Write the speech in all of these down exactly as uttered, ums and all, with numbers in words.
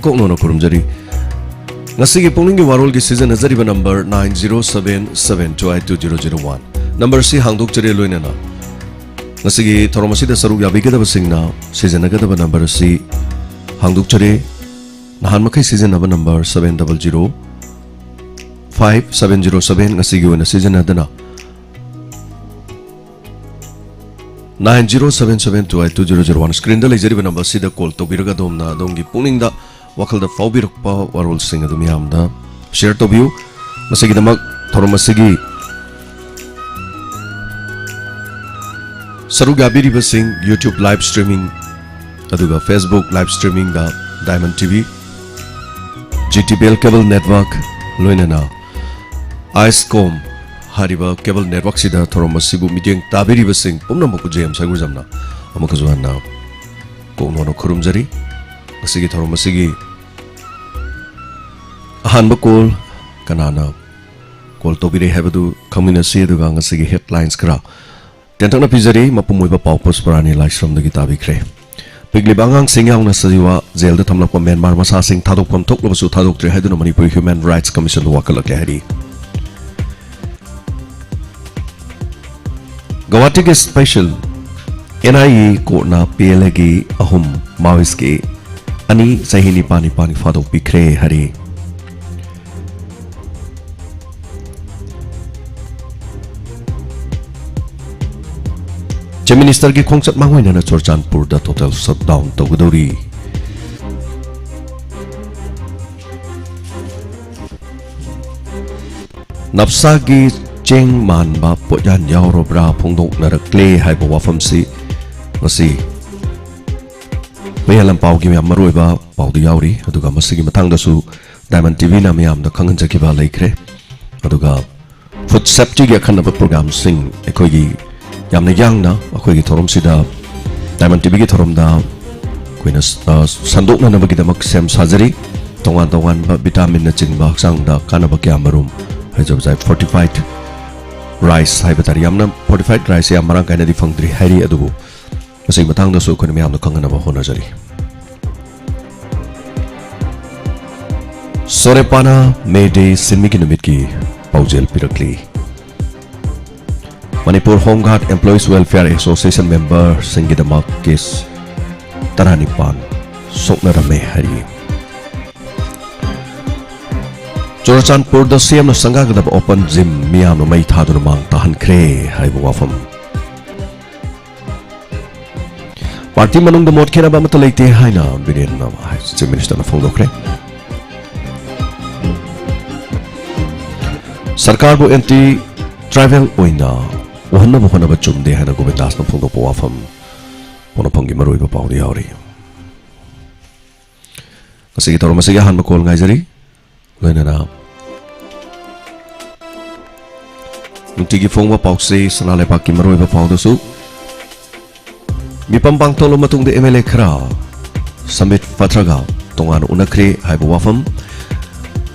ꯀꯣꯛꯅꯣꯅ ꯈꯨꯔꯨꯝꯖꯔꯤ꯫ ꯉꯁꯤꯒꯤ ꯄꯨꯛꯅꯤꯡꯒꯤ ꯋꯥꯔꯣꯜꯒꯤ ꯁꯤꯖꯤꯟꯅꯖꯔꯤꯕ number nine zero seven seven two eight two zero zero one꯫ ꯅꯝꯕꯔꯁꯤ ꯍꯥꯡꯗꯣꯛꯆꯔꯦ, ꯂꯣꯏꯅꯅ ꯉꯁꯤꯒꯤ ꯊꯧꯔꯝ ꯑꯁꯤꯗ ꯁꯔꯨꯛ ꯌꯥꯕꯤꯒꯗꯕꯁꯤꯡꯅ ꯁꯤꯖꯤꯟꯅꯒꯗꯕ ꯅꯝꯕꯔ ꯑꯁꯤ ꯍꯥꯡꯗꯣꯛꯆꯔꯦ꯫ ꯅꯍꯥꯟ ꯃꯈꯩ ꯁꯤꯖꯤꯟꯅꯕ number seven double zero five seven zero seven, ꯉꯁꯤꯒꯤ ꯑꯣꯏꯅ ꯁꯤꯖꯤꯟꯅꯗꯅ nine zero seven seven two eight two zero zero one꯫ ꯁ꯭ꯀ꯭ꯔꯤꯟꯗ ꯂꯩꯖꯔꯤꯕ ꯅꯝꯕꯔꯁꯤꯗ ꯀꯣꯜ ꯇꯧꯕꯤꯔꯒ ꯑꯗꯣꯝꯅ ꯑꯗꯣꯝꯒꯤ ꯄꯨꯛꯅꯤꯡꯗ ꯋꯥꯈꯜꯗ ꯐꯥꯎꯕꯤꯔꯛꯄ ꯋꯥꯔꯣꯜꯁꯤꯡ ꯑꯗꯨ ꯃꯤꯌꯥꯝꯗ ꯁꯤꯌꯔ ꯇꯧꯕꯤꯌꯨ꯫ ꯃꯁꯤꯒꯤꯗꯃꯛ ꯊꯧꯔꯝ ꯑꯁꯤꯒꯤ ꯁꯔꯨꯛ ꯌꯥꯕꯤꯔꯤꯕꯁꯤꯡ YouTube live streaming ꯑꯗꯨꯒ Facebook live streamingꯗ Diamond T V, G T B L cable network, ꯂꯣꯏꯅꯅ ISCOM ꯍꯥꯏꯔꯤꯕ cable networkꯁꯤꯗ ꯊꯧꯔꯝ ꯑꯁꯤꯕꯨ ꯃꯤꯠꯌꯦꯡ ꯇꯥꯕꯤꯔꯤꯕꯁꯤꯡ ꯄꯨꯝꯅꯃꯛꯄꯨ J M ꯁꯔꯒꯨꯖꯝꯅ ꯑꯃꯨꯛꯀꯁꯨ ꯍꯟꯅ ꯀꯣꯛꯅꯣꯅ ꯈꯨꯔꯨꯝꯖꯔꯤ꯫ ꯉꯁꯤꯒꯤ ꯊꯧꯔꯝ ꯑꯁꯤꯒꯤ ꯑꯍꯥꯟꯕ ꯀꯣꯜ ꯀꯅꯥꯅ ꯀꯣꯜ ꯇꯧꯕꯤꯔꯛꯏ ꯍꯥꯏꯕꯗꯨ ꯈꯪꯃꯤꯟꯅꯁꯤ, ꯑꯗꯨꯒ ꯉꯁꯤꯒꯤ headlines ꯈꯔ ꯇꯦꯟꯇꯛꯅ ꯄꯤꯖꯔꯤ꯫ ꯃꯄꯨꯡ ꯑꯣꯏꯕ ꯄꯥꯎ ꯄꯨꯁꯄꯔꯥꯅꯤ ꯂꯥꯏꯁ꯭ꯔꯝꯗꯒꯤ ꯇꯥꯕꯤꯈ꯭ꯔꯦ꯫ ꯄꯤꯛꯂꯤꯕ ꯑꯉꯥꯡꯁꯤꯡ ꯌꯥꯎꯅ ꯁꯖꯤꯋꯥ ꯖꯦꯜꯗ ꯊꯝꯂꯛꯄ ꯃ꯭ꯌꯥꯟꯃꯥꯔ ꯃꯆꯥꯁꯤꯡ ꯊꯥꯗꯣꯛꯐꯝ ꯊꯣꯛꯂꯕꯁꯨ ꯊꯥꯗꯣꯛꯇ꯭ꯔꯦ ꯍꯥꯏꯗꯨꯅ ꯃꯅꯤꯄꯨꯔ ꯍ꯭ꯌꯨꯃꯦꯟ ꯔꯥꯏꯠꯁ ꯀꯃꯤꯁꯟꯗ ꯋꯥꯀꯠꯂꯛꯂꯦ ꯍꯥꯏꯔꯤ꯫ ꯒꯧꯍꯥꯇꯤꯒꯤ special N I A courtꯅ P L Aꯒꯤ ꯑꯍꯨꯝ, Maoistꯀꯤ ꯑꯅꯤ, ꯆꯍꯤ ꯅꯤꯄꯥꯟ ꯅꯤꯄꯥꯟꯒꯤ ꯐꯥꯗꯣꯛꯄꯤꯈ꯭ꯔꯦ ꯍꯥꯏꯔꯤ꯫ Chief Ministerꯒꯤ ꯈꯣꯡꯆꯠ ꯃꯥꯡꯑꯣꯏꯅꯅ ꯆꯨꯔꯆꯥꯟꯄꯨꯔꯗ total shutdown ꯇꯧꯒꯗꯧꯔꯤ꯫ ꯅꯞꯁꯥꯒꯤ ꯆꯦꯡ ꯃꯥꯟꯕ ꯄꯣꯠꯌꯥꯟ ꯌꯥꯎꯔꯕ꯭ꯔꯥ ꯐꯣꯡꯗꯣꯛꯅꯔꯛꯂꯦ ꯍꯥꯏꯕ ꯋꯥꯐꯝꯁꯤ ꯉꯁꯤ ꯃꯌꯥꯜ ꯂꯝꯄꯥꯎꯒꯤ ꯌꯥꯝ ꯃꯔꯨꯑꯣꯏꯕ ꯄꯥꯎꯗ ꯌꯥꯎꯔꯤ꯫ ꯑꯗꯨꯒ ꯃꯁꯤꯒꯤ ꯃꯇꯥꯡꯗꯁꯨ Diamond T Vꯅ ꯃꯤꯌꯥꯝꯗ ꯈꯪꯍꯟꯖꯈꯤꯕ ꯂꯩꯈ꯭ꯔꯦ꯫ ꯑꯗꯨꯒ food safetyꯒꯤ ꯑꯈꯟꯅꯕ programꯁꯤꯡ ꯑꯩꯈꯣꯏꯒꯤ ꯌꯥꯝꯅ ꯌꯥꯡꯅ ꯑꯩꯈꯣꯏꯒꯤ ꯊꯧꯔꯝꯁꯤꯗ, Diamond T Vꯒꯤ ꯊꯧꯔꯝꯗ ꯑꯩꯈꯣꯏꯅ, ꯑ, ꯁꯟꯗꯣꯛꯅꯅꯕꯒꯤꯗꯃꯛ ꯁꯦꯝ ꯁꯥꯖꯔꯤ꯫ ꯇꯣꯉꯥꯟ ꯇꯣꯉꯥꯟꯕ vitaminꯅꯆꯤꯡꯕ ꯍꯛꯆꯥꯡꯗ ꯀꯥꯟꯅꯕ ꯀꯌꯥ ꯃꯔꯨꯝ ꯍꯥꯏꯖꯕ ꯌꯥꯏ꯫ Fortified rice ꯍꯥꯏꯕ ꯇꯥꯔꯦ꯫ ꯌꯥꯝꯅ fortified rice ꯌꯥꯝ ꯃꯔꯥꯡ ꯀꯥꯏꯅꯗꯤ ꯐꯪꯗ꯭ꯔꯤ ꯍꯥꯏꯔꯤ, ꯑꯗꯨꯕꯨ ꯃꯁꯤꯒꯤ ꯃꯇꯥꯡꯗꯁꯨ ꯑꯩꯈꯣꯏꯅ ꯃꯌꯥꯝꯗ ꯈꯪꯍꯟꯅꯕ ꯍꯣꯠꯅꯖꯔꯤ꯫ ꯁꯣꯔꯦꯄꯥꯅ ꯃꯦ ꯗꯦ ꯁꯤꯟꯃꯤꯒꯤ ꯅꯨꯃꯤꯠꯀꯤ ꯄꯥꯎꯖꯦꯜ ꯄꯤꯔꯛꯂꯤ꯫ Manipur home guard employees welfare association ꯃꯦꯝꯕꯔꯁꯤꯡꯒꯤꯗꯃꯛ ꯀꯦꯁ ꯇꯔꯥꯅꯤꯄꯥꯟ ꯁꯣꯛꯅꯔꯝꯃꯦ ꯍꯥꯏꯔꯤ꯫ ꯆꯨꯔꯆꯥꯟꯄꯨꯔꯗ ꯁꯤ ꯑꯦꯝꯅ ꯁꯪꯒꯥꯒꯗꯕ ꯑꯣꯄꯟ ꯖꯤꯝ ꯃꯤꯌꯥꯝꯅ ꯃꯩ ꯊꯥꯗꯨꯅ ꯃꯥꯡ ꯇꯥꯍꯟꯈ꯭ꯔꯦ ꯍꯥꯏꯕ ꯋꯥꯐꯝ꯫ ꯄꯥꯔꯇꯤ ꯃꯅꯨꯡꯗ ꯃꯣꯠ ꯈꯦꯠꯅꯕ ꯑꯃꯠꯇ ꯂꯩꯇꯦ ꯍꯥꯏꯅ ꯕꯤꯔꯦꯟꯅ ꯆꯤꯐ ꯃꯤꯅꯤꯁꯇꯔꯅ ꯐꯣꯡꯗꯣꯛꯈ꯭ꯔꯦ꯫ ꯁꯔꯀꯥꯔꯕꯨ ꯑꯦꯟꯇꯤ ꯇ꯭ꯔꯥꯏꯕꯦꯜ ꯑꯣꯏꯅ ꯎꯍꯟꯅꯕ ꯍꯣꯠꯅꯕ ꯆꯨꯝꯗꯦ ꯍꯥꯏꯅ ꯒꯣꯕꯤꯟꯗꯥꯁꯅ ꯐꯣꯡꯗꯣꯛꯄ ꯋꯥꯐꯝ꯫ ꯄꯣꯛꯅꯐꯝꯒꯤ ꯃꯔꯨꯑꯣꯏꯕ ꯄꯥꯎꯗ ꯌꯥꯎꯔꯤ꯫ ꯉꯁꯤꯒꯤ ꯊꯧꯔꯝ ꯑꯁꯤꯒꯤ ꯑꯍꯥꯟꯕ ꯀꯣꯜ ꯉꯥꯏꯖꯔꯤ꯫ ꯂꯣꯏꯅꯅ ꯅꯨꯡꯇꯤꯒꯤ ꯐꯣꯡꯕ ꯄꯥꯎꯆꯦ ꯁꯅꯥ ꯂꯩꯕꯥꯛꯀꯤ ꯃꯔꯨꯑꯣꯏꯕ ꯄꯥꯎꯗꯁꯨ ꯃꯤꯐꯝ ꯄꯥꯡꯊꯣꯛꯂꯕ ꯃꯇꯨꯡꯗ ꯑꯦꯝ ꯑꯦꯜ ꯑꯦ ꯈꯔ ꯁꯝꯕꯤꯠ ꯐꯇ꯭ꯔꯒ ꯇꯣꯉꯥꯟꯅ ꯎꯅꯈ꯭ꯔꯦ ꯍꯥꯏꯕ ꯋꯥꯐꯝ꯫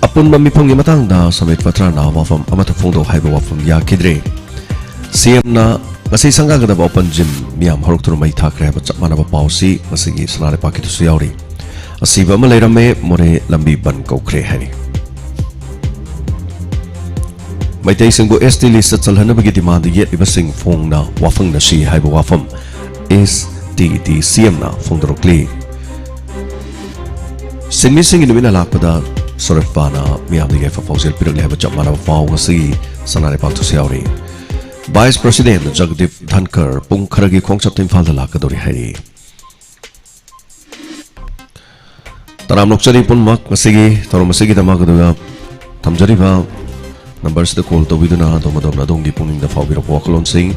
ꯑꯄꯨꯟꯕ ꯃꯤꯐꯝꯒꯤ ꯃꯇꯥꯡꯗ ꯁꯝꯕꯤꯠ ꯐꯇ꯭ꯔꯅ ꯋꯥꯐꯝ ꯑꯃꯠꯇ ꯐꯣꯡꯗꯣꯛ ꯍꯥꯏꯕ ꯋꯥꯐꯝ ꯌꯥꯈꯤꯗ꯭ꯔꯦ꯫ ꯁꯤ ꯑꯦꯝꯅ ꯉꯁꯤ ꯁꯪꯒꯥꯒꯗꯕ ꯑꯣꯄꯟ ꯖꯤꯝ ꯃꯤꯌꯥꯝ ꯍꯧꯔꯛꯇꯨꯅ ꯃꯩ ꯊꯥꯈ꯭ꯔꯦ ꯍꯥꯏꯕ ꯆꯞ ꯃꯥꯟꯅꯕ ꯄꯥꯎꯁꯤ ꯉꯁꯤꯒꯤ ꯁꯅꯥ ꯂꯩꯄꯥꯛꯀꯤꯗꯁꯨ ꯌꯥꯎꯔꯤ꯫ ꯑꯁꯤꯕ ꯑꯃ ꯂꯩꯔꯝꯃꯦ, ꯃꯣꯔꯦ ꯂꯝꯕꯤ ꯕꯟ ꯀꯧꯈ꯭ꯔꯦ ꯍꯥꯏꯔꯤ꯫ ꯃꯩꯇꯩꯁꯤꯡꯕꯨ ꯑꯦꯁ ꯇꯤ ꯂꯤꯁꯇ ꯆꯜꯍꯟꯅꯕꯒꯤ ꯗꯤꯃꯥꯟꯗ ꯌꯦꯠꯂꯤꯕꯁꯤꯡ ꯐꯣꯡꯅ ꯋꯥꯐꯪꯅꯁꯤ ꯍꯥꯏꯕ ꯋꯥꯐꯝ ꯑꯦꯁ ꯇꯤ ꯗꯤ ꯁꯤ ꯑꯦꯝꯅ ꯐꯣꯡꯗꯣꯔꯛꯂꯤ꯫ ꯁꯤꯟꯃꯤꯁꯤꯡꯒꯤ ꯅꯨꯃꯤꯠꯅ ꯂꯥꯛꯄꯗ ꯁꯣꯔꯦꯞꯄꯥꯅ ꯃꯤꯌꯥꯝꯗ ꯌꯥꯏꯐ ꯄꯥꯎꯖꯦꯜ ꯄꯤꯔꯛꯂꯦ ꯍꯥꯏꯕ ꯆꯞ ꯃꯥꯟꯅꯕ ꯄꯥꯎ ꯉꯁꯤ ꯁꯅꯥ ꯂꯩꯄꯥꯛꯇꯁꯨ ꯌꯥꯎꯔꯤ꯫ ꯚꯥꯏꯁ ꯄ꯭ꯔꯁꯤꯗꯦꯟ ꯖꯒꯗꯤꯞ ꯙꯟꯀꯔ ꯄꯨꯡ ꯈꯔꯒꯤ ꯈꯣꯡꯆꯠꯇ ꯏꯝꯐꯥꯜꯗ ꯂꯥꯛꯀꯗꯧꯔꯤ ꯍꯥꯏꯔꯤ꯫ ꯇꯔꯥꯝꯅ ꯑꯣꯛꯆꯔꯤ ꯄꯨꯝꯅꯃꯛ ꯉꯁꯤꯒꯤ ꯊꯧꯔꯝ ꯑꯁꯤꯒꯤꯗꯃꯛ꯫ ꯑꯗꯨꯒ ꯊꯝꯖꯔꯤꯕ ꯅꯝꯕꯔꯁꯤꯗ ꯀꯣꯜ ꯇꯧꯕꯤꯗꯨꯅ ꯑꯗꯣꯝ ꯑꯗꯣꯝꯅ ꯑꯗꯣꯝꯒꯤ ꯄꯨꯛꯅꯤꯡꯗ ꯐꯥꯎꯕꯤꯔꯛꯄ ꯋꯥꯈꯜꯂꯣꯟꯁꯤꯡ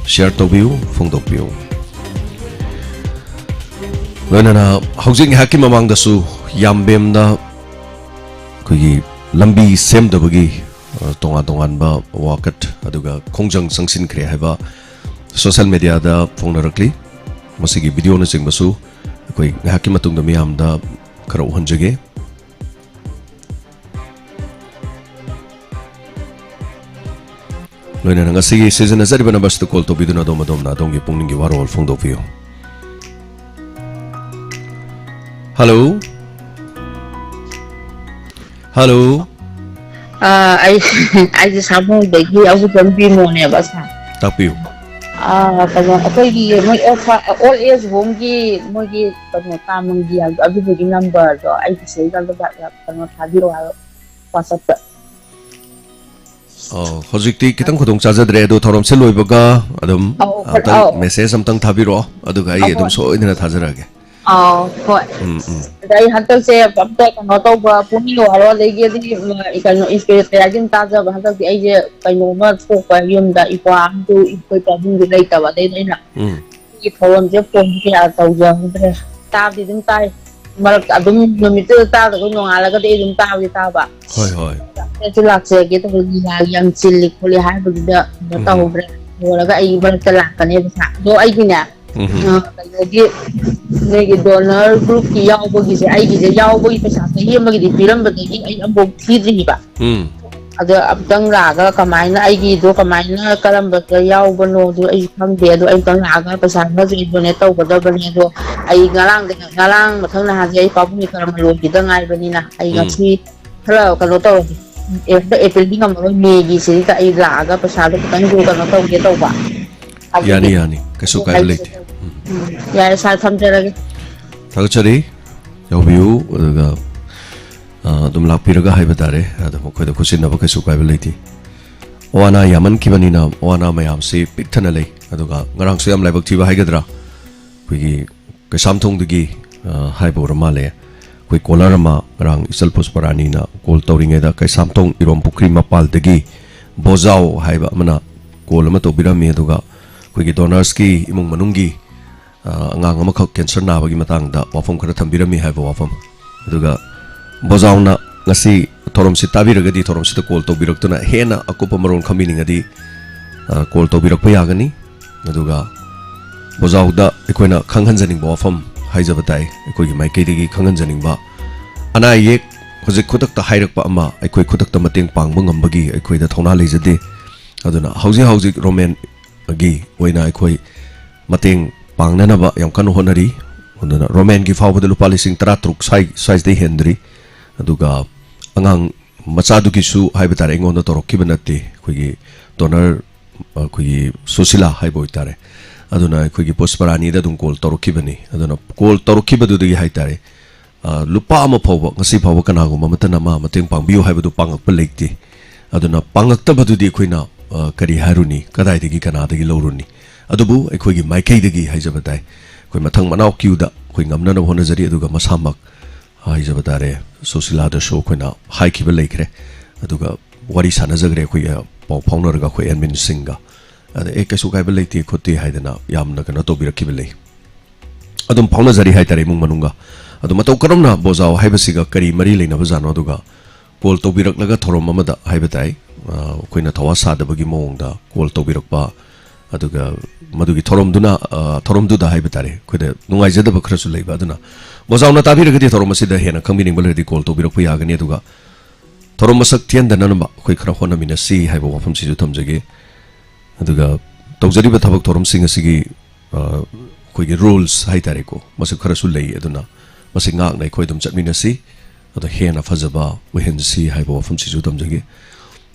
ꯁꯤꯌꯔ ꯇꯧꯕꯤꯌꯨ, ꯐꯣꯡꯗꯣꯛꯄꯤꯌꯨ꯫ ꯂꯣꯏꯅꯅ ꯍꯧꯖꯤꯛ ꯉꯥꯏꯍꯥꯛꯀꯤ ꯃꯃꯥꯡꯗꯁꯨ ꯌꯥꯝꯕꯦꯝꯗ ꯑꯩꯈꯣꯏꯒꯤ ꯂꯝꯕꯤ ꯁꯦꯝꯗꯕꯒꯤ, ꯑ, ꯇꯣꯉꯥꯟ ꯇꯣꯉꯥꯟꯕ ꯋꯥꯀꯠ ꯑꯗꯨꯒ ꯈꯣꯡꯖꯪ ꯆꯪꯁꯤꯟꯈ꯭ꯔꯦ ꯍꯥꯏꯕ ꯁꯣꯁꯦꯜ ꯃꯦꯗꯤꯌꯥꯗ ꯐꯣꯡꯅꯔꯛꯂꯤ꯫ ꯃꯁꯤꯒꯤ ꯚꯤꯗꯤꯑꯣꯅꯆꯤꯡꯕꯁꯨ ꯑꯩꯈꯣꯏ ꯉꯥꯏꯍꯥꯛꯀꯤ ꯃꯇꯨꯡꯗ ꯃꯤꯌꯥꯝꯗ ꯈꯔ ꯎꯍꯟꯖꯒꯦ꯫ ꯂꯣꯏꯅꯅ ꯉꯁꯤꯒꯤ ꯁꯤꯖꯤꯟꯅꯖꯔꯤꯕ ꯅꯝꯕꯔꯁꯤꯗ ꯀꯣꯜ ꯇꯧꯕꯤꯗꯨꯅ ꯑꯗꯣꯝ ꯑꯗꯣꯝꯅ ꯑꯗꯣꯝꯒꯤ ꯄꯨꯛꯅꯤꯡꯒꯤ ꯋꯥꯔꯣꯜ ꯐꯣꯡꯗꯣꯛꯄꯤꯌꯨ꯫ ꯍꯜꯂꯣ꯫ ꯍꯜꯂꯣ꯫ ꯑꯥ, ꯑꯩ ꯑꯩꯁꯦ ꯁꯥꯃꯨꯗꯒꯤ ꯑꯕꯨꯆꯟ ꯕꯤꯃꯣꯅꯦꯕ, ꯁꯥꯔ꯫ ꯇꯥꯛꯄꯤꯌꯨ꯫ ꯑꯥ, ꯀꯩꯅꯣ, ꯑꯩꯈꯣꯏꯒꯤ ꯃꯣꯏ ꯑꯣꯜ ꯑꯦꯖ ꯍꯣꯝꯒꯤ ꯃꯣꯏꯒꯤ ꯀꯩꯅꯣ ꯀꯥ ꯃꯪꯒꯤ ꯍꯥꯏꯕꯗꯣ, ꯑꯗꯨꯗꯨꯒꯤ ꯅꯝꯕꯔꯗꯣ ꯑꯩꯒꯤ ꯁꯤꯗꯩꯗ ꯀꯩꯅꯣ ꯊꯥꯕꯤꯔꯛꯑꯣ ꯍꯥꯏꯕ, ꯋꯥꯆꯞꯇ꯫ ꯑꯣ, ꯍꯧꯖꯤꯛꯇꯤ ꯈꯤꯇꯪ ꯈꯨꯗꯣꯡ ꯆꯥꯖꯗ꯭ꯔꯦ, ꯑꯗꯣ ꯊꯧꯔꯝꯁꯦ ꯂꯣꯏꯕꯒ ꯑꯗꯨꯝ ꯑꯧ, ꯑꯝꯇꯪ ꯑꯧ꯫ ꯃꯦꯁꯦꯖ ꯑꯝꯇꯪ ꯊꯥꯕꯤꯔꯛꯑꯣ, ꯑꯗꯨꯒ ꯑꯩ ꯑꯗꯨꯝ ꯑꯍꯣꯏ꯫ ꯁꯣꯏꯗꯅ ꯊꯥꯖꯔꯛꯑꯒꯦ꯫ ꯑꯥꯎ, ꯍꯣꯏ꯫ ꯎꯝ, ꯎꯝ꯫ ꯑꯗ ꯑꯩ ꯍꯟꯗꯛꯁꯦ ꯑꯝꯇ ꯀꯩꯅꯣ ꯇꯧꯕ, ꯄꯨꯛꯅꯤꯡ ꯋꯥꯔꯣ, ꯑꯗꯒꯤ ꯑꯗꯨꯒꯤ ꯀꯩꯅꯣ ꯏꯟꯁꯄꯤꯔꯤꯠ ꯀꯌꯥꯒꯤ ꯑꯗꯨꯝ ꯇꯥꯖꯕ꯫ ꯍꯟꯗꯛꯇꯤ ꯑꯩꯁꯦ ꯀꯩꯅꯣꯝꯃ ꯊꯣꯛꯄ, ꯌꯨꯝꯗ ꯏꯄ꯭ꯋꯥ ꯑꯃꯁꯨ, ꯑꯩꯈꯣꯏ ꯄꯥꯕꯨꯡꯁꯨ ꯂꯩꯇꯕ, ꯑꯗꯩꯗ ꯑꯩꯅ ꯎꯝ꯫ ꯁꯤꯒꯤ ꯊꯧꯔꯝꯁꯦ ꯐꯣꯟ ꯀꯌꯥ ꯇꯧꯖꯍꯧꯗ꯭ꯔꯦ꯫ ꯇꯥꯕꯗꯤ ꯑꯗꯨꯝ ꯇꯥꯏ꯫ ꯃꯔꯛꯇ ꯑꯗꯨꯝ ꯅꯨꯃꯤꯠꯇꯨꯗ ꯇꯥꯗ꯭ꯔꯒ ꯅꯣꯡꯉꯥꯜꯂꯒꯗꯤ ꯑꯩ ꯑꯗꯨꯝ ꯇꯥꯕꯗꯤ ꯇꯥꯕ꯫ ꯍꯣꯏ, ꯍꯣꯏ꯫ ꯑꯩꯁꯨ ꯂꯥꯛꯆꯒꯦ ꯇꯧꯕ, ꯂꯤꯂꯥ ꯌꯥꯝ ꯆꯤꯜꯂꯤ ꯈꯣꯠꯂꯤ ꯍꯥꯏꯕꯗꯨꯗ ꯀꯩꯅꯣ ꯎꯝ꯫ ꯇꯧꯍꯧꯗ꯭ꯔꯦ꯫ ꯂꯣꯏꯔꯒ ꯑꯩ ꯃꯔꯛꯇ ꯂꯥꯛꯀꯅꯦꯕ, ꯁꯥꯔ꯫ ꯑꯗꯣ ꯑꯩꯒꯤꯅꯦ, ꯎꯝ꯫ ꯑ, ꯀꯩꯅꯣꯒꯤ ꯅꯣꯏꯒꯤ ꯗꯣꯅꯔ ꯒ꯭ꯔꯨꯞꯀꯤ ꯌꯥꯎꯕꯒꯤꯁꯦ, ꯑꯩꯒꯤꯁꯦ ꯌꯥꯎꯕꯒꯤ ꯄꯩꯁꯥ ꯆꯍꯤ ꯑꯃꯒꯤꯗꯤ ꯄꯤꯔꯝꯕꯗꯒꯤ ꯑꯩ ꯑꯃꯐꯥꯎ ꯊꯤꯗ꯭ꯔꯤꯕ꯫ ꯎꯝ꯫ ꯑꯗꯣ ꯑꯃꯨꯛꯇꯪ ꯂꯥꯛꯑꯒ ꯀꯃꯥꯏꯅ, ꯑꯩꯒꯤꯗꯣ ꯀꯃꯥꯏꯅ ꯀꯔꯝꯕꯗ ꯌꯥꯎꯕꯅꯣꯗꯣ ꯑꯩꯁꯨ ꯈꯪꯗꯦ꯫ ꯑꯗꯣ ꯑꯩ ꯑꯃꯨꯛꯇꯪ ꯂꯥꯛꯑꯒ ꯄꯩꯁꯥ ꯈꯔꯁꯨ ꯑꯩ ꯗꯣꯅꯦꯠ ꯇꯧꯒꯗꯕꯅꯦ꯫ ꯑꯗꯣ ꯑꯩ ꯉꯔꯥꯡꯗ, ꯉꯔꯥꯡ ꯃꯊꯪ ꯅꯍꯥꯟꯁꯦ ꯑꯩ ꯄꯥꯕꯨꯡꯒꯤ ꯀꯔꯃ ꯂꯣꯏꯈꯤꯗ ꯉꯥꯏꯕꯅꯤꯅ ꯑꯩ ꯎꯝ꯫ ꯉꯁꯤ ꯈꯔ ꯀꯩꯅꯣ ꯇꯧꯔꯒꯦ꯫ ꯑꯦ-, ꯍꯟꯗꯛ ꯑꯦꯄ꯭ꯔꯤꯜꯗꯤ ꯉꯝꯃꯔꯣꯏ, ꯃꯦꯒꯤ ꯁꯤꯗ ꯑꯩ ꯂꯥꯛꯑꯒ ꯄꯩꯁꯥꯗꯣ ꯈꯤꯇꯪ ꯀꯩꯅꯣ ꯇꯧꯒꯦ ꯇꯧꯕ꯫ ꯑꯗꯨꯒꯤ ꯌꯥꯅꯤ, ꯌꯥꯅꯤ꯫ ꯀꯩꯁꯨ ꯀꯥꯏꯕ ꯂꯩꯇꯦ꯫ ꯎꯝ꯫ ꯎꯝ, ꯌꯥꯔꯦ ꯁꯥꯔ, ꯊꯝꯖꯔꯒꯦ꯫ ꯊꯥꯒꯠꯆꯔꯤ꯫ ꯌꯥꯎꯕꯤꯌꯨ, ꯑꯗꯨꯒ, ꯑ, ꯑꯗꯨꯝ ꯂꯥꯛꯄꯤꯔꯒ ꯍꯥꯏꯕ ꯇꯥꯔꯦ꯫ ꯑꯗꯨꯝ ꯑꯩꯈꯣꯏꯗ ꯈꯨꯠꯁꯤꯟꯅꯕ ꯀꯩꯁꯨ ꯀꯥꯏꯕ ꯂꯩꯇꯦ꯫ ꯑꯋꯥ ꯑꯅꯥ ꯌꯥꯝꯃꯟꯈꯤꯕꯅꯤꯅ ꯑꯋꯥ ꯑꯅꯥ ꯃꯌꯥꯝꯁꯤ ꯄꯤꯛ ꯊꯟꯅ ꯂꯩ꯫ ꯑꯗꯨꯒ ꯉꯔꯥꯡꯁꯨ ꯌꯥꯝ ꯂꯥꯏꯕꯛ ꯊꯤꯕ ꯍꯥꯏꯒꯗ꯭ꯔꯥ, ꯑꯩꯈꯣꯏꯒꯤ ꯀꯩꯁꯥꯝꯊꯣꯡꯗꯒꯤ, ꯑ, ꯍꯥꯏꯕ ꯑꯣꯏꯔ ꯃꯥꯜꯂꯦ, ꯑꯩꯈꯣꯏ ꯀꯣꯂꯔ ꯑꯃ ꯉꯔꯥꯡ ꯏꯆꯜ ꯄꯨꯁꯄꯔꯥꯅꯤꯅ ꯀꯣꯜ ꯇꯧꯔꯤꯉꯩꯗ ꯀꯩꯁꯥꯝꯊꯣꯡ ꯏꯔꯣꯝ ꯄꯨꯈ꯭ꯔꯤ ꯃꯄꯥꯜꯗꯒꯤ ꯕꯣꯖꯥꯎ ꯍꯥꯏꯕ ꯑꯃꯅ ꯀꯣꯜ ꯑꯃ ꯇꯧꯕꯤꯔꯝꯃꯤ꯫ ꯑꯗꯨꯒ ꯑꯩꯈꯣꯏꯒꯤ ꯗꯣꯅꯔꯁꯀꯤ ꯏꯃꯨꯡ ꯃꯅꯨꯡꯒꯤ, ꯑ, ꯑꯉꯥꯡ ꯑꯃꯈꯛ ꯀꯦꯟꯁꯔ ꯅꯥꯕꯒꯤ ꯃꯇꯥꯡꯗ ꯋꯥꯐꯝ ꯈꯔ ꯊꯝꯕꯤꯔꯝꯃꯤ ꯍꯥꯏꯕ ꯋꯥꯐꯝ꯫ ꯑꯗꯨꯒ ꯕꯣꯖꯥꯎꯅ ꯉꯁꯤ ꯊꯧꯔꯝꯁꯤ ꯇꯥꯕꯤꯔꯒꯗꯤ ꯊꯧꯔꯝꯁꯤꯗ ꯀꯣꯜ ꯇꯧꯕꯤꯔꯛꯇꯨꯅ ꯍꯦꯟꯅ ꯑꯀꯨꯞꯄ ꯃꯔꯣꯜ ꯈꯪꯕꯤꯅꯤꯡꯉꯗꯤ, ꯑ, ꯀꯣꯜ ꯇꯧꯕꯤꯔꯛꯄ ꯌꯥꯒꯅꯤ꯫ ꯑꯗꯨꯒ ꯕꯣꯖꯥꯎꯗ ꯑꯩꯈꯣꯏꯅ ꯈꯪꯍꯟꯖꯅꯤꯡꯕ ꯋꯥꯐꯝ ꯍꯥꯏꯖꯕ ꯇꯥꯏ, ꯑꯩꯈꯣꯏꯒꯤ ꯃꯥꯏꯀꯩꯗꯒꯤ ꯈꯪꯍꯟꯖꯅꯤꯡꯕ, ꯑꯅꯥ ꯑꯌꯦꯛ ꯍꯧꯖꯤꯛ ꯈꯨꯗꯛꯇ ꯍꯥꯏꯔꯛꯄ ꯑꯃ ꯑꯩꯈꯣꯏ ꯈꯨꯗꯛꯇ ꯃꯇꯦꯡ ꯄꯥꯡꯕ ꯉꯝꯕꯒꯤ ꯑꯩꯈꯣꯏꯗ ꯊꯧꯅꯥ ꯂꯩꯖꯗꯦ꯫ ꯑꯗꯨꯅ ꯍꯧꯖꯤꯛ ꯍꯧꯖꯤꯛ ꯔꯣꯃꯦꯟꯒꯤ ꯑꯣꯏꯅ ꯑꯩꯈꯣꯏ ꯃꯇꯦꯡ ꯄꯥꯡꯅꯅꯕ ꯌꯥꯝ ꯀꯟꯅ ꯍꯣꯠꯅꯔꯤ꯫ ꯑꯗꯨꯅ ꯔꯣꯃꯦꯟꯒꯤ ꯐꯥꯎꯕꯗ ꯂꯨꯄꯥ ꯂꯤꯁꯤꯡ ꯇꯔꯥ ꯇꯔꯨꯛ ꯁ꯭ꯋꯥꯏ, ꯁ꯭ꯋꯥꯏꯁꯤꯗꯩ ꯍꯦꯟꯗ꯭ꯔꯤ꯫ ꯑꯗꯨꯒ ꯑꯉꯥꯡ ꯃꯆꯥꯗꯨꯒꯤꯁꯨ ꯍꯥꯏꯕ ꯇꯥꯔꯦ, ꯑꯩꯉꯣꯟꯗ ꯇꯧꯔꯛꯈꯤꯕ ꯅꯠꯇꯦ, ꯑꯩꯈꯣꯏꯒꯤ ꯗꯣꯅꯔ, ꯑꯩꯈꯣꯏꯒꯤ ꯁꯨꯁꯤꯂꯥ ꯍꯥꯏꯕ ꯑꯣꯏꯇꯥꯔꯦ꯫ ꯑꯗꯨꯅ ꯑꯩꯈꯣꯏꯒꯤ ꯄꯨꯁꯄꯔꯥꯅꯤꯗ ꯑꯗꯨꯝ ꯀꯣꯜ ꯇꯧꯔꯛꯈꯤꯕꯅꯤ꯫ ꯑꯗꯨꯅ ꯀꯣꯜ ꯇꯧꯔꯛꯈꯤꯕꯗꯨꯗꯒꯤ ꯍꯥꯏ ꯇꯥꯔꯦ, ꯑ, ꯂꯨꯄꯥ ꯑꯃ ꯐꯥꯎꯕ, ꯉꯁꯤ ꯐꯥꯎꯕ ꯀꯅꯥꯒꯨꯝꯕ ꯑꯃꯠꯇꯅ ꯃꯥ ꯃꯇꯦꯡ ꯄꯥꯡꯕꯤꯌꯨ ꯍꯥꯏꯕꯗꯨ ꯄꯥꯡꯉꯛꯄ ꯂꯩꯇꯦ꯫ ꯑꯗꯨꯅ ꯄꯥꯡꯉꯛꯇꯕꯗꯨꯗꯤ ꯑꯩꯈꯣꯏꯅ, ꯑ, ꯀꯔꯤ ꯍꯥꯏꯔꯨꯅꯤ, ꯀꯗꯥꯏꯗꯒꯤ ꯀꯅꯥꯗꯒꯤ ꯂꯧꯔꯨꯅꯤ? ꯑꯗꯨꯕꯨ ꯑꯩꯈꯣꯏꯒꯤ ꯃꯥꯏꯀꯩꯗꯒꯤ ꯍꯥꯏꯖꯕ ꯇꯥꯏ, ꯑꯩꯈꯣꯏ ꯃꯊꯪ ꯃꯅꯥꯎ ꯀ꯭ꯌꯨꯗ ꯑꯩꯈꯣꯏ ꯉꯝꯅꯅꯕ ꯍꯣꯠꯅꯖꯔꯤ꯫ ꯑꯗꯨꯒ ꯃꯁꯥꯃꯛ ꯍꯥꯏꯖꯕ ꯇꯥꯔꯦ, ꯁꯨꯁꯤꯂꯥꯗꯁꯨ ꯑꯩꯈꯣꯏꯅ ꯍꯥꯏꯈꯤꯕ ꯂꯩꯈ꯭ꯔꯦ꯫ ꯑꯗꯨꯒ ꯋꯥꯔꯤ ꯁꯥꯟꯅꯖꯈ꯭ꯔꯦ ꯑꯩꯈꯣꯏ, ꯑ, ꯄꯥꯎ ꯐꯥꯎꯅꯔꯒ ꯑꯩꯈꯣꯏ ꯑꯦꯗꯃꯤꯟꯁꯤꯡꯒ꯫ ꯑꯗ "ꯑꯦ, ꯀꯩꯁꯨ ꯀꯥꯏꯕ ꯂꯩꯇꯦ ꯈꯣꯠꯇꯦ" ꯍꯥꯏꯗꯅ ꯌꯥꯝꯅ ꯀꯩꯅꯣ ꯇꯧꯕꯤꯔꯛꯈꯤꯕ ꯂꯩ꯫ ꯑꯗꯨꯝ ꯐꯥꯎꯅꯖꯔꯤ ꯍꯥꯏꯇꯥꯔꯦ ꯏꯃꯨꯡ ꯃꯅꯨꯡꯒ꯫ ꯑꯗꯨ ꯃꯇꯧ ꯀꯔꯝꯅ ꯕꯣꯖꯥꯎ ꯍꯥꯏꯕꯁꯤꯒ ꯀꯔꯤ ꯃꯔꯤ ꯂꯩꯅꯕꯖꯥꯠꯅꯣ? ꯑꯗꯨꯒ ꯀꯣꯜ ꯇꯧꯕꯤꯔꯛꯂꯒ ꯊꯧꯔꯝ ꯑꯃꯗ ꯍꯥꯏꯕ ꯇꯥꯏ, ꯑ, ꯑꯩꯈꯣꯏꯅ ꯊꯋꯥ ꯁꯥꯗꯕꯒꯤ ꯃꯑꯣꯡꯗ ꯀꯣꯜ ꯇꯧꯕꯤꯔꯛꯄ, ꯑꯗꯨꯒ ꯃꯗꯨꯒꯤ ꯊꯧꯔꯝꯗꯨꯅ, ꯑ, ꯊꯧꯔꯝꯗꯨꯗ ꯍꯥꯏꯕ ꯇꯥꯔꯦ, ꯑꯩꯈꯣꯏꯗ ꯅꯨꯡꯉꯥꯏꯖꯗꯕ ꯈꯔꯁꯨ ꯂꯩꯕ꯫ ꯑꯗꯨꯅ ꯕꯣꯖꯥꯎꯅ ꯇꯥꯕꯤꯔꯒꯗꯤ ꯊꯧꯔꯝ ꯑꯁꯤꯗ ꯍꯦꯟꯅ ꯈꯪꯕꯤꯅꯤꯡꯕ ꯂꯩꯔꯗꯤ ꯀꯣꯜ ꯇꯧꯕꯤꯔꯛꯄ ꯌꯥꯒꯅꯤ꯫ ꯑꯗꯨꯒ ꯊꯧꯔꯝ ꯃꯁꯛ ꯊꯤꯍꯟꯗꯅꯕ ꯑꯩꯈꯣꯏ ꯈꯔ ꯍꯣꯠꯅꯃꯤꯟꯅꯁꯤ ꯍꯥꯏꯕ ꯋꯥꯐꯝꯁꯤꯁꯨ ꯊꯝꯖꯒꯦ꯫ ꯑꯗꯨꯒ ꯇꯧꯖꯔꯤꯕ ꯊꯕꯛ ꯊꯧꯔꯝꯁꯤꯡ ꯑꯁꯤꯒꯤ, ꯑ, ꯑꯩꯈꯣꯏꯒꯤ ꯔꯨꯜꯁ ꯍꯥꯏꯇꯥꯔꯦꯀꯣ, ꯃꯁꯤ ꯈꯔꯁꯨ ꯂꯩ꯫ ꯑꯗꯨꯅ ꯃꯁꯤ ꯉꯥꯛꯅ ꯑꯩꯈꯣꯏ ꯑꯗꯨꯝ ꯆꯠꯃꯤꯟꯅꯁꯤ, ꯑꯗꯣ ꯍꯦꯟꯅ ꯐꯖꯕ ꯑꯣꯏꯍꯟꯁꯤ ꯍꯥꯏꯕ ꯋꯥꯐꯝꯁꯤꯁꯨ ꯊꯝꯖꯒꯦ꯫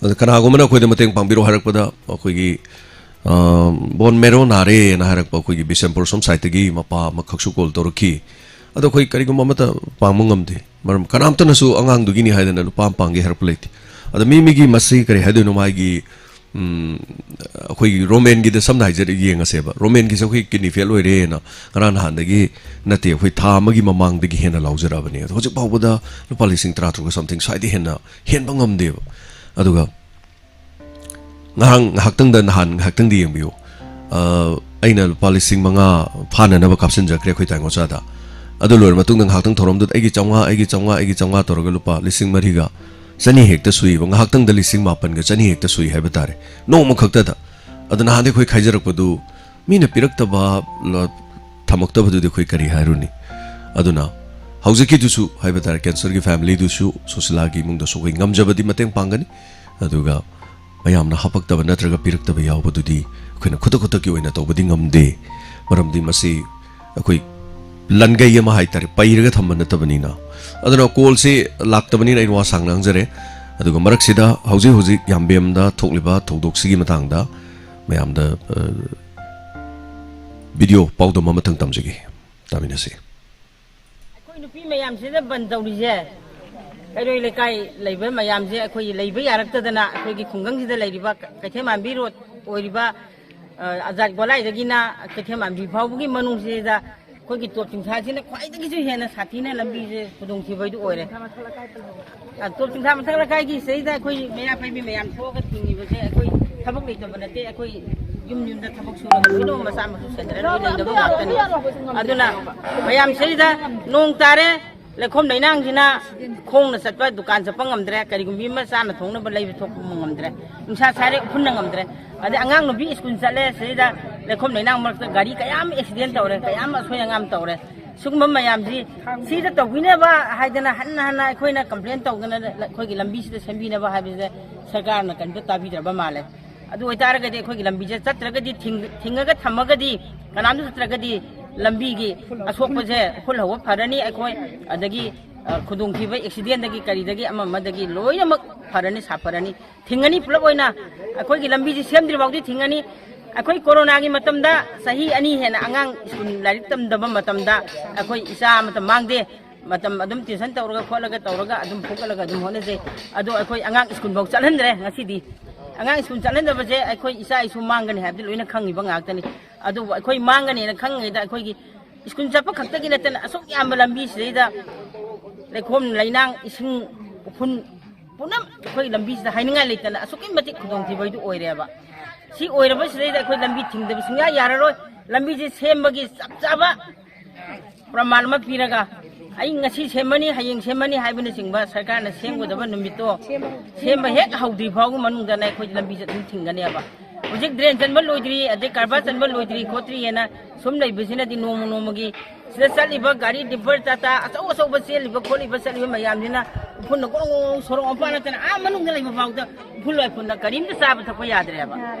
ꯑꯗꯣ ꯀꯅꯥꯒꯨꯝꯕꯅ ꯑꯩꯈꯣꯏꯗ ꯃꯇꯦꯡ ꯄꯥꯡꯕꯤꯔꯣ ꯍꯥꯏꯔꯛꯄꯗ, ꯑꯩꯈꯣꯏꯒꯤ, ꯑ, ꯕꯣꯟ ꯃꯦꯔꯣ ꯅꯥꯔꯦꯅ ꯍꯥꯏꯔꯛꯄ ꯑꯩꯈꯣꯏꯒꯤ ꯕꯤꯁꯦꯝꯄꯨꯔ ꯁꯣꯝ ꯁꯥꯏꯠꯇꯒꯤ ꯃꯄꯥ ꯑꯃꯈꯛꯁꯨ ꯀꯣꯜ ꯇꯧꯔꯛꯈꯤ꯫ ꯑꯗꯣ ꯑꯩꯈꯣꯏ ꯀꯔꯤꯒꯨꯝꯕ ꯑꯃꯠꯇ ꯄꯥꯡꯕ ꯉꯝꯗꯦ꯫ ꯃꯔꯝ ꯀꯅꯥꯝꯇꯅꯁꯨ ꯑꯉꯥꯡꯗꯨꯒꯤꯅꯤ ꯍꯥꯏꯗꯅ ꯂꯨꯄꯥ ꯑꯃ ꯄꯥꯡꯒꯦ ꯍꯥꯏꯔꯛꯄ ꯂꯩꯇꯦ꯫ ꯑꯗ ꯃꯤ ꯃꯤꯒꯤ ꯃꯁꯤ ꯀꯔꯤ ꯍꯥꯏꯗꯣꯏꯅꯣ, ꯃꯥꯒꯤ, ꯎꯝ, ꯑꯩꯈꯣꯏꯒꯤ ꯔꯣꯃꯦꯟꯒꯤꯗ ꯁꯝꯅ ꯍꯥꯏꯖꯔ ꯌꯦꯡꯉꯁꯦꯕ꯫ ꯔꯣꯃꯦꯟꯒꯤꯁꯦ ꯑꯩꯈꯣꯏ ꯀꯤꯗꯅꯤ ꯐꯦꯜ ꯑꯣꯏꯔꯦꯅ ꯉꯔꯥꯡ ꯅꯍꯥꯟꯗꯒꯤ ꯅꯠꯇꯦ, ꯑꯩꯈꯣꯏ ꯊꯥ ꯑꯃꯒꯤ ꯃꯃꯥꯡꯗꯒꯤ ꯍꯦꯟꯅ ꯂꯥꯎꯖꯔꯛꯑꯕꯅꯦ꯫ ꯑꯗꯣ ꯍꯧꯖꯤꯛ ꯐꯥꯎꯕꯗ ꯂꯨꯄꯥ ꯂꯤꯁꯤꯡ ꯇꯔꯥ ꯇꯔꯨꯛꯀ something ꯁ꯭ꯋꯥꯏꯗꯩ ꯍꯦꯟꯅ ꯍꯦꯟꯕ ꯉꯝꯗꯦꯕ꯫ ꯑꯗꯨꯒ ꯉꯔꯥꯡ ꯉꯥꯏꯍꯥꯛꯇꯪꯗ, ꯅꯍꯥꯟ ꯉꯥꯏꯍꯥꯛꯇꯪꯗꯤ ꯌꯦꯡꯕꯤꯌꯨ꯫ ꯑ, ꯑꯩꯅ ꯂꯨꯄꯥ ꯂꯤꯁꯤꯡ ꯃꯉꯥ ꯐꯥꯅꯅꯕ ꯀꯥꯞꯁꯤꯟꯖꯈ꯭ꯔꯦ ꯑꯩꯈꯣꯏ ꯇꯥꯏꯉꯣꯆꯥꯗ꯫ ꯑꯗꯨ ꯂꯣꯏꯔ ꯃꯇꯨꯡꯗ ꯉꯥꯏꯍꯥꯛꯇꯪ ꯊꯧꯔꯝꯗꯨꯗ ꯑꯩꯒꯤ ꯆꯥꯝꯃꯉꯥ, ꯑꯩꯒꯤ ꯆꯥꯝꯃꯉꯥ, ꯑꯩꯒꯤ ꯆꯥꯝꯃꯉꯥ ꯇꯧꯔꯒ ꯂꯨꯄꯥ ꯂꯤꯁꯤꯡ ꯃꯔꯤꯒ ꯆꯅꯤ ꯍꯦꯛꯇ ꯁꯨꯏꯕ꯫ ꯉꯥꯏꯍꯥꯛꯇꯪꯗ ꯂꯤꯁꯤꯡ ꯃꯥꯄꯟꯒ ꯆꯅꯤ ꯍꯦꯛꯇ ꯁꯨꯏ ꯍꯥꯏꯕ ꯇꯥꯔꯦ, ꯅꯣꯡꯃ ꯈꯛꯇꯗ꯫ ꯑꯗꯨ ꯅꯍꯥꯟꯗꯩ ꯑꯩꯈꯣꯏ ꯈꯥꯏꯖꯔꯛꯄꯗꯨ ꯃꯤꯅ ꯄꯤꯔꯛꯇꯕ, ꯂ-, ꯊꯝꯃꯛꯇꯕꯗꯨꯗꯤ ꯑꯩꯈꯣꯏ ꯀꯔꯤ ꯍꯥꯏꯔꯨꯅꯤ? ꯑꯗꯨꯅ ꯍꯧꯖꯤꯛꯀꯤꯗꯨꯁꯨ ꯍꯥꯏꯕ ꯇꯥꯔꯦ, ꯀꯦꯟꯁꯔꯒꯤ ꯐꯦꯃꯤꯂꯤꯗꯨꯁꯨ ꯁꯨꯁꯤꯂꯥꯒꯤ ꯏꯃꯨꯡꯗꯁꯨ ꯑꯩꯈꯣꯏ ꯉꯝꯖꯕꯗꯤ ꯃꯇꯦꯡ ꯄꯥꯡꯒꯅꯤ꯫ ꯑꯗꯨꯒ ꯃꯌꯥꯝꯅ ꯍꯥꯄꯛꯇꯕ ꯅꯠꯇ꯭ꯔꯒ ꯄꯤꯔꯛꯇꯕ ꯌꯥꯎꯕꯗꯨꯗꯤ ꯑꯩꯈꯣꯏꯅ ꯈꯨꯗꯛ ꯈꯨꯗꯛꯀꯤ ꯑꯣꯏꯅ ꯇꯧꯕꯗꯤ ꯉꯝꯗꯦ꯫ ꯃꯔꯝꯗꯤ ꯃꯁꯤ ꯑꯩꯈꯣꯏ ꯂꯟꯒꯩ ꯑꯃ ꯍꯥꯏꯇꯥꯔꯦ, ꯄꯩꯔꯒ ꯊꯝꯕ ꯅꯠꯇꯕꯅꯤꯅ꯫ ꯑꯗꯨꯅ ꯀꯣꯜꯁꯤ ꯂꯥꯛꯇꯕꯅꯤꯅ ꯑꯩꯅ ꯋꯥ ꯁꯥꯡꯅ ꯉꯥꯡꯖꯔꯦ꯫ ꯑꯗꯨꯒ ꯃꯔꯛꯁꯤꯗ ꯍꯧꯖꯤꯛ ꯍꯧꯖꯤꯛ ꯌꯥꯝꯕꯦꯝꯗ ꯊꯣꯛꯂꯤꯕ ꯊꯧꯗꯣꯛꯁꯤꯒꯤ ꯃꯇꯥꯡꯗ ꯃꯌꯥꯝꯗ, ꯑ, ꯚꯤꯗꯤꯑꯣ ꯄꯥꯎꯗꯝ ꯑꯃꯇꯪ ꯇꯝꯖꯒꯦ꯫ ꯇꯥꯃꯤꯟꯅꯁꯤ꯫ ꯑꯩꯈꯣꯏ ꯅꯨꯄꯤ ꯃꯌꯥꯝꯁꯤꯗ ꯕꯟ ꯇꯧꯔꯤꯁꯦ, ꯀꯩꯔꯣꯏ ꯂꯩꯀꯥꯏ ꯂꯩꯕ ꯃꯌꯥꯝꯁꯦ, ꯑꯩꯈꯣꯏ ꯂꯩꯕ ꯌꯥꯔꯛꯇꯗꯅ, ꯑꯩꯈꯣꯏꯒꯤ ꯈꯨꯡꯒꯪꯁꯤꯗ ꯂꯩꯔꯤꯕ ꯀꯩꯊꯦꯜ ꯃꯥꯟꯕꯤ ꯔꯣꯗ ꯑꯣꯏꯔꯤꯕ, ꯑ, ꯑꯖꯥꯠ ꯒꯣꯂꯥꯏꯗꯒꯤꯅ ꯀꯩꯊꯦꯜ ꯃꯥꯟꯕꯤ ꯐꯥꯎꯕꯒꯤ ꯃꯅꯨꯡꯁꯤꯗ ꯑꯩꯈꯣꯏꯒꯤ ꯇꯣꯞ ꯆꯤꯡꯊꯥꯁꯤꯅ ꯈ꯭ꯋꯥꯏꯗꯒꯤꯁꯨ ꯍꯦꯟꯅ ꯁꯥꯊꯤꯅ ꯂꯝꯕꯤꯁꯦ ꯈꯨꯗꯣꯡꯊꯤꯕ ꯍꯥꯏꯗꯨ ꯑꯣꯏꯔꯦ꯫ ꯑ, ꯇꯣꯞ ꯆꯤꯡꯊꯥ ꯃꯊꯛ ꯂꯩꯀꯥꯏꯒꯤ ꯁꯤꯗꯩꯗ ꯑꯩꯈꯣꯏ ꯃꯩꯔꯥ ꯄꯥꯏꯕꯤ ꯃꯌꯥꯝ ꯊꯣꯛꯑꯒ ꯊꯤꯡꯉꯤꯕꯁꯦ ꯑꯩꯈꯣꯏ ꯊꯕꯛ ꯂꯩꯇꯕ ꯅꯠꯇꯦ, ꯑꯩꯈꯣꯏ ꯌꯨꯝ ꯌꯨꯝꯗ ꯊꯕꯛ ꯁꯨꯔꯒ ꯂꯣꯏꯅꯃꯛ ꯃꯆꯥ ꯃꯁꯨ ꯁꯦꯟꯅꯔ ꯂꯣꯏ ꯂꯩꯅꯕ ꯉꯥꯛꯇꯅꯤ꯫ ꯑꯗꯨꯅ ꯃꯌꯥꯝ ꯁꯤꯗꯩꯗ ꯅꯣꯡ ꯇꯥꯔꯦ, ꯂꯩꯈꯣꯝ ꯂꯩꯅꯥꯡꯁꯤꯅ ꯈꯣꯡꯅ ꯆꯠꯄ, ꯗꯨꯀꯥꯟ ꯆꯠꯄ ꯉꯝꯗ꯭ꯔꯦ, ꯀꯔꯤꯒꯨꯝꯕꯤ ꯑꯃ ꯆꯥꯅ ꯊꯣꯡꯅꯕ ꯂꯩꯕ ꯊꯣꯛꯄ ꯉꯝꯗ꯭ꯔꯦ, ꯅꯨꯡꯁꯥ ꯁꯥꯔꯦ, ꯎꯐꯨꯟꯅ ꯉꯝꯗ꯭ꯔꯦ꯫ ꯑꯗꯩ ꯑꯉꯥꯡ ꯅꯨꯄꯤ ꯁ꯭ꯀꯨꯜ ꯆꯠꯂꯦ, ꯁꯤꯗꯩꯗ ꯂꯩꯈꯣꯝ ꯂꯩꯅꯥꯡ ꯃꯔꯛꯇ ꯒꯥꯔꯤ ꯀꯌꯥ ꯑꯃ ꯑꯦꯛꯁꯤꯗꯦꯟ ꯇꯧꯔꯦ, ꯀꯌꯥ ꯑꯃ ꯑꯁꯣꯏ ꯑꯉꯥꯝ ꯇꯧꯔꯦ꯫ ꯁꯤꯒꯨꯝꯕ ꯃꯌꯥꯝꯁꯤ ꯁꯤꯗ ꯇꯧꯕꯤꯅꯕ ꯍꯥꯏꯗꯅ ꯍꯟꯅ ꯍꯟꯅ ꯑꯩꯈꯣꯏꯅ ꯀꯝꯄ꯭ꯂꯦꯟ ꯇꯧꯗꯅ ꯑꯩꯈꯣꯏꯒꯤ ꯂꯝꯕꯤꯁꯤꯗ ꯁꯦꯝꯕꯤꯅꯕ ꯍꯥꯏꯕꯁꯦ ꯁꯔꯀꯥꯔꯅ ꯀꯔꯤꯝꯇ ꯇꯥꯕꯤꯗ꯭ꯔꯕ ꯃꯥꯜꯂꯦ꯫ ꯑꯗꯨ ꯑꯣꯏꯇꯥꯔꯒꯗꯤ ꯑꯩꯈꯣꯏꯒꯤ ꯂꯝꯕꯤꯁꯦ ꯆꯠꯇ꯭ꯔꯒꯗꯤ, ꯊꯤꯡ-, ꯊꯤꯡꯉꯒ ꯊꯝꯃꯒꯗꯤ, ꯀꯅꯥꯝꯇ ꯆꯠꯇ꯭ꯔꯒꯗꯤ ꯂꯝꯕꯤꯒꯤ ꯑꯁꯣꯛꯄꯁꯦ ꯎꯐꯨꯜ ꯍꯧꯕ ꯐꯔꯅꯤ꯫ ꯑꯩꯈꯣꯏ ꯑꯗꯒꯤ, ꯑ, ꯈꯨꯗꯣꯡꯊꯤꯕ ꯑꯦꯛꯁꯤꯗꯦꯟꯗꯒꯤ ꯀꯔꯤꯗꯒꯤ ꯑꯃ ꯑꯃꯗꯒꯤ ꯂꯣꯏꯅꯃꯛ ꯐꯔꯅꯤ, ꯁꯥꯐꯔꯅꯤ꯫ ꯊꯤꯡꯉꯅꯤ ꯄꯨꯂꯞ ꯑꯣꯏꯅ꯫ ꯑꯩꯈꯣꯏꯒꯤ ꯂꯝꯕꯤꯁꯤ ꯁꯦꯝꯗ꯭ꯔꯤ ꯐꯥꯎꯗꯤ ꯊꯤꯡꯉꯅꯤ꯫ ꯑꯩꯈꯣꯏ ꯀꯣꯔꯣꯅꯥꯒꯤ ꯃꯇꯝꯗ ꯆꯍꯤ ꯑꯅꯤ ꯍꯦꯟꯅ ꯑꯉꯥꯡ ꯁ꯭ꯀꯨꯜ ꯂꯥꯏꯔꯤꯛ ꯇꯝꯗꯕ ꯃꯇꯝꯗ ꯑꯩꯈꯣꯏ ꯏꯆꯥ ꯑꯃꯠꯇ ꯃꯥꯡꯗꯦ꯫ ꯃꯇꯝ ꯑꯗꯨꯝ ꯇ꯭ꯌꯨꯁꯟ ꯇꯧꯔꯒ ꯈꯣꯠꯂꯒ ꯇꯧꯔꯒ ꯑꯗꯨꯝ ꯐꯨꯒꯠꯂꯒ ꯑꯗꯨꯝ ꯍꯣꯠꯅꯖꯩ꯫ ꯑꯗꯣ ꯑꯩꯈꯣꯏ ꯑꯉꯥꯡ ꯁ꯭ꯀꯨꯜ ꯐꯥꯎ ꯆꯠꯍꯟꯗ꯭ꯔꯦ ꯉꯁꯤꯗꯤ꯫ ꯑꯉꯥꯡ ꯁ꯭ꯀꯨꯜ ꯆꯠꯍꯟꯗꯕꯁꯦ ꯑꯩꯈꯣꯏ ꯏꯆꯥ ꯏꯁꯨ ꯃꯥꯡꯒꯅꯤ ꯍꯥꯏꯕꯗꯤ ꯂꯣꯏꯅ ꯈꯪꯉꯤꯕ ꯉꯥꯛꯇꯅꯤ꯫ ꯑꯗꯨꯕꯨ ꯑꯩꯈꯣꯏ ꯃꯥꯡꯒꯅꯦꯅ ꯈꯪꯉꯤꯉꯩꯗ ꯑꯩꯈꯣꯏꯒꯤ ꯁ꯭ꯀꯨꯜ ꯆꯠꯄ ꯈꯛꯇꯒꯤ ꯅꯠꯇꯅ ꯑꯁꯨꯛ ꯌꯥꯝꯕ ꯂꯝꯕꯤꯁꯤꯗꯩꯗ ꯂꯩꯈꯣꯝ ꯂꯩꯅꯥꯡ ꯏꯁꯤꯡ ꯎꯐꯨꯟ ꯄꯨꯝꯅꯃꯛ ꯑꯩꯈꯣꯏ ꯂꯝꯕꯤꯁꯤꯗ ꯍꯥꯏꯅꯤꯡꯉꯥꯏ ꯂꯩꯇꯅ ꯑꯁꯨꯛꯀꯤ ꯃꯇꯤꯛ ꯈꯨꯗꯣꯡꯊꯤꯕ ꯍꯥꯏꯗꯨ ꯑꯣꯏꯔꯦꯕ꯫ ꯁꯤ ꯑꯣꯏꯔꯕꯁꯤꯗꯩꯗ ꯑꯩꯈꯣꯏ ꯂꯝꯕꯤ ꯊꯤꯡꯗꯕ ꯁꯨꯡꯌꯥ ꯌꯥꯔꯔꯣꯏ꯫ ꯂꯝꯕꯤꯁꯦ ꯁꯦꯝꯕꯒꯤ ꯆꯞ ꯆꯥꯕ ꯄ꯭ꯔꯃꯥꯟ ꯑꯃ ꯄꯤꯔꯒ, ꯑꯩ ꯉꯁꯤ ꯁꯦꯝꯃꯅꯤ, ꯍꯌꯦꯡ ꯁꯦꯝꯃꯅꯤ ꯍꯥꯏꯕꯅꯆꯤꯡꯕ ꯁꯔꯀꯥꯔꯅ ꯁꯦꯝꯒꯗꯕ ꯅꯨꯃꯤꯠꯇꯣ ꯁꯦꯝꯕ ꯍꯦꯛ ꯍꯧꯗ꯭ꯔꯤ ꯐꯥꯎꯒꯤ ꯃꯅꯨꯡꯗꯅ ꯑꯩꯈꯣꯏ ꯂꯝꯕꯤꯁꯦ ꯑꯗꯨꯝ ꯊꯤꯡꯒꯅꯦꯕ꯫ ꯍꯧꯖꯤꯛ ꯗ꯭ꯔꯦꯟ ꯆꯟꯕ ꯂꯣꯏꯗ꯭ꯔꯤ, ꯑꯗꯩ ꯀꯔꯕꯥꯔ ꯆꯟꯕ ꯂꯣꯏꯗ꯭ꯔꯤ ꯈꯣꯠꯇ꯭ꯔꯤꯑꯅ ꯁꯨꯝ ꯂꯩꯕꯁꯤꯅꯗꯤ ꯅꯣꯡꯃ ꯅꯣꯡꯃꯒꯤ ꯁꯤꯗ ꯆꯠꯂꯤꯕ ꯒꯥꯔꯤ ꯗꯤꯝꯄꯔ ꯇꯥꯇꯥ ꯑꯆꯧ ꯑꯆꯧꯕ ꯆꯦꯜꯂꯤꯕ ꯈꯣꯠꯂꯤꯕ ꯆꯠꯂꯤꯕ ꯃꯌꯥꯝꯁꯤꯅ ꯎꯐꯨꯟꯅ ꯒ꯭ꯔꯣꯡ ꯒ꯭ꯔꯣꯡ ꯁꯣꯔꯣꯛ ꯃꯄꯥꯟ ꯅꯠꯇꯅ ꯑꯥ ꯃꯅꯨꯡꯗ ꯂꯩꯕ ꯐꯥꯎꯗ ꯎꯐꯨꯜ ꯋꯥꯏꯐꯨꯜꯅ ꯀꯔꯤꯝꯇ ꯆꯥꯕ ꯊꯛꯄ ꯌꯥꯗ꯭ꯔꯦꯕ꯫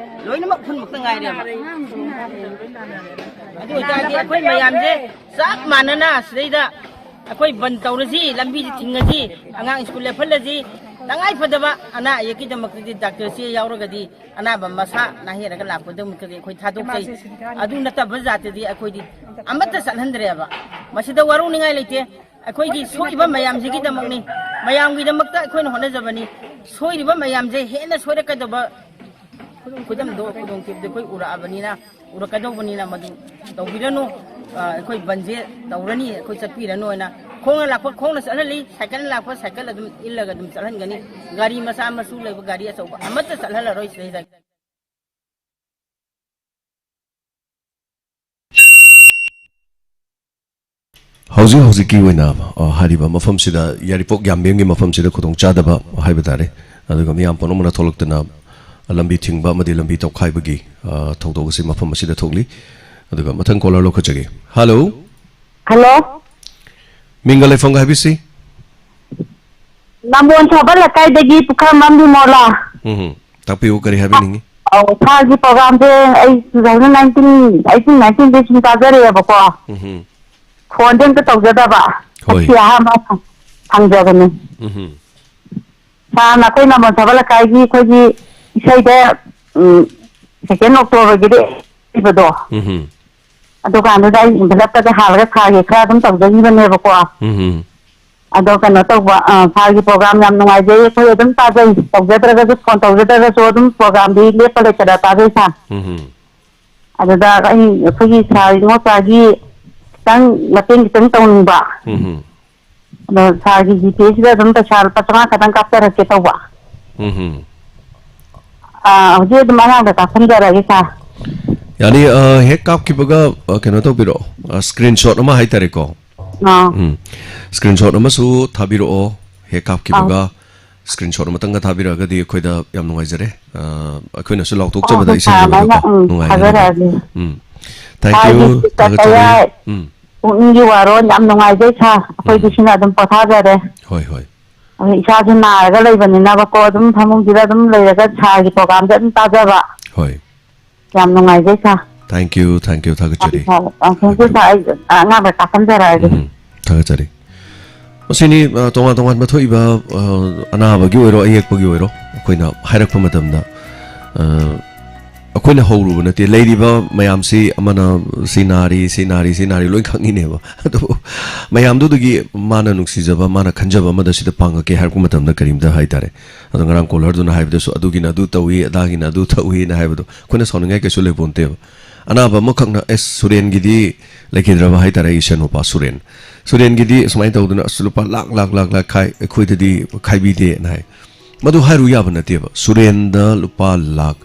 ꯂꯣꯏꯅꯃꯛ ꯎꯐꯨꯜꯃꯛꯇ ꯉꯥꯏꯔꯦꯕ꯫ ꯑꯗꯨ ꯑꯣꯏꯇꯥꯔꯗꯤ ꯑꯩꯈꯣꯏ ꯃꯌꯥꯝꯁꯦ ꯆꯞ ꯃꯥꯟꯅꯅ ꯁꯤꯗꯩꯗ ꯑꯩꯈꯣꯏ ꯕꯟ ꯇꯧꯔꯁꯤ, ꯂꯝꯕꯤꯁꯤ ꯊꯤꯡꯉꯁꯤ, ꯑꯉꯥꯡ ꯁ꯭ꯀꯨꯜ ꯂꯦꯞꯍꯜꯂꯁꯤ, ꯇꯉꯥꯏ ꯐꯗꯕ ꯑꯅꯥ ꯑꯌꯦꯛꯀꯤꯗꯃꯛꯇꯗꯤ ꯗꯥꯛꯇꯔꯁꯦ ꯌꯥꯎꯔꯒꯗꯤ ꯑꯅꯥꯕ ꯃꯁꯥ ꯅꯥꯍꯦꯔꯒ ꯂꯥꯛꯄꯗꯃꯛꯇꯗꯤ ꯑꯩꯈꯣꯏ ꯊꯥꯗꯣꯛꯆꯩ꯫ ꯑꯗꯨ ꯅꯠꯇꯕ ꯖꯥꯠꯇꯗꯤ ꯑꯩꯈꯣꯏꯗꯤ ꯑꯃꯠꯇ ꯆꯠꯍꯟꯗ꯭ꯔꯦꯕ꯫ ꯃꯁꯤꯗ ꯋꯥꯔꯧꯅꯤꯡꯉꯥꯏ ꯂꯩꯇꯦ꯫ ꯑꯩꯈꯣꯏꯒꯤ ꯁꯣꯛꯏꯕ ꯃꯌꯥꯝꯁꯤꯒꯤꯗꯃꯛꯅꯤ, ꯃꯌꯥꯝꯒꯤꯗꯃꯛꯇ ꯑꯩꯈꯣꯏꯅ ꯍꯣꯠꯅꯖꯕꯅꯤ꯫ ꯁꯣꯏꯔꯤꯕ ꯃꯌꯥꯝꯁꯦ ꯍꯦꯟꯅ ꯁꯣꯏꯔꯛꯀꯗꯕ ꯈꯨꯗꯝꯗꯣ, ꯈꯨꯗꯣꯡꯊꯤꯕꯗꯣ ꯑꯩꯈꯣꯏ ꯎꯔꯛꯑꯕꯅꯤꯅ, ꯎꯔꯛꯀꯗꯧꯕꯅꯤꯅ ꯃꯗꯨ ꯇꯧꯕꯤꯔꯅꯨ꯫ ꯑ, ꯑꯩꯈꯣꯏ ꯕꯟꯁꯦ ꯇꯧꯔꯅꯤ, ꯑꯩꯈꯣꯏ ꯆꯠꯄꯤꯔꯅꯨ ꯍꯥꯏꯅ ꯈꯣꯡꯅ ꯂꯥꯛꯄ ꯈꯣꯡꯅ ꯆꯠꯍꯜꯂꯤ, ꯁꯥꯏꯀꯜꯅ ꯂꯥꯛꯄ ꯁꯥꯏꯀꯜ ꯑꯗꯨꯝ ꯏꯜꯂꯒ ꯑꯗꯨꯝ ꯆꯠꯍꯟꯒꯅꯤ꯫ ꯒꯥꯔꯤ ꯃꯆꯥ ꯃꯁꯨ ꯂꯩꯕ ꯒꯥꯔꯤ ꯑꯆꯧꯕ ꯑꯃꯠꯇ ꯆꯠꯍꯜꯂꯔꯣꯏ ꯁꯤꯗꯩꯗ꯫ ꯍꯧꯖꯤꯛ ꯍꯧꯖꯤꯛꯀꯤ ꯑꯣꯏꯅ, ꯑ, ꯍꯥꯏꯔꯤꯕ ꯃꯐꯝꯁꯤꯗ, ꯌꯥꯏꯔꯤꯄꯣꯛ ꯌꯥꯝꯕꯦꯝꯒꯤ ꯃꯐꯝꯁꯤꯗ ꯈꯨꯗꯣꯡꯆꯥꯗꯕ ꯍꯥꯏꯕ ꯇꯥꯔꯦ꯫ ꯑꯗꯨꯒ ꯃꯤꯌꯥꯝ ꯄꯨꯝꯅꯃꯛꯅ ꯊꯣꯛꯂꯛꯇꯨꯅ ꯂꯝꯕꯤ ꯊꯤꯡꯕ ꯑꯃꯗꯤ ꯂꯝꯕꯤ ꯇꯧꯈꯥꯏꯕꯒꯤ, ꯑ, ꯊꯧꯗꯣꯛ ꯑꯁꯤ ꯃꯐꯝ ꯑꯁꯤꯗ ꯊꯣꯛꯂꯤ꯫ ꯑꯗꯨꯒ ꯃꯊꯪ caller ꯂꯧꯈꯠꯆꯒꯦ꯫ Hello꯫ Hello꯫ ꯃꯤꯡꯒ ꯂꯩꯐꯝꯒ ꯍꯥꯏꯕꯤꯁꯤ꯫ ꯅꯝꯕꯣꯜ ꯁꯥꯕ ꯂꯩꯀꯥꯏꯗꯒꯤ ꯄꯨꯈ꯭ꯔꯝꯕꯝ ꯕꯤꯃꯣꯂꯥ꯫ ꯎꯝ꯫ ꯇꯥꯛꯄꯤꯌꯨ, ꯀꯔꯤ ꯍꯥꯏꯕꯤꯅꯤꯡꯉꯤ? ꯑꯧ, ꯁꯥꯔꯒꯤ programꯁꯦ ꯑꯩ two thousand nineteen, eighteen nineteenꯗꯩ ꯁꯨꯝ ꯇꯥꯖꯔꯛꯑꯦꯕꯀꯣ꯫ ꯎꯝ꯫ Phoneꯗꯤ ꯑꯝꯇ ꯇꯧꯖꯗꯕ꯫ ꯍꯣꯏ꯫ ꯉꯁꯤ ꯑꯍꯥꯟꯕ ꯐꯪꯖꯕꯅꯤ꯫ ꯎꯝ꯫ ꯁꯥꯔꯅ ꯑꯩꯈꯣꯏ ꯅꯝꯕꯣꯜ ꯁꯥꯕ ꯂꯩꯀꯥꯏꯒꯤ ꯑꯩꯈꯣꯏꯒꯤ ꯏꯁꯩꯗ, ꯎꯝ, second Octoberꯒꯤꯗ ꯏꯕꯗꯣ꯫ ꯎꯝ꯫ ꯑꯗꯨꯀꯥꯟꯗꯨꯗ ꯑꯩ envelopeꯀꯗꯤ ꯍꯥꯜꯂꯒ ꯁꯥꯔꯒꯤ ꯈꯔ ꯑꯗꯨꯝ ꯇꯧꯖꯈꯤꯕꯅꯦꯕꯀꯣ꯫ ꯎꯝ꯫ ꯑꯗꯣ ꯀꯩꯅꯣ ꯇꯧꯕ, ꯑ, ꯁꯥꯔꯒꯤ program ꯌꯥꯝ ꯅꯨꯡꯉꯥꯏꯖꯩ꯫ ꯑꯩꯈꯣꯏ ꯑꯗꯨꯝ ꯇꯥꯖꯩ꯫ ꯇꯧꯖꯗ꯭ꯔꯒꯁꯨ, phone ꯇꯧꯖꯗ꯭ꯔꯒꯁꯨ ꯑꯗꯨꯝ programꯗꯤ ꯂꯦꯞꯄ ꯂꯩꯇꯅ ꯇꯥꯖꯩ ꯁꯥꯔ꯫ ꯎꯝ꯫ ꯑꯗꯨꯗ ꯑꯩ, ꯑꯩꯈꯣꯏꯒꯤ ꯁꯥꯔ ꯏꯉꯣꯆꯥꯒꯤ ꯈꯤꯇꯪ ꯃꯇꯦꯡ ꯈꯤꯇꯪ ꯇꯧꯅꯤꯡꯕ꯫ ꯎꯝ꯫ ꯑꯗꯣ ꯁꯥꯔꯒꯤ GPayꯁꯤꯗ ꯑꯗꯨꯝ ꯄꯩꯁꯥ ꯂꯨꯄꯥ ꯆꯥꯝꯃꯉꯥ ꯈꯛꯇꯪ ꯀꯥꯞꯆꯔꯛꯀꯦ ꯇꯧꯕ꯫ ꯎꯝ꯫ ꯑꯥ, ꯍꯧꯖꯤꯛ ꯑꯗꯨꯝ ꯑꯉꯥꯡꯗ ꯀꯥꯞꯍꯟꯖꯔꯛꯑꯒꯦ ꯁꯥꯔ꯫ ꯌꯥꯅꯤ, ꯑ, ꯍꯦꯛ ꯀꯥꯞꯈꯤꯕꯒ, ꯑ, ꯀꯩꯅꯣ ꯇꯧꯕꯤꯔꯛꯑꯣ, ꯑ, screenshot ꯑꯃ ꯍꯥꯏꯇꯥꯔꯦꯀꯣ꯫ ꯑꯥ꯫ ꯎꯝ꯫ Screenshot ꯑꯃꯁꯨ ꯊꯥꯕꯤꯔꯛꯑꯣ, ꯍꯦꯛ ꯀꯥꯞꯈꯤꯕꯒ꯫ ꯑꯥ꯫ Screenshot ꯑꯃꯇꯪꯒ ꯊꯥꯕꯤꯔꯛꯑꯒꯗꯤ ꯑꯩꯈꯣꯏꯗ ꯌꯥꯝ ꯅꯨꯡꯉꯥꯏꯖꯔꯦ꯫ ꯑ, ꯑꯩꯈꯣꯏꯅꯁꯨ ꯂꯥꯎꯊꯣꯛꯆꯕꯗ ꯑꯥ, ꯏꯆꯦ ꯍꯣꯏꯗ ꯑꯗꯨꯃꯥꯏꯅ, ꯎꯝ, ꯅꯨꯡꯉꯥꯏꯒꯅꯤ꯫ ꯊꯥꯖꯔꯛꯑꯒꯦ꯫ ꯎꯝ꯫ Thank you, ꯁꯥꯔꯒꯤ ꯊꯥꯒꯠꯆꯔꯤ꯫ ꯀꯌꯥ ꯎꯝ꯫ ꯄꯨꯛꯅꯤꯡꯒꯤ ꯋꯥꯔꯣꯜ ꯌꯥꯝ ꯅꯨꯡꯉꯥꯏꯖꯩ ꯁꯥꯔ꯫ ꯑꯩꯈꯣꯏꯗꯤ ꯎꯝ꯫ ꯁꯤꯅ ꯑꯗꯨꯝ ꯄꯣꯊꯥꯖꯔꯦ꯫ ꯍꯣꯏ, ꯍꯣꯏ꯫ ꯍꯣꯏ, ꯏꯁꯥꯁꯨ ꯅꯥꯔꯒ ꯂꯩꯕꯅꯤꯅꯕꯀꯣ, ꯑꯗꯨꯝ ꯐꯃꯨꯡꯁꯤꯗ ꯑꯗꯨꯝ ꯂꯩꯔꯒ ꯁꯥꯔꯒꯤ programꯁꯦ ꯑꯗꯨꯝ ꯇꯥꯖꯕ꯫ ꯍꯣꯏ꯫ ꯌꯥꯝ ꯅꯨꯡꯉꯥꯏꯖꯩ, ꯁꯥꯔ꯫ Thank you, thank you, ꯊꯥꯒꯠꯆꯔꯤ꯫ ꯌꯥꯝ ꯐꯔꯦ꯫ ꯑ, thank you, ꯁꯥꯔ꯫ ꯑꯩ, ꯑ, ꯑꯉꯥꯡꯗ ꯀꯥꯞꯍꯟꯖꯔꯛꯑꯒꯦ꯫ ꯎꯝ, ꯊꯥꯒꯠꯆꯔꯤ꯫ ꯃꯁꯤꯅꯤ, ꯑ, ꯇꯣꯉꯥꯟ ꯇꯣꯉꯥꯟꯕ ꯊꯣꯛꯏꯕ, ꯑ, ꯑꯅꯥꯕꯒꯤ ꯑꯣꯏꯔꯣ, ꯑꯌꯦꯛꯄꯒꯤ ꯑꯣꯏꯔꯣ, ꯑꯩꯈꯣꯏꯅ ꯍꯥꯏꯔꯛꯄ ꯃꯇꯝꯗ, ꯑ, ꯑꯩꯈꯣꯏꯅ ꯍꯧꯔꯨꯕ ꯅꯠꯇꯦ꯫ ꯂꯩꯔꯤꯕ ꯃꯌꯥꯝꯁꯤ ꯑꯃꯅ ꯁꯤ ꯅꯥꯔꯤ, ꯁꯤ ꯅꯥꯔꯤ, ꯁꯤ ꯅꯥꯔꯤ ꯂꯣꯏ ꯈꯪꯉꯤꯅꯦꯕ꯫ ꯑꯗꯨꯕꯨ ꯃꯌꯥꯝꯗꯨꯗꯒꯤ ꯃꯥꯅ ꯅꯨꯡꯁꯤꯖꯕ, ꯃꯥꯅ ꯈꯟꯖꯕ ꯑꯃꯗ ꯁꯤꯗ ꯄꯥꯡꯉꯛꯀꯦ ꯍꯥꯏꯔꯛꯄ ꯃꯇꯝꯗ ꯀꯔꯤꯝꯇ ꯍꯥꯏꯇꯥꯔꯦ꯫ ꯑꯗꯣ ꯉꯔꯥꯡ caller-ꯗꯨꯅ ꯍꯥꯏꯕꯗꯁꯨ ꯑꯗꯨꯒꯤꯅ ꯑꯗꯨ ꯇꯧꯏ, ꯑꯗꯥꯒꯤꯅ ꯑꯗꯨ ꯇꯧꯏꯅ ꯍꯥꯏꯕꯗꯣ ꯑꯩꯈꯣꯏꯅ ꯁꯥꯎꯅꯤꯡꯉꯥꯏ ꯀꯩꯁꯨ ꯂꯩꯄꯣꯟꯇꯦꯕ꯫ ꯑꯅꯥꯕ ꯑꯃꯈꯛꯅ, "ꯑꯦꯁ, ꯁꯨꯔꯦꯟꯒꯤꯗꯤ ꯂꯩꯈꯤꯗ꯭ꯔꯕ ꯍꯥꯏꯇꯥꯔꯦ, ꯑꯩꯒꯤ ꯏꯆꯟꯅꯨꯄꯥ ꯁꯨꯔꯦꯟ꯫ ꯁꯨꯔꯦꯟꯒꯤꯗꯤ ꯑꯁꯨꯃꯥꯏꯅ ꯇꯧꯗꯅ, ꯑꯁ, ꯂꯨꯄꯥ ꯂꯥꯛ, ꯂꯥꯛ, ꯂꯥꯛ, ꯂꯥꯛ ꯈꯥꯏ, ꯑꯩꯈꯣꯏꯗꯗꯤ ꯈꯥꯏꯕꯤꯗꯦꯅ" ꯍꯥꯏ꯫ ꯃꯗꯨ ꯍꯥꯏꯔꯨ ꯌꯥꯕ ꯅꯠꯇꯦꯕ꯫ ꯁꯨꯔꯦꯟꯗ ꯂꯨꯄꯥ ꯂꯥꯛ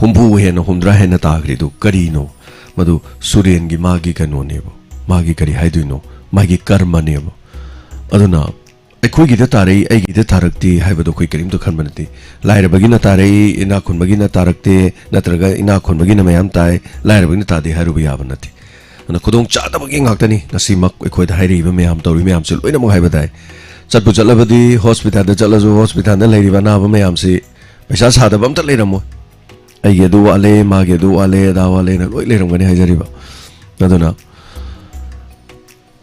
ꯍꯨꯝꯐꯨ ꯍꯦꯟꯅ, ꯍꯨꯝꯗ꯭ꯔꯥ ꯍꯦꯟꯅ ꯇꯥꯈ꯭ꯔꯤꯗꯨ ꯀꯔꯤꯅꯣ? ꯃꯗꯨ ꯁꯨꯔꯦꯟꯒꯤ ꯃꯥꯒꯤ ꯀꯩꯅꯣꯅꯦꯕ, ꯃꯥꯒꯤ ꯀꯔꯤ ꯍꯥꯏꯗꯣꯏꯅꯣ, ꯃꯥꯒꯤ ꯀꯔꯃꯅꯦꯕ꯫ ꯑꯗꯨꯅ ꯑꯩꯈꯣꯏꯒꯤꯗ ꯇꯥꯔꯛꯏ, ꯑꯩꯒꯤꯗ ꯇꯥꯔꯛꯇꯦ ꯍꯥꯏꯕꯗꯣ ꯑꯩꯈꯣꯏ ꯀꯔꯤꯝꯇ ꯈꯟꯕ ꯅꯠꯇꯦ꯫ ꯂꯥꯏꯔꯕꯒꯤꯅ ꯇꯥꯔꯛꯏ, ꯏꯅꯥꯛ ꯈꯨꯟꯕꯒꯤꯅ ꯇꯥꯔꯛꯇꯦ, ꯅꯠꯇ꯭ꯔꯒ ꯏꯅꯥꯛ ꯈꯨꯟꯕꯒꯤꯅ ꯃꯌꯥꯝ ꯇꯥꯏ, ꯂꯥꯏꯔꯕꯒꯤꯅ ꯇꯥꯗꯦ ꯍꯥꯏꯔꯨꯕ ꯌꯥꯕ ꯅꯠꯇꯦ꯫ ꯑꯗꯨꯅ ꯈꯨꯗꯣꯡ ꯆꯥꯗꯕꯒꯤ ꯉꯥꯛꯇꯅꯤ ꯉꯁꯤꯃꯛ ꯑꯩꯈꯣꯏꯗ ꯍꯥꯏꯔꯛꯏꯕ ꯃꯌꯥꯝ, ꯇꯧꯔꯤ ꯃꯌꯥꯝꯁꯦ ꯂꯣꯏꯅꯃꯛ ꯍꯥꯏꯕ ꯇꯥꯏ꯫ ꯆꯠꯄꯨ ꯆꯠꯂꯕꯗꯤ hospital-ꯗ ꯆꯠꯂꯁꯨ, hospital-ꯗ ꯂꯩꯔꯤꯕ ꯑꯅꯥꯕ ꯃꯌꯥꯝꯁꯤ ꯄꯩꯁꯥ ꯁꯥꯗꯕ ꯑꯝꯇ ꯂꯩꯔꯝꯃꯣꯏ꯫ ꯑꯩꯒꯤ ꯑꯗꯨ ꯋꯥꯠꯂꯦ, ꯃꯥꯒꯤ ꯑꯗꯨ ꯋꯥꯠꯂꯦ, ꯑꯗꯥ ꯋꯥꯠꯂꯦꯅ ꯂꯣꯏ ꯂꯩꯔꯝꯒꯅꯤ ꯍꯥꯏꯖꯔꯤꯕ꯫ ꯑꯗꯨꯅ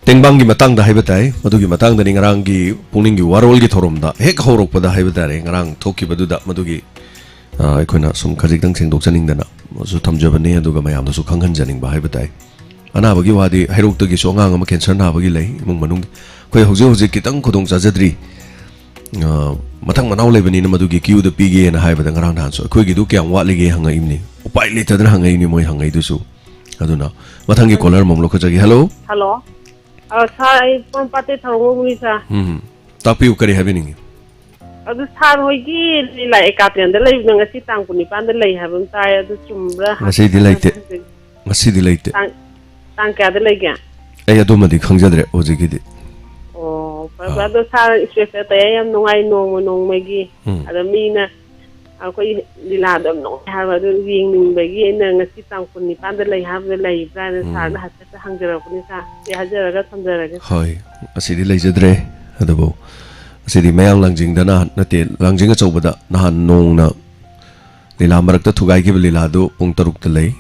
ꯇꯦꯡꯕꯥꯡꯒꯤ ꯃꯇꯥꯡꯗ ꯍꯥꯏꯕ ꯇꯥꯏ, ꯃꯗꯨꯒꯤ ꯃꯇꯥꯡꯗꯅꯤ ꯉꯔꯥꯡꯒꯤ ꯄꯨꯛꯅꯤꯡꯒꯤ ꯋꯥꯔꯣꯜꯒꯤ ꯊꯧꯔꯝꯗ ꯍꯦꯛ ꯍꯧꯔꯛꯄꯗ ꯍꯥꯏꯕ ꯇꯥꯔꯦ, ꯉꯔꯥꯡ ꯊꯣꯛꯈꯤꯕꯗꯨꯗ ꯃꯗꯨꯒꯤ, ꯑ, ꯑꯩꯈꯣꯏꯅ ꯁꯨꯝ ꯈꯖꯤꯛꯇꯪ ꯁꯦꯡꯗꯣꯛꯆꯅꯤꯡꯗꯅ ꯁꯨ ꯊꯝꯖꯕꯅꯤ, ꯑꯗꯨꯒ ꯃꯌꯥꯝꯗꯁꯨ ꯈꯪꯍꯟꯖꯅꯤꯡꯕ ꯍꯥꯏꯕ ꯇꯥꯏ꯫ ꯑꯅꯥꯕꯒꯤ ꯋꯥꯗꯤ ꯍꯩꯔꯣꯛꯇꯒꯤꯁꯨ ꯑꯉꯥꯡ ꯑꯃ cancer ꯅꯥꯕꯒꯤ ꯂꯩ, ꯏꯃꯨꯡ ꯃꯅꯨꯡ꯫ ꯑꯩꯈꯣꯏ ꯍꯧꯖꯤꯛ ꯍꯧꯖꯤꯛ ꯈꯤꯇꯪ ꯈꯨꯗꯣꯡ ꯆꯥꯖꯗ꯭ꯔꯤ꯫ ꯑ, ꯃꯊꯪ ꯃꯅꯥꯎ ꯂꯩꯕꯅꯤꯅ ꯃꯗꯨꯒꯤ queue-ꯗ ꯄꯤꯒꯦꯅ ꯍꯥꯏꯕꯗ ꯉꯔꯥꯡ ꯅꯍꯥꯟꯁꯨ ꯑꯩꯈꯣꯏꯒꯤꯗꯨ ꯀꯌꯥꯝ ꯋꯥꯠꯂꯤꯒꯦ ꯍꯪꯉꯛꯏꯕꯅꯤ꯫ ꯎꯄꯥꯏ ꯂꯩꯇꯗꯅ ꯍꯪꯉꯛꯏꯅꯤ ꯃꯣꯏ ꯍꯪꯉꯛꯏꯗꯨꯁꯨ꯫ ꯑꯗꯨꯅ ꯃꯊꯪꯒꯤ caller ꯑꯃꯃꯨꯛ ꯂꯧꯈꯠꯆꯒꯦ꯫ Hello? Hello? ꯑ, sir, ꯑꯩ ꯄꯣꯔꯣꯝꯄꯥꯠꯇꯩ ꯊꯧꯔꯝ ꯀꯧꯕꯅꯤ, sir꯫ ꯎꯝ꯫ ꯇꯥꯛꯄꯤꯌꯨ, ꯀꯔꯤ ꯍꯥꯏꯕꯤꯅꯤꯡꯉꯤ? ꯑꯗꯨ sir ꯍꯣꯏꯒꯤ ꯂꯤꯂꯥ ꯑꯦꯀꯥꯗꯦꯃꯤꯗ ꯂꯩꯕꯗꯣ ꯉꯁꯤ ꯇꯥꯡ ꯀꯨꯟꯅꯤꯄꯥꯟꯗ ꯂꯩ ꯍꯥꯏꯕ ꯑꯃ ꯇꯥꯏ, ꯑꯗꯨ ꯆꯨꯝꯕ꯭ꯔꯥ? ꯉꯁꯤꯗꯤ ꯂꯩꯇꯦ꯫ ꯉꯁꯤꯗꯤ ꯂꯩꯇꯦ꯫ ꯇꯥꯡ, ꯇꯥꯡ ꯀꯌꯥꯗ ꯂꯩꯒꯦ? ꯑꯩ ꯑꯗꯨꯃꯗꯤ ꯈꯪꯖꯗ꯭ꯔꯦ ꯍꯧꯖꯤꯛꯀꯤꯗꯤ꯫ ꯑꯣ, ꯐꯔꯦ, ꯐꯔꯦ꯫ ꯑꯥ꯫ ꯑꯗꯣ sir, special ꯇꯧꯔꯦ, ꯌꯥꯝ ꯅꯨꯡꯉꯥꯏ, ꯅꯣꯡꯃ ꯅꯣꯡꯃꯒꯤ꯫ ꯎꯝ꯫ ꯑꯗ ꯃꯤꯅ ꯑꯩꯈꯣꯏ ꯂꯤꯂꯥꯗꯣ ꯌꯥꯝ ꯅꯨꯡꯉꯥꯏ ꯍꯥꯏꯕ, ꯑꯗꯨ ꯌꯦꯡꯅꯤꯡꯕꯒꯤ ꯑꯩꯅ ꯉꯁꯤ ꯇꯥꯡ ꯀꯨꯟꯅꯤꯄꯥꯟꯗ ꯂꯩ ꯍꯥꯏꯕꯗꯣ ꯂꯩꯕ꯭ꯔꯥ ꯍꯥꯏꯅ ꯎꯝ꯫ Sirꯗ ꯍꯥꯏꯐꯦꯠꯇ ꯍꯪꯖꯔꯛꯄꯅꯤ, sir꯫ ꯁꯤ ꯍꯥꯏꯖꯔꯒ ꯊꯝꯖꯔꯒꯦ꯫ ꯍꯣꯏ, ꯉꯁꯤꯗꯤ ꯂꯩꯖꯗ꯭ꯔꯦ, ꯑꯗꯨꯕꯨ ꯑꯁꯤꯗꯤ ꯃꯌꯥꯡ ꯂꯥꯡꯖꯤꯡꯗ ꯅꯍꯥꯟ, ꯅꯠꯇꯦ, ꯂꯥꯡꯖꯤꯡ ꯑꯆꯧꯕꯗ ꯅꯍꯥꯟ ꯅꯣꯡꯅ ꯂꯤꯂꯥ ꯃꯔꯛꯇ ꯊꯨꯒꯥꯏꯈꯤꯕ ꯂꯤꯂꯥꯗꯨ ꯄꯨꯡ ꯇꯔꯨꯛꯇ ꯂꯩ꯫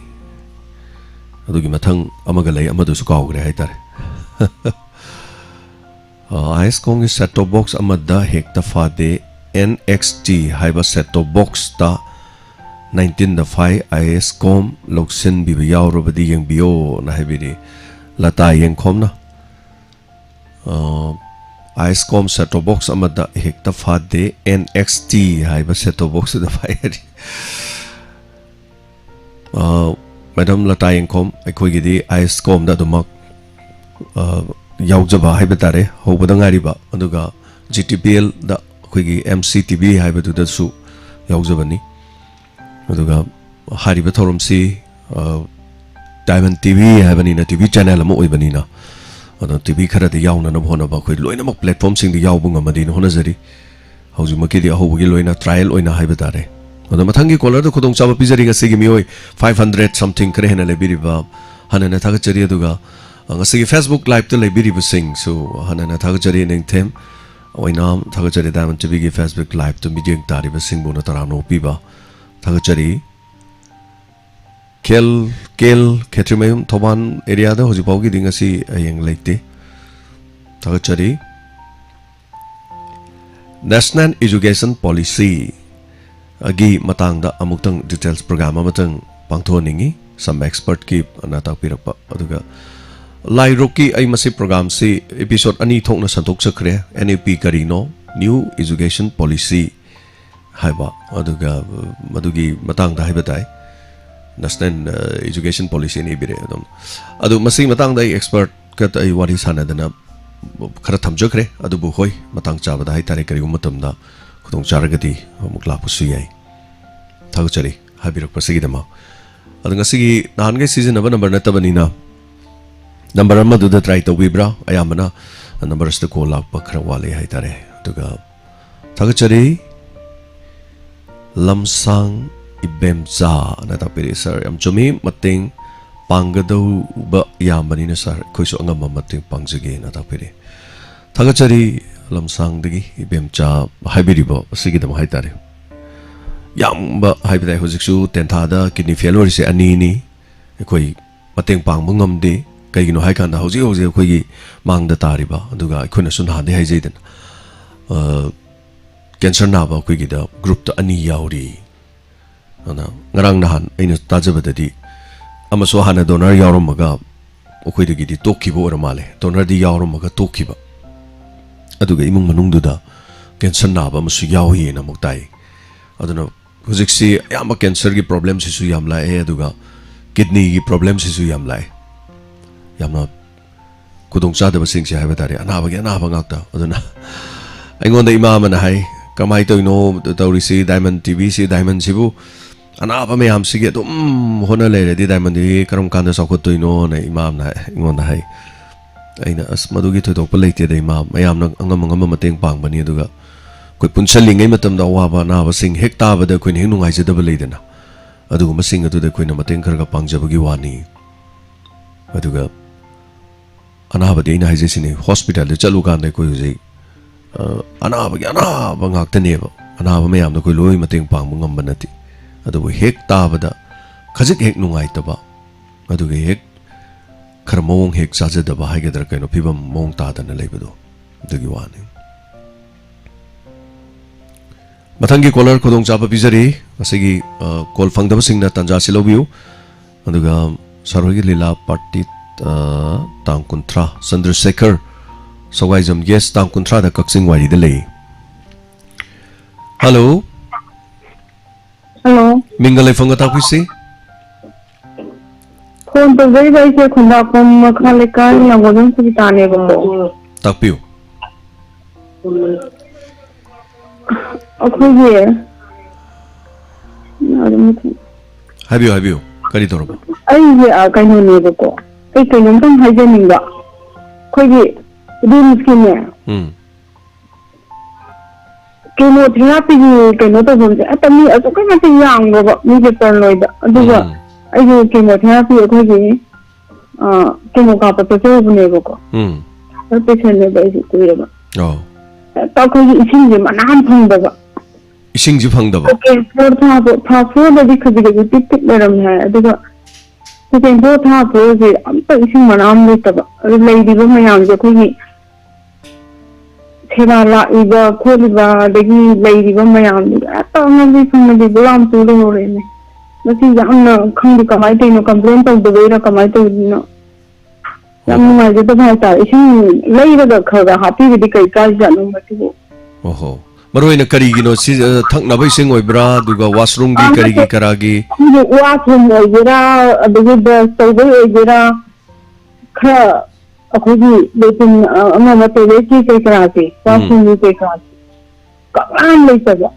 ꯑꯗꯨꯒꯤ ꯃꯊꯪ ꯑꯃꯒ ꯂꯩ, ꯑꯃꯗꯨꯁꯨ ꯀꯥꯎꯈ꯭ꯔꯦ ꯍꯥꯏꯇꯥꯔꯦ꯫ ꯑ, ꯑꯥꯏ ꯑꯦꯁ ꯀꯣꯝꯒꯤ set top box ꯑꯃꯗ ꯍꯦꯛꯇ ꯐꯥꯗꯦ, ꯑꯦꯟ ꯑꯦꯛꯁ ꯇꯤ ꯍꯥꯏꯕ set top boxꯇ nineteenꯗ ꯐꯥꯏ, ꯑꯥꯏ ꯑꯦꯁ ꯀꯣꯝ ꯂꯧꯁꯤꯟꯕꯤꯕ ꯌꯥꯎꯔꯕꯗꯤ ꯌꯦꯡꯕꯤꯌꯣꯅ ꯍꯥꯏꯕꯤꯔꯤ ꯂꯇꯥ ꯌꯦꯡꯈꯣꯝꯅ꯫ ꯑ, ꯑꯥꯏ ꯑꯦꯁ ꯀꯣꯝ set top box ꯑꯃꯗ ꯍꯦꯛꯇ ꯐꯥꯗꯦ, ꯑꯦꯟ ꯑꯦꯛꯁ ꯇꯤ ꯍꯥꯏꯕ set top boxꯇꯨꯗ ꯐꯥꯏ ꯍꯥꯏꯔꯤ꯫ ꯑ, ꯃꯦꯗꯥꯝ ꯂꯇꯥ ꯌꯦꯡꯈꯣꯝ, ꯑꯩꯈꯣꯏꯒꯤꯗꯤ ꯑꯥꯏ ꯑꯦꯁ ꯀꯣꯝꯗ ꯑꯗꯨꯃꯛ, ꯑ, ꯌꯥꯎꯖꯕ ꯍꯥꯏꯕ ꯇꯥꯔꯦ, ꯍꯧꯕꯗ ꯉꯥꯏꯔꯤꯕ, ꯑꯗꯨꯒ ꯖꯤ ꯇꯤ ꯄꯤ ꯑꯦꯜꯗ ꯑꯩꯈꯣꯏꯒꯤ ꯑꯦꯝ ꯁꯤ ꯇꯤ ꯚꯤ ꯍꯥꯏꯕꯗꯨꯗꯁꯨ ꯌꯥꯎꯖꯕꯅꯤ꯫ ꯑꯗꯨꯒ ꯍꯥꯏꯔꯤꯕ ꯊꯧꯔꯝꯁꯤ, ꯑ, ꯗꯥꯏꯃꯟ ꯇꯤ ꯚꯤ ꯍꯥꯏꯕꯅꯤꯅ, ꯇꯤ ꯚꯤ channel ꯑꯃ ꯑꯣꯏꯕꯅꯤꯅ, ꯑꯗꯣ ꯇꯤ ꯚꯤ ꯈꯔꯗꯤ ꯌꯥꯎꯅꯅꯕ ꯍꯣꯠꯅꯕ, ꯑꯩꯈꯣꯏ ꯂꯣꯏꯅꯃꯛ platformꯁꯤꯡꯗ ꯌꯥꯎꯕ ꯉꯝꯃꯗꯤꯅ ꯍꯣꯠꯅꯖꯔꯤ꯫ ꯍꯧꯖꯤꯛꯃꯛꯀꯤꯗꯤ ꯑꯍꯧꯕꯒꯤ ꯂꯣꯏꯅ trial ꯑꯣꯏꯅ ꯍꯥꯏꯕ ꯇꯥꯔꯦ꯫ ꯑꯗꯣ ꯃꯊꯪꯒꯤ callerꯗ ꯈꯨꯗꯣꯡꯆꯥꯕ ꯄꯤꯖꯔꯤ ꯉꯁꯤꯒꯤ ꯃꯤꯑꯣꯏ five hundred something ꯈꯔ ꯍꯦꯟꯅ ꯂꯩꯕꯤꯔꯤꯕ, ꯍꯟꯅ ꯍꯟꯅ ꯊꯥꯒꯠꯆꯔꯤ꯫ ꯑꯗꯨꯒ, ꯑ, ꯉꯁꯤꯒꯤ Facebook liveꯇ ꯂꯩꯕꯤꯔꯤꯕꯁꯤꯡꯁꯨ ꯍꯟꯅ ꯍꯟꯅ ꯊꯥꯒꯠꯆꯔꯤ꯫ ꯅꯤꯡꯊꯦꯝ ꯑꯣꯏꯅ ꯊꯥꯒꯠꯆꯔꯤ꯫ Diamond ꯇꯤ ꯚꯤꯒꯤ Facebook liveꯇ ꯃꯤꯠꯌꯦꯡ ꯇꯥꯔꯤꯕꯁꯤꯡꯕꯨꯅ ꯇꯔꯥꯝꯅ ꯑꯣꯛꯄꯤꯕ ꯊꯥꯒꯠꯆꯔꯤ꯫ ꯀꯦꯜ, ꯀꯦꯜ, ꯈꯦꯇ꯭ꯔꯤꯃꯌꯨꯝ, ꯊꯧꯕꯥꯜ areaꯗ ꯍꯧꯖꯤꯛ ꯐꯥꯎꯒꯤꯗꯤ ꯉꯁꯤ ꯍꯌꯦꯡ ꯂꯩꯇꯦ꯫ ꯊꯥꯒꯠꯆꯔꯤ꯫ National Education Policy ꯒꯤ ꯃꯇꯥꯡꯗ ꯑꯃꯨꯛꯇꯪ details program ꯑꯃꯇꯪ ꯄꯥꯡꯊꯣꯛꯍꯟꯅꯤꯡꯉꯤ, some expertꯀꯤ ꯑꯅ ꯇꯥꯛꯄꯤꯔꯛꯄ꯫ ꯑꯗꯨꯒ ꯂꯥꯏꯔꯣꯛꯀꯤ ꯑꯩ ꯃꯁꯤ programꯁꯤ episode ꯑꯅꯤ ꯊꯣꯛꯅ ꯁꯟꯗꯣꯛꯆꯈ꯭ꯔꯦ, N E P ꯀꯔꯤꯅꯣ, New Education Policy ꯍꯥꯏꯕ, ꯑꯗꯨꯒ ꯃꯗꯨꯒꯤ ꯃꯇꯥꯡꯗ ꯍꯥꯏꯕ ꯇꯥꯏ, National, ꯑ, Education Policy ꯑꯅ ꯏꯕꯤꯔꯛꯑꯦ ꯑꯗꯨꯝ꯫ ꯑꯗꯨ ꯃꯁꯤꯒꯤ ꯃꯇꯥꯡꯗ ꯑꯩ expertꯀ ꯑꯩ ꯋꯥꯔꯤ ꯁꯥꯟꯅꯗꯅ ꯈꯔ ꯊꯝꯖꯈ꯭ꯔꯦ, ꯑꯗꯨꯕꯨ ꯍꯣꯏ, ꯃꯇꯥꯡ ꯆꯥꯕꯗ ꯍꯥꯏꯇꯥꯔꯦ, ꯀꯔꯤꯒꯨꯝꯕ ꯃꯇꯝꯗ ꯈꯨꯗꯣꯡ ꯆꯥꯔꯒꯗꯤ ꯑꯃꯨꯛ ꯂꯥꯛꯄꯁꯨ ꯌꯥꯏ꯫ ꯊꯥꯒꯠꯆꯔꯤ ꯍꯥꯏꯕꯤꯔꯛꯄꯁꯤꯒꯤꯗꯃꯛ꯫ ꯑꯗꯣ ꯉꯁꯤꯒꯤ ꯅꯍꯥꯟꯈꯩ ꯁꯤꯖꯤꯟꯅꯕ number ꯅꯠꯇꯕꯅꯤꯅ, number ꯑꯃꯗꯨꯗ try ꯇꯧꯕꯤꯕ꯭ꯔꯥ? ꯑꯌꯥꯝꯕꯅ number ꯑꯁꯤꯗ call ꯂꯥꯛꯄ ꯈꯔ ꯋꯥꯠꯂꯤ ꯍꯥꯏꯇꯥꯔꯦ꯫ ꯑꯗꯨꯒ ꯊꯥꯒꯠꯆꯔꯤ꯫ ꯂꯝꯁꯥꯡ ꯏꯕꯦꯝꯆꯥꯅ ꯇꯥꯛꯄꯤꯔꯛꯏ, "Sir, ꯌꯥꯝ ꯆꯨꯝꯃꯤ, ꯃꯇꯦꯡ ꯄꯥꯡꯒꯗꯧꯕ ꯌꯥꯝꯕꯅꯤꯅ sir, ꯑꯩꯈꯣꯏꯁꯨ ꯑꯉꯝꯕ ꯃꯇꯦꯡ ꯄꯥꯡꯖꯒꯦꯅ" ꯇꯥꯛꯄꯤꯔꯛꯏ꯫ ꯊꯥꯒꯠꯆꯔꯤ꯫ ꯂꯝꯁꯥꯡꯗꯒꯤ ꯏꯕꯦꯝꯆꯥ ꯍꯥꯏꯕꯤꯔꯤꯕ ꯑꯁꯤꯒꯤꯗꯃꯛ ꯍꯥꯏꯇꯥꯔꯦ꯫ ꯌꯥꯝꯕ ꯍꯥꯏꯕ ꯇꯥꯏ, ꯍꯧꯖꯤꯛꯁꯨ ꯇꯦꯟꯊꯥꯗ ꯀꯤꯗꯅꯤ ꯐꯦꯜ ꯑꯣꯏꯔꯤꯁꯦ ꯑꯅꯤꯅꯤ꯫ ꯑꯩꯈꯣꯏ ꯃꯇꯦꯡ ꯄꯥꯡꯕ ꯉꯝꯗꯦ꯫ ꯀꯩꯒꯤꯅꯣ ꯍꯥꯏꯀꯥꯟꯗ ꯍꯧꯖꯤꯛ ꯍꯧꯖꯤꯛ ꯑꯩꯈꯣꯏꯒꯤ ꯃꯥꯡꯗ ꯇꯥꯔꯤꯕ, ꯑꯗꯨꯒ ꯑꯩꯈꯣꯏꯅꯁꯨ ꯅꯍꯥꯟꯗꯩ ꯍꯥꯏꯖꯩꯗꯅ, ꯑ, ꯀꯦꯟꯁꯔ ꯅꯥꯕ ꯑꯩꯈꯣꯏꯒꯤꯗ ꯒ꯭ꯔꯨꯞꯇ ꯑꯅꯤ ꯌꯥꯎꯔꯤ꯫ ꯑꯗꯨꯅ ꯉꯔꯥꯡ ꯅꯍꯥꯟ ꯑꯩꯅ ꯇꯥꯖꯕꯗꯗꯤ ꯑꯃꯁꯨ ꯍꯥꯟꯅ ꯗꯣꯅꯔ ꯌꯥꯎꯔꯝꯃꯒ ꯑꯩꯈꯣꯏꯗꯒꯤꯗꯤ ꯇꯣꯛꯈꯤꯕ ꯑꯣꯏꯔ ꯃꯥꯜꯂꯦ꯫ ꯗꯣꯅꯔꯗꯤ ꯌꯥꯎꯔꯝꯃꯒ ꯇꯣꯛꯈꯤꯕ, ꯑꯗꯨꯒ ꯏꯃꯨꯡ ꯃꯅꯨꯡꯗꯨꯗ ꯀꯦꯟꯁꯔ ꯅꯥꯕ ꯑꯃꯁꯨ ꯌꯥꯎꯏꯅ ꯑꯃꯨꯛ ꯇꯥꯏ꯫ ꯑꯗꯨꯅ ꯍꯧꯖꯤꯛꯁꯤ ꯑꯌꯥꯝꯕ ꯀꯦꯟꯁꯔꯒꯤ ꯄ꯭ꯔꯣꯕ꯭ꯂꯦꯝꯁꯤꯁꯨ ꯌꯥꯝ ꯂꯥꯛꯑꯦ, ꯑꯗꯨꯒ ꯀꯤꯗꯅꯤꯒꯤ ꯄ꯭ꯔꯣꯕ꯭ꯂꯦꯝꯁꯤꯁꯨ ꯌꯥꯝ ꯂꯥꯛꯑꯦ꯫ ꯌꯥꯝꯅ ꯈꯨꯗꯣꯡꯆꯥꯗꯕꯁꯤꯡꯁꯦ ꯍꯥꯏꯕ ꯇꯥꯔꯦ, ꯑꯅꯥꯕꯒꯤ ꯑꯅꯥꯕ ꯉꯥꯛꯇ꯫ ꯑꯗꯨꯅ ꯑꯩꯉꯣꯟꯗ ꯏꯃꯥ ꯑꯃꯅ ꯍꯥꯏ, "ꯀꯃꯥꯏꯅ ꯇꯧꯔꯤꯅꯣ ꯇꯧꯔꯤꯁꯤ, ꯗꯥꯏꯃꯟ ꯇꯤꯚꯤꯁꯤ, ꯗꯥꯏꯃꯟꯁꯤꯕꯨ ꯑꯅꯥꯕ ꯃꯌꯥꯝꯁꯤꯒꯤ ꯑꯗꯨꯝ ꯍꯣꯠꯅ ꯂꯩꯔꯗꯤ ꯗꯥꯏꯃꯟ ꯇꯤꯚꯤ ꯀꯔꯝ ꯀꯥꯟꯗ ꯆꯥꯎꯈꯠꯇꯣꯏꯅꯣꯅ?" ꯏꯃꯥ ꯑꯃꯅ ꯑꯩꯉꯣꯟꯗ ꯍꯥꯏ꯫ ꯑꯩꯅ, "ꯑꯁ, ꯃꯗꯨꯒꯤ ꯊꯣꯏꯗꯣꯛꯄ ꯂꯩꯇꯦꯗ ꯏꯃꯥ, ꯃꯌꯥꯝꯅ ꯑꯉꯝ ꯑꯉꯝꯕ ꯃꯇꯦꯡ ꯄꯥꯡꯕꯅꯤ, ꯑꯗꯨꯒ ꯑꯩꯈꯣꯏ ꯄꯨꯟꯁꯜꯂꯤꯉꯩ ꯃꯇꯝꯗ ꯑꯋꯥꯕ ꯑꯅꯥꯕꯁꯤꯡ ꯍꯦꯛ ꯇꯥꯕꯗ ꯑꯩꯈꯣꯏꯅ ꯍꯦꯛ ꯅꯨꯡꯉꯥꯏꯖꯗꯕ ꯂꯩꯗꯅ, ꯑꯗꯨꯒꯨꯝꯕꯁꯤꯡ ꯑꯗꯨꯗ ꯑꯩꯈꯣꯏꯅ ꯃꯇꯦꯡ ꯈꯔ ꯈꯔ ꯄꯥꯡꯖꯕꯒꯤ ꯋꯥꯅꯤ꯫ ꯑꯗꯨꯒ ꯑꯅꯥꯕꯗꯤ ꯑꯩꯅ ꯍꯥꯏꯖꯩꯁꯤꯅꯤ, ꯍꯣꯁꯄꯤꯇꯥꯜꯗ ꯆꯠꯂꯨꯀꯥꯟꯗ ꯑꯩꯈꯣꯏ ꯍꯧꯖꯤꯛ, ꯑ, ꯑꯅꯥꯕꯒꯤ ꯑꯅꯥꯕ ꯉꯥꯛꯇꯅꯦꯕ꯫ ꯑꯅꯥꯕ ꯃꯌꯥꯝꯗꯣ ꯑꯩꯈꯣꯏ ꯂꯣꯏ ꯃꯇꯦꯡ ꯄꯥꯡꯕ ꯉꯝꯕ ꯅꯠꯇꯦ꯫ ꯑꯗꯨꯕꯨ ꯍꯦꯛ ꯇꯥꯕꯗ ꯈꯖꯤꯛ ꯍꯦꯛ ꯅꯨꯡꯉꯥꯏꯇꯕ, ꯑꯗꯨꯒ ꯍꯦꯛ ꯈꯔ ꯃꯑꯣꯡ ꯍꯦꯛ ꯆꯥꯖꯗꯕ ꯍꯥꯏꯒꯗ꯭ꯔꯥ ꯀꯩꯅꯣ, ꯐꯤꯕꯝ ꯃꯑꯣꯡ ꯇꯥꯗꯅ ꯂꯩꯕꯗꯣ, ꯑꯗꯨꯒꯤ ꯋꯥꯅꯤ꯫" ꯃꯊꯪꯒꯤ ꯀꯣꯂꯔ ꯈꯨꯗꯣꯡꯆꯥꯕ ꯄꯤꯖꯔꯤ꯫ ꯉꯁꯤꯒꯤ, ꯑ, ꯀꯣꯜ ꯐꯪꯗꯕꯁꯤꯡꯅ ꯇꯥꯟꯖꯥꯁꯤ ꯂꯧꯕꯤꯌꯨ꯫ ꯑꯗꯨꯒ ꯁꯥꯔ ꯍꯣꯏꯒꯤ ꯂꯤꯂꯥ ꯄꯥꯔꯇꯤ, ꯑ, ꯇꯥꯡ ꯀꯨꯟꯊ꯭ꯔꯥ, ꯆꯟꯗ꯭ꯔꯁꯦꯈꯔ ꯁꯧꯒꯥꯏꯖꯝ, ꯌꯦꯁ, ꯇꯥꯡ ꯀꯨꯟꯊ꯭ꯔꯥꯗ ꯀꯛꯆꯤꯡ ꯋꯥꯏꯔꯤꯗ ꯂꯩ꯫ ꯍꯜꯂꯣ꯫ ꯍꯜꯂꯣ꯫ ꯃꯤꯡꯒ ꯂꯩꯐꯝꯒ ꯇꯥꯛꯄꯤꯁꯤ꯫ ꯐꯣꯟ ꯇꯧꯖꯔꯤꯕ ꯑꯩꯁꯦ ꯈꯣꯡꯕꯥꯛꯄꯝ ꯃꯈꯥ ꯂꯩꯀꯥꯏ ꯂꯥꯡꯒꯣꯜꯕꯝ ꯁꯨꯕꯤꯇꯥꯅꯦꯕꯀꯣ꯫ ꯇꯥꯛꯄꯤꯌꯨ꯫ ꯑꯩꯈꯣꯏꯒꯤ ꯑꯗꯨꯝ ꯍꯥꯏꯕꯤꯌꯨ, ꯍꯥꯏꯕꯤꯌꯨ꯫ ꯀꯔꯤ ꯇꯧꯔꯕ? ꯑꯩꯁꯦ, ꯑ, ꯀꯩꯅꯣꯅꯦꯕꯀꯣ, ꯑꯩ ꯀꯩꯅꯣꯝꯇꯪ ꯍꯥꯏꯖꯅꯤꯡꯕ꯫ ꯑꯩꯈꯣꯏꯒꯤ ꯔꯤꯝꯁꯀꯤꯅꯦ, ꯎꯝ꯫ ꯀꯦꯃꯣꯊꯦꯔꯥꯄꯤꯒꯤ ꯀꯩꯅꯣ ꯇꯧꯐꯝꯁꯦ ꯍꯦꯛꯇ ꯃꯤ ꯑꯁꯨꯛꯀꯤ ꯃꯇꯤꯛ ꯌꯥꯝꯈ꯭ꯔꯕ, ꯃꯤꯁꯦ ꯄꯔ ꯂꯣꯏꯗ꯫ ꯑꯗꯨꯒ ꯎꯝ꯫ ꯑꯩꯁꯦ ꯀꯦꯃꯣꯊꯦꯔꯥꯄꯤ ꯑꯩꯈꯣꯏꯒꯤ, ꯑ, ꯀꯦꯃꯣ ꯀꯥꯞꯄ ꯆꯠꯆꯔꯨꯕꯅꯦꯕꯀꯣ꯫ ꯎꯝ꯫ ꯍꯥꯔꯠ ꯄꯦꯁꯦꯟꯅꯦꯕ ꯑꯩꯁꯦ ꯀꯨꯏꯔꯕ꯫ ꯑꯧ꯫ ꯍꯦꯛꯇ ꯑꯩꯈꯣꯏꯒꯤ ꯏꯁꯤꯡꯁꯦ ꯃꯅꯥ ꯑꯃ ꯐꯪꯗꯕ꯫ ꯏꯁꯤꯡꯁꯦ ꯐꯪꯗꯕ? ꯁꯦꯀꯦꯟ ꯐ꯭ꯂꯣꯔ ꯊꯥꯕ, ꯐꯥꯔꯁ ꯐ꯭ꯂꯣꯔꯗꯗꯤ ꯈꯖꯤꯛ ꯈꯖꯤꯛ ꯇꯤꯛ ꯇꯤꯛ ꯂꯩꯔꯝꯃꯦ ꯍꯥꯏ, ꯑꯗꯨꯒ ꯁꯦꯀꯦꯟ ꯐ꯭ꯂꯣꯔ ꯊꯥ ꯐ꯭ꯂꯣꯔꯁꯦ ꯑꯝꯇ ꯏꯁꯤꯡ ꯃꯅꯥ ꯑꯃ ꯂꯩꯇꯕ꯫ ꯑꯗꯨ ꯂꯩꯔꯤꯕ ꯃꯌꯥꯝꯁꯦ ꯑꯩꯈꯣꯏꯒꯤ ꯁꯦꯕꯥ ꯂꯥꯛꯏꯕ ꯈꯣꯠꯂꯤꯕ ꯑꯗꯒꯤ ꯂꯩꯔꯤꯕ ꯃꯌꯥꯝꯗꯨ ꯍꯦꯛꯇ ꯑꯉꯝꯕꯤ ꯐꯪꯅꯗꯤ ꯒꯨꯂꯥꯝ ꯆꯨ ꯂꯩꯍꯧꯔꯦꯅꯦ꯫ ꯃꯁꯤ ꯌꯥꯝꯅ ꯈꯪꯗꯦ ꯀꯃꯥꯏꯅ ꯇꯧꯔꯤꯅꯣ, ꯀꯝꯄ꯭ꯂꯦꯟ ꯇꯧꯗꯕꯩꯔꯥ ꯀꯃꯥꯏꯅ ꯇꯧꯔꯤꯅꯣ? ꯌꯥꯝ ꯍꯣꯏ, ꯍꯣꯏ꯫ ꯅꯨꯡꯉꯥꯏꯖꯗꯕ ꯍꯥꯏꯇꯥꯔꯦ꯫ ꯏꯁꯤꯡ ꯂꯩꯔꯒ ꯈꯔ ꯈꯔ ꯍꯥꯞꯄꯤꯕꯗꯤ ꯀꯩ ꯀꯥꯏꯖꯥꯠꯅꯣ ꯃꯁꯤꯕꯨ? ꯑꯣꯍꯣ꯫ ꯃꯔꯨ ꯑꯣꯏꯅ ꯀꯔꯤꯒꯤꯅꯣ ꯁꯤ, ꯑ, ꯊꯛꯅꯕ ꯏꯁꯤꯡ ꯑꯣꯏꯕ꯭ꯔꯥ? ꯑꯗꯨꯒ ꯋꯥꯁꯔꯨꯝꯒꯤ ꯑꯥ, ꯅꯠꯇꯦ꯫ ꯀꯔꯤꯒꯤ ꯀꯔꯥꯒꯤ? ꯈꯪꯗꯦ, ꯋꯥꯁꯔꯨꯝ ꯑꯣꯏꯒꯦꯔꯥ, ꯑꯗꯒꯤ ꯕ꯭ꯔꯁ ꯇꯧꯕꯩ ꯑꯣꯏꯒꯦꯔꯥ, ꯈꯔ ꯑꯩꯈꯣꯏꯒꯤ ꯂꯦꯇ꯭ꯔꯤꯟ, ꯑ, ꯑꯃ ꯑꯃ ꯇꯣꯏꯂꯦꯠꯀꯤ ꯀꯩ ꯀꯔꯥꯁꯦ, ꯎꯝ꯫ ꯋꯥꯁꯔꯨꯝꯒꯤ ꯀꯩ ꯀꯔꯥꯁꯦ ꯀꯪꯂꯥꯟ ꯂꯩꯇꯕ꯫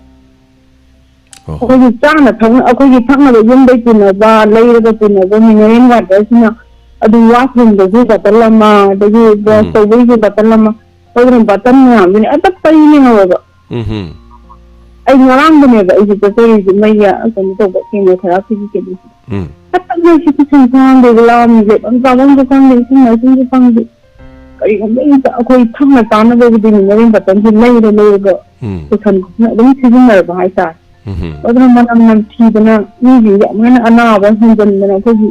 ꯑꯣꯍꯣ꯫ ꯑꯩꯈꯣꯏꯒꯤ ꯆꯥꯅ ꯊꯛꯅ, ꯑꯩꯈꯣꯏꯒꯤ ꯊꯛꯅꯕ ꯌꯨꯝꯗꯩ ꯄꯨꯅꯕ, ꯂꯩꯔꯒ ꯄꯨꯅꯕ ꯃꯤꯅꯔꯦꯜ ꯋꯥꯇꯔꯁꯤꯅ ꯑꯗꯨꯝ ꯋꯥꯁꯔꯨꯝꯗꯁꯨ ꯕꯣꯇꯜ ꯑꯃ, ꯑꯗꯒꯤ ꯕ꯭ꯔꯁ ꯎꯝ꯫ ꯇꯧꯕꯒꯤꯁꯨ ꯕꯣꯇꯜ ꯑꯃ, ꯑꯗꯨꯅ ꯕꯣꯇꯜ ꯃꯌꯥꯝꯗꯨꯅ ꯍꯦꯛꯇ ꯄꯩ ꯂꯩꯍꯧꯔꯕ꯫ ꯎꯝꯍꯨꯝ꯫ ꯑꯩ ꯉꯔꯥꯡꯗꯅꯦꯕ ꯑꯩꯁꯦ ꯆꯠꯆꯔꯤꯁꯦ, ꯃꯩ, ꯑ, ꯀꯩꯅꯣ ꯇꯧꯕ, ꯀꯦꯃꯣꯊꯦꯔꯥꯄꯤꯒꯤ ꯀꯩꯅꯣꯁꯦ꯫ ꯎꯝ꯫ ꯐꯠꯇꯕꯅ ꯁꯤꯇꯤ ꯁꯦꯟꯁꯥꯡꯗꯩ ꯂꯥꯝꯃꯤꯁꯦ, ꯂꯩꯐꯝ ꯆꯥꯐꯝꯁꯨ ꯈꯪꯗꯦ, ꯏꯁꯤꯡ ꯃꯥꯏꯁꯤꯡꯁꯨ ꯈꯪꯗꯦ꯫ ꯀꯔꯤꯒꯨꯝꯕ ꯑꯝꯇ ꯑꯩꯈꯣꯏ ꯊꯛꯅ ꯆꯥꯅꯕꯕꯨꯗꯤ ꯃꯤꯅꯔꯦꯜ ꯕꯣꯇꯜꯁꯦ ꯂꯩꯔ ꯂꯩꯔꯒ ꯎꯝ꯫ ꯄꯨꯁꯟꯕꯁꯤꯅ ꯑꯗꯨꯝ ꯁꯤꯖꯤꯟꯅꯔꯕ ꯍꯥꯏꯇꯥꯔꯦ꯫ ꯎꯝꯍꯨꯝ꯫ ꯑꯗꯨꯅ ꯃꯅꯝ ꯅꯝꯊꯤꯗꯅ ꯃꯤꯁꯤꯡꯁꯦ ꯑꯃꯨꯛ ꯍꯦꯟꯅ ꯑꯅꯥꯕ ꯍꯦꯟꯖꯟꯗꯅ ꯑꯩꯈꯣꯏꯒꯤ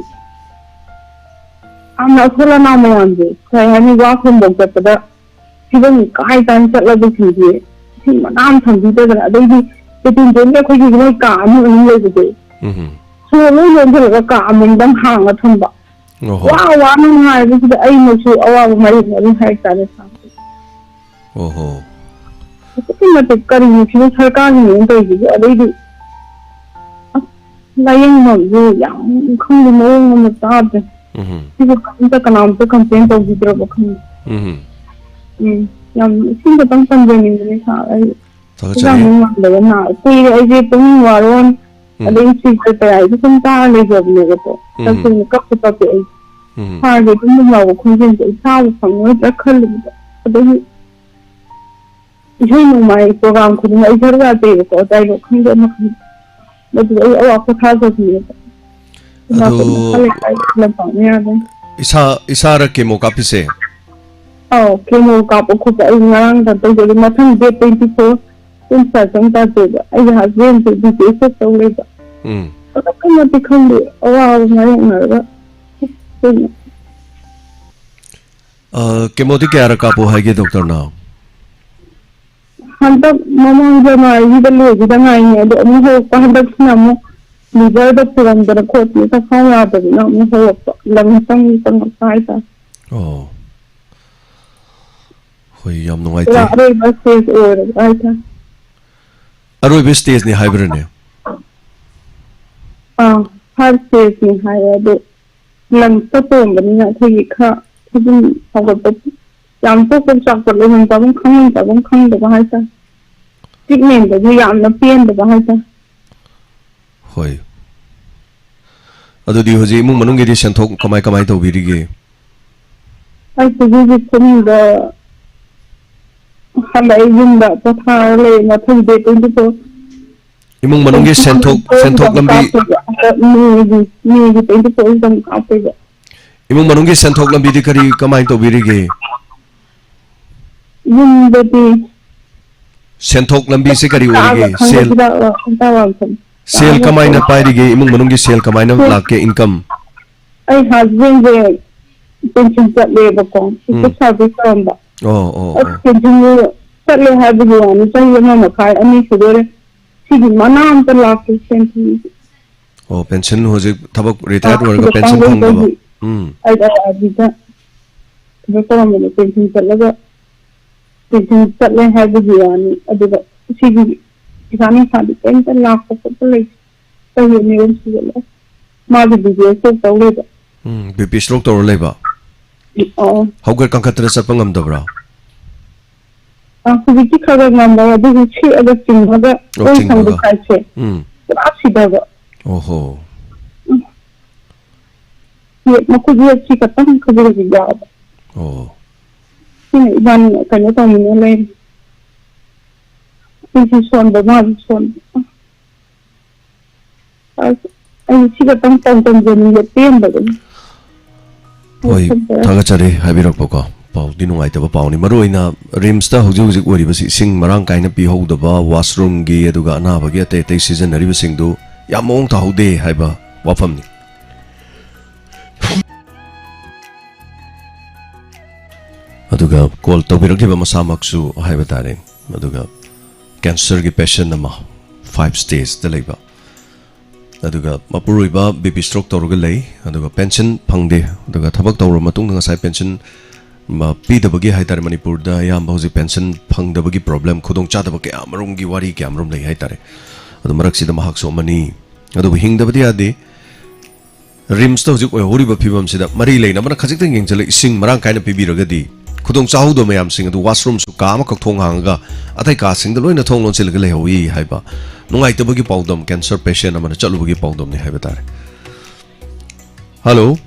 ꯌꯥꯝꯅ ꯑꯁꯣꯜ ꯑꯅꯥ ꯃꯌꯥꯝꯁꯦ, ꯀꯩ ꯍꯥꯏꯅꯤ, ꯋꯥ ꯈꯣꯝꯕ ꯆꯠꯄꯗ ꯐꯤꯕꯝ ꯀꯥꯏ ꯇꯥꯅ ꯆꯠꯂꯕꯁꯤꯡꯁꯦ ꯏꯁꯤꯡ ꯃꯅꯥ ꯑꯃ ꯊꯝꯕꯤꯗꯗꯅ, ꯑꯗꯩꯗꯤ ꯀꯦꯇꯤꯟ ꯆꯦꯟꯒꯤ ꯑꯩꯈꯣꯏꯒꯤ ꯃꯣꯏ ꯀꯥ ꯑꯅꯤ ꯑꯍꯨꯝ ꯂꯩꯕꯁꯦ, ꯎꯝꯍꯨꯝ꯫ ꯁꯣ ꯂꯣꯏ ꯂꯣꯟꯁꯤꯜꯂꯒ ꯀꯥ ꯑꯃꯃꯝꯗꯪ ꯍꯥꯡꯉ ꯊꯝꯕ꯫ ꯑꯣꯍꯣ꯫ ꯋꯥ ꯋꯥꯅ ꯉꯥꯏꯕꯁꯤꯗ ꯑꯩꯃꯛꯁꯨ ꯑꯋꯥꯕ ꯃꯥꯌꯣꯛꯅꯔꯤ ꯍꯥꯏꯇꯥꯔꯦ꯫ ꯑꯣꯍꯣ꯫ ꯑꯁꯨꯛꯀꯤ ꯃꯇꯤꯛ ꯀꯔꯤꯅꯣ ꯁꯤꯕꯨ ꯁꯔꯀꯥꯔꯒꯤ ꯃꯑꯣꯡ ꯇꯧꯔꯤꯁꯤꯕꯨ? ꯑꯗꯩꯗꯤ ꯑꯁ, ꯂꯥꯏꯌꯦꯡꯐꯝꯁꯨ ꯌꯥꯝ ꯈꯪꯗꯦ, ꯃꯑꯣꯡ ꯑꯃ ꯇꯥꯗ꯭ꯔꯦ꯫ ꯎꯝꯍꯨꯝ꯫ ꯁꯤꯕꯨ ꯀꯔꯤꯝꯇ ꯀꯅꯥꯝꯇ ꯀꯝꯄ꯭ꯂꯦꯟ ꯇꯧꯕꯤꯗ꯭ꯔꯕ ꯈꯪꯗꯦ꯫ ꯎꯝꯍꯨꯝ꯫ ꯎꯝ, ꯌꯥꯝ ꯏꯁꯤꯡ ꯈꯛꯇꯪ ꯇꯝꯖꯅꯤꯡꯕꯅꯦ ꯁꯥꯔ, ꯑꯩ ꯊꯥꯒꯠꯆꯔꯤ꯫ ꯏꯟꯖꯥꯡ ꯃꯅꯥ ꯃꯥꯟꯗꯕ ꯅꯥ-, ꯀꯨꯏꯔꯦ ꯑꯩꯁꯦ ꯄꯨꯛꯅꯤꯡ ꯋꯥꯔꯣꯟ, ꯎꯝ꯫ ꯑꯗꯩ ꯁꯤꯁꯇꯔ ꯀꯌꯥꯒꯤꯁꯨ ꯁꯨꯝ ꯇꯥꯔ ꯂꯩꯖꯕꯅꯦꯕꯀꯣ꯫ ꯎꯝ꯫ ꯇꯁꯦꯡꯅ ꯀꯞꯄꯨ ꯀꯞꯄꯦ ꯑꯩ꯫ ꯎꯝ꯫ ꯁꯥꯔꯒꯤ ꯑꯗꯨꯝ ꯂꯥꯎꯕ ꯈꯣꯟꯖꯦꯜꯁꯦ ꯑꯩ ꯇꯥꯕ ꯐꯪꯉꯣꯏꯗ꯭ꯔꯥ ꯈꯜꯂꯨꯕꯗ꯫ ꯑꯗꯒꯤ ꯏꯁꯩ ꯅꯣꯡꯃꯥꯏ ꯄ꯭ꯔꯣꯒ꯭ꯔꯥꯝ ꯈꯨꯗꯤꯡ ꯑꯩ ꯁꯔꯨꯛ ꯌꯥꯗꯦꯕꯀꯣ, ꯗꯥꯏꯂꯣꯒ ꯈꯪꯗꯦ ꯑꯃ ꯈꯪꯗꯦ꯫ ꯃꯗꯨ ꯑꯩ ꯑꯋꯥ ꯄꯣꯊꯥꯖꯕꯅꯦꯕ꯫ ꯏꯃꯥ ꯑꯗꯣ ꯄꯣꯛꯅ ꯈꯜꯂꯦ ꯍꯥꯏ ꯂꯝꯄꯥꯛ ꯃꯌꯥꯗ꯫ ꯏꯁꯥ, ꯏꯁꯥꯔ ꯀꯦꯃꯣ ꯀꯥꯞꯄꯤꯁꯦ? ꯑꯧ, ꯀꯦꯃꯣ ꯀꯥꯞꯄ ꯈꯣꯠꯄ ꯑꯩ ꯉꯔꯥꯡ ꯀꯩꯅꯣ ꯇꯧꯖꯔꯤ꯫ ꯃꯊꯪ date twenty four, twenty five ꯆꯪ ꯇꯥꯗꯣꯏꯕ꯫ ꯑꯩꯒꯤ ꯍꯁꯕꯦꯟꯁꯨ ꯕꯤ ꯄꯤ ꯑꯦꯁ ꯇꯧ ꯂꯩꯕ꯫ ꯎꯝ꯫ ꯑꯗꯨꯛꯀꯤ ꯃꯇꯤꯛ ꯈꯪꯗꯦ, ꯑꯋꯥꯕ ꯃꯥꯌꯣꯛꯅꯔꯒ꯫ ꯑ, ꯀꯦꯃꯣꯗꯤ ꯀꯌꯥꯔꯛ ꯀꯥꯞꯄꯣ ꯍꯥꯏꯒꯦ ꯗꯣꯛꯇꯔꯅ? ꯍꯟꯗꯛ ꯃꯃꯥꯡ ꯖꯅꯋꯥꯔꯤꯒꯤꯗ ꯂꯣꯏꯈꯤꯗ ꯉꯥꯏꯅꯦ, ꯑꯗꯣ ꯑꯃꯨꯛ ꯍꯧꯔꯛꯄ ꯍꯟꯗꯛꯁꯤꯅ ꯑꯃꯨꯛ ꯂꯤꯚꯔꯗ ꯐꯨꯔꯝꯗꯅ ꯈꯣꯠꯇꯅ ꯆꯈꯥꯎ ꯌꯥꯗꯗꯅ ꯑꯃꯨꯛ ꯍꯧꯔꯛꯄ, ꯂꯪ ꯆꯪ ꯆꯪꯉꯛꯄ ꯍꯥꯏꯇꯥꯔꯦ꯫ ꯑꯣ, ꯍꯣꯏ, ꯌꯥꯝ ꯄꯨꯔꯥ ꯅꯨꯡꯉꯥꯏꯇꯦ꯫ ꯑꯔꯣꯏꯕ ꯁ꯭ꯇꯦꯖ ꯑꯣꯏꯔꯕ ꯍꯥꯏꯇꯥꯔꯦ꯫ ꯑꯔꯣꯏꯕ ꯁ꯭ꯇꯦꯖꯅꯤ ꯍꯥꯏꯕ꯭ꯔꯅꯦ? ꯑꯥ, ꯐꯥꯏꯚ ꯁ꯭ꯇꯦꯖꯅꯤ ꯍꯥꯏꯌꯦ, ꯑꯗꯣ ꯂꯪꯁꯇ ꯄꯣꯝꯕꯅꯤꯅ ꯑꯩꯈꯣꯏꯒꯤ ꯈꯔ ꯊꯤꯖꯤꯟ ꯍꯧꯒꯠꯄ ꯌꯥꯝ ꯄꯣꯛ ꯄꯣꯛ ꯆꯥꯛꯄ, ꯂꯩꯐꯝ ꯆꯥꯐꯝ ꯈꯪꯐꯝ ꯆꯥꯐꯝ ꯈꯪꯗꯕ ꯍꯥꯏꯇꯥꯔꯦ꯫ ꯇ꯭ꯔꯤꯠꯃꯦꯟꯗꯁꯨ ꯌꯥꯝꯅ ꯄꯦꯟꯗꯕ ꯍꯥꯏꯇꯥꯔꯦ꯫ ꯍꯣꯏ꯫ ꯑꯗꯨꯗꯤ ꯍꯧꯖꯤꯛ ꯏꯃꯨꯡ ꯃꯅꯨꯡꯒꯤꯗꯤ ꯁꯦꯟꯊꯣꯛ ꯀꯃꯥꯏ ꯀꯃꯥꯏ ꯇꯧꯕꯤꯔꯤꯒꯦ? ꯑꯩ ꯍꯧꯖꯤꯛ ꯍꯧꯖꯤꯛ ꯈꯨꯟꯗ ꯍꯜꯂꯛꯑꯦ, ꯌꯨꯝꯗ ꯄꯣꯊꯥꯔ ꯂꯩ꯫ ꯃꯊꯪ ꯗꯦꯠ ꯇ꯭ꯋꯦꯟꯇꯤ ꯐꯣꯔ ꯏꯃꯨꯡ ꯃꯅꯨꯡꯒꯤ ꯁꯦꯟꯊꯣꯛ, ꯁꯦꯟꯊꯣꯛ ꯂꯝꯕꯤ ꯀꯥꯞꯇꯣꯏꯕ꯫ ꯍꯟꯗꯛ ꯃꯦꯒꯤ, ꯃꯦꯒꯤ ꯇ꯭ꯋꯦꯟꯇꯤ ꯐꯣꯔ ꯀꯥꯞꯇꯣꯏꯕ꯫ ꯏꯃꯨꯡ ꯃꯅꯨꯡꯒꯤ ꯁꯦꯟꯊꯣꯛ ꯂꯝꯕꯤꯗꯤ ꯀꯔꯤ, ꯀꯃꯥꯏꯅ ꯇꯧꯕꯤꯔꯤꯒꯦ? ꯌꯨꯝꯗꯗꯤ ꯁꯦꯟꯊꯣꯛ ꯂꯝꯕꯤꯁꯦ ꯀꯔꯤ ꯆꯥꯕ ꯑꯣꯏꯔꯤꯒꯦ? ꯊꯛꯄ ꯁꯦꯜ, ꯍꯤꯗꯥꯛ ꯂꯥꯡꯊꯛ ꯆꯥꯕ ꯊꯛꯄ ꯁꯦꯜ ꯆꯥꯕ ꯀꯃꯥꯏꯅ ꯊꯛꯄ꯫ ꯄꯥꯏꯔꯤꯒꯦ? ꯏꯃꯨꯡ ꯃꯅꯨꯡꯒꯤ ꯁꯦꯜ ꯀꯃꯥꯏꯅ ꯁꯦꯜ ꯂꯥꯛꯀꯦ, ꯏꯟꯀꯝ? ꯑꯩ ꯍꯁꯕꯦꯟꯁꯦ ꯄꯦꯟꯁꯤꯟ ꯆꯠꯂꯦꯕꯀꯣ, ꯎꯝ꯫ ꯁꯤꯛꯁ ꯁꯥꯔꯚꯤꯁ ꯇꯧꯔꯝꯕ꯫ ꯑꯣ, ꯑꯣ, ꯑꯁ, ꯑꯣ꯫ ꯄꯦꯟꯁꯤꯟꯗꯨ ꯆꯠꯂꯦ ꯍꯥꯏꯕꯒꯤ ꯋꯥꯅꯤ, ꯆꯍꯤ ꯑꯃ ꯃꯈꯥꯏ, ꯑꯅꯤ ꯁꯨꯗꯣꯔꯦ꯫ ꯁꯤꯒꯤ ꯃꯅꯥ ꯑꯝꯇ ꯂꯥꯛꯇꯦ ꯄꯦꯟꯁꯤꯟ꯫ ꯑꯣ, ꯄꯦꯟꯁꯤꯟ ꯍꯧꯖꯤꯛ ꯊꯕꯛ ꯔꯤꯇꯥꯌꯔ ꯑꯣꯏꯔꯒ ꯄꯦꯟꯁꯤꯟ ꯐꯪꯗꯕ? ꯎꯝ꯫ ꯍꯥꯏꯗ꯭ꯔꯕꯥꯗꯀꯤꯗ ꯊꯕꯛ ꯇꯧꯔꯝꯕꯗꯣ ꯄꯦꯟꯁꯤꯟ ꯆꯠꯂꯒ, ꯄꯦꯟꯁꯤꯟ ꯆꯠꯂꯦ ꯍꯥꯏꯕꯒꯤ ꯋꯥꯅꯤ꯫ ꯑꯗꯨꯒ ꯁꯤꯒꯤ ꯄꯩꯁꯥ ꯅꯨꯡꯁꯥꯗꯤ ꯀꯩꯝꯇ ꯂꯥꯛꯄ ꯈꯣꯠꯄ ꯂꯩꯇꯦ꯫ ꯆꯍꯤ ꯑꯅꯤ ꯑꯍꯨꯝ ꯁꯨꯖꯜꯂꯛꯑꯦ꯫ ꯃꯥꯒꯤ ꯕꯤ ꯄꯤ ꯁ꯭ꯇ꯭ꯔꯣꯛ ꯇꯧ ꯂꯩꯕ꯫ ꯎꯝ, ꯕꯤ ꯄꯤ ꯁ꯭ꯇ꯭ꯔꯣꯛ ꯇꯧꯔ ꯂꯩꯕ? ꯑꯣ꯫ ꯍꯧꯒꯠ ꯀꯥꯡꯈꯠꯇꯅ ꯆꯠꯄ ꯉꯝꯗꯕ꯭ꯔꯥ? ꯑ, ꯍꯧꯖꯤꯛꯇꯤ ꯈꯔ ꯈꯔ ꯉꯝꯃꯦ, ꯑꯗꯨꯕꯨ ꯁꯦꯛꯑꯒ ꯆꯤꯡꯉꯒ ꯑꯣ, ꯑꯣꯟ ꯊꯪꯕ ꯆꯤꯡꯉꯒ꯫ ꯁꯥꯏꯠꯁꯦ ꯎꯝ꯫ ꯄꯨꯔꯥ ꯁꯤꯊꯕ꯫ ꯑꯣꯍꯣ꯫ ꯎꯝ꯫ ꯌꯦꯠ, ꯃꯈꯨꯠ ꯌꯦꯠꯁꯤ ꯈꯛꯇꯪ ꯈꯖꯤꯛ ꯈꯖꯤꯛ ꯌꯥꯎꯕ꯫ ꯑꯣ꯫ ꯁꯤꯅ ꯏꯕꯥꯅꯤ ꯀꯩꯅꯣ ꯇꯧꯃꯤꯟꯅ ꯂꯩꯔꯤ꯫ ꯑꯩꯁꯨ ꯁꯣꯟꯕ, ꯃꯥꯁꯨ ꯁꯣꯟꯕ꯫ ꯑꯁ, ꯑꯩ ꯁꯤ ꯈꯛꯇꯪ ꯇꯧ-, ꯇꯧꯖꯅꯤꯡꯕ ꯄꯦꯟꯗꯕꯅꯤ꯫ ꯍꯣꯏ, ꯊꯥꯒꯠꯆꯔꯤ ꯍꯥꯏꯕꯤꯔꯛꯄꯀꯣ꯫ ꯄꯥꯎꯗꯤ ꯅꯨꯡꯉꯥꯏꯇꯕ ꯄꯥꯎꯅꯤ꯫ ꯃꯔꯨꯑꯣꯏꯅ ꯔꯤꯝꯁꯇ ꯍꯧꯖꯤꯛ ꯍꯧꯖꯤꯛ ꯑꯣꯏꯔꯤꯕꯁꯤ ꯏꯁꯤꯡ ꯃꯔꯥꯡ ꯀꯥꯏꯅ ꯄꯤꯍꯧꯗꯕ, ꯋꯥꯁꯔꯨꯝꯒꯤ ꯑꯗꯨꯒ ꯑꯅꯥꯕꯒꯤ ꯑꯇꯩ ꯑꯇꯩ ꯁꯤꯖꯤꯟꯅꯔꯤꯕꯁꯤꯡꯗꯨ ꯌꯥꯝ ꯃꯑꯣꯡ ꯇꯥꯍꯧꯗꯦ ꯍꯥꯏꯕ ꯋꯥꯐꯝꯅꯤ꯫ ꯑꯗꯨꯒ ꯀꯣꯜ ꯇꯧꯕꯤꯔꯛꯂꯤꯕ ꯃꯁꯥꯃꯛꯁꯨ ꯍꯥꯏꯕ ꯇꯥꯔꯦ, ꯑꯗꯨꯒ ꯀꯦꯟꯁꯔꯒꯤ ꯄꯦꯁꯦꯟ ꯑꯃ ꯐꯥꯏꯚ ꯁ꯭ꯇꯦꯖꯇ ꯂꯩꯕ, ꯑꯗꯨꯒ ꯃꯄꯨꯔꯣꯏꯕ ꯕꯤ ꯄꯤ ꯁ꯭ꯇ꯭ꯔꯣꯛ ꯇꯧꯔꯒ ꯂꯩ, ꯑꯗꯨꯒ ꯄꯦꯟꯁꯟ ꯐꯪꯗꯦ, ꯑꯗꯨꯒ ꯊꯕꯛ ꯇꯧꯔꯕ ꯃꯇꯨꯡꯗ ꯉꯁꯥꯏ ꯄꯦꯟꯁꯟ ꯃ, ꯄꯤꯗꯕꯒꯤ ꯍꯥꯏ ꯇꯥꯔꯦ, ꯃꯅꯤꯄꯨꯔꯗ ꯑꯌꯥꯝꯕ ꯍꯧꯖꯤꯛ ꯄꯦꯟꯁꯟ ꯐꯪꯗꯕꯒꯤ ꯄ꯭ꯔꯣꯕ꯭ꯂꯦꯝ, ꯈꯨꯗꯣꯡꯆꯥꯗꯕ ꯀꯌꯥ ꯑꯃꯔꯣꯝꯒꯤ ꯋꯥꯔꯤ ꯀꯌꯥ ꯑꯃꯔꯣꯝ ꯂꯩ ꯍꯥꯏ ꯇꯥꯔꯦ꯫ ꯑꯗꯨ ꯃꯔꯛꯁꯤꯗ ꯃꯍꯥꯛꯁꯨ ꯑꯃꯅꯤ꯫ ꯑꯗꯨꯕꯨ ꯍꯤꯡꯗꯕꯗꯤ ꯌꯥꯗꯦ꯫ ꯔꯤꯝꯁꯇ ꯍꯧꯖꯤꯛ ꯑꯣꯏꯍꯧꯔꯤꯕ ꯐꯤꯕꯝꯁꯤꯗ ꯃꯔꯤ ꯂꯩꯅꯕꯅ ꯈꯖꯤꯛꯇꯪ ꯌꯦꯡꯁꯤꯜꯂ ꯏꯁꯤꯡ ꯃꯔꯥꯡ ꯀꯥꯏꯅ ꯄꯤꯕꯤꯔꯒꯗꯤ ꯈꯨꯗꯣꯡ ꯆꯥꯍꯧꯗꯕ ꯃꯌꯥꯝꯁꯤꯡ ꯑꯗꯨ, ꯋꯥꯁꯔꯨꯝꯁꯨ ꯀꯥ ꯑꯃꯈꯛ ꯊꯣꯡ ꯍꯥꯡꯉꯒ ꯑꯇꯩ ꯀꯥꯁꯤꯡꯗ ꯂꯣꯏꯅ ꯊꯣꯡ ꯂꯣꯟꯁꯤꯜꯂꯒ ꯂꯩꯍꯧꯏ ꯍꯥꯏꯕ ꯅꯨꯡꯉꯥꯏꯇꯕꯒꯤ ꯄꯥꯎꯗꯝ, ꯀꯦꯟꯁꯔ ꯄꯦꯁꯦꯟ ꯑꯃꯅ ꯆꯠꯂꯨꯕꯒꯤ ꯄꯥꯎꯗꯝꯅꯤ ꯍꯥꯏꯕ ꯇꯥꯔꯦ꯫ ꯍꯜꯂꯣ꯫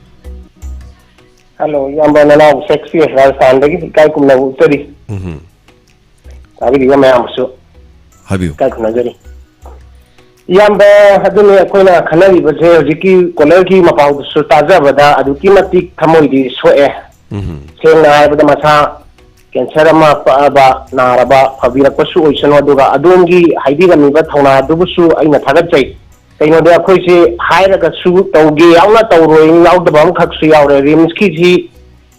ꯍꯜꯂꯣ, ꯏꯌꯥꯝꯕ, ꯅꯅꯥꯎ ꯁꯦꯛꯁꯄꯤꯌꯔ ꯔꯥꯖꯁꯊꯥꯟꯗꯒꯤ ꯏꯀꯥꯏ ꯈꯨꯝꯅꯕ ꯎꯠꯆꯔꯤ꯫ ꯎꯝ꯫ ꯇꯥꯕꯤꯔꯤꯕ ꯃꯌꯥꯝꯕꯨꯁꯨ ꯍꯥꯏꯕꯤꯌꯨ꯫ ꯏꯀꯥꯏ ꯈꯨꯝꯅꯖꯔꯤ꯫ ꯏꯌꯥꯝꯕ, ꯑꯗꯨꯅꯤ ꯑꯩꯈꯣꯏꯅ ꯈꯟꯅꯔꯤꯕꯁꯦ, ꯍꯧꯖꯤꯛꯀꯤ ꯀꯣꯂꯔꯒꯤ ꯃꯄꯥꯎꯗꯨꯁꯨ ꯇꯥꯖꯕꯗ ꯑꯗꯨꯛꯀꯤ ꯃꯇꯤꯛ ꯊꯃꯣꯏꯗꯤ ꯁꯣꯛꯑꯦ꯫ ꯎꯝ꯫ ꯁꯦꯡꯅ ꯍꯥꯏꯔꯕꯗ, ꯃꯁꯥ ꯀꯦꯟꯁꯔ ꯑꯃ ꯄꯛꯑꯕ, ꯅꯥꯔꯕ, ꯐꯕꯤꯔꯛꯄꯁꯨ ꯑꯣꯏꯁꯅꯨ, ꯑꯗꯨꯒ ꯑꯗꯣꯝꯒꯤ ꯍꯥꯏꯕꯤꯔꯝꯃꯤꯕ ꯊꯧꯅꯥꯗꯨꯕꯨꯁꯨ ꯑꯩꯅ ꯊꯥꯒꯠꯆꯩ꯫ ꯀꯩꯅꯣꯗꯤ ꯑꯩꯈꯣꯏꯁꯦ ꯍꯥꯏꯔꯒꯁꯨ ꯇꯧꯒꯦ ꯌꯥꯎꯅ ꯇꯧꯔꯣꯏ ꯌꯥꯎꯗꯕ ꯑꯃꯈꯛꯁꯨ ꯌꯥꯎꯔꯦ꯫ ꯔꯤꯝꯁꯀꯤꯁꯤ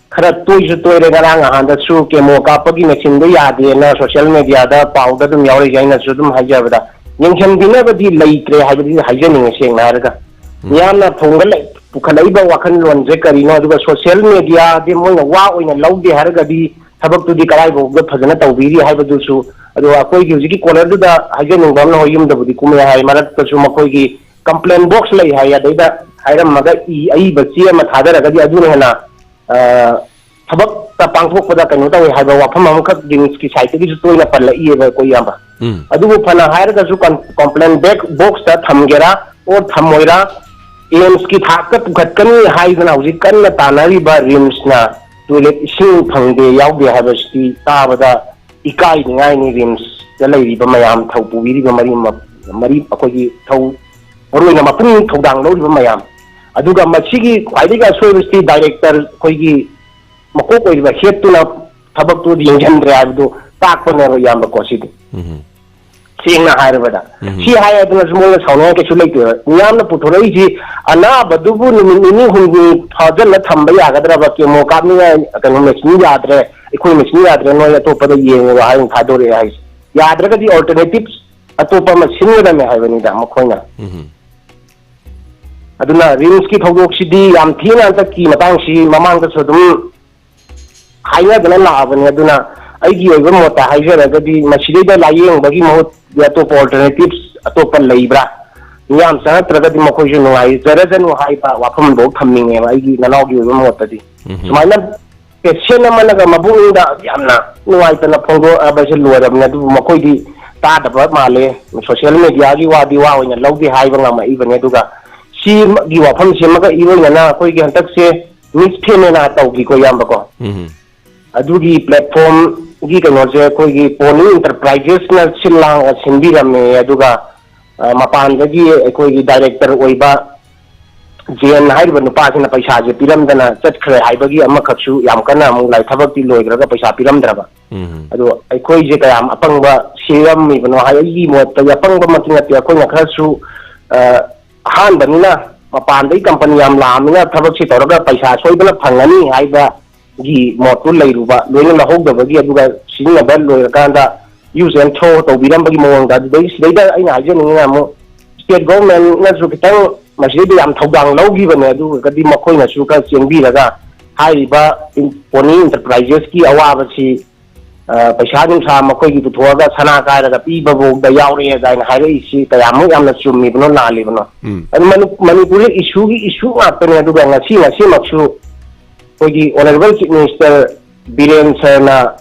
ꯈꯔ ꯇꯣꯏꯁꯨ ꯇꯣꯏꯔꯦ꯫ ꯉꯔꯥꯡ ꯅꯍꯥꯟꯗꯁꯨ ꯀꯦꯃꯣ ꯀꯥꯞꯄꯒꯤ ꯃꯦꯆꯤꯟꯗꯣ ꯌꯥꯗꯦꯅ ꯁꯣꯁꯤꯌꯦꯜ ꯃꯦꯗꯤꯌꯥꯗ ꯄꯥꯎꯗ ꯑꯗꯨꯝ ꯌꯥꯎꯔꯛꯏꯁꯦ꯫ ꯑꯩꯅꯁꯨ ꯑꯗꯨꯝ ꯍꯥꯏꯖꯕꯗ, ꯌꯦꯡꯁꯤꯟꯕꯤꯅꯕꯗꯤ ꯂꯩꯇ꯭ꯔꯦ ꯍꯥꯏꯕꯗꯤ ꯍꯥꯏꯖꯅꯤꯡꯉꯦ, ꯁꯦꯡꯅ ꯍꯥꯏꯔꯒ꯫ ꯎꯝ꯫ ꯃꯤꯌꯥꯝꯅ ꯐꯣꯡꯒꯠꯂꯛ-, ꯄꯨꯈꯠꯂꯛꯏꯕ ꯋꯥꯈꯜꯂꯣꯟꯁꯦ ꯀꯔꯤꯅꯣ? ꯑꯗꯨꯒ ꯁꯣꯁꯤꯌꯦꯜ ꯃꯦꯗꯤꯌꯥꯗꯤ ꯃꯣꯏꯅ ꯋꯥ ꯑꯣꯏꯅ ꯂꯧꯗꯦ ꯍꯥꯏꯔꯒꯗꯤ ꯊꯕꯛꯇꯨꯗꯤ ꯀꯗꯥꯏꯐꯥꯎꯕꯗ ꯐꯖꯅ ꯇꯧꯕꯤꯔꯤ ꯍꯥꯏꯕꯗꯨꯁꯨ, ꯑꯗꯨꯒ ꯑꯩꯈꯣꯏꯒꯤ ꯍꯧꯖꯤꯛꯀꯤ ꯀꯣꯂꯔꯗꯨꯗ ꯍꯥꯏꯖꯅꯤꯡꯕ ꯑꯃꯅ, ꯍꯣꯏ, ꯌꯨꯝꯗꯕꯨꯗꯤ ꯀꯨꯝꯃꯦ ꯍꯥꯏ, ꯃꯔꯛꯇꯁꯨ ꯃꯈꯣꯏꯒꯤ ꯀꯝꯄ꯭ꯂꯦꯟ ꯕꯣꯛꯁ ꯂꯩ ꯍꯥꯏ, ꯑꯗꯩꯗ ꯍꯥꯏꯔꯝꯃꯒ ꯏ ꯑꯏꯕ ꯆꯦ ꯑꯃ ꯊꯥꯗꯔꯒꯗꯤ ꯑꯗꯨꯅ ꯍꯦꯟꯅ, ꯑ, ꯊꯕꯛꯇ ꯄꯥꯡꯊꯣꯛꯄꯗ ꯀꯩꯅꯣ ꯇꯧꯋꯦ ꯍꯥꯏꯕ ꯋꯥꯐꯝ ꯑꯃꯈꯛ ꯔꯤꯝꯁꯀꯤ ꯁꯥꯏꯠꯇꯒꯤꯁꯨ ꯇꯣꯏꯅ ꯄꯜꯂꯛꯏꯑꯕ ꯑꯩꯈꯣꯏ ꯏꯌꯥꯝꯕ꯫ ꯎꯝ꯫ ꯑꯗꯨꯕꯨ ꯐꯅ ꯍꯥꯏꯔꯒꯁꯨ ꯀꯝ-, ꯀꯝꯄ꯭ꯂꯦꯟ ꯕꯦꯛ ꯕꯣꯛꯁꯇ ꯊꯝꯒꯦꯔꯥ ꯑꯣꯔ ꯊꯝꯃꯣꯏꯔꯥ, ꯑꯦꯝꯁꯀꯤ ꯊꯥꯛꯇ ꯄꯨꯈꯠꯀꯅꯤ ꯍꯥꯏꯗꯅ ꯍꯧꯖꯤꯛ ꯀꯟꯅ ꯇꯥꯟꯅꯔꯤꯕ ꯔꯤꯝꯁꯅ ꯇꯣꯏꯂꯦꯠ ꯏꯁꯤꯡ ꯐꯪꯗꯦ, ꯌꯥꯎꯗꯦ ꯍꯥꯏꯕꯁꯤꯗꯤ ꯇꯥꯕꯗ ꯏꯀꯥꯏꯅꯤꯡꯉꯥꯏꯅꯤ꯫ ꯔꯤꯝꯁꯇ ꯂꯩꯔꯤꯕ ꯃꯌꯥꯝ, ꯊꯧ ꯄꯨꯕꯤꯔꯤꯕ ꯃꯔꯤ ꯃ-, ꯃꯔꯤ, ꯑꯩꯈꯣꯏꯒꯤ ꯊꯧ, ꯃꯔꯨꯑꯣꯏꯅ ꯃꯄꯨꯡ ꯊꯧꯗꯥꯡ ꯂꯧꯔꯤꯕ ꯃꯌꯥꯝ꯫ ꯑꯗꯨꯒ ꯃꯁꯤꯒꯤ ꯈ꯭ꯋꯥꯏꯗꯒꯤ ꯑꯁꯣꯏꯕꯁꯤꯗꯤ ꯗꯥꯏꯔꯦꯛꯇꯔ ꯑꯩꯈꯣꯏꯒꯤ ꯃꯀꯣꯛ ꯑꯣꯏꯔꯤꯕ ꯍꯦꯠꯇꯨꯅ ꯊꯕꯛꯇꯨ ꯌꯦꯡꯁꯤꯟꯗ꯭ꯔꯦ ꯍꯥꯏꯕꯗꯨ ꯇꯥꯛꯄꯅꯦꯕ, ꯏꯌꯥꯝꯕꯀꯣ, ꯁꯤꯗꯤ꯫ ꯎꯝ꯫ ꯁꯦꯡꯅ ꯍꯥꯏꯔꯕꯗ, ꯎꯝ꯫ ꯁꯤ ꯍꯥꯏ ꯍꯥꯏꯗꯨꯅꯁꯨ ꯃꯣꯏꯅ ꯁꯥꯎꯅꯤꯡꯉꯥꯏ ꯀꯩꯁꯨ ꯂꯩꯇꯦꯕ꯫ ꯃꯤꯌꯥꯝꯅ ꯄꯨꯊꯣꯔꯛꯏꯁꯤ, ꯑꯅꯥꯕꯗꯨꯕꯨ ꯅꯨꯃꯤꯠ ꯅꯤꯅꯤ ꯍꯨꯝꯅꯤ ꯐꯥꯖꯤꯜꯂ ꯊꯝꯕ ꯌꯥꯒꯗ꯭ꯔꯕ? ꯀꯦꯃꯣ ꯀꯥꯞꯅꯤꯡꯉꯥꯏ ꯀꯩꯅꯣ ꯃꯦꯆꯤꯟ ꯌꯥꯗ꯭ꯔꯦ, ꯑꯩꯈꯣꯏ ꯃꯦꯆꯤꯟ ꯌꯥꯗ꯭ꯔꯦ, ꯅꯣꯏ ꯑꯇꯣꯞꯄꯗ ꯌꯦꯡꯉꯨꯔꯣ ꯍꯥꯏꯅ ꯊꯥꯗꯣꯔꯛꯑꯦ ꯍꯥꯏꯁꯦ꯫ ꯌꯥꯗ꯭ꯔꯒꯗꯤ ꯑꯜꯇꯔꯅꯦꯇꯤꯞ ꯑꯇꯣꯞꯄ ꯑꯃ ꯁꯤꯟꯒꯗꯕꯅꯦ ꯍꯥꯏꯕꯅꯤꯗ ꯃꯈꯣꯏꯅ꯫ ꯎꯝ꯫ ꯑꯗꯨꯅ ꯔꯤꯝꯁꯀꯤ ꯊꯧꯗꯣꯛꯁꯤꯗꯤ ꯌꯥꯝ ꯊꯤꯅ ꯍꯟꯗꯛꯀꯤ ꯃꯇꯥꯡꯁꯤ ꯃꯃꯥꯡꯗꯁꯨ ꯑꯗꯨꯝ ꯍꯥꯏꯅꯗꯅ ꯂꯥꯛꯑꯕꯅꯤ꯫ ꯑꯗꯨꯅ ꯑꯩꯒꯤ ꯑꯣꯏꯕ ꯃꯣꯠꯇ ꯍꯥꯏꯖꯔꯒꯗꯤ, ꯃꯁꯤꯗꯩꯗ ꯂꯥꯏꯌꯦꯡꯕꯒꯤ ꯃꯍꯨꯠ ꯑꯇꯣꯞꯄ ꯑꯜꯇꯔꯅꯦꯇꯤꯞꯁ ꯑꯇꯣꯞꯄ ꯂꯩꯕ꯭ꯔꯥ? ꯃꯤꯌꯥꯝ ꯆꯪꯉꯛꯇ꯭ꯔꯒꯗꯤ ꯃꯈꯣꯏꯁꯨ ꯅꯨꯡꯉꯥꯏꯖꯔꯖꯅꯨ ꯍꯥꯏꯕ ꯋꯥꯐꯝꯐꯥꯎ ꯊꯝꯅꯤꯡꯉꯦꯕ, ꯑꯩꯒꯤ ꯅꯅꯥꯎꯒꯤ ꯑꯣꯏꯕ ꯃꯣꯠꯇꯗꯤ꯫ ꯎꯝ꯫ ꯁꯨꯃꯥꯏꯅ ꯄꯦꯁꯦꯟ ꯑꯃꯅꯒ ꯃꯕꯨꯛꯅꯤꯡꯗ ꯌꯥꯝꯅ ꯅꯨꯡꯉꯥꯏꯇꯅ ꯐꯣꯡꯗꯣꯛꯑꯕꯁꯦ ꯂꯣꯏꯔꯕꯅꯤ꯫ ꯑꯗꯨꯕꯨ ꯃꯈꯣꯏꯗꯤ ꯇꯥꯗꯕ ꯃꯥꯜꯂꯦ꯫ ꯁꯣꯁꯤꯌꯦꯜ ꯃꯦꯗꯤꯌꯥꯒꯤ ꯋꯥꯗꯤ ꯋꯥ ꯑꯣꯏꯅ ꯂꯧꯗꯦ ꯍꯥꯏꯕ ꯉꯝꯃꯛꯏꯕꯅꯤ꯫ ꯑꯗꯨꯒ ꯁꯤꯒꯤ ꯋꯥꯐꯝꯁꯤꯃꯒ ꯏꯔꯣꯏꯅꯅ ꯑꯩꯈꯣꯏꯒꯤ ꯍꯟꯗꯛꯁꯦ ꯃꯤꯁ ꯐꯦꯃꯦꯅꯥ ꯇꯧꯈꯤꯀꯣ, ꯏꯌꯥꯝꯕꯀꯣ꯫ ꯎꯝ꯫ ꯑꯗꯨꯒꯤ ꯄ꯭ꯂꯦꯠꯐꯣꯝꯒꯤ ꯀꯩꯅꯣꯁꯦ ꯑꯩꯈꯣꯏꯒꯤ ꯄꯣꯅꯤ ꯏꯟꯇꯔꯄ꯭ꯔꯥꯏꯖꯦꯁꯅ ꯁꯤꯜ ꯂꯥꯡꯉꯒ ꯁꯤꯟꯕꯤꯔꯝꯃꯦ꯫ ꯑꯗꯨꯒ, ꯑ, ꯃꯄꯥꯟꯗꯒꯤ ꯑꯩꯈꯣꯏꯒꯤ ꯗꯥꯏꯔꯦꯛꯇꯔ ꯑꯣꯏꯕ ꯖꯦꯟ ꯍꯥꯏꯔꯤꯕ ꯅꯨꯄꯥꯁꯤꯅ ꯄꯩꯁꯥꯁꯦ ꯄꯤꯔꯝꯗꯅ ꯆꯠꯈ꯭ꯔꯦ ꯍꯥꯏꯕꯒꯤ ꯑꯃꯈꯛꯁꯨ ꯌꯥꯝ ꯀꯟꯅ ꯑꯃꯨꯛ ꯂꯥꯏ, ꯊꯕꯛꯇꯤ ꯂꯣꯏꯈ꯭ꯔꯒ ꯄꯩꯁꯥ ꯄꯤꯔꯝꯗ꯭ꯔꯕ꯫ ꯎꯝ꯫ ꯑꯗꯣ ꯑꯩꯈꯣꯏꯁꯦ ꯀꯌꯥꯝ ꯑꯄꯪꯕ ꯁꯤꯔꯝꯃꯤꯕꯅꯣ ꯍꯥꯏ, ꯑꯩꯒꯤ ꯃꯣꯠꯇꯗꯤ ꯑꯄꯪꯕꯃꯛꯇꯤ ꯅꯠꯇꯦ꯫ ꯑꯩꯈꯣꯏꯅ ꯈꯔꯁꯨ, ꯑ, ꯑꯍꯥꯟꯕꯅꯤꯅ, ꯃꯄꯥꯟꯗꯒꯤ ꯀꯝꯄꯅꯤ ꯌꯥꯝ ꯂꯥꯛꯑꯃꯤꯅ ꯊꯕꯛꯁꯤ ꯇꯧꯔꯒ ꯄꯩꯁꯥ ꯁꯣꯏꯗꯅ ꯐꯪꯉꯅꯤ ꯍꯥꯏꯕꯒꯤ ꯃꯣꯠꯇꯨ ꯂꯩꯔꯨꯕ, ꯂꯣꯏꯅ ꯂꯧꯍꯧꯗꯕꯒꯤ, ꯑꯗꯨꯒ ꯁꯤꯖꯤꯟꯅꯕ ꯂꯣꯏꯔꯀꯥꯟꯗ use and throw ꯇꯧꯕꯤꯔꯝꯕꯒꯤ ꯃꯑꯣꯡꯗ꯫ ꯑꯗꯨꯗꯩ ꯁꯤꯗꯩꯗ ꯑꯩꯅ ꯍꯥꯏꯖꯅꯤꯡꯉꯤꯅ ꯑꯃꯨꯛ state governmentꯅꯁꯨ ꯈꯤꯇꯪ ꯃꯁꯤꯗꯩꯗ ꯌꯥꯝ ꯊꯧꯗꯥꯡ ꯂꯧꯈꯤꯕꯅꯦ꯫ ꯑꯗꯨꯒꯗꯤ ꯃꯈꯣꯏꯅꯁꯨ ꯈꯔ ꯆꯦꯟꯕꯤꯔꯒ ꯍꯥꯏꯔꯤꯕ ꯏꯟ-, ꯄꯣꯅꯤ ꯏꯟꯇꯔꯄ꯭ꯔꯥꯏꯖꯦꯁꯀꯤ ꯑꯋꯥꯕꯁꯤ, ꯑ, ꯄꯩꯁꯥ ꯅꯨꯡꯁꯥ ꯃꯈꯣꯏꯒꯤ ꯄꯨꯊꯣꯛꯑꯒ ꯁꯅꯥ ꯀꯥꯏꯔꯒ ꯄꯤꯕꯐꯥꯎꯗ ꯌꯥꯎꯔꯛꯑꯦ ꯀꯥꯏꯅ ꯍꯥꯏꯔꯛꯏꯁꯤ ꯀꯌꯥꯃꯨꯛ ꯌꯥꯝꯅ ꯆꯨꯝꯃꯤꯕꯅꯣ ꯂꯥꯜꯂꯤꯕꯅꯣ? ꯎꯝ꯫ ꯑꯗꯨ ꯃꯅꯤ-, ꯃꯅꯤꯄꯨꯔꯗ ꯏꯁꯨꯒꯤ ꯏꯁꯨ ꯉꯥꯛꯇꯅꯦ꯫ ꯑꯗꯨꯒ ꯉꯁꯤ, ꯉꯁꯤꯃꯛꯁꯨ ꯑꯩꯈꯣꯏꯒꯤ ꯑꯣꯅꯔꯦꯕꯜ ꯆꯤꯐ ꯃꯤꯅꯤꯁꯇꯔ ꯕꯤꯔꯦꯟ ꯁꯔꯅ,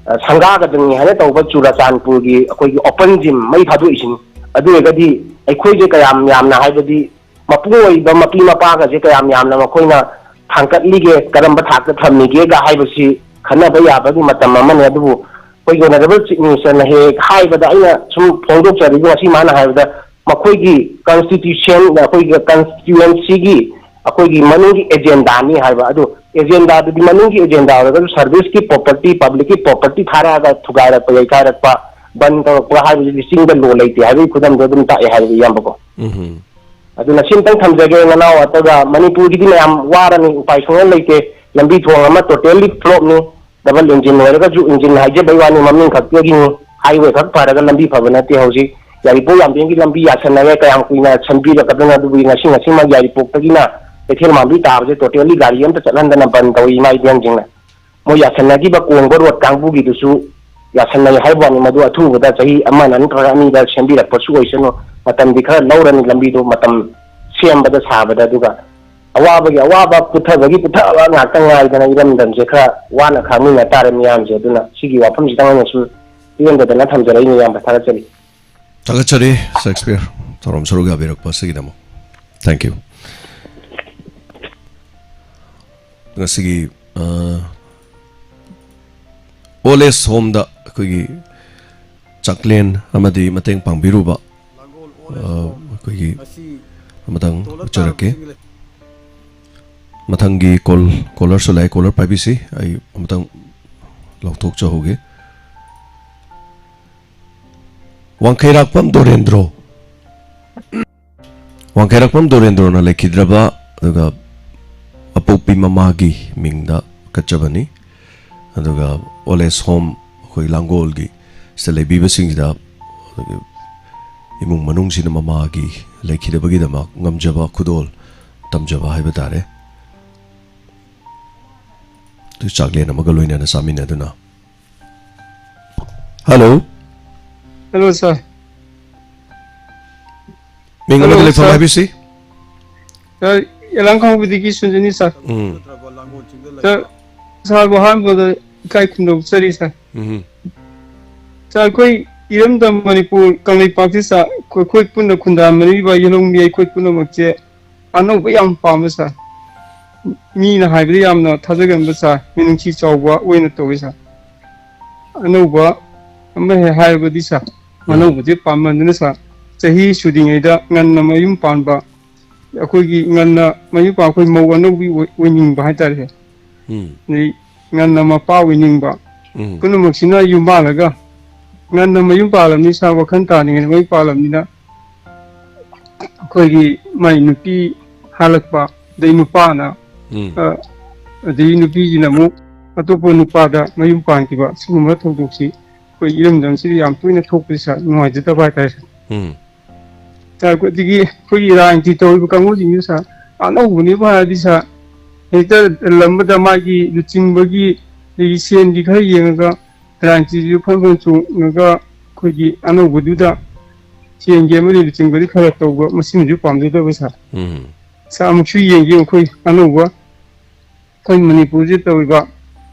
ꯑ, ꯁꯪꯒꯥꯒꯗꯕꯅꯤ ꯍꯥꯏꯅ ꯇꯧꯕ ꯆꯨꯔꯥꯆꯥꯟꯄꯨꯔꯒꯤ ꯑꯩꯈꯣꯏꯒꯤ ꯑꯣꯄꯟ ꯖꯤꯝ ꯃꯩ ꯊꯥꯗꯣꯛꯏꯁꯤꯅꯤ꯫ ꯑꯗꯨ ꯑꯣꯏꯔꯒꯗꯤ ꯑꯩꯈꯣꯏꯁꯦ ꯀꯌꯥꯝ ꯌꯥꯝꯅ, ꯍꯥꯏꯕꯗꯤ ꯃꯄꯨꯡ ꯑꯣꯏꯕ ꯃꯄꯤ ꯃꯄꯥꯒꯁꯦ ꯀꯌꯥꯝ ꯌꯥꯝꯅ ꯃꯈꯣꯏꯅ ꯊꯥꯡꯒꯠꯂꯤꯒꯦ, ꯀꯔꯝꯕ ꯊꯥꯛꯇ ꯊꯝꯃꯤꯒꯦꯒ ꯍꯥꯏꯕꯁꯤ ꯈꯟꯅꯕ ꯌꯥꯕꯒꯤ ꯃꯇꯝ ꯑꯃꯅꯤ꯫ ꯑꯗꯨꯕꯨ ꯑꯩꯈꯣꯏꯒꯤ ꯑꯣꯅꯔꯦꯕꯜ ꯆꯤꯐ ꯃꯤꯅꯤꯁꯇꯔꯅ ꯍꯦꯛ ꯍꯥꯏꯕꯗ, ꯑꯩꯅ ꯁꯨꯝ ꯐꯣꯡꯗꯣꯛꯆꯔꯤꯕ ꯉꯁꯤ ꯃꯥꯅ ꯍꯥꯏꯕꯗ, ꯃꯈꯣꯏꯒꯤ ꯀꯟꯁꯇꯤꯇ꯭ꯌꯨꯁꯟ, ꯑꯩꯈꯣꯏꯒꯤ ꯀꯟꯁꯇꯤꯇ꯭ꯌꯨꯑꯦꯟꯁꯤꯒꯤ ꯑꯩꯈꯣꯏꯒꯤ ꯃꯅꯨꯡꯒꯤ ꯑꯦꯖꯦꯟꯗꯥꯅꯤ ꯍꯥꯏꯕ꯫ ꯑꯗꯨ ꯑꯦꯖꯦꯟꯗꯥꯗꯨꯗꯤ ꯃꯅꯨꯡꯒꯤ ꯑꯦꯖꯦꯟꯗꯥ ꯑꯣꯏꯔꯒꯁꯨ ꯁꯔꯚꯤꯁꯀꯤ ꯄ꯭ꯔꯣꯄꯔꯇꯤ, ꯄꯕ꯭ꯂꯤꯛꯀꯤ ꯄ꯭ꯔꯣꯄꯔꯇꯤ ꯊꯥꯔꯛꯑꯒ ꯊꯨꯒꯥꯏꯔꯛꯄ, ꯌꯩꯈꯥꯏꯔꯛꯄ, ꯕꯟ ꯇꯧꯔꯛꯄ ꯍꯥꯏꯕꯁꯤꯗꯤ ꯆꯤꯡꯗ ꯂꯣ ꯂꯩꯇꯦ ꯍꯥꯏꯕꯒꯤ ꯈꯨꯗꯝꯗꯣ ꯑꯗꯨꯝ ꯇꯥꯛꯑꯦ ꯍꯥꯏꯕ, ꯏꯌꯥꯝꯕꯀꯣ꯫ ꯎꯝ꯫ ꯑꯗꯨꯅ ꯁꯤꯝꯇꯪ ꯊꯝꯖꯒꯦ, ꯅꯅꯥꯎ ꯑꯇꯒ ꯃꯅꯤꯄꯨꯔꯒꯤꯗꯤ ꯃꯌꯥꯝ ꯋꯥꯔꯅꯤ, ꯎꯄꯥꯏ ꯁꯨꯡꯂꯩ ꯂꯩꯇꯦ꯫ ꯂꯝꯕꯤ ꯊꯣꯡ ꯑꯃ ꯇꯣꯇꯦꯜꯂꯤ ꯐ꯭ꯂꯣꯞꯅꯤ꯫ ꯗꯕꯜ ꯏꯟꯖꯤꯟ ꯑꯣꯏꯔꯒꯁꯨ, ꯏꯟꯖꯤꯟ ꯍꯥꯏꯖꯕꯩ ꯋꯥꯅꯤ, ꯃꯃꯤꯡ ꯈꯛꯇꯒꯤꯅꯤ꯫ ꯍꯥꯏꯋꯦ ꯈꯛ ꯐꯔꯒ ꯂꯝꯕꯤ ꯐꯕ ꯅꯠꯇꯦ ꯍꯧꯖꯤꯛ꯫ ꯌꯥꯏꯔꯤꯄꯣꯛ ꯌꯥꯝꯕꯦꯝꯒꯤ ꯂꯝꯕꯤ ꯌꯥꯁꯟꯅꯔꯦ, ꯀꯌꯥꯝ ꯀꯨꯏꯅ ꯁꯦꯝꯕꯤꯔꯛꯀꯗꯣꯏꯅꯣ? ꯑꯗꯨꯕꯨ ꯉꯁꯤ, ꯉꯁꯤꯃꯛ ꯌꯥꯏꯔꯤꯄꯣꯛꯇꯒꯤꯅ ꯀꯩꯊꯦꯜ ꯃꯥꯟꯕꯤ ꯇꯥꯕꯁꯦ ꯇꯣꯇꯦꯜꯂꯤ ꯒꯥꯔꯤ ꯑꯝꯇ ꯆꯠꯍꯟꯗꯅ ꯕꯟ ꯇꯧꯏ ꯏꯃꯥ ꯏꯕꯦꯟꯁꯤꯡꯅ꯫ ꯃꯣꯏ ꯌꯥꯁꯟꯅꯈꯤꯕ ꯀꯣꯡꯕ ꯔꯣꯗ ꯀꯥꯡꯕꯨꯒꯤꯗꯨꯁꯨ ꯌꯥꯁꯟꯅꯩ ꯍꯥꯏꯕ ꯋꯥꯅꯤ, ꯃꯗꯨ ꯑꯊꯨꯕꯗ ꯆꯍꯤ ꯑꯃ ꯅꯠꯇ꯭ꯔꯒ ꯑꯅꯤꯗ ꯁꯦꯝꯕꯤꯔꯛꯄꯁꯨ ꯑꯣꯏꯁꯅꯨ꯫ ꯃꯇꯝꯗꯤ ꯈꯔ ꯂꯧꯔꯅꯤ ꯂꯝꯕꯤꯗꯣ ꯃꯇꯝ ꯁꯦꯝꯕꯗ ꯁꯥꯕꯗ꯫ ꯑꯗꯨꯒ ꯑꯋꯥꯕꯒꯤ ꯑꯋꯥꯕ, ꯄꯨꯊꯕꯒꯤ ꯄꯨꯊꯕ ꯉꯥꯛꯇ ꯉꯥꯏꯗꯅ ꯏꯔꯝꯗꯝꯁꯦ ꯈꯔ ꯋꯥꯅ ꯈꯥꯡꯃꯤꯟꯅ ꯇꯥꯔꯦ ꯃꯤꯌꯥꯝꯁꯦ꯫ ꯑꯗꯨꯅ ꯁꯤꯒꯤ ꯋꯥꯐꯝꯁꯤꯗꯪ ꯑꯩꯅ ꯁꯨꯝ ꯄꯦꯟꯗꯗꯅ ꯊꯝꯖꯔꯛꯏꯅꯤ, ꯏꯌꯥꯝꯕ꯫ ꯊꯥꯒꯠꯆꯔꯤ꯫ ꯊꯥꯒꯠꯆꯔꯤ, ꯁꯦꯛꯁꯄꯤꯌꯔ, ꯊꯧꯔꯝ ꯁꯔꯨꯛ ꯌꯥꯕꯤꯔꯛꯄ ꯑꯁꯤꯒꯤꯗꯃꯛ꯫ Thank you꯫ ꯉꯁꯤꯒꯤ, ꯑ, ꯑꯣꯜ ꯑꯦꯖ ꯍꯣꯝꯗ ꯑꯩꯈꯣꯏꯒꯤ ꯆꯥꯛꯂꯦꯟ ꯑꯃꯗꯤ ꯃꯇꯦꯡ ꯄꯥꯡꯕꯤꯔꯨꯕ, ꯑ, ꯑꯩꯈꯣꯏꯒꯤ ꯑꯃꯇꯪ ꯎꯠꯆꯔꯛꯀꯦ꯫ ꯃꯊꯪꯒꯤ ꯀꯣꯜ, ꯀꯣꯂꯔꯁꯨ ꯂꯥꯛꯑꯦ, ꯀꯣꯂꯔ ꯄꯥꯏꯕꯤꯁꯤ꯫ ꯑꯩ ꯑꯃꯇꯪ ꯂꯧꯊꯣꯛꯆꯍꯧꯒꯦ꯫ ꯋꯥꯡꯈꯩꯔꯥꯛꯄꯝ ꯗꯣꯔꯦꯟꯗ꯭ꯔꯣ꯫ ꯋꯥꯡꯈꯩꯔꯥꯛꯄꯝ ꯗꯣꯔꯦꯟꯗ꯭ꯔꯣꯅ ꯂꯩꯈꯤꯗ꯭ꯔꯕ, ꯑꯗꯨꯒ ꯑꯄꯣꯛꯄꯤ ꯃꯃꯥꯒꯤ ꯃꯤꯡꯗ ꯀꯠꯆꯕꯅꯤ꯫ ꯑꯗꯨꯒ ꯑꯣꯜ ꯑꯦꯖ ꯍꯣꯝ, ꯑꯩꯈꯣꯏ ꯂꯥꯡꯒꯣꯜꯒꯤ ꯁꯤꯗ ꯂꯩꯕꯤꯕꯁꯤꯡꯁꯤꯗ, ꯑꯗꯨꯒ ꯏꯃꯨꯡ ꯃꯅꯨꯡꯁꯤꯅ ꯃꯃꯥꯒꯤ ꯂꯩꯈꯤꯗꯕꯒꯤꯗꯃꯛ ꯉꯝꯖꯕ ꯈꯨꯗꯣꯜ ꯇꯝꯖꯕ ꯍꯥꯏꯕ ꯇꯥꯔꯦ꯫ ꯑꯗꯨ ꯆꯥꯛꯂꯦꯟ ꯑꯃꯒ ꯂꯣꯏꯅꯅ ꯆꯥꯃꯤꯟꯅꯗꯨꯅ꯫ ꯍꯜꯂꯣ꯫ ꯍꯜꯂꯣ, ꯁꯥꯔ꯫ ꯃꯤꯡ ꯍꯜꯂꯣ, ꯑꯃꯗꯤ ꯂꯩꯐꯝ ꯁꯥꯔ꯫ ꯍꯥꯏꯕꯤꯁꯤ꯫ ꯁꯥꯔ, ꯌꯦꯂꯥꯡ ꯈꯥꯡꯕꯗꯒꯤ ꯁꯨꯟꯖꯅꯤ, ꯁꯥꯔ꯫ ꯎꯝ꯫ ꯁꯥꯔ, ꯁꯥꯔꯕꯨ ꯑꯍꯥꯟꯕꯗ ꯏꯀꯥꯏ ꯈꯨꯝꯅꯧꯖꯔꯤ, ꯁꯥꯔ꯫ ꯎꯝ꯫ ꯁꯥꯔ, ꯑꯩꯈꯣꯏ ꯏꯔꯝꯗꯝ ꯃꯅꯤꯄꯨꯔ ꯀꯪꯂꯩꯄꯥꯛꯁꯤ, ꯁꯥꯔ, ꯑꯩꯈꯣꯏ ꯄꯨꯟꯅ ꯈꯨꯟꯗꯥꯃꯤꯟꯅꯔꯤꯕ ꯌꯦꯜꯍꯧꯃꯤ ꯑꯩꯈꯣꯏ ꯄꯨꯝꯅꯃꯛꯁꯦ ꯑꯅꯧꯕ ꯌꯥꯝ ꯄꯥꯝꯃꯦ, ꯁꯥꯔ꯫ ꯃꯤꯅ ꯍꯥꯏꯕꯗ ꯌꯥꯝꯅ ꯊꯥꯖꯒꯟꯕ, ꯁꯥꯔ, ꯃꯤꯅꯨꯡꯁꯤ ꯆꯥꯎꯕ ꯑꯣꯏꯅ ꯇꯧꯋꯤ, ꯁꯥꯔ꯫ ꯑꯅꯧꯕ ꯑꯃ ꯍꯦꯛ ꯍꯥꯏꯔꯕꯗꯤ, ꯁꯥꯔ, ꯎꯝ꯫ ꯑꯅꯧꯕꯁꯦ ꯄꯥꯝꯃꯟꯗꯅ, ꯁꯥꯔ, ꯆꯍꯤ ꯁꯨꯗ꯭ꯔꯤꯉꯩꯗ ꯉꯟꯅ ꯃꯌꯨꯝ ꯄꯥꯟꯕ, ꯑꯩꯈꯣꯏꯒꯤ ꯉꯟꯅ ꯃꯌꯨꯝ ꯄꯥꯟ-, ꯑꯩꯈꯣꯏ ꯃꯧ ꯑꯅꯧꯕꯤ ꯑꯣꯏ-, ꯑꯣꯏꯅꯤꯡꯕ ꯍꯥꯏꯇꯥꯔꯦ꯫ ꯎꯝ꯫ ꯑꯗꯩ ꯉꯟꯅ ꯃꯄꯥ ꯑꯣꯏꯅꯤꯡꯕ, ꯎꯝ꯫ ꯄꯨꯝꯅꯃꯛꯁꯤꯅ ꯌꯨꯝ ꯄꯥꯜꯂꯒ ꯉꯟꯅ ꯃꯌꯨꯝ ꯄꯥꯜꯂꯝꯅꯤ, ꯏꯁꯥ ꯋꯥꯈꯜ ꯇꯥꯅꯤꯡꯉꯦꯅ ꯃꯌꯨꯝ ꯄꯥꯜꯂꯝꯅꯤꯅ, ꯑꯩꯈꯣꯏꯒꯤ ꯃꯥꯏ ꯅꯨꯄꯤ ꯍꯥꯜꯂꯛꯄ, ꯑꯗꯩ ꯅꯨꯄꯥꯅ, ꯎꯝ꯫ ꯑ, ꯑꯗꯩ ꯅꯨꯄꯤꯁꯤꯅ ꯑꯃꯨꯛ ꯑꯇꯣꯞꯄ ꯅꯨꯄꯥꯗ ꯃꯌꯨꯝ ꯄꯥꯟꯈꯤꯕ, ꯁꯤꯒꯨꯝꯕ ꯊꯧꯗꯣꯛꯁꯤ ꯑꯩꯈꯣꯏ ꯏꯔꯝꯗꯝꯁꯤꯗ ꯌꯥꯝ ꯇꯣꯏꯅ ꯊꯣꯛꯄꯁꯤ ꯁꯥꯔ, ꯅꯨꯡꯉꯥꯏꯖꯗꯕ ꯍꯥꯏꯇꯥꯔꯦ ꯁꯥꯔ꯫ ꯎꯝ꯫ ꯁꯥꯔ, ꯑꯗꯒꯤ ꯑꯩꯈꯣꯏꯒꯤ ꯔꯥꯖꯅꯤꯇꯤ ꯇꯧꯔꯤꯕ ꯀꯥꯡꯕꯨꯁꯤꯡꯁꯤ ꯁꯥꯔ, ꯑꯅꯧꯕꯅꯦꯕꯨ ꯍꯥꯏꯔꯗꯤ ꯁꯥꯔ, ꯍꯦꯛꯇ ꯂꯝꯕꯗ ꯃꯥꯒꯤ ꯂꯨꯆꯤꯡꯕꯒꯤ, ꯑꯗꯒꯤ ꯁꯦꯟꯒꯤ ꯈꯔ ꯌꯦꯡꯉꯒ, ꯔꯥꯖꯅꯤꯇꯤꯁꯨ ꯐꯟ ꯐꯟ ꯆꯣꯡꯉꯒ, ꯑꯩꯈꯣꯏꯒꯤ ꯑꯅꯧꯕꯗꯨꯗ ꯁꯦꯟꯒꯤ ꯑꯃꯗꯤ ꯂꯨꯆꯤꯡꯕꯗꯤ ꯈꯔ ꯇꯧꯕ, ꯃꯁꯤꯃꯁꯨ ꯄꯥꯝꯖꯗꯕ ꯁꯥꯔ꯫ ꯎꯝ꯫ ꯁꯥꯔ, ꯑꯃꯨꯛꯁꯨ ꯌꯦꯡꯒꯦ, ꯑꯩꯈꯣꯏ ꯑꯅꯧꯕ, ꯑꯩꯈꯣꯏ ꯃꯅꯤꯄꯨꯔꯁꯤꯗ ꯇꯧꯔꯤꯕ,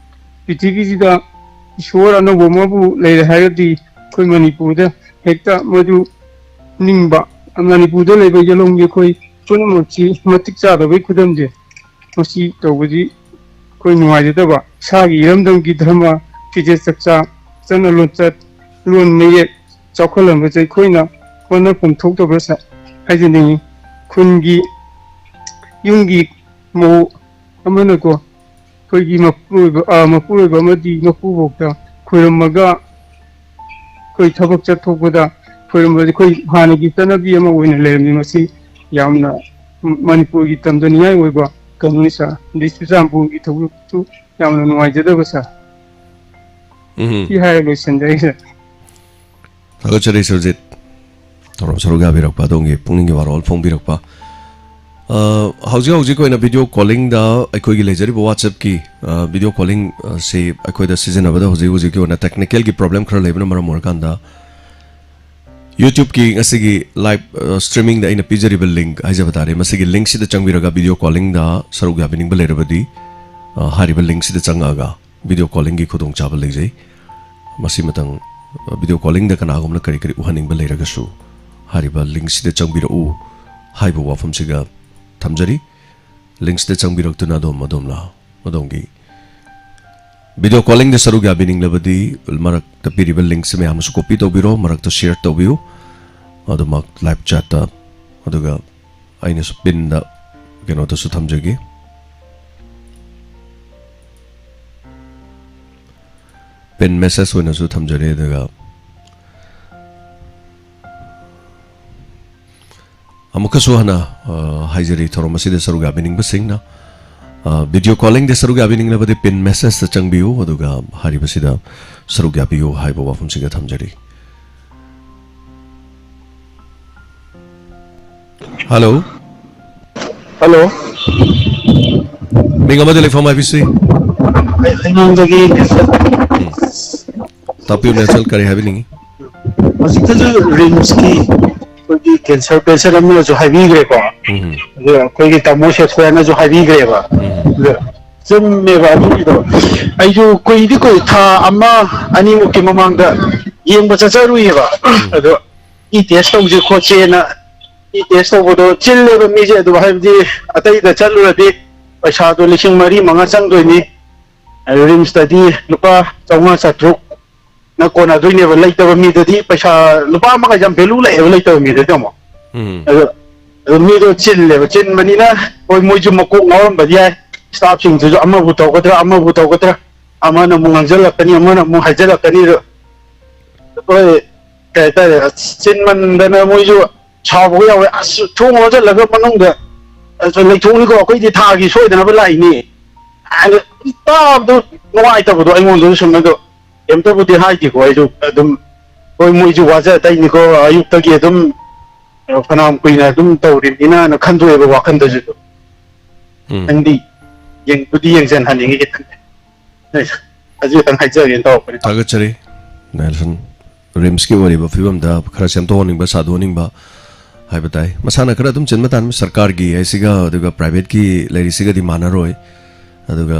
ꯄ꯭ꯔꯤꯊꯤꯕꯤꯁꯤꯗ ꯏꯁꯣꯔ ꯑꯅꯧꯕ ꯑꯃꯕꯨ ꯂꯩꯔꯦ ꯍꯥꯏꯔꯒꯗꯤ, ꯑꯩꯈꯣꯏ ꯃꯅꯤꯄꯨꯔꯗ ꯍꯦꯛꯇ ꯃꯗꯨ ꯅꯤꯡꯕ, ꯃꯅꯤꯄꯨꯔꯗ ꯂꯩꯕ ꯌꯦꯂꯣꯝꯒꯤ ꯑꯩꯈꯣꯏ ꯄꯨꯝꯅꯃꯛꯁꯤ ꯃꯇꯤꯛ ꯆꯥꯗꯕꯒꯤ ꯈꯨꯗꯝꯁꯦ, ꯃꯁꯤ ꯇꯧꯕꯗꯤ ꯑꯩꯈꯣꯏ ꯅꯨꯡꯉꯥꯏꯖꯗꯕ, ꯏꯁꯥꯒꯤ ꯏꯔꯝꯗꯝꯒꯤ ꯙꯔꯃ, ꯐꯤꯖꯦꯠ ꯆꯛꯆꯥ, ꯆꯠꯅ ꯂꯣꯟꯆꯠ, ꯂꯣꯟ ꯃꯌꯦꯛ ꯆꯥꯎꯈꯠꯂꯝꯕꯁꯦ ꯑꯩꯈꯣꯏꯅ ꯍꯣꯠꯅꯐꯝ ꯊꯣꯛꯇꯕ꯭ꯔꯥ ꯁꯥꯔ ꯍꯥꯏꯖꯅꯤꯡꯉꯤ꯫ ꯈꯨꯟꯒꯤ, ꯌꯨꯝꯒꯤ ꯃꯧ ꯑꯃꯅꯀꯣ, ꯑꯩꯈꯣꯏꯒꯤ ꯃꯄꯨꯔꯣꯏꯕ, ꯑ, ꯃꯄꯨꯔꯣꯏꯕ ꯑꯃꯗꯤ ꯃꯄꯨꯕꯣꯛꯇ ꯈꯣꯏꯔꯝꯃꯒ, ꯑꯩꯈꯣꯏ ꯊꯕꯛ ꯆꯠꯊꯣꯛꯄꯗ ꯈꯣꯏꯔꯝꯕꯁꯦ ꯑꯩꯈꯣꯏ ꯍꯥꯟꯅꯒꯤ ꯆꯠꯅꯕꯤ ꯑꯃ ꯑꯣꯏꯅ ꯂꯩꯔꯝꯃꯤ꯫ ꯃꯁꯤ ꯌꯥꯝꯅ ꯃꯅꯤꯄꯨꯔꯒꯤ ꯇꯝꯖꯅꯤꯡꯉꯥꯏ ꯑꯣꯏꯕ ꯀꯩꯅꯣꯅꯤ ꯁꯥꯔ꯫ ꯑꯗꯩ ꯆꯨꯔꯆꯥꯟꯄꯨꯔꯒꯤ ꯊꯧꯗꯣꯛꯁꯨ ꯌꯥꯝꯅ ꯅꯨꯡꯉꯥꯏꯖꯗꯕ ꯁꯥꯔ꯫ ꯎꯝ꯫ ꯁꯤ ꯍꯥꯏꯔ ꯂꯣꯏꯁꯤꯟꯖꯔꯒꯦ ꯁꯥꯔ꯫ ꯊꯥꯒꯠꯆꯔꯤ ꯁꯔꯖꯤꯠ, ꯊꯧꯔꯝ ꯁꯔꯨꯛ ꯌꯥꯕꯤꯔꯛꯄ, ꯑꯗꯣꯝꯒꯤ ꯄꯨꯛꯅꯤꯡꯒꯤ ꯋꯥꯔꯣꯜ ꯐꯣꯡꯕꯤꯔꯛꯄ꯫ ꯑ, ꯍꯧꯖꯤꯛ ꯍꯧꯖꯤꯛ ꯑꯣꯏꯅ ꯚꯤꯗꯤꯑꯣ ꯀꯣꯂꯤꯡꯗ ꯑꯩꯈꯣꯏꯒꯤ ꯂꯩꯖꯔꯤꯕ WhatsApp-ꯀꯤ, ꯑ, ꯚꯤꯗꯤꯑꯣ ꯀꯣꯂꯤꯡ, ꯑ, ꯁꯤ ꯑꯩꯈꯣꯏꯗ ꯁꯤꯖꯤꯟꯅꯕꯗ ꯍꯧꯖꯤꯛ ꯍꯧꯖꯤꯛꯀꯤ ꯑꯣꯏꯅ technical-ꯒꯤ problem ꯈꯔ ꯂꯩꯕꯅ ꯃꯔꯝ ꯑꯣꯏꯔꯀꯥꯟꯗ YouTube-ꯀꯤ ꯉꯁꯤꯒꯤ live, ꯑ, streaming-ꯗ ꯑꯩꯅ ꯄꯤꯖꯔꯤꯕ link ꯍꯥꯏꯖꯕ ꯇꯥꯔꯦ, ꯃꯁꯤꯒꯤ link-ꯁꯤꯗ ꯆꯪꯕꯤꯔꯒ ꯚꯤꯗꯤꯑꯣ ꯀꯣꯂꯤꯡꯗ ꯁꯔꯨꯛ ꯌꯥꯕꯤꯅꯤꯡꯕ ꯂꯩꯔꯕꯗꯤ, ꯑ, ꯍꯥꯏꯔꯤꯕ link-ꯁꯤꯗ ꯆꯪꯉꯛꯑꯒ ꯚꯤꯗꯤꯑꯣ ꯀꯣꯂꯤꯡꯒꯤ ꯈꯨꯗꯣꯡꯆꯥꯕ ꯂꯩꯖꯩ꯫ ꯃꯁꯤꯃꯇꯪ, ꯑ, ꯚꯤꯗꯤꯑꯣ ꯀꯣꯂꯤꯡꯗ ꯀꯅꯥꯒꯨꯝꯕꯅ ꯀꯔꯤ ꯀꯔꯤ ꯎꯍꯟꯅꯤꯡꯕ ꯂꯩꯔꯒꯁꯨ ꯍꯥꯏꯔꯤꯕ link-ꯁꯤꯗ ꯆꯪꯕꯤꯔꯛꯎ ꯍꯥꯏꯕ ꯋꯥꯐꯝꯁꯤꯒ ꯊꯝꯖꯔꯤ꯫ Link-ꯁꯤꯗ ꯆꯪꯕꯤꯔꯛꯇꯨꯅ ꯑꯗꯣꯝ, ꯑꯗꯣꯝꯅ ꯑꯗꯣꯝꯒꯤ ꯚꯤꯗꯤꯑꯣ ꯀꯣꯂꯤꯡꯗ ꯁꯔꯨꯛ ꯌꯥꯕꯤꯅꯤꯡꯂꯕꯗꯤ ꯃꯔꯛꯇ ꯄꯤꯔꯤꯕ link-ꯁꯤ ꯃꯌꯥꯝꯅꯁꯨ copy ꯇꯧꯕꯤꯔꯣ, ꯃꯔꯛꯇ share ꯇꯧꯕꯤꯌꯨ, ꯑꯗꯨꯃꯛ live chat-ꯇ, ꯑꯗꯨꯒ ꯑꯩꯅꯁꯨ pin-ꯗ ꯀꯩꯅꯣꯗꯁꯨ ꯊꯝꯖꯒꯦ꯫ ꯄꯤꯟ ꯃꯦꯁꯦꯖ ꯑꯣꯏꯅꯁꯨ ꯊꯝꯖꯔꯤ꯫ ꯑꯗꯨꯒ ꯑꯃꯨꯛꯀꯁꯨ ꯍꯟꯅ, ꯑ, ꯍꯥꯏꯖꯔꯤ, ꯊꯧꯔꯝ ꯑꯁꯤꯗ ꯁꯔꯨꯛ ꯌꯥꯕꯤꯅꯤꯡꯕꯁꯤꯡꯅ, ꯑ, ꯚꯤꯗꯤꯑꯣ ꯀꯣꯂꯤꯡꯗ ꯁꯔꯨꯛ ꯌꯥꯕꯤꯅꯤꯡꯂꯕꯗꯤ ꯄꯤꯟ ꯃꯦꯁꯦꯖꯇ ꯆꯪꯕꯤꯌꯨ, ꯑꯗꯨꯒ ꯍꯥꯏꯔꯤꯕꯁꯤꯗ ꯁꯔꯨꯛ ꯌꯥꯕꯤꯌꯨ ꯍꯥꯏꯕ ꯋꯥꯐꯝꯁꯤꯒ ꯊꯝꯖꯔꯤ꯫ ꯍꯜꯂꯣ꯫ ꯍꯜꯂꯣ꯫ ꯃꯤꯡ ꯑꯃꯗꯤ ꯂꯩꯐꯝ ꯍꯥꯏꯕꯤꯁꯤ꯫ ꯑꯩꯉꯣꯟꯗꯒꯤ ꯎꯝ꯫ ꯇꯥꯛꯄꯤꯌꯨ, ꯅꯦꯜꯁꯟ, ꯀꯔꯤ ꯍꯥꯏꯕꯤꯅꯤꯡꯉꯤ? ꯍꯧꯖꯤꯛꯇꯁꯨ ꯔꯤꯝꯁꯀꯤ ꯑꯩꯈꯣꯏꯒꯤ ꯀꯦꯟꯁꯔ ꯄꯦꯁꯦꯟ ꯑꯃꯅꯁꯨ ꯍꯥꯏꯕꯤꯈ꯭ꯔꯦꯀꯣ꯫ ꯎꯝ꯫ ꯑꯗꯨꯒ ꯑꯩꯈꯣꯏꯒꯤ ꯇꯥꯃꯣ ꯁꯦꯠꯁꯣꯌꯥꯅꯁꯨ ꯍꯥꯏꯕꯤꯈ꯭ꯔꯦꯕ꯫ ꯎꯝ꯫ ꯑꯗꯨ ꯆꯨꯝꯃꯦꯕ ꯑꯗꯨꯒꯤꯗꯣ꯫ ꯑꯩꯁꯨ ꯀꯨꯏꯗꯤ ꯀꯨꯏ, ꯊꯥ ꯑꯃ ꯑꯅꯤꯃꯨꯛꯀꯤ ꯃꯃꯥꯡꯗ ꯌꯦꯡꯕ ꯆꯠꯆꯔꯨꯏꯌꯦꯕ꯫ ꯎꯝ꯫ ꯑꯗꯣ ꯏ ꯇꯦꯁ ꯇꯧꯁꯦ ꯈꯣꯠꯁꯦꯅ, ꯏ ꯇꯦꯁ ꯇꯧꯕꯗꯣ ꯆꯤꯜꯂꯦꯕ ꯃꯤꯁꯦ꯫ ꯑꯗꯨ ꯍꯥꯏꯕꯗꯤ ꯑꯇꯩꯗ ꯆꯠꯂꯨꯔꯗꯤ ꯄꯩꯁꯥꯗꯣ ꯂꯤꯁꯤꯡ ꯃꯔꯤ ꯃꯉꯥ ꯆꯪꯗꯣꯏꯅꯤ꯫ ꯔꯤꯝꯁꯇꯗꯤ ꯂꯨꯄꯥ ꯆꯥꯝꯃꯉꯥ ꯆꯥꯇ꯭ꯔꯨꯛꯅ ꯀꯣꯟꯅꯗꯣꯏꯅꯦꯕ꯫ ꯂꯩꯇꯕ ꯃꯤꯗꯗꯤ ꯄꯩꯁꯥ ꯂꯨꯄꯥ ꯑꯃꯒ ꯌꯥꯝ ꯚꯦꯂꯨ ꯂꯩꯌꯦꯕ, ꯂꯩꯇꯕ ꯃꯤꯗꯗꯤ ꯑꯃꯨꯛ꯫ ꯎꯝ꯫ ꯑꯗꯣ, ꯑꯗꯣ ꯃꯤꯗꯣ ꯆꯤꯜꯂꯦꯕ꯫ ꯆꯤꯟꯕꯅꯤꯅ ꯍꯣꯏ, ꯃꯣꯏꯁꯨ ꯃꯀꯣꯛ ꯉꯥꯎꯔꯝꯕꯗꯤ ꯌꯥꯏ꯫ ꯁ꯭ꯇꯥꯐꯁꯤꯡꯗꯨꯁꯨ ꯑꯃꯕꯨ ꯇꯧꯒꯗ꯭ꯔꯥ, ꯑꯃꯕꯨ ꯇꯧꯒꯗ꯭ꯔꯥ, ꯑꯃꯅ ꯑꯃꯨꯛ ꯉꯥꯡꯁꯤꯜꯂꯛꯀꯅꯤ, ꯑꯃꯅ ꯑꯃꯨꯛ ꯍꯥꯏꯖꯤꯜꯂꯛꯀꯅꯤ꯫ ꯑꯗꯣ ꯑꯩꯈꯣꯏ ꯀꯩ ꯍꯥꯏꯇꯥꯔꯦ, ꯑꯁ, ꯆꯤꯟꯃꯟꯗꯅ ꯃꯣꯏꯁꯨ ꯁꯥꯎꯕꯒ ꯌꯥꯎꯋꯦ꯫ "ꯑꯁ, ꯊꯣꯡ ꯂꯣꯟꯁꯤꯜꯂꯒ ꯃꯅꯨꯡꯗ, ꯑꯁ, ꯂꯩꯊꯣꯛꯅꯤꯀꯣ, ꯑꯩꯈꯣꯏꯗꯤ ꯊꯥꯒꯤ ꯁꯣꯏꯗꯅꯕ ꯂꯥꯛꯏꯅꯤ" ꯍꯥꯏꯅ ꯇꯥꯕꯗꯣ ꯅꯨꯡꯉꯥꯏꯇꯕꯗꯣ ꯑꯩꯉꯣꯟꯗꯁꯨ ꯁꯨꯝ꯫ ꯑꯗꯣ ꯀꯩꯝꯇꯕꯨꯗꯤ ꯍꯥꯏꯗꯦꯀꯣ꯫ ꯑꯩꯁꯨ ꯑꯗꯨꯝ, ꯍꯣꯏ, ꯃꯣꯏꯁꯨ ꯋꯥꯖ ꯇꯧꯔꯤꯅꯤꯀꯣ, ꯑꯌꯨꯛꯇꯒꯤ ꯑꯗꯨꯝ ꯐꯅꯌꯥꯝ ꯀꯨꯏꯅ ꯑꯗꯨꯝ ꯇꯧꯔꯤꯕꯅꯤꯅ ꯈꯟꯗꯣꯛꯑꯦꯕ ꯋꯥꯈꯟꯗꯁꯨ꯫ ꯑꯗꯨꯝ ꯎꯝ꯫ ꯅꯪꯗꯤ ꯌꯦꯡꯕꯨꯗꯤ ꯌꯦꯡꯁꯤꯟꯍꯟꯅꯤꯡꯉꯤ ꯈꯤꯇꯪ꯫ ꯑꯗꯨ ꯈꯤꯇꯪ ꯍꯥꯏꯖꯒꯦꯅ ꯇꯧꯔꯛꯄꯅꯤ꯫ ꯊꯥꯒꯠꯆꯔꯤ, ꯅꯦꯜꯁꯟ꯫ ꯔꯤꯝꯁꯀꯤ ꯑꯣꯏꯔꯤꯕ ꯐꯤꯕꯝꯗ ꯈꯔ ꯁꯦꯝꯗꯣꯛꯍꯟꯅꯤꯡꯕ, ꯁꯥꯗꯣꯛꯍꯟꯅꯤꯡꯕ ꯍꯥꯏꯕ ꯇꯥꯏ꯫ ꯃꯁꯥꯅ ꯈꯔ ꯑꯗꯨꯝ ꯆꯤꯟꯕ ꯇꯥꯟꯕ, ꯁꯔꯀꯥꯔꯒꯤ ꯍꯥꯏꯁꯤꯒ ꯑꯗꯨꯒ ꯄ꯭ꯔꯥꯏꯚꯦꯠꯀꯤ ꯂꯩꯔꯤꯁꯤꯒꯗꯤ ꯃꯥꯟꯅꯔꯣꯏ꯫ ꯑꯗꯨꯒ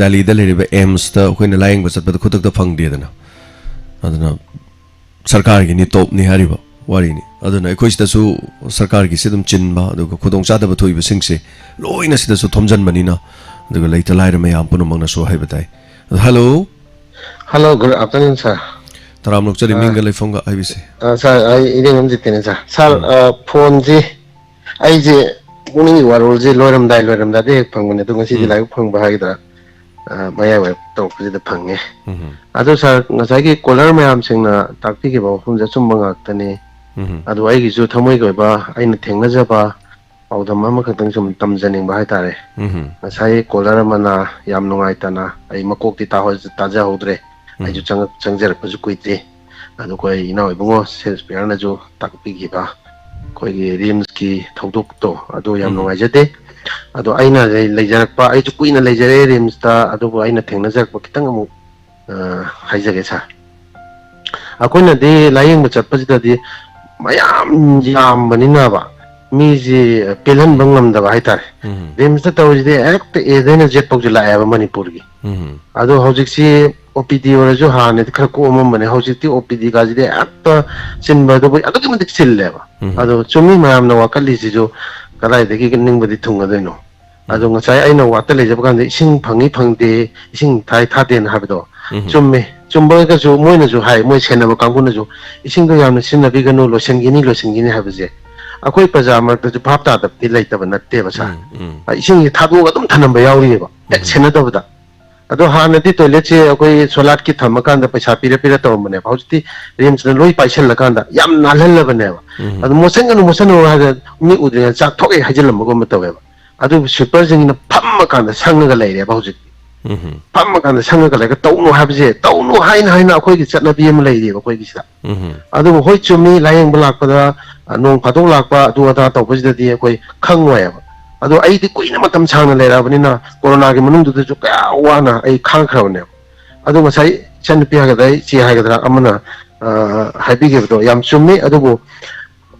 ꯗꯦꯜꯂꯤꯗ ꯂꯩꯔꯤꯕ ꯑꯦꯝꯁꯇ ꯑꯩꯈꯣꯏꯅ ꯂꯥꯌꯦꯡꯕ ꯆꯠꯄꯗ ꯈꯨꯗꯛꯇ ꯐꯪꯗꯦꯗꯅ꯫ ꯑꯗꯨꯅ ꯁꯔꯀꯥꯔꯒꯤꯅꯤ, ꯇꯣꯞꯅꯤ ꯍꯥꯏꯔꯤꯕ ꯋꯥꯔꯤꯅꯤ꯫ ꯑꯗꯨꯅ ꯑꯩꯈꯣꯏ ꯁꯤꯗꯁꯨ ꯁꯔꯀꯥꯔꯒꯤꯁꯤ ꯑꯗꯨꯝ ꯆꯤꯟꯕ, ꯑꯗꯨꯒ ꯈꯨꯗꯣꯡꯆꯥꯗꯕ ꯊꯣꯛꯏꯕꯁꯤꯡꯁꯦ ꯂꯣꯏꯅ ꯁꯤꯗꯁꯨ ꯊꯣꯝꯖꯤꯟꯕꯅꯤꯅ, ꯑꯗꯨꯒ ꯂꯩꯇ ꯂꯥꯏꯔ ꯃꯌꯥꯝ ꯄꯨꯝꯅꯃꯛꯅꯁꯨ ꯍꯥꯏꯕ ꯇꯥꯏ꯫ ꯑꯗꯣ, hello. Hello, good afternoon, sir꯫ ꯇꯔꯥꯝꯅ ꯑꯣꯛꯆꯔꯤ, ꯑ, ꯃꯤꯡꯒ ꯂꯩꯐꯝꯒ ꯍꯥꯏꯕꯤꯁꯤ꯫ ꯑ, sir, ꯑꯩ ꯏꯔꯦꯡꯕꯝ ꯖꯤꯇꯦꯟꯅꯦ, sir꯫ Sir, ꯎꯝ꯫ ꯑ, phoneꯁꯤ ꯑꯩꯁꯦ ꯄꯨꯛꯅꯤꯡꯒꯤ ꯋꯥꯔꯣꯜꯁꯦ ꯂꯣꯏꯔꯝꯗꯥꯏ, ꯂꯣꯏꯔꯝꯗꯥꯏꯗ ꯍꯦꯛ ꯐꯪꯕꯅꯦ, ꯑꯗꯣ ꯉꯁꯤꯗꯤ ꯎꯝ꯫ ꯂꯥꯏꯕꯛ ꯐꯪꯕ ꯍꯥꯏꯒꯗ꯭ꯔꯥ? ꯑ, ꯃꯌꯥꯏ ꯋꯥꯏ ꯇꯧꯔꯛꯄꯁꯤꯗ ꯐꯪꯉꯦ꯫ ꯎꯝ꯫ ꯑꯗꯣ ꯁꯥꯔ, ꯉꯁꯥꯏꯒꯤ ꯀꯣꯂꯔ ꯃꯌꯥꯝꯁꯤꯡꯅ ꯇꯥꯛꯄꯤꯈꯤꯕ ꯋꯥꯐꯝꯁꯦ ꯑꯆꯨꯝꯕ ꯉꯥꯛꯇꯅꯤ꯫ ꯎꯝ꯫ ꯑꯗꯣ ꯑꯩꯒꯤꯁꯨ ꯊꯃꯣꯏꯒꯤ ꯑꯣꯏꯕ ꯑꯩꯅ ꯊꯦꯡꯅꯖꯕ ꯄꯥꯎꯗꯝ ꯑꯃꯈꯛꯇꯪ ꯁꯨꯝ ꯇꯝꯖꯅꯤꯡꯕ ꯍꯥꯏꯇꯥꯔꯦ꯫ ꯎꯝ꯫ ꯉꯁꯥꯏ ꯀꯣꯂꯔ ꯑꯃꯅ ꯌꯥꯝ ꯅꯨꯡꯉꯥꯏꯇꯅ, ꯑꯩ ꯃꯀꯣꯛꯇꯤ ꯇꯥꯍꯧ-, ꯇꯥꯖꯍꯧꯗ꯭ꯔꯦ, ꯎꯝ꯫ ꯑꯩꯁꯨ ꯆꯪꯉꯛ-, ꯆꯪꯖꯔꯛꯄꯁꯨ ꯀꯨꯏꯗ꯭ꯔꯤ꯫ ꯑꯗꯨ ꯑꯩꯈꯣꯏ ꯏꯅꯥꯎ ꯏꯕꯨꯡꯉꯣ ꯁꯦꯜꯁ ꯄꯤꯌꯔꯅꯁꯨ ꯇꯥꯛꯄꯤꯈꯤꯕ ꯑꯩꯈꯣꯏꯒꯤ ꯔꯤꯝꯁꯀꯤ ꯊꯧꯗꯣꯛꯇꯣ ꯑꯗꯨ ꯌꯥꯝ ꯎꯝ꯫ ꯅꯨꯡꯉꯥꯏꯖꯗꯦ꯫ ꯑꯗꯣ ꯑꯩꯅ ꯂꯩ-, ꯂꯩꯖꯔꯛꯄ, ꯑꯩꯁꯨ ꯀꯨꯏꯅ ꯂꯩꯖꯔꯦ ꯔꯤꯝꯁꯇ, ꯑꯗꯨꯕꯨ ꯑꯩꯅ ꯊꯦꯡꯅꯖꯔꯛꯄ ꯈꯤꯇꯪ ꯑꯃꯨꯛ, ꯑ, ꯍꯥꯏꯖꯒꯦ ꯁꯥꯔ꯫ ꯑꯩꯈꯣꯏꯅꯗꯤ ꯂꯥꯌꯦꯡꯕ ꯆꯠꯄꯁꯤꯗꯗꯤ ꯃꯌꯥꯝ ꯌꯥꯝꯕꯅꯤꯅꯕ, ꯃꯤꯁꯤ ꯄꯦꯜꯍꯟꯕ ꯉꯝꯗꯕ ꯍꯥꯏꯇꯥꯔꯦ꯫ ꯎꯝ꯫ ꯔꯤꯝꯁꯇ ꯇꯧꯔꯤꯁꯤꯗꯤ ꯍꯦꯛꯇ ꯑꯦꯗꯩꯅ ꯖꯦꯠ ꯐꯥꯎꯁꯦ ꯂꯥꯛꯑꯦꯕ ꯃꯅꯤꯄꯨꯔꯒꯤ꯫ ꯎꯝ꯫ ꯑꯗꯣ ꯍꯧꯖꯤꯛꯁꯤ ꯑꯣ ꯄꯤ ꯗꯤ ꯑꯣꯏꯔꯁꯨ ꯍꯥꯟꯅꯗꯤ ꯈꯔ ꯀꯣꯝꯃꯝꯕꯅꯦ, ꯍꯧꯖꯤꯛꯇꯤ ꯑꯣ ꯄꯤ ꯗꯤ ꯀꯥꯁꯤꯗꯤ ꯍꯦꯛꯇ ꯆꯤꯟꯕ ꯑꯗꯨꯕꯨ ꯑꯗꯨꯛꯀꯤ ꯃꯇꯤꯛ ꯆꯤꯜꯂꯦꯕ꯫ ꯎꯝ꯫ ꯑꯗꯣ ꯆꯨꯝꯃꯤ, ꯃꯌꯥꯝꯅ ꯋꯥꯀꯠꯂꯤꯁꯤꯁꯨ ꯀꯗꯥꯏꯗꯒꯤ ꯅꯤꯡꯕꯗꯤ ꯊꯨꯡꯒꯗꯣꯏꯅꯣ? ꯑꯗꯣ ꯎꯝ꯫ ꯉꯁꯥꯏ ꯑꯩꯅ ꯋꯥꯔꯠꯇ ꯂꯩꯖꯕ ꯀꯥꯟꯗ ꯏꯁꯤꯡ ꯐꯪꯉꯤ ꯐꯪꯗꯦ, ꯏꯁꯤꯡ ꯊꯥꯏ ꯊꯥꯗꯦꯅ ꯍꯥꯏꯕꯗꯣ ꯎꯝ꯫ ꯆꯨꯝꯃꯦ꯫ ꯆꯨꯝꯕꯒꯁꯨ ꯃꯣꯏꯅꯁꯨ ꯍꯥꯏ, ꯃꯣꯏ ꯁꯦꯟꯅꯕ ꯀꯥꯡꯕꯨꯅꯁꯨ ꯏꯁꯤꯡꯗꯣ ꯌꯥꯝꯅ ꯁꯤꯖꯤꯟꯅꯕꯤꯒꯅꯨ, ꯂꯣꯏꯁꯤꯟꯈꯤꯅꯤ, ꯂꯣꯏꯁꯤꯟꯈꯤꯅꯤ ꯍꯥꯏꯕꯁꯦ ꯑꯩꯈꯣꯏ ꯄ꯭ꯔꯖꯥ ꯃꯔꯛꯇꯁꯨ ꯚꯥꯞ ꯇꯥꯗꯕꯗꯤ ꯂꯩꯇꯕ ꯅꯠꯇꯦꯕ ꯁꯥꯔ꯫ ꯎꯝ, ꯎꯝ꯫ ꯏꯁꯤꯡꯁꯦ ꯊꯥꯗꯣꯛꯑꯒ ꯑꯗꯨꯝ ꯊꯝꯂꯝꯕ ꯌꯥꯎꯔꯤꯑꯕ, ꯍꯦꯛ ꯎꯝ꯫ ꯁꯦꯟꯅꯗꯕꯗ꯫ ꯑꯗꯣ ꯍꯥꯟꯅꯗꯤ ꯇꯣꯏꯂꯦꯠꯁꯦ ꯑꯩꯈꯣꯏ ꯁꯣꯂꯥꯠꯀꯤ ꯊꯝꯃꯀꯥꯟꯗ ꯄꯩꯁꯥ ꯄꯤꯔ ꯄꯤꯔ ꯇꯧꯔꯝꯕꯅꯦꯕ꯫ ꯍꯧꯖꯤꯛꯇꯤ ꯔꯤꯝꯁꯅ ꯂꯣꯏ ꯄꯥꯏꯁꯜꯂꯀꯥꯟꯗ ꯌꯥꯝ ꯅꯥꯜꯍꯜꯂꯕꯅꯦꯕ꯫ ꯎꯝ꯫ ꯑꯗꯣ ꯃꯣꯠꯁꯟꯒꯅꯨ, ꯃꯣꯠꯁꯟꯒꯅꯨ ꯍꯥꯏꯔꯒ ꯃꯤ ꯎꯗ꯭ꯔꯤꯉꯩꯗ ꯆꯥꯛ ꯊꯣꯛꯑꯦ ꯍꯥꯏꯖꯤꯜꯂꯝꯕꯒꯨꯝꯕ ꯇꯧꯋꯦꯕ꯫ ꯑꯗꯨꯕꯨ ꯁ꯭ꯋꯤꯄꯔꯁꯤꯡꯁꯤꯅ ꯐꯝꯃꯀꯥꯟꯗ ꯁꯪꯉꯒ ꯂꯩꯔꯦꯕ ꯍꯧꯖꯤꯛꯇꯤ꯫ ꯎꯝ꯫ ꯐꯝꯃꯀꯥꯟꯗ ꯁꯪꯉꯒ ꯂꯩꯔꯒ ꯇꯧꯅꯨ ꯍꯥꯏꯕꯁꯦ, ꯇꯧꯅꯨ ꯍꯥꯏꯅ ꯍꯥꯏꯅ ꯑꯩꯈꯣꯏꯒꯤ ꯆꯠꯅꯕꯤ ꯑꯃ ꯂꯩꯔꯤꯑꯕ ꯑꯩꯈꯣꯏꯒꯤꯁꯤꯗ꯫ ꯎꯝ꯫ ꯑꯗꯨꯕꯨ ꯍꯣꯏ, ꯆꯨꯝꯃꯤ, ꯂꯥꯌꯦꯡꯕ ꯂꯥꯛꯄꯗ, ꯑ, ꯅꯣꯡ ꯐꯥꯗꯣꯛ ꯂꯥꯛꯄ ꯑꯗꯨ ꯑꯗꯥ ꯇꯧꯕꯁꯤꯗꯗꯤ ꯑꯩꯈꯣꯏ ꯈꯪꯉꯣꯏꯕ꯫ ꯑꯗꯣ ꯑꯩꯗꯤ ꯀꯨꯏꯅ ꯃꯇꯝ ꯁꯥꯡꯅ ꯂꯩꯔꯛꯑꯕꯅꯤꯅ ꯀꯣꯔꯣꯅꯥꯒꯤ ꯃꯅꯨꯡꯗꯨꯗꯁꯨ ꯀꯌꯥ ꯋꯥꯅ ꯑꯩ ꯈꯥꯡꯈ꯭ꯔꯕꯅꯦꯕ꯫ ꯑꯗꯣ ꯉꯁꯥꯏ ꯏꯆꯟꯅꯨꯄꯤ ꯍꯥꯏꯒꯗ꯭ꯔꯥ, ꯏꯆꯦ ꯍꯥꯏꯒꯗ꯭ꯔꯥ ꯑꯃꯅ, ꯑ, ꯍꯥꯏꯕꯤꯈꯤꯕꯗꯣ ꯌꯥꯝ ꯆꯨꯝꯃꯤ꯫ ꯑꯗꯨꯕꯨ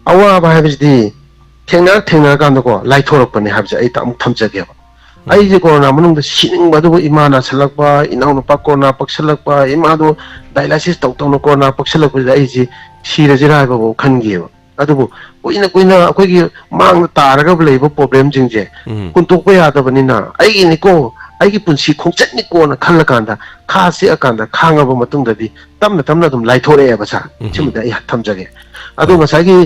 ꯑꯋꯥꯕ ꯍꯥꯏꯕꯁꯤꯗꯤ ꯊꯦꯡꯅꯔ ꯊꯦꯡꯅꯔꯀꯥꯟꯗꯀꯣ ꯂꯥꯏꯊꯣꯔꯛꯄꯅꯦ ꯍꯥꯏꯕꯁꯦ ꯑꯩ ꯑꯃꯨꯛ ꯊꯝꯖꯒꯦꯕ꯫ ꯎꯝ꯫ ꯑꯩꯁꯦ ꯀꯣꯔꯣꯅꯥ ꯃꯅꯨꯡꯗ ꯁꯤꯅꯤꯡꯕ, ꯑꯗꯨꯕꯨ ꯏꯃꯥ ꯅꯥꯁꯤꯜꯂꯛꯄ, ꯏꯅꯥꯎꯅꯨꯄꯥ ꯀꯣꯔꯣꯅꯥ ꯄꯛꯁꯤꯜꯂꯛꯄ, ꯏꯃꯥꯗꯣ ꯗꯥꯏꯂꯥꯏꯁꯤꯁ ꯇꯧ ꯇꯧꯅ ꯀꯣꯔꯣꯅꯥ ꯄꯛꯁꯤꯜꯂꯛꯄꯁꯤꯗ ꯑꯩꯁꯦ ꯁꯤꯔꯁꯤꯔꯥ ꯍꯥꯏꯕꯐꯥꯎ ꯈꯟꯈꯤꯑꯕ꯫ ꯑꯗꯨꯕꯨ ꯀꯨꯏꯅ ꯀꯨꯏꯅ ꯑꯩꯈꯣꯏꯒꯤ ꯃꯥꯡꯗ ꯇꯥꯔꯒ ꯂꯩꯕ ꯄ꯭ꯔꯣꯕ꯭ꯂꯦꯝꯁꯤꯡꯁꯦ ꯎꯝ꯫ ꯍꯨꯟꯗꯣꯛꯄ ꯌꯥꯗꯕꯅꯤꯅ, ꯑꯩꯒꯤꯅꯤꯀꯣ, ꯑꯩꯒꯤ ꯄꯨꯟꯁꯤ ꯈꯣꯡꯆꯠꯅꯤꯀꯣꯅ ꯈꯜꯂꯀꯥꯟꯗ, ꯈꯥ ꯆꯤꯛꯑꯀꯥꯟꯗ ꯈꯥꯡꯉꯕ ꯃꯇꯨꯡꯗꯗꯤ ꯇꯞꯅ ꯇꯞꯅ ꯑꯗꯨꯝ ꯂꯥꯏꯊꯣꯔꯛꯑꯦꯕ ꯁꯥꯔ꯫ ꯎꯝ꯫ ꯁꯤꯃꯗꯤ ꯑꯩ ꯊꯝꯖꯒꯦ꯫ ꯑꯗꯣ ꯍꯣꯏ꯫ ꯉꯁꯥꯏꯒꯤ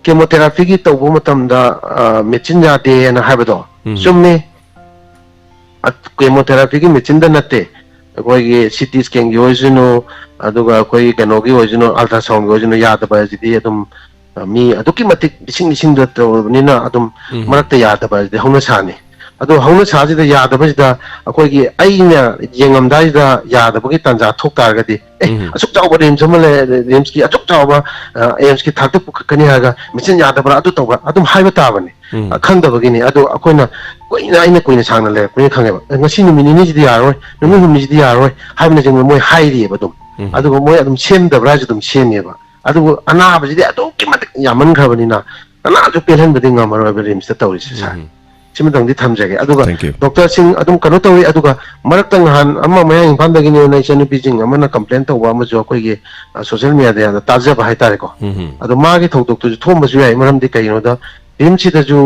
ꯀꯦꯃꯣꯊꯦꯔꯥꯄꯤꯒꯤ ꯇꯧꯕ ꯃꯇꯝꯗ, ꯑ, ꯃꯦꯆꯤꯟ ꯌꯥꯗꯦꯅ ꯍꯥꯏꯕꯗꯣ ꯎꯝ꯫ ꯆꯨꯝꯃꯤ꯫ ꯀꯦꯃꯣꯊꯦꯔꯥꯄꯤꯒꯤ ꯃꯦꯆꯤꯟꯗ ꯅꯠꯇꯦ, ꯑꯩꯈꯣꯏꯒꯤ ꯁꯤ ꯇꯤ ꯁ꯭ꯀꯦꯟꯒꯤ ꯑꯣꯏꯁꯅꯨ, ꯑꯗꯨꯒ ꯑꯩꯈꯣꯏꯒꯤ ꯀꯩꯅꯣꯒꯤ ꯑꯣꯏꯁꯅꯨ, ꯑꯜꯇ꯭ꯔꯥꯁꯥꯎꯟꯒꯤ ꯑꯣꯏꯁꯅꯨ, ꯌꯥꯗꯕ ꯍꯥꯏꯁꯤꯗꯤ ꯑꯗꯨꯝ, ꯑ, ꯃꯤ ꯑꯗꯨꯛꯀꯤ ꯃꯇꯤꯛ ꯂꯤꯁꯤꯡ ꯂꯤꯁꯤꯡꯗ ꯇꯧꯔꯕꯅꯤꯅ ꯑꯗꯨꯝ ꯎꯝ꯫ ꯃꯔꯛꯇ ꯌꯥꯗꯕ ꯍꯥꯏꯁꯤꯗꯤ ꯍꯧꯅ ꯁꯥꯅꯤ꯫ ꯑꯗꯣ ꯍꯧꯅ ꯁꯥꯁꯤꯗ ꯌꯥꯗꯕꯁꯤꯗ ꯑꯩꯈꯣꯏꯒꯤ ꯑꯩꯅ ꯌꯦꯡꯉꯝꯗꯥꯏꯁꯤꯗ ꯌꯥꯗꯕꯒꯤ ꯇꯥꯟꯖꯥ ꯊꯣꯛ ꯇꯥꯔꯒꯗꯤ, "ꯑꯦ, ꯎꯝ꯫ ꯑꯁꯨꯛ ꯆꯥꯎꯕ ꯔꯤꯝꯁ ꯑꯃ ꯂꯩ, ꯔꯤꯝꯁꯀꯤ ꯑꯁꯨꯛ ꯆꯥꯎꯕ, ꯑ, ꯑꯦꯝꯁꯀꯤ ꯊꯥꯛꯇ ꯄꯨꯈꯠꯀꯅꯤ ꯍꯥꯏꯔꯒ ꯃꯦꯆꯤꯟ ꯌꯥꯗꯕ꯭ꯔꯥ, ꯑꯗꯨ ꯇꯧꯕ꯭ꯔꯥ?" ꯑꯗꯨꯝ ꯍꯥꯏꯕ ꯇꯥꯕꯅꯤ꯫ ꯎꯝ꯫ ꯑ, ꯈꯪꯗꯕꯒꯤꯅꯤ꯫ ꯑꯗꯣ ꯑꯩꯈꯣꯏꯅ ꯀꯨꯏꯅ, ꯑꯩꯅ ꯀꯨꯏꯅ ꯁꯥꯡꯅ ꯂꯩꯔꯛꯄꯅꯤꯅ ꯈꯪꯉꯦꯕ꯫ "ꯑꯦ, ꯉꯁꯤ ꯅꯨꯃꯤꯠ ꯅꯤꯅꯤꯁꯤꯗꯤ ꯌꯥꯔꯔꯣꯏ, ꯅꯨꯃꯤꯠ ꯎꯝ꯫ ꯍꯨꯝꯅꯤꯁꯤꯗꯤ ꯌꯥꯔꯔꯣꯏ" ꯍꯥꯏꯕꯅꯆꯤꯡꯕ ꯃꯣꯏ ꯍꯥꯏꯔꯤꯑꯕ ꯑꯗꯨꯝ꯫ ꯎꯝ꯫ ꯑꯗꯨꯒ ꯃꯣꯏ ꯑꯗꯨꯝ ꯁꯦꯝꯗꯕ꯭ꯔꯥ ꯍꯥꯏꯁꯨ ꯑꯗꯨꯝ ꯁꯦꯝꯃꯦꯕ꯫ ꯑꯗꯨꯕꯨ ꯑꯅꯥꯕꯁꯤꯗꯤ ꯑꯗꯨꯛꯀꯤ ꯃꯇꯤꯛ ꯌꯥꯝꯃꯟꯈ꯭ꯔꯕꯅꯤꯅ ꯀꯅꯥꯁꯨ ꯄꯦꯜꯍꯟꯕꯗꯤ ꯉꯝꯃꯔꯣꯏꯕ ꯔꯤꯝꯁꯇ ꯇꯧꯔꯤꯁꯦ, ꯁꯥꯔ꯫ ꯎꯝ꯫ ꯁꯤꯃꯇꯪꯗꯤ ꯊꯝꯖꯒꯦ꯫ ꯑꯗꯨꯒ Thank you. ꯗꯣꯛꯇꯔꯁꯤꯡ ꯑꯗꯨꯝ ꯀꯩꯅꯣ ꯇꯧꯏ꯫ ꯑꯗꯨꯒ ꯃꯔꯛꯇ ꯅꯍꯥꯟ ꯑꯃ ꯃꯌꯥꯡ ꯏꯝꯐꯥꯜꯗꯒꯤꯅꯦꯅ ꯏꯆꯟꯅꯨꯄꯤꯁꯤꯡ ꯑꯃꯅ ꯀꯝꯄ꯭ꯂꯦꯟ ꯇꯧꯕ ꯑꯃꯁꯨ ꯑꯩꯈꯣꯏꯒꯤ, ꯑ, ꯁꯣꯁꯤꯌꯦꯜ ꯃꯦꯗꯤꯌꯥꯗ ꯇꯥꯖꯕ ꯍꯥꯏꯇꯥꯔꯦꯀꯣ꯫ ꯎꯝ꯫ ꯑꯗꯣ ꯃꯥꯒꯤ ꯊꯧꯗꯣꯛꯇꯨꯁꯨ ꯊꯣꯛꯑꯝꯕꯁꯨ ꯌꯥꯏ꯫ ꯃꯔꯝꯗꯤ ꯀꯩꯒꯤꯅꯣꯗ ꯔꯤꯝꯁꯁꯤꯗꯁꯨ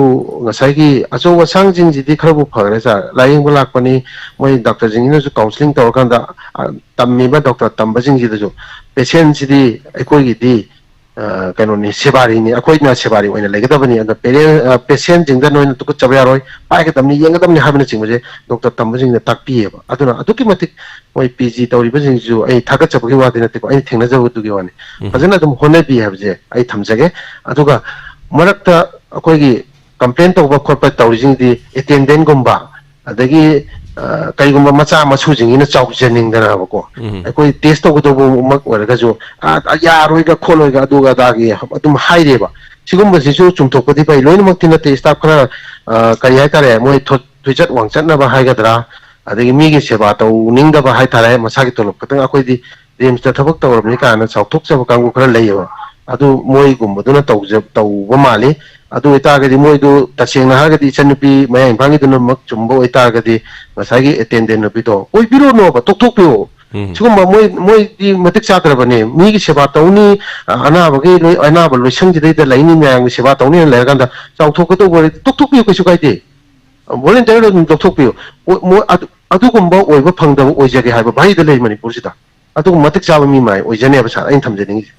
ꯉꯁꯥꯏꯒꯤ ꯑꯆꯧ ꯑꯁꯥꯡꯁꯤꯡꯁꯤꯗꯤ ꯈꯔꯕꯨ ꯐꯈ꯭ꯔꯦ, ꯁꯥꯔ, ꯂꯥꯏꯌꯦꯡꯕ ꯂꯥꯛꯄꯅꯤ, ꯃꯣꯏ ꯗꯥꯛꯇꯔꯁꯤꯡꯁꯤꯅꯁꯨ ꯀꯥꯎꯟꯁꯤꯂꯤꯡ ꯇꯧꯔꯀꯥꯟꯗ, ꯑ, ꯇꯝꯃꯤꯕ ꯗꯣꯛꯇꯔ ꯇꯝꯕꯁꯤꯡꯁꯤꯗꯁꯨ ꯄꯦꯁꯦꯟꯁꯤꯗꯤ ꯑꯩꯈꯣꯏꯒꯤꯗꯤ, ꯑ, ꯀꯩꯅꯣꯅꯤ, ꯁꯦꯕꯥꯔꯤꯅꯤ, ꯑꯩꯈꯣꯏꯅ ꯁꯦꯕꯥꯔꯤ ꯑꯣꯏꯅ ꯂꯩꯒꯗꯕꯅꯤ꯫ ꯑꯗꯣ ꯄꯦꯔꯦꯟ-, ꯑ, ꯄꯦꯁꯦꯟꯁꯤꯡꯗ ꯅꯣꯏꯅ ꯇꯨꯀꯠꯆꯕ ꯌꯥꯔꯣꯏ, ꯄꯥꯏꯒꯗꯕꯅꯤ, ꯌꯦꯡꯒꯗꯕꯅꯤ ꯍꯥꯏꯕꯅꯆꯤꯡꯕꯁꯦ ꯗꯣꯛꯇꯔ ꯇꯝꯕꯁꯤꯡꯅ ꯇꯥꯛꯄꯤꯌꯦꯕ꯫ ꯑꯗꯨꯅ ꯑꯗꯨꯛꯀꯤ ꯃꯇꯤꯛ ꯃꯣꯏ ꯄꯤ ꯖꯤ ꯇꯧꯔꯤꯕꯁꯤꯡꯁꯤꯁꯨ ꯑꯩ ꯊꯥꯒꯠꯆꯕꯒꯤ ꯋꯥꯗꯤ ꯅꯠꯇꯦꯀꯣ, ꯑꯩꯅ ꯊꯦꯡꯅꯖꯕꯗꯨꯒꯤ ꯋꯥꯅꯤ꯫ ꯎꯝ꯫ ꯐꯖꯅ ꯑꯗꯨꯝ ꯍꯣꯠꯅꯕꯤ ꯍꯥꯏꯕꯁꯦ ꯑꯩ ꯊꯝꯖꯒꯦ꯫ ꯑꯗꯨꯒ ꯃꯔꯛꯇ ꯑꯩꯈꯣꯏꯒꯤ ꯀꯝꯄ꯭ꯂꯦꯟ ꯇꯧꯕ ꯈꯣꯠꯄ ꯇꯧꯔꯤꯁꯤꯡꯗꯤ ꯑꯦꯇꯦꯟꯗꯦꯟꯒꯨꯝꯕ, ꯑꯗꯒꯤ, ꯑ, ꯀꯔꯤꯒꯨꯝꯕ ꯃꯆꯥ ꯃꯁꯨꯁꯤꯡꯁꯤꯅ ꯆꯥꯎꯖꯅꯤꯡꯗꯅꯕꯀꯣ, ꯎꯝ꯫ ꯑꯩꯈꯣꯏ ꯇꯦꯁ ꯇꯧꯒꯗꯧꯕꯃꯛ ꯑꯣꯏꯔꯒꯁꯨ, "ꯑ, ꯑ, ꯌꯥꯔꯣꯏꯒ ꯈꯣꯠꯂꯣꯏꯒ ꯑꯗꯨꯒ ꯑꯗꯥꯒꯤ" ꯑꯗꯨꯝ ꯍꯥꯏꯔꯦꯕ꯫ ꯁꯤꯒꯨꯝꯕꯁꯤꯁꯨ ꯆꯨꯝꯊꯣꯛꯄꯗꯤ ꯐꯩ, ꯂꯣꯏꯅꯃꯛꯇꯤ ꯅꯠꯇꯦ꯫ ꯏꯁꯇꯥꯐ ꯈꯔ, ꯑ, ꯀꯔꯤ ꯍꯥꯏꯇꯥꯔꯦ, ꯃꯣꯏ ꯊꯣ-, ꯊꯣꯏꯆꯠ ꯋꯥꯡꯆꯠꯅꯕ ꯍꯥꯏꯒꯗ꯭ꯔꯥ, ꯑꯗꯒꯤ ꯃꯤꯒꯤ ꯁꯦꯕꯥ ꯇꯧꯅꯤꯡꯗꯕ ꯍꯥꯏꯇꯥꯔꯦ, ꯃꯁꯥꯒꯤ ꯇꯣꯂꯣꯞ ꯈꯛꯇꯪ꯫ ꯑꯩꯈꯣꯏꯗꯤ ꯔꯤꯝꯁꯇ ꯊꯕꯛ ꯇꯧꯔꯕꯅꯤ ꯀꯥꯏꯅ ꯆꯥꯎꯊꯣꯛꯆꯕ ꯀꯥꯡꯕꯨ ꯈꯔ ꯂꯩꯌꯦꯕ꯫ ꯑꯗꯨ ꯃꯣꯏꯒꯨꯝꯕꯗꯨꯅ ꯇꯧꯖ-, ꯇꯧꯕ ꯃꯥꯜꯂꯤ꯫ ꯑꯗꯨ ꯑꯣꯏꯇꯥꯔꯒꯗꯤ ꯃꯣꯏꯗꯨ ꯇꯁꯦꯡꯅ ꯍꯥꯏꯔꯒꯗꯤ ꯏꯆꯟꯅꯨꯄꯤ ꯃꯌꯥꯡ ꯏꯝꯐꯥꯜꯒꯤꯗꯨꯅꯃꯛ ꯆꯨꯝꯕ ꯑꯣꯏꯇꯥꯔꯒꯗꯤ ꯉꯁꯥꯏꯒꯤ ꯑꯦꯇꯦꯟꯗꯦꯟ ꯅꯨꯄꯤꯗꯣ ꯑꯣꯏꯕꯤꯔꯣꯅꯣꯕ, ꯇꯣꯛꯊꯣꯛꯄꯤꯌꯣ꯫ ꯎꯝ꯫ ꯁꯤꯒꯨꯝꯕ ꯃꯣꯏ, ꯃꯣꯏꯗꯤ ꯃꯇꯤꯛ ꯆꯥꯗ꯭ꯔꯕꯅꯦ꯫ ꯃꯤꯒꯤ ꯁꯦꯕꯥ ꯇꯧꯅꯤ, ꯑ, ꯑꯅꯥꯕꯒꯤ ꯂꯣꯏ-, ꯑꯅꯥꯕ ꯂꯣꯏꯁꯪꯁꯤꯗꯩꯗ ꯂꯩꯅꯤ, ꯃꯌꯥꯝꯒꯤ ꯁꯦꯕꯥ ꯇꯧꯅꯤꯅ ꯂꯩꯔꯀꯥꯟꯗ ꯆꯥꯎꯊꯣꯛꯀꯗꯧꯕ ꯑꯣꯏꯔꯗꯤ ꯇꯣꯛꯊꯣꯛꯄꯤꯌꯨ, ꯀꯩꯁꯨ ꯀꯥꯏꯗꯦ꯫ ꯚꯣꯂꯨꯟꯇꯤꯌꯔꯗ ꯑꯗꯨꯝ ꯂꯧꯊꯣꯛꯄꯤꯌꯨ꯫ ꯃꯣꯏ, ꯃꯣꯏ ꯑꯗꯨ-, ꯑꯗꯨꯒꯨꯝꯕ ꯑꯣꯏꯕ ꯐꯪꯗꯕ ꯑꯣꯏꯖꯒꯦ ꯍꯥꯏꯕ ꯚꯥꯔꯤꯗ ꯂꯩ ꯃꯅꯤꯄꯨꯔꯁꯤꯗ꯫ ꯑꯗꯨꯒꯨꯝꯕ ꯃꯇꯤꯛ ꯆꯥꯕ ꯃꯤ ꯃꯥꯏ ꯑꯣꯏꯖꯅꯦꯕ, ꯁꯥꯔ, ꯑꯩꯅ ꯊꯝꯖꯅꯤꯡꯉꯤꯁꯦ꯫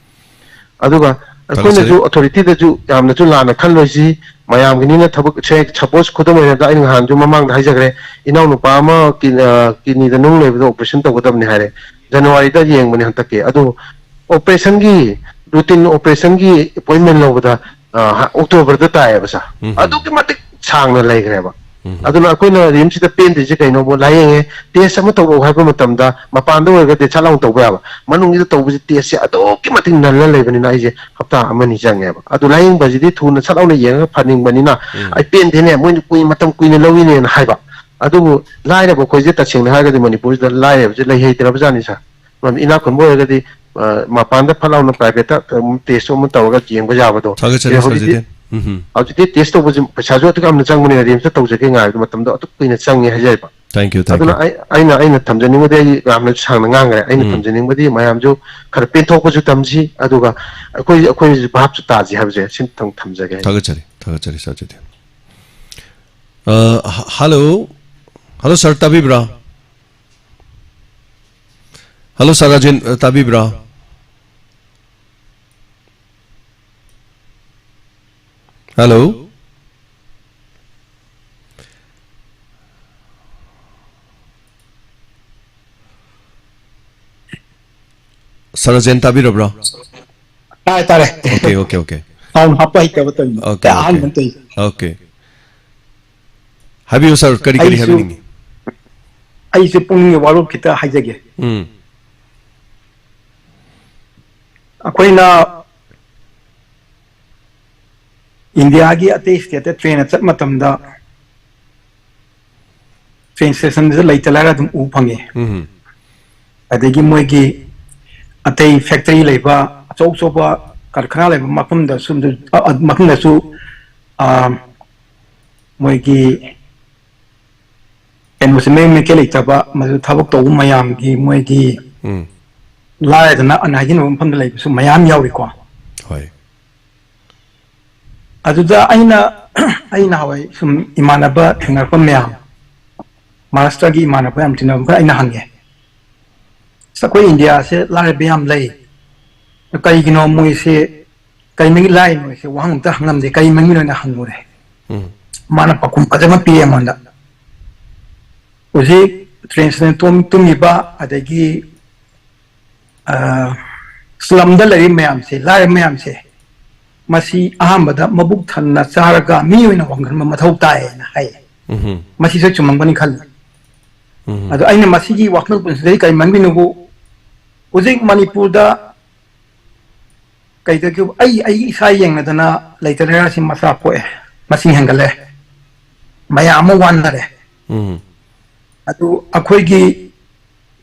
ꯑꯗꯨꯒ ꯐꯔꯦ, ꯑꯩꯈꯣꯏꯅꯁꯨ ꯁꯥꯔ꯫ ꯑꯣꯊꯣꯔꯤꯇꯤꯗꯁꯨ ꯌꯥꯝꯅꯁꯨ ꯂꯥꯟꯅ ꯈꯜꯂꯣꯏꯁꯤ꯫ ꯃꯌꯥꯝꯒꯤꯅꯤꯅ ꯊꯕꯛꯁꯦ, ꯁꯄꯣꯁ, ꯈꯨꯗꯝ ꯑꯣꯏꯅ ꯑꯩꯅ ꯅꯍꯥꯟꯁꯨ ꯃꯃꯥꯡꯗ ꯍꯥꯏꯖꯈ꯭ꯔꯦ, ꯏꯅꯥꯎꯅꯨꯄꯥ ꯑꯃ ꯀꯤ-, ꯑ, ꯀꯤꯗꯅꯤꯗ ꯅꯨꯡ ꯂꯩꯕꯗꯣ ꯑꯣꯄꯔꯦꯁꯟ ꯇꯧꯒꯗꯕꯅꯤ ꯍꯥꯏꯔꯦ, ꯖꯅꯋꯥꯔꯤꯗ ꯌꯦꯡꯕꯅꯤ ꯍꯟꯗꯛꯀꯤ꯫ ꯑꯗꯨ ꯑꯣꯄꯔꯦꯁꯟꯒꯤ, ꯔꯨꯇꯤꯟ ꯑꯣꯄꯔꯦꯁꯟꯒꯤ ꯑꯦꯄꯣꯏꯟꯃꯦꯟ ꯂꯧꯕꯗ, ꯑ, ꯑꯣꯛꯇꯣꯕꯔꯗ ꯇꯥꯏꯌꯦꯕ, ꯁꯥꯔ꯫ ꯎꯝ꯫ ꯑꯗꯨꯛꯀꯤ ꯃꯇꯤꯛ ꯁꯥꯡꯅ ꯂꯩꯈ꯭ꯔꯦꯕ꯫ ꯎꯝ꯫ ꯑꯗꯨꯅ ꯑꯩꯈꯣꯏꯅ ꯔꯤꯝꯁꯁꯤꯗ ꯄꯦꯟꯗ꯭ꯔꯤꯁꯦ ꯀꯩꯅꯣꯕꯨ, ꯂꯥꯏꯌꯦꯡꯉꯦ, ꯇꯦꯁ ꯑꯃ ꯇꯧꯔꯛꯑꯣ ꯍꯥꯏꯕ ꯃꯇꯝꯗ, ꯃꯄꯥꯟꯗ ꯑꯣꯏꯔꯒꯗꯤ ꯁꯠ ꯂꯥꯎꯅ ꯇꯧꯕ ꯌꯥꯕ, ꯃꯅꯨꯡꯁꯤꯗ ꯇꯧꯕꯁꯤ ꯇꯦꯁꯁꯦ ꯑꯗꯨꯛꯀꯤ ꯃꯇꯤꯛ ꯅꯜꯂ ꯂꯩꯕꯅꯤꯅ ꯑꯩꯁꯦ ꯍꯞꯇꯥ ꯑꯃꯅꯤ ꯆꯪꯉꯦꯕ꯫ ꯑꯗꯨ ꯂꯥꯏꯌꯦꯡꯕꯁꯤꯗꯤ ꯊꯨꯅ ꯁꯠ ꯂꯥꯎꯅ ꯌꯦꯡꯉꯒ ꯐꯅꯤꯡꯕꯅꯤꯅ, ꯎꯝ꯫ "ꯑꯩ ꯄꯦꯟꯗꯦꯅꯦ, ꯃꯣꯏꯅ ꯀꯨꯏ-, ꯃꯇꯝ ꯀꯨꯏꯅ ꯂꯧꯏꯅꯦꯅ" ꯍꯥꯏꯕ꯫ ꯑꯗꯨꯕꯨ ꯂꯥꯏꯔꯕ ꯑꯩꯈꯣꯏꯁꯦ, ꯇꯁꯦꯡꯅ ꯍꯥꯏꯔꯒꯗꯤ, ꯃꯅꯤꯄꯨꯔꯁꯤꯗ ꯂꯥꯏꯔꯕꯁꯦ ꯂꯩꯍꯩꯇ꯭ꯔꯕꯖꯥꯠꯅꯤ, ꯁꯥꯔ꯫ ꯃꯔꯝꯗꯤ ꯏꯅꯥꯛ ꯈꯨꯟꯕ ꯑꯣꯏꯔꯒꯗꯤ, ꯑ, ꯃꯄꯥꯟꯗ ꯐꯠ ꯂꯥꯎꯅ ꯄ꯭ꯔꯥꯏꯚꯦꯠꯇ, ꯎꯝ, ꯇꯦꯁ ꯑꯃ ꯇꯧꯔꯒ ꯌꯦꯡꯕ ꯌꯥꯕꯗꯣ꯫ ꯊꯥꯒꯠꯆꯔꯤ, ꯁꯦ, ꯁꯥꯔ ꯍꯧꯖꯤꯛꯇꯤ, ꯖꯤꯇꯦꯟ꯫ ꯎꯝ ꯍꯝ꯫ ꯍꯧꯖꯤꯛꯇꯤ ꯇꯦꯁ ꯇꯧꯕꯁꯤ ꯄꯩꯁꯥꯁꯨ ꯑꯗꯨꯛ ꯌꯥꯝꯅ ꯆꯪꯕꯅꯤꯅ, ꯔꯤꯝꯁꯇ ꯇꯧꯖꯒꯦ ꯉꯥꯏꯕꯗ ꯃꯇꯝꯗꯣ ꯑꯗꯨꯛ ꯀꯨꯏꯅ ꯆꯪꯉꯦ ꯍꯥꯏꯖꯔꯤꯕ꯫ Thank you, thank ꯑꯗꯨꯅ you꯫ ꯑꯩ, ꯑꯩꯅ, ꯑꯩꯅ ꯊꯝꯖꯅꯤꯡꯕꯗꯤ, ꯑꯩ ꯌꯥꯝꯅ ꯁꯥꯡꯅ ꯉꯥꯡꯈ꯭ꯔꯦ, ꯑꯩꯅ ꯎꯝ꯫ ꯊꯝꯖꯅꯤꯡꯕꯗꯤ ꯃꯌꯥꯝꯁꯨ ꯈꯔ ꯄꯦꯟꯊꯣꯛꯄꯁꯨ ꯇꯝꯁꯤ, ꯑꯗꯨꯒ ꯑꯩꯈꯣꯏ, ꯑꯩꯈꯣꯏꯁꯨ ꯚꯥꯞꯁꯨ ꯇꯥꯁꯤ ꯍꯥꯏꯕꯁꯦ ꯁꯤꯝꯇꯪ ꯊꯝꯖꯒꯦ꯫ ꯊꯥꯒꯠꯆꯔꯤ, ꯊꯥꯒꯠꯆꯔꯤ, ꯁꯥꯔ ꯖꯤꯇꯦꯟ꯫ ꯑ, ꯍ-, ꯍꯜꯂꯣ꯫ ꯍꯜꯂꯣ, ꯁꯥꯔ, ꯇꯥꯕꯤꯕ꯭ꯔꯥ? ꯍꯜꯂꯣ, ꯁꯥꯔ ꯔꯥꯖꯦꯟ, ꯑ, ꯇꯥꯕꯤꯕ꯭ꯔꯥ? ꯍꯜꯂꯣ? ꯁꯥꯔ ꯔꯥꯖꯦꯟ, ꯇꯥꯕꯤꯔꯕ꯭ꯔꯥ? ꯇꯥꯔꯦ, ꯇꯥꯔꯦ꯫ Okay, okay, okay. ꯁꯥꯎꯟ ꯍꯥꯞꯄ ꯍꯩꯇꯕ ꯇꯧꯔꯤꯅꯦ꯫ Okay, okay. ꯑꯍꯥꯟꯕ ꯇꯧꯔꯤꯁꯦ꯫ ꯑꯣꯀꯦ꯫ ꯍꯥꯏꯕꯤꯌꯨ, ꯁꯥꯔ, ꯀꯔꯤ, ꯀꯔꯤ ꯑꯩꯁꯨ, ꯍꯥꯏꯕꯤꯅꯤꯡꯉꯤ? ꯑꯩꯁꯨ ꯄꯨꯛꯅꯤꯡꯒꯤ ꯋꯥꯔꯣꯜ ꯈꯤꯇ ꯍꯥꯏꯖꯒꯦ꯫ ꯎꯝ꯫ ꯑꯩꯈꯣꯏꯅ ꯏꯟꯗꯤꯌꯥꯒꯤ ꯑꯇꯩ ꯁ꯭ꯇꯦꯠꯇ ꯇ꯭ꯔꯦꯟꯗ ꯆꯠꯄ ꯃꯇꯝꯗ, ꯇ꯭ꯔꯦꯟ ꯁ꯭ꯇꯦꯁꯟꯗꯁꯨ ꯂꯩꯇ ꯂꯥꯏꯔ ꯑꯗꯨꯝ ꯎꯕ ꯐꯪꯉꯤ꯫ ꯎꯝ꯫ ꯑꯗꯒꯤ ꯃꯣꯏꯒꯤ ꯑꯇꯩ ꯐꯦꯛꯇꯔꯤ ꯂꯩꯕ, ꯑꯆꯧ ꯑꯆꯧꯕ ꯀꯔꯈꯅꯥ ꯂꯩꯕ ꯃꯐꯝꯗꯁꯨ, ꯑ, ꯑ, ꯃꯐꯝꯗꯁꯨ, ꯑ, ꯃꯣꯏꯒꯤ ꯀꯩꯅꯣꯁꯦ, ꯃꯌꯦꯛ ꯃꯩꯀꯩ ꯂꯩꯇꯕ, ꯃꯗꯨ ꯊꯕꯛ ꯇꯧꯕ ꯃꯌꯥꯝꯒꯤ ꯃꯣꯏꯒꯤ ꯎꯝ꯫ ꯂꯥꯏꯔꯗꯅ ꯑꯅꯥ ꯍꯥꯏꯖꯤꯟꯅꯕ ꯃꯐꯝꯗ ꯂꯩꯕꯁꯨ ꯃꯌꯥꯝ ꯌꯥꯎꯔꯤꯀꯣ꯫ ꯍꯣꯏ꯫ ꯑꯗꯨꯗ ꯑꯩꯅ, ꯑꯩ ꯅꯍꯥꯟꯋꯥꯏ ꯁꯨꯝ ꯏꯃꯥꯟꯅꯕ ꯊꯦꯡꯅꯔꯛꯄ ꯃꯌꯥꯝ, ꯃꯍꯥꯔꯥꯁꯇ꯭ꯔꯒꯤ ꯏꯃꯥꯟꯅꯕ ꯌꯥꯝ ꯇꯤꯟꯅꯕ ꯈꯔ ꯑꯩꯅ ꯍꯪꯉꯦ, "ꯑꯁ, ꯑꯩꯈꯣꯏ ꯏꯟꯗꯤꯌꯥꯁꯦ ꯂꯥꯏꯔꯕ ꯌꯥꯝ ꯂꯩ, ꯀꯩꯒꯤꯅꯣ ꯃꯣꯏꯁꯦ ꯀꯔꯤ ꯃꯔꯝꯒꯤ ꯂꯥꯏꯔꯤꯅꯣ ꯁꯤ ꯋꯥꯍꯪ ꯑꯝꯇ ꯍꯪꯉꯝꯗꯦ꯫ ꯀꯔꯤ ꯃꯔꯝꯒꯤꯅꯣꯅ ꯍꯪꯉꯨꯔꯦ꯫ ꯎꯝ꯫ ꯃꯥꯅ ꯄꯥꯎꯈꯨꯝ ꯐꯖꯅ ꯄꯤꯔꯦ ꯑꯩꯉꯣꯟꯗ꯫ ꯍꯧꯖꯤꯛ ꯇ꯭ꯔꯦꯟꯁꯤꯗ ꯇꯨꯝ-, ꯇꯨꯝꯃꯤꯕ, ꯑꯗꯒꯤ, ꯑ, slumꯗ ꯂꯩꯔꯤꯕ ꯃꯌꯥꯝꯁꯦ, ꯂꯥꯏꯔꯕ ꯃꯌꯥꯝꯁꯦ, ꯃꯁꯤ ꯑꯍꯥꯟꯕꯗ ꯃꯕꯨꯛ ꯊꯟꯅ ꯆꯥꯔꯒ ꯃꯤ ꯑꯣꯏꯅ ꯋꯥꯡꯈꯠꯄ ꯃꯊꯧ ꯇꯥꯏꯌꯦꯅ ꯍꯥꯏ꯫ ꯎꯝ꯫ ꯃꯁꯤꯁꯨ ꯆꯨꯝꯃꯝꯒꯅꯤ ꯈꯜꯂꯤ꯫ ꯎꯝ꯫ ꯑꯗꯣ ꯑꯩꯅ ꯃꯁꯤꯒꯤ ꯋꯥꯈꯜ ꯄꯨꯟꯁꯤꯗꯒꯤ ꯀꯔꯤ ꯃꯔꯝꯒꯤꯅꯣꯕꯨ, ꯍꯧꯖꯤꯛ ꯃꯅꯤꯄꯨꯔꯗ ꯀꯩꯗꯒꯤ ꯑꯩ, ꯑꯩ ꯏꯁꯥ ꯌꯦꯡꯅꯗꯅ ꯂꯩꯇ ꯂꯩꯔꯥꯁꯤ ꯃꯆꯥ ꯄꯣꯛꯑꯦ, ꯃꯁꯤꯡ ꯍꯦꯟꯒꯠꯂꯦ, ꯃꯌꯥꯝ ꯑꯃ ꯋꯥꯅꯔꯦ꯫ ꯎꯝ꯫ ꯑꯗꯨ ꯑꯩꯈꯣꯏꯒꯤ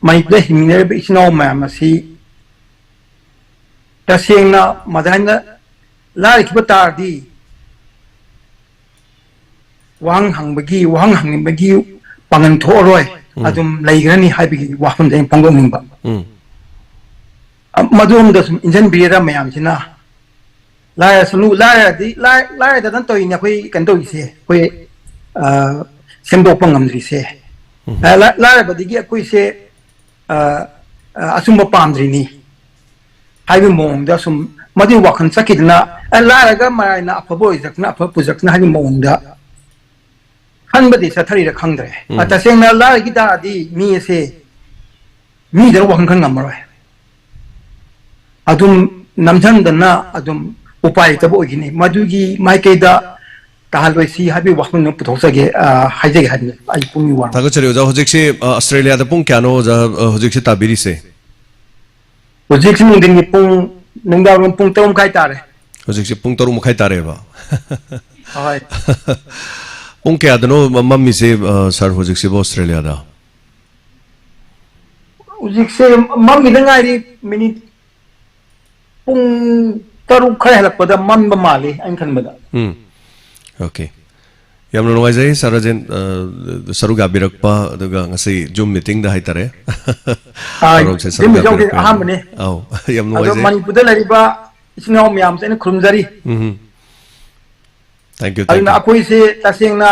ꯃꯅꯤꯄꯨꯔꯗ ꯍꯤꯡꯃꯤꯟꯅꯔꯤꯕ ꯏꯆꯤꯟ ꯏꯅꯥꯎ ꯃꯌꯥꯝ ꯑꯁꯤ ꯇꯁꯦꯡꯅ ꯃꯗꯥꯏꯅ ꯂꯥꯏꯔꯈꯤꯕ ꯇꯥꯔꯗꯤ ꯋꯥꯍꯪ ꯍꯪꯕꯒꯤ, ꯋꯥꯍꯪ ꯍꯪꯅꯤꯡꯕꯒꯤ ꯄꯥꯡꯒꯜ ꯊꯣꯛꯑꯔꯣꯏ, ꯎꯝ꯫ ꯑꯗꯨꯝ ꯂꯩꯈ꯭ꯔꯅꯤ ꯍꯥꯏꯕꯒꯤ ꯋꯥꯐꯝꯁꯦ ꯑꯩꯅ ꯐꯣꯡꯗꯣꯛꯅꯤꯡꯕ꯫ ꯎꯝ꯫ ꯑ, ꯃꯗꯨꯔꯣꯝꯗ ꯁꯨꯝ ꯏꯟꯖꯟꯕꯤꯔꯦꯗ ꯃꯌꯥꯝꯁꯤꯅ꯫ ꯂꯥꯏꯔꯁꯅꯨ, ꯂꯥꯏꯔꯗꯤ, ꯂꯥꯏ-, ꯂꯥꯏꯔꯗꯅ ꯇꯧꯔꯤꯅꯦ ꯑꯩꯈꯣꯏ ꯀꯩꯅꯣ ꯇꯧꯔꯤꯁꯦ, ꯑꯩꯈꯣꯏ, ꯑ, ꯁꯦꯝꯗꯣꯛꯄ ꯉꯝꯗ꯭ꯔꯤꯁꯦ꯫ ꯎꯝ꯫ ꯑ, ꯂꯥꯏ-, ꯂꯥꯏꯔꯕꯗꯒꯤ ꯑꯩꯈꯣꯏꯁꯦ, ꯑ, ꯑ, ꯑꯆꯨꯝꯕ ꯄꯥꯝꯗ꯭ꯔꯤꯅꯤ ꯍꯥꯏꯕꯒꯤ ꯃꯑꯣꯡꯗ ꯁꯨꯝ ꯃꯗꯨꯒꯤ ꯋꯥꯈꯜ ꯆꯠꯈꯤꯗꯅ, ꯑ, ꯂꯥꯏꯔꯒ ꯃꯔꯥꯏꯅ ꯑꯐꯕ ꯑꯣꯏꯖꯔꯛꯇꯅ, ꯑꯐꯕ ꯄꯨꯖꯔꯛꯇꯅ ꯍꯥꯏꯕꯒꯤ ꯃꯑꯣꯡꯗ ꯈꯟꯕꯗꯤ ꯆꯠꯊꯔꯤꯔ ꯈꯪꯗ꯭ꯔꯦ꯫ ꯎꯝ꯫ ꯑ, ꯇꯁꯦꯡꯅ ꯂꯥꯏꯔꯒꯤ ꯇꯥꯔꯗꯤ ꯃꯤ ꯑꯁꯦ ꯃꯤꯗꯅ ꯋꯥꯈꯜ ꯈꯟ ꯉꯝꯃꯔꯣꯏ꯫ ꯑꯗꯨꯝ ꯅꯝꯁꯤꯟꯗꯅ ꯑꯗꯨꯝ ꯎꯄꯥꯏ ꯂꯩꯇꯕ ꯑꯣꯏꯈꯤꯅꯤ꯫ ꯃꯗꯨꯒꯤ ꯃꯥꯏꯀꯩꯗ ꯇꯥꯍꯜꯂꯣꯏꯁꯤ ꯍꯥꯏꯕꯒꯤ ꯋꯥꯐꯝ ꯑꯃ ꯄꯨꯊꯣꯛꯆꯒꯦ, ꯑ, ꯍꯥꯏꯖꯒꯦ ꯍꯥꯏꯕꯅꯤ꯫ ꯑꯩ ꯄꯨꯡꯒꯤ ꯋꯥ ꯊꯥꯒꯠꯆꯔꯤ ꯑꯣꯖꯥ꯫ ꯍꯧꯖꯤꯛꯁꯤ, ꯑ, ꯑꯁꯇ꯭ꯔꯦꯂꯤꯌꯥꯗ ꯄꯨꯡ ꯀꯌꯥꯅꯣ ꯑꯣꯖꯥ, ꯑ, ꯍꯧꯖꯤꯛꯁꯤ ꯇꯥꯕꯤꯔꯤꯁꯦ? ꯍꯧꯖꯤꯛꯁꯤ ꯅꯨꯡꯊꯤꯟꯒꯤ ꯄꯨꯡ, ꯅꯨꯡꯗꯥꯡꯋꯥꯏꯔꯝ ꯄꯨꯡ ꯇꯔꯨꯛ ꯃꯈꯥꯏ ꯇꯥꯔꯦ꯫ ꯍꯧꯖꯤꯛꯁꯦ ꯄꯨꯡ ꯇꯔꯨꯛ ꯃꯈꯥꯏ ꯇꯥꯔꯦꯕ꯫ ꯍꯣꯏ꯫ ꯄꯨꯡ ꯀꯌꯥꯗꯅꯣ ꯃꯝꯃꯤꯁꯦ, ꯑ, ꯁꯥꯔ, ꯍꯧꯖꯤꯛꯁꯤꯕꯨ ꯑꯁꯇ꯭ꯔꯦꯂꯤꯌꯥꯗ? ꯍꯧꯖꯤꯛꯁꯦ ꯃꯝꯈꯤꯗ ꯉꯥꯏꯔꯤ, ꯃꯤꯅꯤꯠ ꯄꯨꯡ ꯇꯔꯨꯛ ꯈꯔ ꯍꯦꯜꯂꯛꯄꯗ ꯃꯝꯕ ꯃꯥꯜꯂꯤ ꯑꯩꯅ ꯈꯟꯕꯗ꯫ ꯎꯝ꯫ ꯑꯣꯀꯦ꯫ ꯌꯥꯝꯅ ꯅꯨꯡꯉꯥꯏꯖꯩ ꯁꯥꯔ ꯔꯥꯖꯦꯟ, ꯑ, ꯁꯔꯨꯛ ꯌꯥꯕꯤꯔꯛꯄ, ꯑꯗꯨꯒ ꯉꯁꯤ ꯖꯨꯝ ꯃꯤꯇꯤꯡꯗ ꯍꯥꯏꯇꯥꯔꯦ꯫ ꯑ, ꯊꯧꯔꯝꯁꯦ ꯁꯔꯨꯛ ꯖꯨꯝ ꯃꯤꯇꯤꯡ ꯌꯥꯕꯤꯔꯛꯄ ꯌꯥꯝꯅ ꯑꯍꯥꯟꯕꯅꯦ꯫ ꯑꯧ, ꯌꯥꯝ ꯑꯗꯣ ꯅꯨꯡꯉꯥꯏꯖꯩ꯫ ꯃꯅꯤꯄꯨꯔꯗ ꯂꯩꯔꯤꯕ ꯏꯆꯤꯟ ꯏꯅꯥꯎ ꯃꯌꯥꯝꯁꯦ ꯑꯩꯅ ꯈꯨꯔꯨꯝꯖꯔꯤ꯫ ꯎꯝ꯫ Thank you, thank ꯑꯗꯨꯅ you꯫ ꯑꯩꯈꯣꯏꯁꯦ ꯇꯁꯦꯡꯅ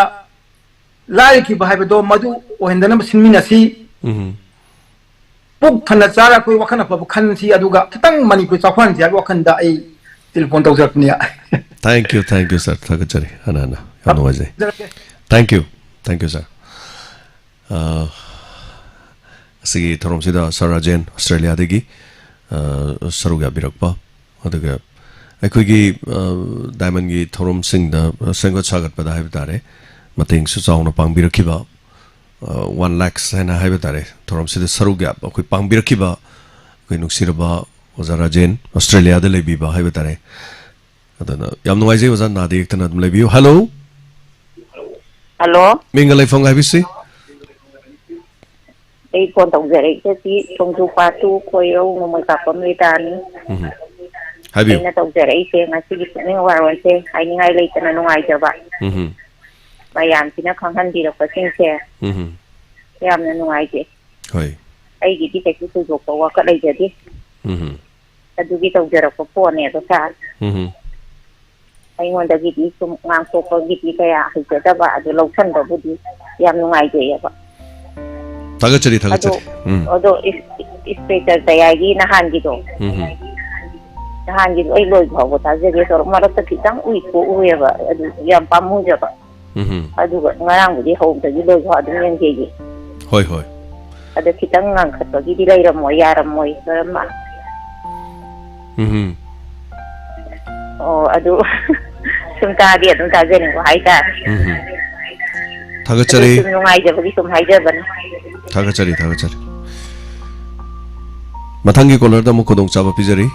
ꯂꯥꯏꯔꯈꯤꯕ ꯍꯥꯏꯕꯗꯣ ꯃꯗꯨ ꯑꯣꯏꯍꯟꯗꯅꯕ ꯁꯤꯟꯃꯤꯟꯅꯁꯤ꯫ ꯎꯝ꯫ ꯄꯨꯛ ꯊꯟꯅ ꯆꯥꯔ ꯑꯩꯈꯣꯏ ꯋꯥꯈꯜ ꯑꯐꯕ ꯈꯟꯁꯤ, ꯑꯗꯨꯒ ꯈꯤꯇꯪ ꯃꯅꯤꯄꯨꯔ ꯆꯥꯎꯈꯠꯍꯟꯁꯤ ꯍꯥꯏꯕ ꯋꯥꯈꯜꯗ ꯑꯩ ꯇꯦꯂꯤꯐꯣꯟ ꯇꯧꯖꯔꯛꯄꯅꯤ꯫ Thank you, thank you, sir. ꯊꯥꯒꯠꯆꯔꯤ꯫ ꯍꯟꯅ ꯍꯟꯅ ꯌꯥꯝ ꯅꯨꯡꯉꯥꯏꯖꯩ꯫ ꯊꯥꯒꯠꯆꯔꯛꯀꯦ꯫ Thank you, thank you, sir. ꯑ, ꯑꯁꯤꯒꯤ ꯊꯧꯔꯝꯁꯤꯗ ꯁꯥꯔ ꯔꯥꯖꯦꯟ, ꯑꯣꯁꯇ꯭ꯔꯦꯂꯤꯌꯥꯗꯒꯤ, ꯑ, ꯁꯔꯨꯛ ꯌꯥꯕꯤꯔꯛꯄ, ꯑꯗꯨꯒ ꯑꯩꯈꯣꯏꯒꯤ, ꯑ, ꯗꯥꯏꯃꯟꯒꯤ ꯊꯧꯔꯝꯁꯤꯡꯗ, ꯑ, ꯁꯦꯝꯒꯠ ꯁꯥꯒꯠꯄꯗ ꯍꯥꯏꯕ ꯇꯥꯔꯦ, ꯃꯇꯦꯡꯁꯨ ꯆꯥꯎꯅ ꯄꯥꯡꯕꯤꯔꯛꯈꯤꯕ, ꯑ, one lakhs ꯍꯥꯏꯅ ꯍꯥꯏꯕ ꯇꯥꯔꯦ, ꯊꯧꯔꯝꯁꯤꯗ ꯁꯔꯨꯛ ꯌꯥꯕ ꯑꯩꯈꯣꯏ ꯄꯥꯡꯕꯤꯔꯛꯈꯤꯕ ꯑꯩꯈꯣꯏ ꯅꯨꯡꯁꯤꯔꯕ ꯑꯣꯖꯥ ꯔꯥꯖꯦꯟ, ꯑꯣꯁꯇ꯭ꯔꯦꯂꯤꯌꯥꯗ ꯂꯩꯕꯤꯕ ꯍꯥꯏꯕ ꯇꯥꯔꯦ꯫ ꯑꯗꯨꯅ ꯌꯥꯝ ꯅꯨꯡꯉꯥꯏꯖꯩ ꯑꯣꯖꯥ, ꯅꯥꯗ ꯌꯦꯛꯇꯅ ꯑꯗꯨꯝ ꯂꯩꯕꯤꯌꯨ꯫ ꯍꯜꯂꯣ꯫ ꯍꯜꯂꯣ꯫ ꯃꯤꯡꯒ ꯂꯩꯐꯝꯒ ꯍꯥꯏꯕꯤꯁꯤ꯫ ꯑꯩ ꯐꯣꯟ ꯇꯧꯖꯔꯛꯏꯁꯦ ꯁꯤ ꯊꯣꯡꯖꯨ ꯄꯥꯠꯇꯨ ꯈꯣꯏꯔꯧ ꯅꯣꯡꯃꯩ ꯀꯥꯞꯄꯝ ꯂꯩꯇꯥꯅꯤ꯫ ꯎꯝ꯫ ꯍꯥꯏꯕꯤꯌꯨ꯫ ꯑꯩꯅ ꯇꯧꯖꯔꯛꯏꯁꯦ ꯉꯁꯤꯒꯤ ꯄꯨꯛꯅꯤꯡ ꯋꯥꯔꯣꯜꯁꯦ ꯍꯥꯏꯅꯤꯡꯉꯥꯏ ꯂꯩꯇꯅ ꯅꯨꯡꯉꯥꯏꯖꯕ꯫ ꯎꯝ꯫ ꯃꯌꯥꯝꯁꯤꯅ ꯈꯪꯍꯟꯕꯤꯔꯛꯄꯁꯤꯡꯁꯦ ꯎꯝ꯫ ꯌꯥꯝꯅ ꯅꯨꯡꯉꯥꯏꯖꯩ꯫ ꯍꯣꯏ꯫ ꯑꯩꯒꯤꯗꯤ ꯀꯩꯁꯨ ꯊꯣꯏꯗꯣꯛꯄ ꯋꯥꯀꯠ ꯂꯩꯖꯗꯦ꯫ ꯎꯝ꯫ ꯑꯗꯨꯒꯤ ꯇꯧꯖꯔꯛꯄ ꯐꯣꯟꯅꯦ ꯑꯗꯣ ꯁꯥꯔ꯫ ꯎꯝ꯫ ꯑꯩꯉꯣꯟꯗꯒꯤꯗꯤ ꯁꯨꯝ ꯉꯥꯡꯊꯣꯛꯄꯒꯤꯗꯤ ꯀꯌꯥ ꯍꯩꯖꯗꯕ, ꯑꯗꯨ ꯂꯧꯁꯟꯕꯕꯨꯗꯤ ꯌꯥꯝ ꯅꯨꯡꯉꯥꯏꯖꯩꯌꯦꯕ꯫ ꯊꯥꯒꯠꯆꯔꯤ, ꯑꯗꯣ, ꯊꯥꯒꯠꯆꯔꯤ꯫ ꯎꯝ꯫ ꯑꯗꯣ ꯏꯟꯁ-, ꯏꯟꯁꯄꯦꯛꯇꯔ ꯇꯌꯥꯏꯒꯤ ꯅꯍꯥꯟꯒꯤꯗꯣ, ꯎꯝ꯫ ꯅꯍꯥꯟꯒꯤꯗꯣ ꯑꯩ ꯂꯣꯏ ꯐꯥꯎꯕ ꯇꯥꯖꯒꯦ ꯇꯧꯔ ꯃꯔꯛꯇ ꯈꯤꯇꯪ ꯎꯏꯊꯣꯛꯎꯔꯦꯕ, ꯑꯗꯨ ꯌꯥꯝ ꯄꯥꯝꯃꯨꯖꯕ꯫ ꯎꯝ꯫ ꯑꯗꯨꯒ ꯉꯔꯥꯡꯕꯨꯗꯤ ꯍꯧꯕꯗꯒꯤ ꯂꯣꯏꯐꯥꯎ ꯑꯗꯨꯝ ꯌꯦꯡꯖꯩꯌꯦ꯫ ꯍꯣꯏ, ꯍꯣꯏ꯫ ꯑꯗꯣ ꯈꯤꯇꯪ ꯉꯥꯡꯈꯠꯄꯒꯤꯗꯤ ꯂꯩꯔꯝꯃꯣꯏ, ꯌꯥꯔꯝꯃꯣꯏ, ꯀꯔꯝꯕ? ꯎꯝ꯫ ꯑꯣ, ꯑꯗꯨ ꯁꯨꯝ ꯇꯥꯗꯤ ꯑꯗꯨꯝ ꯇꯥꯖꯅꯤꯡꯕ ꯍꯥꯏꯇꯥꯔꯦ꯫ ꯎꯝ꯫ ꯊꯥꯒꯠꯆꯔꯤ꯫ ꯑꯗꯨ ꯁꯨꯝ ꯅꯨꯡꯉꯥꯏꯖꯕꯒꯤ ꯁꯨꯝ ꯍꯥꯏꯖꯕꯅꯤ꯫ ꯊꯥꯒꯠꯆꯔꯤ, ꯊꯥꯒꯠꯆꯔꯤ꯫ ꯃꯊꯪꯒꯤ ꯀꯣꯂꯔꯗ ꯑꯃꯨꯛ ꯈꯨꯗꯣꯡꯆꯥꯕ ꯄꯤꯖꯔꯤ꯫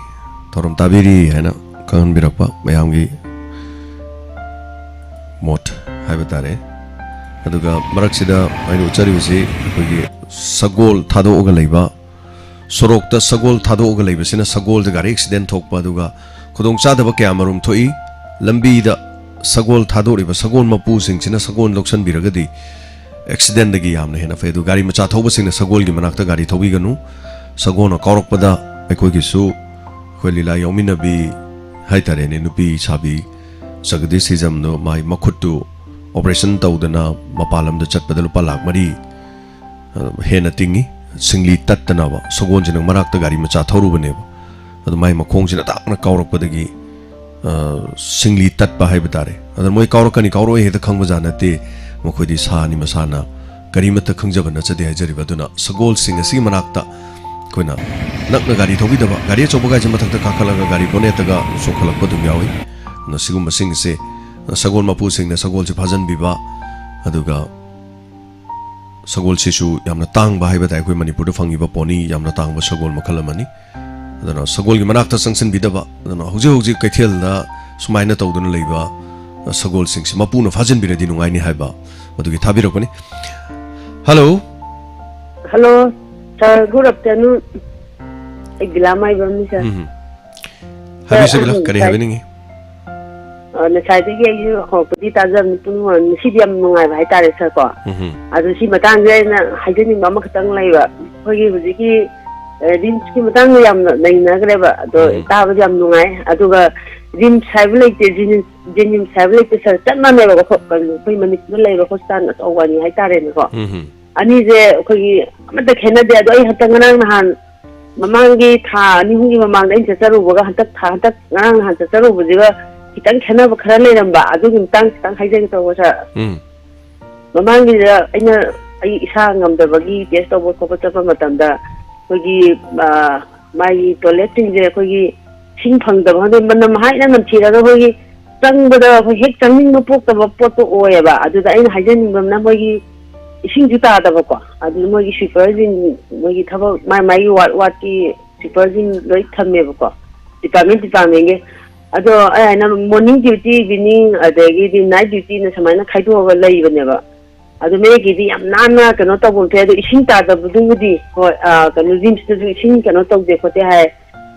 ꯊꯧꯔꯝ ꯇꯥꯕꯤꯔꯤ ꯍꯥꯏꯅ ꯈꯪꯍꯟꯕꯤꯔꯛꯄ ꯃꯌꯥꯝꯒꯤ ꯃꯣꯠ ꯍꯥꯏꯕ ꯇꯥꯔꯦ꯫ ꯑꯗꯨꯒ ꯃꯔꯛꯁꯤꯗ ꯑꯩꯅ ꯎꯠꯆꯔꯤꯕꯁꯤ ꯑꯩꯈꯣꯏꯒꯤ ꯁꯒꯣꯜ ꯊꯥꯗꯣꯛꯑꯒ ꯂꯩꯕ, ꯁꯣꯔꯣꯛꯇ ꯁꯒꯣꯜ ꯊꯥꯗꯣꯛꯑꯒ ꯂꯩꯕꯁꯤꯅ ꯁꯒꯣꯜꯗ ꯒꯥꯔꯤ ꯑꯦꯛꯁꯤꯗꯦꯟ ꯊꯣꯛꯄ, ꯑꯗꯨꯒ ꯈꯨꯗꯣꯡꯆꯥꯗꯕ ꯀꯌꯥ ꯃꯔꯨꯝ ꯊꯣꯛꯏ꯫ ꯂꯝꯕꯤꯗ ꯁꯒꯣꯜ ꯊꯥꯗꯣꯛꯂꯤꯕ ꯁꯒꯣꯜ ꯃꯄꯨꯁꯤꯡꯁꯤꯅ ꯁꯒꯣꯜ ꯂꯧꯁꯤꯟꯕꯤꯔꯒꯗꯤ ꯑꯦꯛꯁꯤꯗꯦꯟꯗꯒꯤ ꯌꯥꯝꯅ ꯍꯦꯟꯅ ꯐꯩ꯫ ꯑꯗꯨ ꯒꯥꯔꯤ ꯃꯆꯥ ꯊꯧꯕꯁꯤꯡꯅ ꯁꯒꯣꯜꯒꯤ ꯃꯅꯥꯛꯇ ꯒꯥꯔꯤ ꯊꯧꯕꯤꯒꯅꯨ꯫ ꯁꯒꯣꯜꯅ ꯀꯥꯎꯔꯛꯄꯗ ꯑꯩꯈꯣꯏꯒꯤꯁꯨ, ꯑꯩꯈꯣꯏ ꯂꯤꯂꯥ ꯌꯥꯎꯃꯤꯟꯅꯕꯤ ꯍꯥꯏꯇꯥꯔꯦꯅꯦ, ꯅꯨꯄꯤ ꯁꯥꯕꯤ ꯖꯒꯗꯤꯁ ꯍꯤꯖꯝꯗꯣ ꯃꯥꯏ ꯃꯈꯨꯠꯇꯨ ꯑꯣꯄꯔꯦꯁꯟ ꯇꯧꯗꯅ ꯃꯄꯥꯟ ꯂꯝꯗ ꯆꯠꯄꯗ ꯂꯨꯄꯥ ꯂꯥꯈ ꯃꯔꯤ, ꯑ, ꯍꯦꯟꯅ ꯇꯤꯡꯉꯤ꯫ ꯁꯤꯡꯂꯤ ꯇꯠꯇꯅꯕ ꯁꯒꯣꯜꯁꯤꯅ ꯃꯔꯥꯛꯇ ꯒꯥꯔꯤ ꯃꯆꯥ ꯊꯧꯔꯨꯕꯅꯦꯕ꯫ ꯑꯗꯨ ꯃꯥꯏ ꯃꯈꯣꯡꯁꯤꯅ ꯇꯥꯛꯅ ꯀꯥꯎꯔꯛꯄꯗꯒꯤ ꯑ, ꯁꯤꯡꯂꯤ ꯇꯠꯄ ꯍꯥꯏꯕ ꯇꯥꯔꯦ꯫ ꯑꯗꯨꯅ ꯃꯣꯏ ꯀꯥꯎꯔꯛꯀꯅꯤ, ꯀꯥꯎꯔꯛꯑꯣꯏ ꯍꯦꯛꯇ ꯈꯪꯕꯖꯥꯠ ꯅꯠꯇꯦ꯫ ꯃꯈꯣꯏꯗꯤ ꯁꯥꯅꯤ ꯃꯁꯥꯅ, ꯀꯔꯤꯃꯠꯇ ꯈꯪꯖꯕ ꯅꯠꯆꯗꯦ ꯍꯥꯏꯖꯔꯤꯕ꯫ ꯑꯗꯨꯅ ꯁꯒꯣꯜꯁꯤꯡ ꯑꯁꯤꯒꯤ ꯃꯅꯥꯛꯇ ꯑꯩꯈꯣꯏꯅ ꯅꯛꯅ ꯒꯥꯔꯤ ꯊꯧꯕꯤꯗꯕ, ꯒꯥꯔꯤ ꯑꯆꯧꯕ ꯒꯥꯔꯤꯁꯦ ꯃꯊꯛꯇ ꯀꯥꯈꯠꯂꯒ ꯒꯥꯔꯤ ꯕꯣꯅꯦꯠꯇꯒ ꯆꯣꯡꯈꯠꯂꯛꯄ ꯑꯗꯨꯝ ꯌꯥꯎꯏ꯫ ꯑꯗꯨꯅ ꯁꯤꯒꯨꯝꯕꯁꯤꯡꯁꯦ ꯁꯒꯣꯜ ꯃꯄꯨꯁꯤꯡꯅ ꯁꯒꯣꯜꯁꯦ ꯐꯥꯖꯟꯕꯤꯕ, ꯑꯗꯨꯒ ꯁꯒꯣꯜꯁꯤꯁꯨ ꯌꯥꯝꯅ ꯇꯥꯡꯕ ꯍꯥꯏꯕ ꯇꯥꯏ꯫ ꯑꯩꯈꯣꯏ ꯃꯅꯤꯄꯨꯔꯗ ꯐꯪꯉꯤꯕ ꯄꯣꯅꯤ ꯌꯥꯝꯅ ꯇꯥꯡꯕ ꯁꯒꯣꯜ ꯃꯈꯜ ꯑꯃꯅꯤ꯫ ꯑꯗꯨꯅ ꯁꯒꯣꯜꯒꯤ ꯃꯅꯥꯛꯇ ꯆꯪꯁꯤꯟꯕꯤꯗꯕ꯫ ꯑꯗꯨꯅ ꯍꯧꯖꯤꯛ ꯍꯧꯖꯤꯛ ꯀꯩꯊꯦꯜꯗ ꯁꯨꯃꯥꯏꯅ ꯇꯧꯗꯨꯅ ꯂꯩꯕ ꯁꯒꯣꯜꯁꯤꯡꯁꯤ ꯃꯄꯨꯅ ꯐꯥꯖꯤꯟꯕꯤꯔꯗꯤ ꯅꯨꯡꯉꯥꯏꯅꯤ ꯍꯥꯏꯕ ꯃꯗꯨꯒꯤ ꯊꯥꯕꯤꯔꯛꯄꯅꯤ꯫ ꯍꯜꯂꯣ꯫ ꯍꯜꯂꯣ, ꯁꯥꯔ, ꯒꯨꯗ ꯑꯐꯇꯔꯅꯨꯟ꯫ ꯑꯩ ꯕꯤꯂꯥ ꯃꯥꯏꯕꯝꯅꯤ, ꯁꯥꯔ꯫ ꯎꯝ꯫ ꯁꯥꯔ, ꯍꯥꯏꯕꯤꯌꯨ, ꯁꯥꯔ ꯕꯤꯂꯥ, ꯎꯝ, ꯀꯔꯤ ꯁꯥꯔ, ꯍꯥꯏꯕꯤꯅꯤꯡꯉꯤ? ꯑ, ꯉꯁꯥꯏꯗꯒꯤ ꯑꯩꯁꯨ ꯍꯧꯔꯛꯄꯗꯤ ꯇꯥꯖꯕꯅꯤ, ꯄꯨꯡ, ꯑ, ꯉꯁꯤꯗꯤ ꯌꯥꯝ ꯅꯨꯡꯉꯥꯏꯕ ꯍꯥꯏꯇꯥꯔꯦ, ꯁꯥꯔ, ꯀꯣ꯫ ꯎꯝ꯫ ꯑꯗꯨ ꯁꯤ ꯃꯇꯥꯡꯁꯤꯗ ꯑꯩꯅ ꯍꯥꯏꯖꯅꯤꯡꯕ ꯑꯃꯈꯛꯇꯪ ꯂꯩꯕ꯫ ꯑꯩꯈꯣꯏꯒꯤ ꯍꯧꯖꯤꯛꯀꯤ, ꯑ, ꯔꯤꯝꯁꯀꯤ ꯃꯇꯥꯡꯗ ꯌꯥꯝꯅ ꯅꯩꯅꯈ꯭ꯔꯦꯕ, ꯑꯗꯣ ꯎꯝ꯫ ꯇꯥꯕꯗꯤ ꯌꯥꯝ ꯅꯨꯡꯉꯥꯏ꯫ ꯑꯗꯨꯒ ꯔꯤꯝꯁ ꯍꯥꯏꯕ ꯂꯩꯇꯦ, ꯖꯦꯅꯤꯝꯁ, ꯖꯦꯅꯤꯝꯁ ꯍꯥꯏꯕ ꯂꯩꯇꯦ, ꯁꯥꯔ, ꯆꯞ ꯃꯥꯟꯅꯩꯕꯀꯣ꯫ ꯑꯩꯈꯣꯏ ꯃꯅꯤꯄꯨꯔꯗ ꯂꯩꯕ ꯍꯣꯁꯄꯤꯇꯥꯜ ꯑꯆꯧꯕ ꯑꯅꯤ ꯍꯥꯏꯇꯥꯔꯦꯅꯦꯀꯣ꯫ ꯎꯝ꯫ ꯑꯅꯤꯁꯦ ꯑꯩꯈꯣꯏꯒꯤ ꯑꯃꯠꯇ ꯈꯦꯠꯅꯗꯦ꯫ ꯑꯗꯣ ꯑꯩ ꯍꯟꯇꯛ ꯉꯔꯥꯡ ꯅꯍꯥꯟ ꯃꯃꯥꯡꯒꯤ ꯊꯥ ꯑꯅꯤ ꯑꯍꯨꯝꯒꯤ ꯃꯃꯥꯡꯗ ꯑꯩꯅ ꯆꯠꯆꯔꯨꯕꯒ ꯍꯟꯗꯛ ꯊꯥ, ꯍꯟꯗꯛ ꯉꯔꯥꯡ ꯅꯍꯥꯟ ꯆꯠꯆꯔꯨꯕꯁꯤꯒ ꯈꯤꯇꯪ ꯈꯦꯠꯅꯕ ꯈꯔ ꯂꯩꯔꯝꯕ, ꯑꯗꯨꯒꯤ ꯃꯇꯥꯡ ꯈꯤꯇꯪ ꯍꯥꯏꯖꯒꯦ ꯇꯧꯕ, ꯁꯥꯔ꯫ ꯎꯝ꯫ ꯃꯃꯥꯡꯒꯤꯗ ꯑꯩꯅ, ꯑꯩ ꯏꯁꯥ ꯉꯝꯗꯕꯒꯤ ꯇꯦꯁ ꯇꯧꯕ ꯈꯣꯠꯄ ꯆꯠꯄ ꯃꯇꯝꯗ ꯑꯩꯈꯣꯏꯒꯤ, ꯑ, ꯃꯥꯒꯤ ꯇꯣꯏꯂꯦꯠꯁꯤꯡꯁꯦ ꯑꯩꯈꯣꯏꯒꯤ ꯏꯁꯤꯡ ꯐꯪꯗꯕ ꯈꯪꯗꯦ, ꯃꯅꯝ ꯍꯥꯏꯅ ꯅꯝꯊꯤꯔꯒ ꯑꯩꯈꯣꯏꯒꯤ ꯆꯪꯕꯗ ꯑꯩꯈꯣꯏ ꯍꯦꯛ ꯆꯪꯅꯤꯡꯕ ꯄꯣꯛꯇꯕ ꯄꯣꯠꯇꯣ ꯑꯣꯏꯌꯦꯕ꯫ ꯑꯗꯨꯗ ꯑꯩꯅ ꯍꯥꯏꯖꯅꯤꯡꯕ ꯑꯃꯅ, ꯃꯣꯏꯒꯤ ꯏꯁꯤꯡꯁꯨ ꯇꯥꯗꯕꯀꯣ, ꯑꯗꯨ ꯃꯣꯏꯒꯤ ꯁ꯭ꯋꯤꯄꯔꯁꯤꯡ, ꯃꯣꯏꯒꯤ ꯊꯕꯛ ꯃꯥꯏ ꯃꯥꯏꯒꯤ ꯋꯥꯔꯗ ꯋꯥꯔꯗꯀꯤ ꯁ꯭ꯋꯤꯄꯔꯁꯤꯡ ꯂꯣꯏ ꯊꯝꯃꯦꯕꯀꯣ, ꯗꯤꯄꯥꯔꯠꯃꯦꯟ ꯗꯤꯄꯥꯔꯠꯃꯦꯟꯒꯤ꯫ ꯑꯗꯣ ꯑꯩ ꯍꯥꯏꯅ ꯃꯣꯔꯅꯤꯡ ꯗ꯭ꯌꯨꯇꯤ, ꯏꯚꯤꯅꯤꯡ, ꯑꯗꯒꯤꯗꯤ ꯅꯥꯏꯠ ꯗ꯭ꯌꯨꯇꯤꯅ ꯁꯨꯃꯥꯏꯅ ꯈꯥꯏꯗꯣꯛꯑꯒ ꯂꯩꯕꯅꯦꯕ꯫ ꯑꯗꯨ ꯃꯌꯦꯛꯀꯤꯗꯤ ꯌꯥꯝ ꯅꯥꯟꯅ ꯀꯩꯅꯣ ꯇꯧꯐꯝ ꯊꯣꯛꯑꯦ꯫ ꯑꯗꯣ ꯏꯁꯤꯡ ꯇꯥꯗꯕꯗꯨꯕꯨꯗꯤ, ꯍꯣꯏ, ꯑ, ꯀꯩꯅꯣ, ꯔꯤꯝꯁꯇꯁꯨ ꯏꯁꯤꯡ ꯀꯩꯅꯣ ꯇꯧꯗꯦ ꯈꯣꯠꯇꯦ ꯍꯥꯏ꯫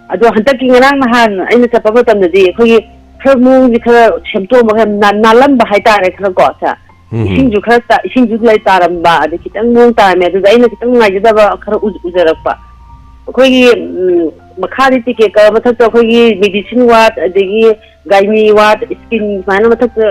ꯑꯗꯣ ꯍꯟꯗꯛꯀꯤ ꯉꯔꯥꯡ ꯅꯍꯥꯟ ꯑꯩꯅ ꯆꯠꯄ ꯃꯇꯝꯗꯗꯤ ꯑꯩꯈꯣꯏꯒꯤ ꯈꯔ ꯃꯑꯣꯡꯁꯦ ꯈꯔ ꯁꯦꯝꯗꯣꯛꯑꯝꯕ, ꯈꯔ ꯅꯥ-, ꯅꯥꯜꯂꯝꯕ ꯍꯥꯏꯇꯥꯔꯦ, ꯈꯔ ꯀꯣ, ꯁꯥꯔ꯫ ꯎꯝ꯫ ꯏꯁꯤꯡꯁꯨ ꯈꯔ ꯇꯥ-, ꯏꯁꯤꯡꯁꯨ ꯂꯩ ꯇꯥꯔꯝꯕ, ꯑꯗꯩ ꯈꯤꯇꯪ ꯅꯣꯡ ꯇꯥꯔꯝꯃꯦ, ꯑꯗꯨꯗ ꯑꯩꯅ ꯈꯤꯇꯪ ꯅꯨꯡꯉꯥꯏꯖꯗꯕ ꯈꯔ ꯎ-, ꯎꯖꯔꯛꯄ꯫ ꯑꯩꯈꯣꯏꯒꯤ, ꯎꯝ, ꯃꯈꯥꯗꯤ ꯇꯤꯀꯦꯠ ꯀꯛꯑ ꯃꯊꯛꯇ ꯑꯩꯈꯣꯏꯒꯤ ꯃꯦꯗꯤꯁꯤꯟ ꯋꯥꯔꯗ, ꯑꯗꯒꯤ ꯒꯥꯏꯅꯤ ꯋꯥꯔꯗ, ꯁ꯭ꯀꯤꯟ ꯁꯨꯃꯥꯏꯅ ꯃꯊꯛꯇ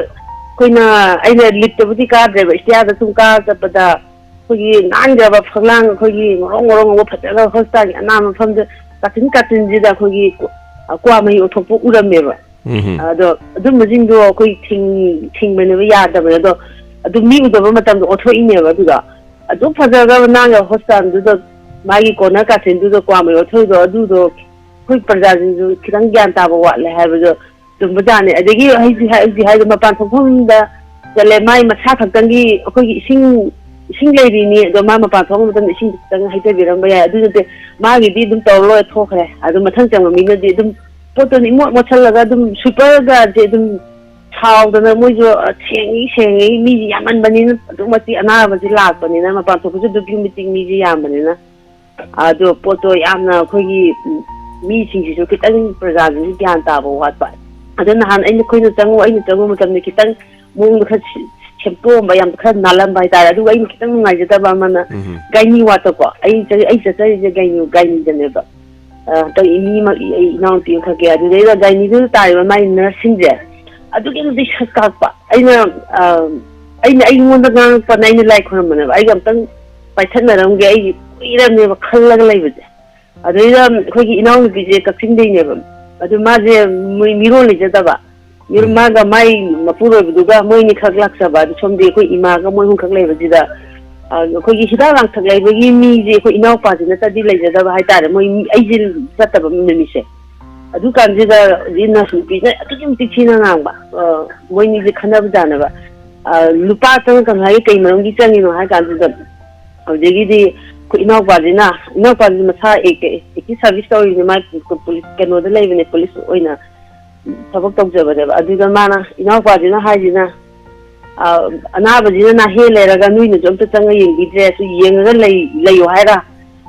ꯑꯩꯈꯣꯏꯅ, ꯑꯩꯅ ꯂꯤꯞꯇꯕꯨꯗꯤ ꯀꯥꯗ꯭ꯔꯦꯕ, ꯏꯁꯇꯤꯌꯥꯔꯗ ꯁꯨꯝ ꯀꯥꯔ ꯆꯠꯄꯗ ꯑꯩꯈꯣꯏꯒꯤ ꯅꯥꯟꯈ꯭ꯔꯕ ꯐꯛꯂꯥꯡ, ꯑꯩꯈꯣꯏꯒꯤ ꯉꯧꯔꯣꯛ ꯉꯧꯔꯣꯛ ꯉꯧꯕ ꯐꯖꯈ꯭ꯔꯕ ꯍꯣꯁꯄꯤꯇꯥꯜꯒꯤ ꯑꯅꯥꯟꯕ ꯃꯐꯝꯗ ꯀꯥꯆꯤꯟ ꯀꯥꯆꯤꯟꯁꯤꯗ ꯑꯩꯈꯣꯏꯒꯤ ꯀ꯭ꯋꯥ-, ꯀ꯭ꯋꯥ ꯃꯍꯤ ꯑꯣꯟꯊꯣꯛꯄ ꯎꯔꯝꯃꯦꯕ꯫ ꯎꯝ꯫ ꯑꯗꯣ ꯑꯗꯨꯝꯕꯁꯤꯡꯗꯣ ꯑꯩꯈꯣꯏ ꯊꯤꯡ-, ꯊꯤꯡꯕꯅꯦꯕ, ꯌꯥꯗꯕꯅꯦ꯫ ꯑꯗꯣ ꯑꯗꯨꯝ ꯃꯤ ꯎꯗꯕ ꯃꯇꯝꯗ ꯑꯣꯠꯊꯣꯛꯏꯅꯦꯕ꯫ ꯑꯗꯨꯗꯣ ꯑꯗꯨꯛ ꯐꯖꯈ꯭ꯔꯕ ꯅꯥꯟꯈ꯭ꯔꯕ ꯍꯣꯁꯄꯤꯇꯥꯜꯗꯨꯗ ꯃꯥꯒꯤ ꯀꯣꯔꯅꯔ ꯀꯥꯆꯤꯟꯗꯨꯗ ꯀ꯭ꯋꯥ ꯃꯩ ꯑꯣꯠꯊꯣꯛꯏꯗꯣ, ꯑꯗꯨꯗꯣ ꯑꯩꯈꯣꯏ ꯄ꯭ꯔꯖꯥꯁꯤꯡꯁꯨ ꯈꯤꯇꯪ ꯒ꯭ꯌꯥꯟ ꯇꯥꯕ ꯋꯥꯠꯂꯦ ꯍꯥꯏꯕꯗꯣ ꯆꯨꯝꯕꯖꯥꯠꯅꯤ꯫ ꯑꯗꯒꯤ ꯍꯧꯖꯤꯛ ꯍꯥꯏ-, ꯍꯧꯖꯤꯛ ꯍꯥꯏꯗꯣ ꯃꯄꯥꯟ ꯊꯣꯛꯐꯝꯗ ꯆꯠꯂꯦ, ꯃꯥꯏ ꯃꯁꯥ ꯈꯛꯇꯪꯒꯤ ꯑꯩꯈꯣꯏꯒꯤ ꯏꯁꯤꯡ, ꯏꯁꯤꯡ ꯂꯩꯔꯤꯅꯤ, ꯑꯗꯣ ꯃꯥ ꯃꯄꯥꯟ ꯊꯣꯛꯄ ꯃꯇꯝꯗ ꯏꯁꯤꯡꯗꯨ ꯈꯤꯇꯪ ꯍꯩꯊꯕꯤꯔꯝꯕ ꯌꯥꯏ꯫ ꯑꯗꯨ ꯅꯠꯇꯦ, ꯃꯥꯒꯤꯗꯤ ꯑꯗꯨꯝ ꯇꯧꯔ ꯂꯣꯏꯔ ꯊꯣꯛꯈ꯭ꯔꯦ꯫ ꯑꯗꯨ ꯃꯊꯪ ꯆꯪꯕ ꯃꯤꯅꯗꯤ ꯑꯗꯨꯝ ꯄꯣꯠꯇꯨꯅ ꯏꯃꯣꯠ ꯃꯣꯠꯁꯜꯂꯒ ꯑꯗꯨꯝ ꯁ꯭ꯋꯤꯄꯔꯒꯁꯦ ꯑꯗꯨꯝ ꯁꯥꯎꯗꯅ ꯃꯣꯏꯁꯨ, ꯑ, ꯁꯦꯡꯉꯤ, ꯁꯦꯡꯉꯤ, ꯃꯤꯁꯤ ꯌꯥꯝꯃꯟꯕꯅꯤꯅ ꯑꯗꯨꯛ ꯃꯇꯤꯛ ꯑꯅꯥꯕꯁꯤ ꯂꯥꯛꯄꯅꯤꯅ, ꯃꯄꯥꯟ ꯊꯣꯛꯄꯁꯨ ꯑꯗꯨꯛꯀꯤ ꯃꯇꯤꯛ ꯃꯤꯁꯤ ꯌꯥꯝꯕꯅꯤꯅ꯫ ꯑꯗꯣ ꯄꯣꯠꯇꯣ ꯌꯥꯝꯅ ꯑꯩꯈꯣꯏꯒꯤ, ꯎꯝ, ꯃꯤꯁꯤꯡꯁꯤꯁꯨ ꯈꯤꯇꯪ ꯄ꯭ꯔꯖꯥꯁꯤꯡꯁꯨ ꯒ꯭ꯌꯥꯟ ꯇꯥꯕ ꯋꯥꯠꯄ꯫ ꯑꯗꯣ ꯅꯍꯥꯟ ꯑꯩꯅ, ꯑꯩꯈꯣꯏꯅ ꯆꯪꯉꯨ-, ꯑꯩꯅ ꯆꯪꯕ ꯃꯇꯝꯗ ꯈꯤꯇꯪ ꯃꯑꯣꯡꯗꯣ ꯈꯔ ꯁꯤ-, ꯁꯦꯝꯇꯣꯛꯑꯝꯕ, ꯌꯥꯝ ꯈꯔ ꯅꯥꯜꯂꯝꯕ ꯍꯥꯏꯇꯥꯔꯦ꯫ ꯑꯗꯨꯒ ꯑꯩꯅ ꯈꯤꯇꯪ ꯅꯨꯡꯉꯥꯏꯖꯗꯕ ꯑꯃꯅ ꯎꯝ꯫ ꯒꯥꯏꯅꯤ ꯋꯥꯠꯇꯀꯣ, ꯑꯩ ꯆ-, ꯑꯩ ꯆꯠꯆꯔꯤꯁꯦ ꯒꯥꯏꯅꯤ, ꯒꯥꯏꯅꯤꯗꯅꯦꯕ꯫ ꯑ, ꯍꯟꯗꯛ ꯏꯅꯦ ꯑꯃ, ꯑꯩ ꯏꯅꯥꯎꯅꯨꯄꯤ ꯑꯃꯈꯛꯀꯤ, ꯑꯗꯨꯗꯩꯗ ꯒꯥꯏꯅꯤꯗꯨꯗ ꯇꯥꯔꯤꯕ ꯃꯥꯏ ꯅꯔꯁꯁꯤꯡꯁꯦ ꯑꯗꯨꯛꯀꯤ ꯃꯇꯤꯛ ꯁꯛ ꯀꯥꯛꯄ꯫ ꯑꯩꯅ, ꯑ, ꯑꯩꯅ, ꯑꯩꯉꯣꯟꯗ ꯉꯥꯡꯉꯛꯄꯅ ꯑꯩꯅ ꯂꯥꯏ ꯈꯣꯏꯔꯝꯕꯅꯦꯕ, "ꯑꯩꯒ ꯑꯝꯇꯪ ꯄꯥꯏꯊꯠꯅꯔꯝꯒꯦ, ꯑꯩ ꯀꯨꯏꯔꯕꯅꯦꯕ ꯈꯜꯂꯒ ꯂꯩꯕꯁꯦ"꯫ ꯑꯗꯨꯗꯩꯗ ꯑꯩꯈꯣꯏꯒꯤ ꯏꯅꯥꯎꯅꯨꯄꯤꯁꯦ ꯀꯛꯆꯤꯡꯗꯩꯅꯦꯕ, ꯑꯗꯨ ꯃꯥꯁꯦ ꯃꯣꯏ ꯃꯤꯔꯣꯜ ꯂꯩꯖꯗꯕ, ꯃꯤꯔꯣꯜ, ꯎꯝ꯫ ꯃꯥꯒ ꯃꯥꯏ ꯃꯄꯨꯔꯣꯏꯕꯗꯨꯒ ꯃꯣꯏ ꯑꯅꯤꯈꯛ ꯂꯥꯛꯆꯕ꯫ ꯑꯗꯨ ꯁꯣꯝꯗꯤ ꯑꯩꯈꯣꯏ ꯏꯃꯥꯒ ꯃꯣꯏ ꯑꯍꯨꯝꯈꯛ ꯂꯩꯕꯁꯤꯗ, ꯑ, ꯑꯩꯈꯣꯏꯒꯤ ꯍꯤꯗꯥꯛ ꯂꯥꯡꯊꯛ ꯂꯩꯕꯒꯤ ꯃꯤꯁꯦ ꯑꯩꯈꯣꯏ ꯏꯅꯥꯎꯄꯥꯁꯤ ꯅꯠꯇꯗꯤ ꯂꯩꯖꯗꯕ ꯍꯥꯏꯇꯥꯔꯦ, ꯃꯣꯏ, ꯑꯩꯁꯦ ꯆꯠꯇꯕ ꯅꯨꯃꯤꯠꯁꯦ꯫ ꯑꯗꯨ ꯀꯥꯟꯁꯤꯗ ꯍꯧꯖꯤꯛ ꯅꯔꯁ ꯅꯨꯄꯤꯅ ꯑꯗꯨꯛꯀꯤ ꯃꯇꯤꯛ ꯊꯤꯅ ꯉꯥꯡꯕ, ꯑ, ꯃꯣꯏꯅꯤꯁꯦ ꯈꯟꯅꯕꯖꯥꯠꯅꯦꯕ꯫ ꯑ, ꯂꯨꯄꯥ ꯆꯪꯉꯛꯀꯅꯨ ꯍꯥꯏꯔꯒ ꯀꯩ ꯃꯔꯝꯒꯤ ꯆꯪꯉꯤꯅꯣ ꯍꯥꯏ ꯀꯥꯟꯁꯤꯗ, ꯍꯧꯖꯤꯛꯀꯤꯗꯤ ꯑꯩꯈꯣꯏ ꯏꯅꯥꯎꯄꯥꯁꯤꯅ, ꯏꯅꯥꯎꯄꯥꯁꯤ ꯃꯁꯥ ꯑꯦꯛ-, ꯑꯦꯛꯇꯤꯚ ꯁꯥꯔꯚꯤꯁ ꯇꯧꯔꯤꯕꯅꯤ, ꯃꯥ ꯄꯨ-, ꯄꯨꯂꯤꯁ ꯀꯩꯅꯣꯗ ꯂꯩꯕꯅꯦ, ꯄꯨꯂꯤꯁ ꯑꯣꯏꯅ ꯊꯕꯛ ꯇꯧꯖꯕꯅꯦꯕ꯫ ꯑꯗꯨꯗ ꯃꯥꯅ, ꯏꯅꯥꯎꯄꯥꯁꯤꯅ ꯍꯥꯏꯁꯤꯅ, ꯑ, "ꯑꯅꯥꯕꯁꯤꯅ ꯅꯥꯍꯦ ꯂꯩꯔꯒ ꯅꯣꯏꯅꯁꯨ ꯑꯝꯇ ꯆꯪꯉ ꯌꯦꯡꯕꯤꯗ꯭ꯔꯦ, ꯁꯨ ꯌꯦꯡꯉꯒ ꯂꯩ-, ꯂꯩꯌꯣ ꯍꯥꯏꯔ?"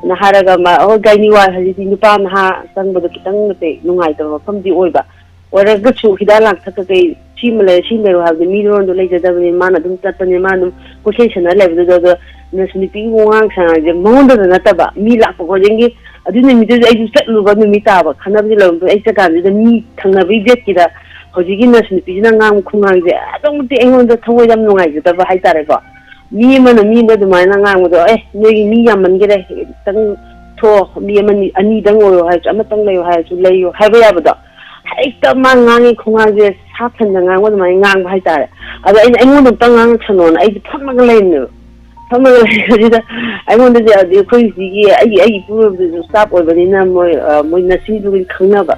ꯅ ꯍꯥꯏꯔꯒ, ꯃꯥ, "ꯑꯍꯣꯏ, ꯒꯥꯏꯅꯤ ꯋꯥꯔ ꯍꯧꯖꯤꯛꯇꯤ ꯅꯨꯄꯥ ꯅꯍꯥ ꯆꯪꯕꯗꯣ ꯈꯤꯇꯪ ꯅꯠꯇꯦ, ꯅꯨꯡꯉꯥꯏꯇꯕ ꯃꯐꯝꯗꯤ ꯑꯣꯏꯕ, ꯑꯣꯏꯔꯒꯁꯨ ꯍꯤꯗꯥꯛ ꯂꯥꯡꯊꯛ ꯀꯩꯀꯩ ꯁꯤꯃ ꯂꯩꯔꯦ, ꯁꯤꯃ ꯂꯩꯔꯣ ꯍꯥꯏꯕꯗꯤ ꯃꯤꯔꯣꯟꯗꯣ ꯂꯩꯖꯗꯕꯅꯤ, ꯃꯥꯅ ꯑꯗꯨꯝ ꯆꯠꯄꯅꯤ, ꯃꯥꯅ ꯑꯗꯨꯝ ꯀꯣꯏꯁꯦꯟ ꯁꯦꯟꯅꯔ ꯂꯩꯕꯗꯨꯗ"꯫ ꯑꯗꯣ ꯅꯔꯁ ꯅꯨꯄꯤꯒꯤ ꯋꯥꯉꯥꯡ ꯁꯉꯥꯡꯁꯦ ꯃꯉꯣꯟꯗꯗ ꯅꯠꯇꯕ, ꯃꯤ ꯂꯥꯛꯄ ꯈꯨꯗꯤꯡꯒꯤ, ꯑꯗꯨ ꯅꯨꯃꯤꯠꯇꯨꯗ ꯑꯩꯁꯨ ꯆꯠꯂꯨꯕ ꯅꯨꯃꯤꯠ ꯇꯥꯕ, ꯈꯟꯅꯕꯗꯤ ꯂꯧꯔꯝꯗꯦ꯫ ꯑꯩ ꯆꯠꯀꯥꯟꯗꯨꯗ ꯃꯤ ꯊꯪꯅꯕꯒꯤ ꯕꯦꯠꯀꯤꯗ ꯍꯧꯖꯤꯛꯀꯤ ꯅꯔꯁ ꯅꯨꯄꯤꯁꯤꯅ ꯉꯥꯡꯕ ꯈꯨꯉꯥꯡꯁꯦ ꯑꯗꯨꯛꯀꯤ ꯃꯇꯤꯛ ꯑꯩꯉꯣꯟꯗ ꯊꯃꯣꯏ ꯌꯥꯝ ꯅꯨꯡꯉꯥꯏꯖꯗꯕ ꯍꯥꯏꯇꯥꯔꯦꯀꯣ꯫ ꯃꯤ ꯑꯃꯅ ꯃꯤ ꯑꯃꯗ ꯑꯗꯨꯃꯥꯏꯅ ꯉꯥꯡꯕꯗꯣ, "ꯑꯦ, ꯅꯣꯏꯒꯤ ꯃꯤ ꯌꯥꯝꯃꯟꯈꯔꯦ, ꯈꯤꯇꯪ ꯊꯣꯛꯑꯣ, ꯃꯤ ꯑꯃꯅꯤ, ꯑꯅꯤꯗꯪ ꯑꯣꯏꯌꯣ ꯍꯥꯏꯔꯁꯨ, ꯑꯃꯇꯪ ꯂꯩꯌꯣ ꯍꯥꯏꯔꯁꯨ ꯂꯩꯌꯣ" ꯍꯥꯏꯕ ꯌꯥꯕꯗꯣ꯫ ꯍꯦꯛꯇ ꯃꯥ ꯉꯥꯡꯉꯤ ꯈꯣꯡꯉꯥꯡꯁꯦ ꯁꯥ ꯐꯟꯗ ꯉꯥꯡꯕ ꯑꯗꯨꯃꯥꯏꯅ ꯉꯥꯡꯕ ꯍꯥꯏꯇꯥꯔꯦ꯫ ꯑꯗꯣ ꯑꯩꯅ, "ꯑꯩꯉꯣꯟꯗ ꯑꯝꯇ ꯉꯥꯡꯉꯛꯁꯅꯣꯅ" ꯑꯩꯁꯦ ꯐꯝꯃꯒ ꯂꯩꯕꯅꯦꯕ꯫ ꯐꯝꯃꯒ ꯂꯩꯕꯁꯤꯗ ꯑꯩꯉꯣꯟꯗꯗꯤ, ꯑꯗꯨꯗꯤ ꯑꯩꯈꯣꯏꯁꯤꯒꯤ ꯑꯩꯒꯤ ꯑꯩꯒꯤ ꯏꯄꯨꯔꯣꯏꯕꯗꯨꯁꯨ ꯁ꯭ꯇꯥꯐ ꯑꯣꯏꯕꯅꯤꯅ ꯃꯣꯏ, ꯑ, ꯃꯣꯏ ꯅꯁꯤꯗꯨꯒꯤ ꯈꯪꯅꯕ,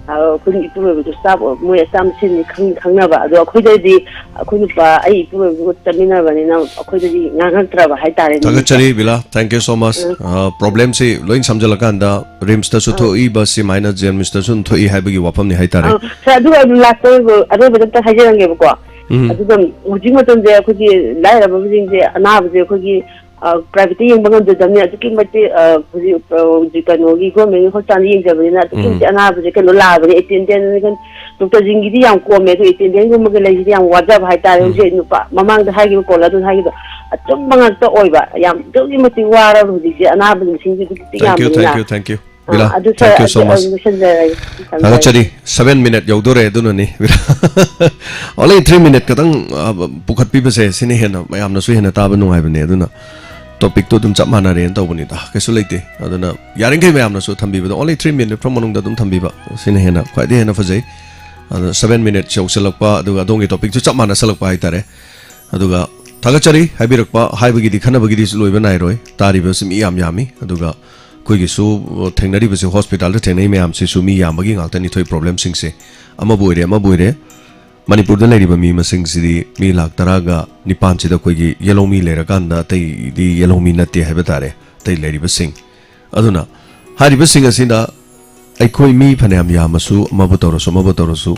ꯑ, ꯑꯩꯈꯣꯏꯒꯤ ꯏꯄꯨꯔꯣꯏꯕꯗꯨ ꯁ꯭ꯇꯥꯐ ꯑꯣꯏ-, ꯃꯣꯏ ꯑꯆꯥ ꯃꯁꯦꯟꯅꯤ ꯈꯪ-, ꯈꯪꯅꯕ꯫ ꯑꯗꯣ ꯑꯩꯈꯣꯏꯗꯗꯤ ꯑꯩꯈꯣꯏ ꯅꯨꯄꯥ ꯑꯩ ꯏꯄꯨꯔꯣꯏꯕꯗꯨꯒ ꯆꯠꯃꯤꯟꯅꯕꯅꯤꯅ ꯑꯩꯈꯣꯏꯗꯗꯤ ꯉꯥꯡꯉꯛꯇ꯭ꯔꯕ ꯍꯥꯏꯇꯥꯔꯦꯅꯦ꯫ ꯊꯥꯒꯠꯆꯔꯤ ꯕꯤꯂꯥ, thank you so much꯫ ꯎꯝ꯫ ꯑ, ꯄ꯭ꯔꯣꯕ꯭ꯂꯦꯝꯁꯤ ꯂꯣꯏ ꯁꯝꯖꯜꯂꯀꯥꯟꯗ ꯔꯤꯝꯁꯇꯁꯨ ꯑꯥ꯫ ꯊꯣꯛꯏꯕ ꯁꯤꯃꯥꯏꯅ ꯖꯦꯅꯤꯝꯁꯇꯁꯨ ꯑꯗꯨꯝ ꯊꯣꯛꯏ ꯍꯥꯏꯕꯒꯤ ꯋꯥꯐꯝꯅꯤ ꯍꯥꯏꯇꯥꯔꯦ꯫ ꯑꯥ, ꯁꯥꯔ, ꯑꯗꯨꯒ ꯑꯗꯨꯝ ꯂꯥꯁꯇ ꯑꯣꯏꯕ, ꯑꯔꯣꯏꯕꯗ ꯑꯝꯇ ꯍꯥꯏꯖꯔꯝꯒꯦꯕꯀꯣ꯫ ꯎꯝ꯫ ꯑꯗꯨꯒ ꯍꯧꯖꯤꯛ ꯃꯇꯝꯁꯦ ꯑꯩꯈꯣꯏꯒꯤ ꯂꯥꯏꯔꯕꯁꯤꯡꯁꯦ, ꯑꯅꯥꯕꯁꯦ ꯑꯩꯈꯣꯏꯒꯤ, ꯑ, ꯄ꯭ꯔꯥꯏꯚꯦꯠꯇ ꯌꯦꯡꯕ ꯉꯝꯖꯗꯕꯅꯤ꯫ ꯑꯗꯨꯛꯀꯤ ꯃꯇꯤꯛ, ꯑ, ꯍꯧꯖꯤꯛ, ꯑ, ꯍꯧꯖꯤꯛ ꯀꯩꯅꯣꯒꯤ ꯒꯣꯔꯃꯦꯟꯒꯤ ꯍꯣꯁꯄꯤꯇꯥꯜꯗ ꯌꯦꯡꯖꯕꯅꯤꯅ ꯑꯗꯨꯛꯀꯤ ꯎꯝ꯫ ꯃꯇꯤꯛ ꯑꯅꯥꯕꯁꯦ ꯀꯩꯅꯣ ꯂꯥꯛꯑꯕꯅꯤ꯫ ꯑꯦꯇꯦꯟꯗꯦꯟ ꯗꯣꯛꯇꯔꯁꯤꯡꯒꯤꯗꯤ ꯌꯥꯝ ꯀꯣꯝꯃꯦ, ꯑꯗꯨ ꯑꯦꯇꯦꯟꯗꯦꯟꯒꯨꯝꯕꯒ ꯂꯩꯁꯤꯗꯤ ꯌꯥꯝ ꯋꯥꯖꯕ ꯍꯥꯏꯇꯥꯔꯦ꯫ ꯎꯝ꯫ ꯍꯧꯖꯤꯛ ꯅꯨꯄꯥ ꯃꯃꯥꯡꯗ ꯍꯥꯏꯈꯤꯕ ꯀꯣꯜ ꯑꯗꯨꯅ ꯍꯥꯏꯈꯤꯕꯗꯣ ꯑꯆꯨꯝꯕ ꯉꯥꯛꯇ ꯑꯣꯏꯕ, ꯌꯥꯝ ꯑꯗꯨꯛꯀꯤ ꯃꯇꯤꯛ ꯋꯥꯔꯕ ꯍꯧꯖꯤꯛꯁꯦ ꯑꯅꯥꯕ ꯃꯁꯤꯡꯁꯦ ꯑꯗꯨꯛꯀꯤ ꯃꯇꯤꯛ ꯊꯦꯡꯀ꯭ꯌꯨ, ꯌꯥꯝꯕꯅꯤꯅ꯫ Thank you, thank you. ꯑꯥ, ꯕꯤꯂꯥ, ꯑꯗꯨ ꯁꯥꯔ, ꯊꯦꯡꯀ꯭ꯌꯨ ꯁꯣ ꯑꯗꯨ, ꯑꯗꯨ ꯃꯁ꯫ ꯂꯣꯏꯁꯤꯟꯖꯔꯒꯦ꯫ ꯊꯝꯖꯔꯒꯦ꯫ ꯊꯥꯒꯠꯆꯔꯤ꯫ ꯁꯚꯦꯟ ꯃꯤꯅꯠ ꯌꯧꯗꯣꯔꯦ, ꯑꯗꯨꯅꯅꯤ꯫ Only ꯊ꯭ꯔꯤ ꯃꯤꯅꯠ ꯈꯛꯇꯪ, ꯑ, ꯄꯨꯈꯠꯄꯤꯕꯁꯦ, ꯁꯤꯅ ꯍꯦꯟꯅ, ꯃꯌꯥꯝꯅꯁꯨ ꯍꯦꯟꯅ ꯇꯥꯕ ꯅꯨꯡꯉꯥꯏꯕꯅꯦ꯫ ꯑꯗꯨꯅ ꯇꯣꯄꯤꯛꯇꯣ ꯑꯗꯨꯝ ꯆꯞ ꯃꯥꯟꯅꯔꯦꯅ ꯇꯧꯕꯅꯤꯗ, ꯀꯩꯁꯨ ꯂꯩꯇꯦ꯫ ꯑꯗꯨꯅ ꯌꯥꯔꯤꯈꯩ ꯃꯌꯥꯝꯅꯁꯨ ꯊꯝꯕꯤꯕꯗ, only ꯊ꯭ꯔꯤ ꯃꯤꯅꯠ ꯐꯥꯎ ꯃꯅꯨꯡꯗ ꯑꯗꯨꯝ ꯊꯝꯕꯤꯕ, ꯁꯤꯅ ꯍꯦꯟꯅ, ꯈ꯭ꯋꯥꯏꯗꯒꯤ ꯍꯦꯟꯅ ꯐꯖꯩ꯫ ꯑꯗꯨꯅ ꯁꯚꯦꯟ ꯃꯤꯅꯠꯁ ꯌꯧꯁꯤꯜꯂꯛꯄ, ꯑꯗꯨꯒ ꯑꯗꯣꯝꯒꯤ ꯇꯣꯄꯤꯛꯁꯨ ꯆꯞ ꯃꯥꯟꯅꯁꯜꯂꯛꯄ ꯍꯥꯏꯇꯥꯔꯦ꯫ ꯑꯗꯨꯒ ꯊꯥꯒꯠꯆꯔꯤ ꯍꯥꯏꯕꯤꯔꯛꯄ, ꯍꯥꯏꯕꯒꯤꯗꯤ, ꯈꯟꯅꯕꯒꯤꯗꯤ ꯂꯣꯏꯕ ꯅꯥꯏꯔꯣꯏ꯫ ꯇꯥꯔꯤꯕꯁꯤ ꯃꯤ ꯌꯥꯝ ꯌꯥꯝꯃꯤ꯫ ꯑꯗꯨꯒ ꯑꯩꯈꯣꯏꯒꯤꯁꯨ ꯊꯦꯡꯅꯔꯤꯕꯁꯤ, ꯍꯣꯁꯄꯤꯇꯥꯜꯗ ꯊꯦꯡꯅꯔꯤ ꯃꯌꯥꯝꯁꯤꯁꯨ ꯃꯤ ꯌꯥꯝꯕꯒꯤ ꯉꯥꯛꯇꯅꯤ ꯊꯣꯛꯏ ꯄ꯭ꯔꯣꯕ꯭ꯂꯦꯝꯁꯤꯡꯁꯦ꯫ ꯑꯃꯕꯨ ꯑꯣꯏꯔꯦ, ꯑꯃꯕꯨ ꯑꯣꯏꯔꯦ, ꯃꯅꯤꯄꯨꯔꯗ ꯂꯩꯔꯤꯕ ꯃꯤ ꯃꯁꯤꯡꯁꯤꯗꯤ ꯃꯤ ꯂꯥꯈ ꯇꯔꯥꯒ ꯅꯤꯄꯥꯟꯁꯤꯗ ꯑꯩꯈꯣꯏꯒꯤ ꯌꯦꯂꯧꯃꯤ ꯂꯩꯔꯀꯥꯟꯗ ꯑꯇꯩꯗꯤ ꯌꯦꯂꯧꯃꯤ ꯅꯠꯇꯦ ꯍꯥꯏꯕ ꯇꯥꯔꯦ, ꯑꯇꯩ ꯂꯩꯔꯤꯕꯁꯤꯡ꯫ ꯑꯗꯨꯅ ꯍꯥꯏꯔꯤꯕꯁꯤꯡ ꯑꯁꯤꯅ ꯑꯩꯈꯣꯏ ꯃꯤ ꯐꯅꯌꯥꯝ ꯌꯥꯝꯃꯁꯨ, ꯑꯃꯕꯨ ꯇꯧꯔꯁꯨ, ꯑꯃꯕꯨ ꯇꯧꯔꯁꯨ,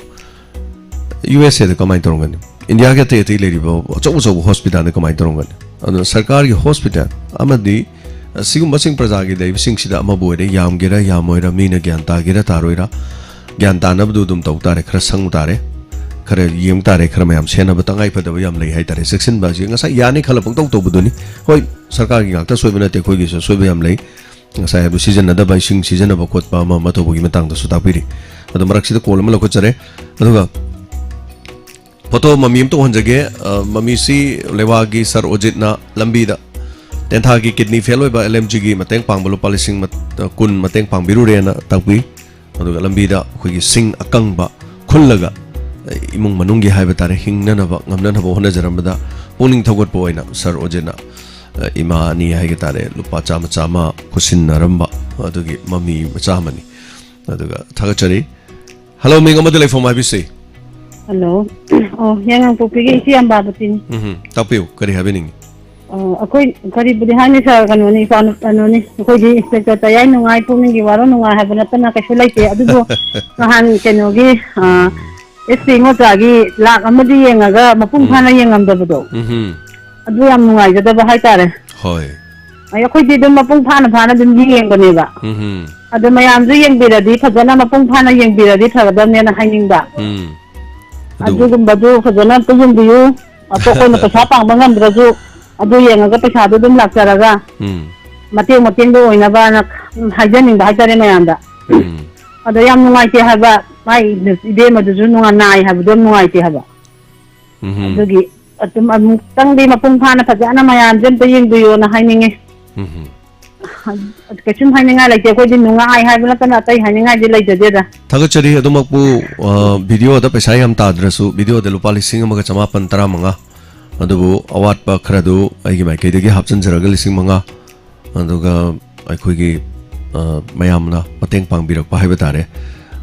ꯌꯨ ꯑꯦꯁ ꯑꯦꯗ ꯀꯃꯥꯏꯅ ꯇꯧꯔꯝꯒꯅꯤ? ꯏꯟꯗꯤꯌꯥꯒꯤ ꯑꯇꯩ ꯑꯇꯩ ꯂꯩꯔꯤꯕ ꯑꯆꯧ ꯑꯆꯧꯕ ꯍꯣꯁꯄꯤꯇꯥꯜꯗ ꯀꯃꯥꯏꯅ ꯇꯧꯔꯝꯒꯅꯤ? ꯑꯗꯨꯅ ꯁꯔꯀꯥꯔꯒꯤ ꯍꯣꯁꯄꯤꯇꯥꯜ ꯑꯃꯗꯤ ꯑꯁꯤꯒꯨꯝꯕꯁꯤꯡ ꯄ꯭ꯔꯖꯥꯒꯤ ꯂꯩꯕꯁꯤꯡꯁꯤꯗ ꯑꯃꯕꯨ ꯑꯣꯏꯔꯦ, ꯌꯥꯝꯒꯦꯔꯥ ꯌꯥꯝꯃꯣꯏꯔꯥ, ꯃꯤꯅ ꯒ꯭ꯌꯥꯟ ꯇꯥꯒꯦꯔꯥ ꯇꯥꯔꯣꯏꯔꯥ, ꯒ꯭ꯌꯥꯟ ꯇꯥꯅꯕꯗꯨ ꯑꯗꯨꯝ ꯇꯧ ꯇꯥꯔꯦ, ꯈꯔ ꯁꯪ ꯇꯥꯔꯦ, ꯈꯔ ꯌꯦꯡ ꯇꯥꯔꯦ, ꯈꯔ ꯃꯌꯥꯝ ꯁꯦꯟꯅꯕ ꯇꯉꯥꯏ ꯐꯗꯕ ꯌꯥꯝ ꯂꯩ ꯍꯥꯏꯇꯥꯔꯦ꯫ ꯆꯦꯛꯁꯤꯟꯕ ꯑꯁꯤ ꯉꯁꯥꯏ ꯌꯥꯅꯤ ꯈꯜꯂ ꯄꯪꯇꯧ ꯇꯧꯕꯗꯨꯅꯤ꯫ ꯍꯣꯏ, ꯁꯔꯀꯥꯔꯒꯤ ꯉꯥꯛꯇ ꯁꯣꯏꯕ ꯅꯠꯇꯦ, ꯑꯩꯈꯣꯏꯒꯤꯁꯨ ꯁꯣꯏꯕ ꯌꯥꯝ ꯂꯩ꯫ ꯉꯁꯥꯏ ꯍꯥꯏꯕꯗꯨ ꯁꯤꯖꯤꯟꯅꯗꯕ, ꯏꯁꯤꯡ ꯁꯤꯖꯤꯟꯅꯕ ꯈꯣꯠꯄ ꯑꯃ ꯑꯃ ꯇꯧꯕꯒꯤ ꯃꯇꯥꯡꯗꯁꯨ ꯇꯥꯛꯄꯤꯔꯤ꯫ ꯑꯗꯣ ꯃꯔꯛꯁꯤꯗ ꯀꯣꯜ ꯑꯃ ꯂꯧꯈꯠꯆꯔꯦ꯫ ꯑꯗꯨꯒ ꯐꯣꯇꯣ ꯃꯃꯤ ꯑꯃꯇ ꯎꯍꯟꯖꯒꯦ꯫ ꯑ, ꯃꯃꯤꯁꯤ ꯂꯩꯋꯥꯒꯤ ꯁꯥꯔ ꯑꯣꯖꯤꯠꯅ ꯂꯝꯕꯤꯗ ꯇꯦꯟꯊꯥꯒꯤ ꯀꯤꯗꯅꯤ ꯐꯦꯜ ꯑꯣꯏꯕ ꯑꯦꯜ ꯑꯦꯝ ꯖꯤꯒꯤ ꯃꯇꯦꯡ ꯄꯥꯡꯕ ꯂꯨꯄꯥ ꯂꯤꯁꯤꯡ ꯃꯠ-, ꯑ, ꯀꯨꯟ ꯃꯇꯦꯡ ꯄꯥꯡꯕꯤꯔꯨꯔꯦꯅ ꯇꯥꯛꯄꯤ꯫ ꯑꯗꯨꯒ ꯂꯝꯕꯤꯗ ꯑꯩꯈꯣꯏꯒꯤ ꯁꯤꯡ ꯑꯀꯪꯕ ꯈꯨꯜꯂꯒ, ꯑ, ꯏꯃꯨꯡ ꯃꯅꯨꯡꯒꯤ ꯍꯥꯏꯕ ꯇꯥꯔꯦ, ꯍꯤꯡꯅꯅꯕ, ꯉꯝꯅꯅꯕ ꯍꯣꯠꯅꯖꯔꯝꯕꯗ ꯄꯨꯛꯅꯤꯡ ꯊꯧꯒꯠꯄ ꯑꯣꯏꯅ ꯁꯥꯔ ꯑꯣꯖꯦꯅ, ꯑ, ꯏꯃꯥ ꯑꯅꯤ ꯍꯥꯏꯒ ꯇꯥꯔꯦ, ꯂꯨꯄꯥ ꯆꯥꯝꯃ ꯆꯥꯝꯃ ꯈꯨꯠꯁꯤꯟꯅꯔꯝꯕ ꯑꯗꯨꯒꯤ ꯃꯃꯤ ꯃꯆꯥ ꯑꯃꯅꯤ꯫ ꯑꯗꯨꯒ ꯊꯥꯒꯠꯆꯔꯤ꯫ ꯍꯜꯂꯣ, ꯃꯤꯡ ꯑꯃꯗ ꯂꯩꯐꯝ ꯍꯥꯏꯕꯤꯁꯤ꯫ ꯍꯜꯂꯣ꯫ ꯑꯣ, ꯌꯥꯉꯥꯡꯄꯣꯛꯄꯤꯒꯤ ꯏꯆꯦ ꯑꯝꯕꯥꯕꯇꯤꯅꯤ꯫ ꯎꯝ, ꯇꯥꯛꯄꯤꯌꯨ, ꯀꯔꯤ ꯍꯥꯏꯕꯤꯅꯤꯡꯉꯤ? ꯑꯣ, ꯑꯩꯈꯣꯏ ꯀꯔꯤꯕꯨꯗꯤ ꯍꯥꯏꯅꯤ ꯁꯥꯔ, ꯀꯩꯅꯣꯅꯤ, ꯏꯄꯥ ꯅꯨ-, ꯀꯩꯅꯣꯅꯤ, ꯑꯩꯈꯣꯏꯗꯤ ꯏꯟꯁꯄꯦꯛꯇꯔ ꯇꯌꯥꯏ ꯅꯨꯡꯉꯥꯏ, ꯄꯨꯛꯅꯤꯡꯒꯤ ꯋꯥꯔꯣ ꯅꯨꯡꯉꯥꯏ ꯍꯥꯏꯕ ꯅꯠꯇꯅ ꯀꯩꯁꯨ ꯂꯩꯇꯦ꯫ ꯑꯗꯨꯕꯨ ꯅꯍꯥꯟ ꯀꯩꯅꯣꯒꯤ, ꯑ, ꯑꯦꯁ ꯄꯤ ꯃꯣꯆꯥꯒꯤ ꯂꯥꯛ ꯑꯃꯗꯤ ꯌꯦꯡꯉꯒ ꯃꯄꯨꯡ ꯎꯝ꯫ ꯐꯥꯅ ꯌꯦꯡꯉꯝꯗꯕꯗꯣ, ꯎꯝ꯫ ꯑꯗꯨ ꯌꯥꯝ ꯅꯨꯡꯉꯥꯏꯖꯗꯕ ꯍꯥꯏꯇꯥꯔꯦ꯫ ꯍꯣꯏ꯫ ꯑꯩ, ꯑꯩꯈꯣꯏꯗꯤ ꯑꯗꯨꯝ ꯃꯄꯨꯡ ꯐꯥꯅ ꯐꯥꯅ ꯑꯗꯨꯝ ꯌꯦꯡꯕꯅꯦꯕ꯫ ꯎꯝ꯫ ꯑꯗꯣ ꯃꯌꯥꯝꯁꯨ ꯌꯦꯡꯕꯤꯔꯗꯤ, ꯐꯖꯅ ꯃꯄꯨꯡ ꯐꯥꯅ ꯌꯦꯡꯕꯤꯔꯗꯤ ꯐꯒꯗꯕꯅꯦꯅ ꯍꯥꯏꯅꯤꯡꯕ꯫ ꯎꯝ꯫ ꯑꯗꯨ ꯑꯗꯨꯒꯨꯝꯕꯗꯨ ꯐꯖꯅ ꯑꯝꯇ ꯌꯦꯡꯕꯤꯌꯨ꯫ ꯑꯇꯣꯞꯄ ꯑꯩꯈꯣꯏꯅ ꯄꯩꯁꯥ ꯄꯥꯡꯕ ꯉꯝꯗ꯭ꯔꯁꯨ ꯑꯗꯨ ꯌꯦꯡꯉꯒ ꯄꯩꯁꯥꯗꯨ ꯑꯗꯨꯝ ꯂꯥꯛꯆꯔꯒ ꯎꯝ꯫ ꯃꯇꯦꯡ ꯃꯇꯦꯡꯗꯣ ꯑꯣꯏꯅꯕꯅ ꯍꯥꯏꯖꯅꯤꯡꯕ ꯍꯥꯏꯇꯥꯔꯦ ꯃꯌꯥꯝꯗ꯫ ꯎꯝ꯫ ꯑꯗꯣ ꯌꯥꯝ ꯅꯨꯡꯉꯥꯏꯇꯦ ꯍꯥꯏꯕ, ꯃꯥꯏ ꯏꯕꯦꯝꯃꯗꯨꯁꯨ ꯅꯨꯡꯉꯥꯏ-, ꯅꯥꯏ ꯍꯥꯏꯕꯗꯣ ꯌꯥꯝ ꯅꯨꯡꯉꯥꯏꯇꯦ ꯍꯥꯏꯕ꯫ ꯎꯝ꯫ ꯑꯗꯨꯒꯤ ꯑꯗꯨꯝ ꯑꯃꯨꯛꯇꯪꯗꯤ ꯃꯄꯨꯡ ꯐꯥꯅ ꯐꯖꯅ ꯃꯌꯥꯝꯁꯦ ꯑꯝꯇ ꯌꯦꯡꯕꯤꯌꯣꯅ ꯍꯥꯏꯅꯤꯡꯉꯤ꯫ ꯎꯝ꯫ ꯀꯩꯁꯨꯝ ꯍꯥꯏꯅꯤꯡꯉꯥꯏ ꯂꯩꯇꯦ꯫ ꯑꯩꯈꯣꯏꯗꯤ ꯅꯨꯡꯉꯥꯏ ꯍꯥꯏꯕ ꯅꯠꯇꯅ ꯑꯇꯩ ꯍꯥꯏꯅꯤꯡꯉꯥꯏꯗꯤ ꯂꯩꯖꯗꯦꯗ꯫ ꯊꯥꯒꯠꯆꯔꯤ꯫ ꯑꯗꯨꯃꯛꯄꯨ, ꯑ, ꯚꯤꯗꯤꯑꯣꯗ ꯄꯩꯁꯥ ꯌꯥꯝ ꯇꯥꯗ꯭ꯔꯁꯨ, ꯚꯤꯗꯤꯑꯣꯗ ꯂꯨꯄꯥ ꯂꯤꯁꯤꯡ ꯑꯃꯒ ꯆꯃꯥꯄꯟ ꯇꯔꯥꯃꯉꯥ, ꯑꯗꯨꯕꯨ ꯑꯋꯥꯠꯄ ꯈꯔꯗꯨ ꯑꯩꯒꯤ ꯃꯥꯏꯀꯩꯗꯒꯤ ꯍꯥꯞꯆꯤꯟꯖꯔꯒ ꯂꯤꯁꯤꯡ ꯃꯉꯥ, ꯑꯗꯨꯒ ꯑꯩꯈꯣꯏꯒꯤ, ꯑ, ꯃꯌꯥꯝꯅ ꯃꯇꯦꯡ ꯄꯥꯡꯕꯤꯔꯛꯄ ꯍꯥꯏꯕ ꯇꯥꯔꯦ꯫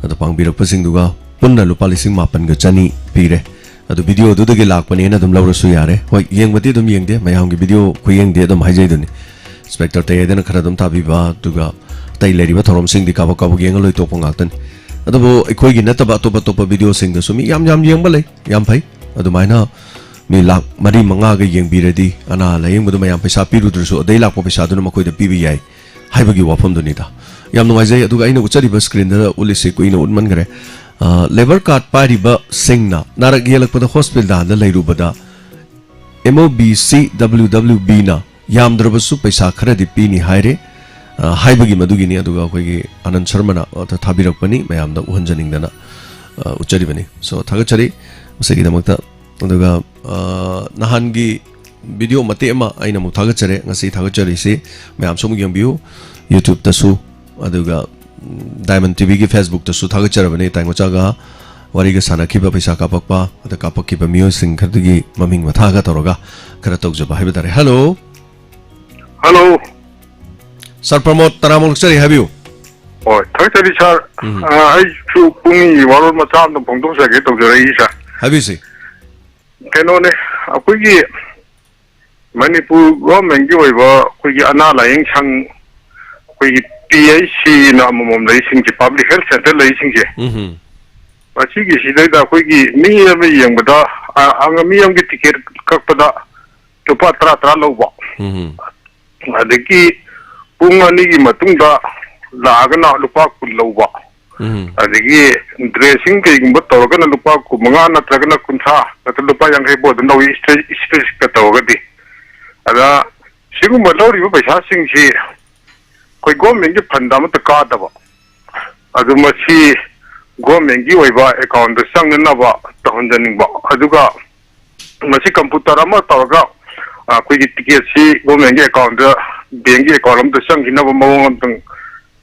ꯑꯗꯣ ꯄꯥꯡꯕꯤꯔꯛꯄꯁꯤꯡꯗꯨꯒ ꯄꯨꯟꯅ ꯂꯨꯄꯥ ꯂꯤꯁꯤꯡ ꯃꯥꯄꯟꯒ ꯆꯅꯤ ꯄꯤꯔꯦ꯫ ꯑꯗꯨ ꯚꯤꯗꯤꯑꯣꯗꯨꯗꯒꯤ ꯂꯥꯛꯄꯅꯦꯅ ꯑꯗꯨꯝ ꯂꯧꯔꯁꯨ ꯌꯥꯔꯦ꯫ ꯍꯣꯏ, ꯌꯦꯡꯕꯗꯤ ꯑꯗꯨꯝ ꯌꯦꯡꯗꯦ, ꯃꯌꯥꯝꯒꯤ ꯚꯤꯗꯤꯑꯣ ꯈꯨꯌꯦꯡꯗꯤ ꯑꯗꯨꯝ ꯍꯥꯏꯖꯩꯗꯨꯅꯤ꯫ ꯏꯟꯁꯄꯦꯛꯇꯔ ꯇꯌꯥꯏꯗꯅ ꯈꯔ ꯑꯗꯨꯝ ꯊꯥꯕꯤꯕ, ꯑꯗꯨꯒ ꯑꯇꯩ ꯂꯩꯔꯤꯕ ꯊꯧꯔꯝꯁꯤꯡꯗꯤ ꯀꯥꯕꯛ ꯀꯥꯕꯛ ꯌꯦꯡꯉ ꯂꯣꯏꯊꯣꯛꯄ ꯉꯥꯛꯇꯅꯤ꯫ ꯑꯗꯨꯕꯨ ꯑꯩꯈꯣꯏꯒꯤ ꯅꯠꯇꯕ ꯑꯇꯣꯞ ꯑꯇꯣꯞꯄ ꯚꯤꯗꯤꯑꯣꯁꯤꯡꯗꯁꯨ ꯃꯤ ꯌꯥꯝ ꯌꯥꯝ ꯌꯦꯡꯕ ꯂꯩ, ꯌꯥꯝ ꯐꯩ꯫ ꯑꯗꯨꯃꯥꯏꯅ ꯃꯤ ꯂꯥꯛ ꯃꯔꯤ ꯃꯉꯥꯒ ꯌꯦꯡꯕꯤꯔꯗꯤ ꯑꯅꯥ ꯂꯥꯌꯦꯡꯕꯗ ꯃꯌꯥꯝ ꯄꯩꯁꯥ ꯄꯤꯔꯨꯗ꯭ꯔꯁꯨ ꯑꯗꯩ ꯂꯥꯛꯄ ꯄꯩꯁꯥꯗꯨꯅ ꯃꯈꯣꯏꯗ ꯄꯤꯕ ꯌꯥꯏ ꯍꯥꯏꯕꯒꯤ ꯋꯥꯐꯝꯗꯨꯅꯤꯗ꯫ ꯌꯥꯝ ꯅꯨꯡꯉꯥꯏꯖꯩ꯫ ꯑꯗꯨꯒ ꯑꯩꯅ ꯎꯠꯆꯔꯤꯕ ꯁ꯭ꯀ꯭ꯔꯤꯟꯗ ꯎꯠꯂꯤꯁꯤ ꯀꯨꯏꯅ ꯎꯠꯃꯟꯈ꯭ꯔꯦ꯫ ꯑ, ꯂꯦꯕꯔ ꯀꯥꯔꯗ ꯄꯥꯏꯔꯤꯕꯁꯤꯡꯅ ꯅꯥꯔꯛ ꯌꯦꯛꯂꯛꯄꯗ ꯍꯣꯁꯄꯤꯇꯥꯜꯗ ꯂꯩꯔꯨꯕꯗ M O B C W W Bꯅ ꯌꯥꯝꯗ꯭ꯔꯕꯁꯨ ꯄꯩꯁꯥ ꯈꯔꯗꯤ ꯄꯤꯅꯤ ꯍꯥꯏꯔꯦ, ꯑ, ꯍꯥꯏꯕꯒꯤ ꯃꯗꯨꯒꯤꯅꯤ꯫ ꯑꯗꯨꯒ ꯑꯩꯈꯣꯏꯒꯤ ꯑꯅꯟ ꯁꯔꯃꯅ, ꯑ, ꯊꯥꯕꯤꯔꯛꯄꯅꯤ, ꯃꯌꯥꯝꯗ ꯎꯍꯟꯖꯅꯤꯡꯗꯅ, ꯑ, ꯎꯠꯆꯔꯤꯕꯅꯤ꯫ So, ꯊꯥꯒꯠꯆꯔꯤ ꯃꯁꯤꯒꯤꯗꯃꯛꯇ꯫ ꯑꯗꯨꯒ, ꯑ, ꯅꯍꯥꯟꯒꯤ ꯚꯤꯗꯤꯑꯣ ꯃꯇꯦꯛ ꯑꯃ ꯑꯩꯅ ꯑꯃꯨꯛ ꯊꯥꯒꯠꯆꯔꯦ, ꯉꯁꯤ ꯊꯥꯒꯠꯆꯔꯤꯁꯤ ꯃꯌꯥꯝꯁꯨ ꯑꯃꯨꯛ ꯌꯦꯡꯕꯤꯌꯨ, YouTubeꯇꯁꯨ, ꯑꯗꯨꯒ ꯗꯥꯏꯃꯟ ꯇꯤꯚꯤꯒꯤ ꯐꯦꯁꯕꯨꯛꯇꯁꯨ ꯊꯥꯒꯠꯆꯔꯕꯅꯤ, ꯇꯥꯏꯃꯆꯥꯒ ꯋꯥꯔꯤꯒ ꯁꯥꯟꯅꯈꯤꯕ, ꯄꯩꯁꯥ ꯀꯥꯞꯄꯛꯄ, ꯑꯗ ꯀꯥꯞꯄꯛꯈꯤꯕ ꯃꯤꯑꯣꯏꯁꯤꯡ ꯈꯔꯗꯨꯒꯤ ꯃꯃꯤꯡ ꯃꯊꯥꯒ ꯇꯧꯔꯒ ꯈꯔ ꯇꯧꯖꯕ ꯍꯥꯏꯕ ꯇꯥꯔꯦ꯫ ꯍꯜꯂꯣ꯫ ꯍꯜꯂꯣ꯫ ꯁꯥꯔ ꯄ꯭ꯔꯃꯣꯗ, ꯇꯔꯥꯃꯨꯛ ꯂꯧꯖꯔꯤ, ꯍꯥꯏꯕꯤꯌꯨ꯫ ꯍꯣꯏ, ꯊꯥꯒꯠꯆꯔꯤ ꯁꯥꯔ꯫ ꯎꯝ꯫ ꯑ, ꯑꯩꯁꯨ ꯄꯨꯛꯅꯤꯡꯒꯤ ꯋꯥꯔꯣꯜ ꯃꯆꯥ ꯑꯃꯇꯪ ꯐꯣꯡꯗꯣꯛꯆꯒꯦ ꯇꯧꯖꯔꯛꯏ ꯁꯥꯔ꯫ ꯍꯥꯏꯕꯤꯌꯨꯁꯦ꯫ ꯀꯩꯅꯣꯅꯦ, ꯑꯩꯈꯣꯏꯒꯤ ꯃꯅꯤꯄꯨꯔ ꯒꯣꯔꯃꯦꯟꯒꯤ ꯑꯣꯏꯕ ꯑꯩꯈꯣꯏꯒꯤ ꯑꯅꯥ ꯂꯥꯌꯦꯡ ꯁꯪ, ꯑꯩꯈꯣꯏꯒꯤ ꯄꯤ ꯑꯩꯆ ꯁꯤꯅ ꯑꯃꯃꯝ ꯂꯩꯁꯤꯡꯁꯦ, ꯄꯕ꯭ꯂꯤꯛ ꯍꯦꯜꯊ ꯁꯦꯟꯇꯔ ꯂꯩꯁꯤꯡꯁꯦ, ꯎꯝ꯫ ꯃꯁꯤꯒꯤꯁꯤꯗꯩꯗ ꯑꯩꯈꯣꯏꯒꯤ ꯃꯤ ꯑꯃ ꯌꯦꯡꯕꯗ, ꯑ, ꯑꯉ-, ꯃꯤ ꯑꯃꯒꯤ ꯇꯤꯀꯦꯠ ꯀꯛꯄꯗ ꯂꯨꯄꯥ ꯇꯔꯥ ꯇꯔꯥ ꯂꯧꯕ, ꯎꯝ꯫ ꯑꯗꯒꯤ ꯄꯨꯡ ꯑꯅꯤꯒꯤ ꯃꯇꯨꯡꯗ ꯂꯥꯛꯑꯒꯅ ꯂꯨꯄꯥ ꯀꯨꯟ ꯂꯧꯕ, ꯎꯝ꯫ ꯑꯗꯒꯤ ꯗ꯭ꯔꯦꯁꯤꯡ ꯀꯩꯒꯨꯝꯕ ꯇꯧꯔꯒꯅ ꯂꯨꯄꯥ ꯀꯨꯟꯃꯉꯥ ꯅꯠꯇ꯭ꯔꯒꯅ ꯀꯨꯟꯊ꯭ꯔꯥ ꯅꯠꯇ꯭ꯔꯒ ꯂꯨꯄꯥ ꯌꯥꯡꯈꯩ ꯐꯥꯎ ꯑꯗꯨꯝ ꯂꯧꯏ, ꯏꯁꯇ꯭ꯔꯦ-, ꯏꯁꯇ꯭ꯔꯦꯆꯀ ꯇꯧꯔꯒꯗꯤ꯫ ꯑꯗ ꯁꯤꯒꯨꯝꯕ ꯂꯧꯔꯤꯕ ꯄꯩꯁꯥꯁꯤꯡꯁꯤ ꯑꯩꯈꯣꯏ ꯒꯣꯔꯃꯦꯟꯒꯤ ꯐꯟꯗ ꯑꯃꯠꯇ ꯀꯥꯗꯕ꯫ ꯑꯗꯨ ꯃꯁꯤ ꯒꯣꯔꯃꯦꯟꯒꯤ ꯑꯣꯏꯕ ꯑꯦꯀꯥꯎꯟꯗ ꯆꯪꯅꯅꯕ ꯇꯧꯍꯟꯖꯅꯤꯡꯕ꯫ ꯑꯗꯨꯒ ꯃꯁꯤ ꯀꯝꯄ꯭ꯌꯨꯇꯔ ꯑꯃ ꯇꯧꯔꯒ, ꯑ, ꯑꯩꯈꯣꯏꯒꯤ ꯇꯤꯀꯦꯠꯁꯤ ꯒꯣꯔꯃꯦꯟꯒꯤ ꯑꯦꯀꯥꯎꯟꯗ, ꯕꯦꯡꯒꯤ ꯑꯦꯀꯥꯎꯟ ꯑꯃꯗ ꯆꯪꯈꯤꯅꯕ ꯃꯑꯣꯡ ꯑꯃꯇꯪ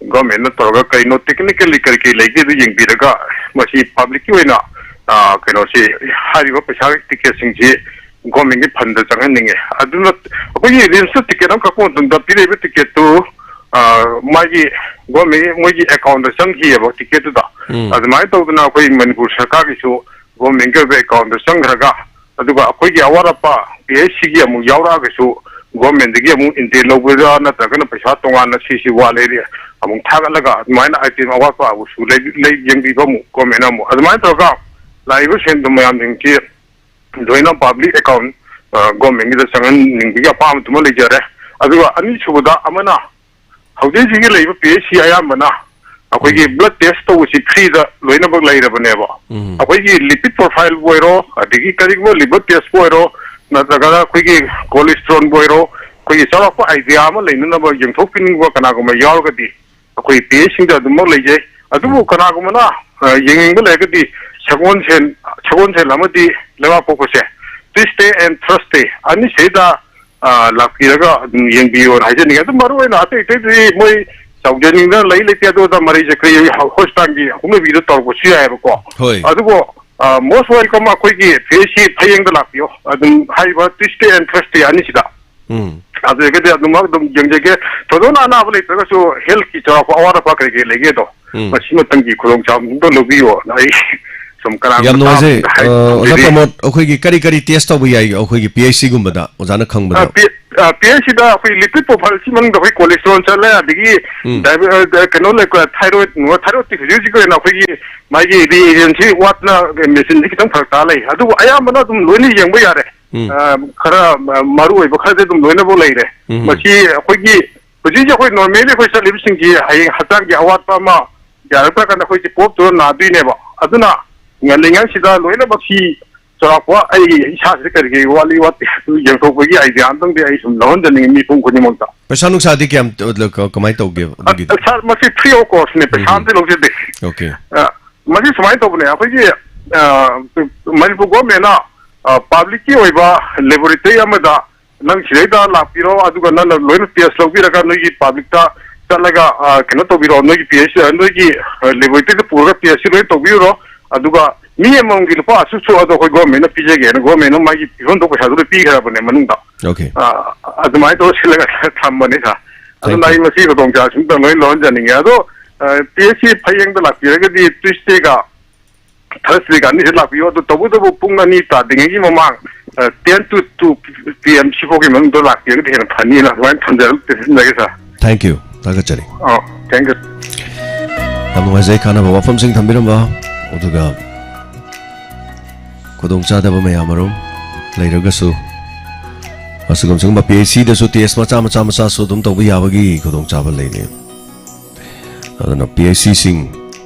ꯒꯣꯔꯃꯦꯟꯅ ꯇꯧꯔꯒ, ꯀꯩꯅꯣ ꯇꯦꯛꯅꯤꯀꯦꯜꯂꯤ ꯀꯔꯤ ꯀꯔꯤ ꯂꯩꯒꯦꯗꯨ ꯌꯦꯡꯕꯤꯔꯒ, ꯃꯁꯤ ꯄꯕ꯭ꯂꯤꯛꯀꯤ ꯑꯣꯏꯅ, ꯑ, ꯀꯩꯅꯣꯁꯤ, ꯍꯥꯏꯔꯤꯕ ꯄꯩꯁꯥ ꯇꯤꯀꯦꯠꯁꯤꯡꯁꯤ ꯒꯣꯔꯃꯦꯟꯒꯤ ꯐꯟꯗ ꯆꯪꯍꯟꯅꯤꯡꯉꯦ꯫ ꯑꯗꯨꯅ ꯑꯩꯈꯣꯏꯒꯤ ꯔꯤꯝꯁꯇ ꯇꯤꯀꯦꯠ ꯑꯃ ꯀꯛꯄ ꯃꯇꯝꯗ ꯄꯤꯔꯛꯏꯕ ꯇꯤꯀꯦꯠꯇꯨ, ꯑ, ꯃꯥꯒꯤ ꯒꯣꯔꯃꯦꯟꯒꯤ ꯃꯣꯏꯒꯤ ꯑꯦꯀꯥꯎꯟꯗ ꯆꯪꯈꯤꯑꯕ ꯇꯤꯀꯦꯠꯇꯨꯗ꯫ ꯎꯝ꯫ ꯑꯗꯨꯃꯥꯏꯅ ꯇꯧꯗꯅ ꯑꯩꯈꯣꯏ ꯃꯅꯤꯄꯨꯔ ꯁꯔꯀꯥꯔꯒꯤꯁꯨ ꯒꯣꯔꯃꯦꯟꯒꯤ ꯑꯣꯏꯕ ꯑꯦꯀꯥꯎꯟꯗ ꯆꯪꯈ꯭ꯔꯒ, ꯑꯗꯨꯒ ꯑꯩꯈꯣꯏꯒꯤ ꯑꯋꯥꯠ ꯑꯄꯥ ꯄꯤ ꯑꯩꯆ ꯁꯤꯒꯤ ꯑꯃꯨꯛ ꯌꯥꯎꯔꯛꯑꯒꯁꯨ ꯒꯣꯔꯃꯦꯟꯗꯒꯤ ꯑꯃꯨꯛ ꯏꯟꯇꯦꯛ ꯂꯧꯕꯗ ꯅꯠꯇ꯭ꯔꯒꯅ ꯄꯩꯁꯥ ꯇꯣꯉꯥꯟꯅ ꯁꯤꯁꯤ ꯋꯥꯠꯂꯦ ꯑꯃꯨꯛ ꯊꯥꯒꯠꯂꯒ ꯑꯗꯨꯃꯥꯏꯅ ꯑꯥꯏꯇꯦꯝ ꯑꯋꯥꯠꯄ ꯑꯃꯨꯛꯁꯨ ꯂꯩ, ꯂꯩ ꯌꯦꯡꯕꯤꯕ ꯑꯃꯨꯛ ꯒꯣꯔꯃꯦꯟꯅ ꯑꯃꯨꯛ꯫ ꯑꯗꯨꯃꯥꯏꯅ ꯇꯧꯔꯒ ꯂꯥꯛꯏꯕ ꯁꯦꯟꯗꯣ ꯃꯌꯥꯝꯁꯤꯡꯁꯤ ꯂꯣꯏꯅ ꯄꯕ꯭ꯂꯤꯛ ꯑꯦꯀꯥꯎꯟ, ꯑ, ꯒꯣꯔꯃꯦꯟꯒꯤꯗ ꯆꯪꯍꯟꯅꯤꯡꯕꯒꯤ ꯑꯄꯥꯝꯕꯗꯨꯃ ꯂꯩꯖꯔꯦ꯫ ꯑꯗꯨꯒ ꯑꯅꯤꯁꯨꯕꯗ ꯑꯃꯅ ꯍꯧꯖꯤꯛ ꯍꯧꯖꯤꯛꯀꯤ ꯂꯩꯔꯤꯕ ꯄꯤ ꯑꯩꯆ ꯁꯤ ꯑꯌꯥꯝꯕꯅ ꯑꯩꯈꯣꯏꯒꯤ ꯎꯝ꯫ ꯕ꯭ꯂꯗ ꯇꯦꯁ ꯇꯧꯕꯁꯤ ꯐ꯭ꯔꯤꯗ ꯂꯣꯏꯅꯃꯛ ꯂꯩꯔꯕꯅꯦꯕ꯫ ꯎꯝ꯫ ꯑꯩꯈꯣꯏꯒꯤ ꯂꯤꯄꯤꯗ ꯄ꯭ꯔꯣꯐꯥꯏꯜꯕꯨ ꯑꯣꯏꯔꯣ, ꯑꯗꯒꯤ ꯀꯔꯤꯒꯨꯝꯕ ꯂꯤꯚꯔ ꯇꯦꯁꯄꯨ ꯑꯣꯏꯔꯣ, ꯅꯠꯇ꯭ꯔꯒꯅ ꯑꯩꯈꯣꯏꯒꯤ ꯀꯣꯂꯦꯁꯇ꯭ꯔꯣꯜꯕꯨ ꯑꯣꯏꯔꯣ, ꯑꯩꯈꯣꯏꯒꯤ ꯆꯥꯎꯔꯥꯛꯄ ꯑꯥꯏꯗꯤꯌꯥ ꯑꯃ ꯂꯩꯅꯅꯕ ꯌꯦꯡꯊꯣꯛꯄꯤꯅꯤꯡꯕ ꯀꯅꯥꯒꯨꯝꯕ ꯌꯥꯎꯔꯒꯗꯤ ꯑꯩꯈꯣꯏ ꯄꯤ ꯑꯩꯆ ꯁꯤꯗ ꯑꯗꯨꯃꯛ ꯂꯩꯖꯩ꯫ ꯑꯗꯨꯕꯨ ꯎꯝ꯫ ꯀꯅꯥꯒꯨꯝꯕꯅ, ꯑ, ꯌꯦꯡꯅꯤꯡꯕ ꯂꯩꯔꯒꯗꯤ ꯁꯒꯣꯜꯁꯦꯟ, ꯁꯒꯣꯜꯁꯦꯟ ꯑꯃꯗꯤ ꯂꯩꯕꯥꯛꯄꯣꯛꯄꯁꯦ, Tuesday and Thursday ꯑꯅꯤꯁꯤꯗ, ꯑ, ꯂꯥꯛꯄꯤꯔꯒ ꯑꯗꯨꯝ ꯌꯦꯡꯕꯤꯌꯣꯅ ꯍꯥꯏꯖꯅꯤꯡꯉꯤ꯫ ꯑꯗꯨꯝ ꯃꯔꯨꯑꯣꯏꯅ ꯑꯇꯩ ꯑꯇꯩꯗꯤ ꯃꯣꯏ ꯆꯥꯎꯖꯅꯤꯡꯗꯅ ꯂꯩ ꯂꯩꯇꯦ, ꯑꯗꯨꯗ ꯃꯔꯩꯁꯦ ꯀꯔꯤ ꯍꯣꯁꯄꯤꯇꯥꯜꯒꯤ ꯍꯧꯅꯕꯤꯗꯨ ꯇꯧꯔꯛꯄꯁꯨ ꯌꯥꯏꯑꯕꯀꯣ꯫ ꯍꯣꯏ꯫ ꯑꯗꯨꯕꯨ most welcome ꯑꯩꯈꯣꯏꯒꯤ ꯄꯤ ꯑꯩꯆ ꯁꯤ ꯐꯌꯦꯡꯗ ꯂꯥꯛꯄꯤꯌꯣ꯫ ꯑꯗꯨꯝ ꯍꯥꯏꯔꯤꯕ Tuesday and Thursday ꯑꯅꯤꯁꯤꯗ꯫ ꯎꯝ꯫ ꯑꯗꯨ ꯑꯣꯏꯔꯒꯗꯤ ꯑꯗꯨꯃꯛ ꯑꯗꯨꯝ ꯌꯦꯡꯖꯒꯦ꯫ ꯊꯣꯏꯗꯣꯛꯅ ꯑꯅꯥꯕ ꯂꯩꯇ꯭ꯔꯒꯁꯨ healthꯀꯤ ꯆꯥꯎꯔꯥꯛꯄ ꯑꯋꯥꯠ ꯑꯄꯥ ꯀꯔꯤ ꯀꯔꯤ ꯂꯩꯒꯦꯗꯣ, ꯎꯝ꯫ ꯃꯁꯤ ꯃꯇꯝꯒꯤ ꯈꯨꯗꯣꯡꯆꯥꯕ ꯑꯝꯇ ꯂꯧꯕꯤꯌꯣꯅ ꯑꯩ ꯁꯨꯝ ꯀꯅꯥꯒꯨꯝꯕ ꯌꯥꯝ ꯅꯨꯡꯉꯥꯏꯖꯩ꯫ ꯇꯥꯕꯁꯤꯡꯗ ꯍꯥꯏ-, ꯑ, ꯑꯣꯖꯥ ꯊꯝꯖꯔꯤ꯫ ꯄ꯭ꯔꯃꯣꯗ, ꯑꯩꯈꯣꯏꯒꯤ ꯀꯔꯤ ꯀꯔꯤ test ꯇꯧꯕ ꯌꯥꯏ ꯑꯩꯈꯣꯏꯒꯤ ꯄꯤ ꯑꯩꯆ ꯁꯤꯒꯨꯝꯕꯗ, ꯑꯣꯖꯥꯅ ꯈꯪꯕꯗ? ꯑ, ꯄꯤ-, ꯑ, ꯄꯤ ꯑꯩꯆ ꯁꯤꯗ ꯑꯩꯈꯣꯏ lipid profile ꯁꯤ ꯃꯅꯨꯡꯗ ꯑꯩꯈꯣꯏ cholesterol ꯆꯠꯂꯦ, ꯑꯗꯒꯤ ꯎꯝ꯫ diabe-, ꯑ, ꯀꯩꯅꯣ ꯂꯩ, thyroid, thyroidꯇꯤ ꯍꯧꯖꯤꯛ ꯍꯧꯖꯤꯛꯀꯤ ꯑꯣꯏꯅ ꯑꯩꯈꯣꯏꯒꯤ ꯃꯥꯒꯤ reagentꯁꯤ ꯋꯥꯠꯅ machineꯁꯤ ꯈꯤꯇꯪ ꯐꯔꯛ ꯇꯥ ꯂꯩ꯫ ꯑꯗꯨꯕꯨ ꯑꯌꯥꯝꯕꯅ ꯑꯗꯨꯝ ꯂꯣꯏꯅ ꯌꯦꯡꯕ ꯌꯥꯔꯦ꯫ ꯎꯝ꯫ ꯑ, ꯈꯔ, ꯑ, ꯃꯔꯨ ꯑꯣꯏꯕ ꯈꯔꯗꯤ ꯑꯗꯨꯝ ꯂꯣꯏꯅꯃꯛ ꯂꯩꯔꯦ꯫ ꯎꯝ꯫ ꯃꯁꯤ ꯑꯩꯈꯣꯏꯒꯤ ꯍꯧꯖꯤꯛ ꯍꯧꯖꯤꯛ ꯑꯩꯈꯣꯏ normally ꯑꯩꯈꯣꯏ ꯆꯠꯂꯤꯕꯁꯤꯡꯁꯤ ꯍꯌꯦꯡ ꯍꯛꯆꯥꯡꯒꯤ ꯑꯋꯥꯠꯄ ꯑꯃ ꯌꯥꯔꯛꯇ꯭ꯔꯀꯥꯟꯗ ꯑꯩꯈꯣꯏꯁꯦ ꯄꯣꯞꯇꯨꯅ ꯅꯥꯗꯣꯏꯅꯦꯕ꯫ ꯑꯗꯨꯅ ꯉꯜꯂꯤꯉꯩꯁꯤꯗ ꯂꯣꯏꯅꯃꯛꯁꯤ ꯆꯥꯎꯔꯥꯛꯄ ꯑꯩꯒꯤ ꯏꯁꯥꯁꯤꯗ ꯀꯔꯤ ꯀꯔꯤ ꯋꯥꯠꯂꯤ ꯋꯥꯠꯇꯦ ꯑꯗꯨ ꯌꯦꯡꯊꯣꯛꯄꯒꯤ idea ꯑꯝꯇꯪꯗꯤ ꯑꯩ ꯁꯨꯝ ꯂꯧꯍꯟꯖꯅꯤꯡꯉꯤ ꯃꯤꯄꯨꯝ ꯈꯨꯗꯤꯡꯃꯛꯇ꯫ ꯄꯩꯁꯥ ꯅꯨꯡꯁꯥꯗꯤ ꯀꯌꯥꯝ ꯇ-, ꯀ-, ꯀꯃꯥꯏꯅ ꯇꯧꯒꯦ ꯑ, ꯑꯗꯨꯒꯤꯗꯤ? ꯁꯥꯔ, ꯃꯁꯤ free of costꯅꯦ, ꯄꯩꯁꯥ ꯎꯝ꯫ ꯑꯝꯇ ꯂꯧꯖꯗꯦ꯫ Okay꯫ ꯑ, ꯃꯁꯤ ꯁꯨꯃꯥꯏꯅ ꯇꯧꯕꯅꯦ, ꯑꯩꯈꯣꯏꯒꯤ, ꯑ, ꯃꯅꯤꯄꯨꯔ ꯒꯣꯔꯃꯦꯟꯅ, ꯑ, publicꯀꯤ ꯑꯣꯏꯕ laboratory ꯑꯃꯗ ꯅꯪ ꯁꯤꯗꯩꯗ ꯂꯥꯛꯄꯤꯔꯣ, ꯑꯗꯨꯒ ꯅꯪꯅ ꯂꯣꯏꯅ test ꯂꯧꯕꯤꯔꯒ ꯅꯣꯏꯒꯤ publicꯇ ꯆꯠꯂꯒ, ꯑ, ꯀꯩꯅꯣ ꯇꯧꯕꯤꯔꯣ, ꯅꯣꯏꯒꯤ ꯄꯤ ꯑꯩꯆ, ꯑ, ꯅꯣꯏꯒꯤ, ꯑ, laboratoryꯗ ꯄꯨꯔꯒ testꯁꯤ ꯂꯣꯏꯅ ꯇꯧꯕꯤꯔꯨꯔꯣ, ꯑꯗꯨꯒ ꯃꯤ ꯑꯃꯃꯝꯒꯤ ꯂꯨꯄꯥ ꯑꯁꯨꯛ ꯁꯨ ꯑꯗꯣ ꯑꯩꯈꯣꯏ ꯒꯣꯔꯃꯦꯟꯅ ꯄꯤꯖꯒꯦꯅ ꯒꯣꯔꯃꯦꯟꯅ ꯃꯥꯒꯤ ꯄꯤꯐꯝ ꯊꯣꯛꯄ ꯄꯩꯁꯥꯗꯨ ꯂꯣꯏ ꯄꯤꯈ꯭ꯔꯕꯅꯦ ꯃꯅꯨꯡꯗ꯫ Okay꯫ ꯑ, ꯑꯗꯨꯃꯥꯏꯅ ꯇꯧꯔ ꯁꯤꯜꯂꯒ ꯊꯝꯕꯅꯤ ꯁꯥꯔ꯫ ꯑꯗꯨꯅ Thank you꯫ ꯑꯩ ꯃꯁꯤ ꯈꯨꯗꯣꯡꯆꯥꯕꯁꯤꯃꯇꯪ ꯂꯣꯏ ꯂꯧꯍꯟꯖꯅꯤꯡꯉꯦ꯫ ꯑꯗꯣ, ꯑ, ꯄꯤ ꯑꯩꯆ ꯁꯤ ꯐꯌꯦꯡꯗ ꯂꯥꯛꯄꯤꯔꯒꯗꯤ Tuesdayꯒ Thursdayꯒ ꯑꯅꯤꯁꯤ ꯂꯥꯛꯄꯤꯌꯨ꯫ ꯑꯗꯨ ꯇꯧꯕꯇꯕꯨ ꯄꯨꯡ ꯑꯅꯤ ꯇꯥꯗ꯭ꯔꯤꯉꯩꯒꯤ ꯃꯃꯥꯡ, ꯑ, ten to two P M ꯁꯤꯐꯥꯎꯒꯤ ꯃꯅꯨꯡꯗ ꯂꯥꯛꯄꯤꯔꯒꯗꯤ ꯍꯦꯟꯅ ꯐꯅꯤꯅ ꯑꯗꯨꯃꯥꯏꯅ ꯊꯝꯖꯔ-, ꯊꯝꯖꯒꯦ ꯁꯥꯔ꯫ Thank you꯫ ꯊꯥꯒꯠꯆꯔꯤ꯫ ꯑ, thank you꯫ ꯌꯥꯝ ꯅꯨꯡꯉꯥꯏꯖꯩ ꯀꯥꯟꯅꯕ ꯋꯥꯐꯝꯁꯤꯡ ꯊꯝꯕꯤꯔꯝꯕ꯫ ꯑꯗꯨꯒ ꯈꯨꯗꯣꯡꯆꯥꯗꯕ ꯃꯌꯥꯝ ꯑꯃꯔꯣꯝ ꯂꯩꯔꯒꯁꯨ, ꯑꯁꯤꯒꯨꯝ ꯁꯤꯒꯨꯝꯕ ꯄꯤ ꯑꯩꯆ ꯁꯤꯗꯁꯨ test ꯃꯆꯥ ꯃꯆꯥ ꯃꯆꯥꯁꯨ ꯑꯗꯨꯝ ꯇꯧꯕ ꯌꯥꯕꯒꯤ ꯈꯨꯗꯣꯡꯆꯥꯕ ꯂꯩꯔꯤ꯫ ꯑꯗꯨꯅ ꯄꯤ ꯑꯩꯆ ꯁꯤꯁꯤꯡ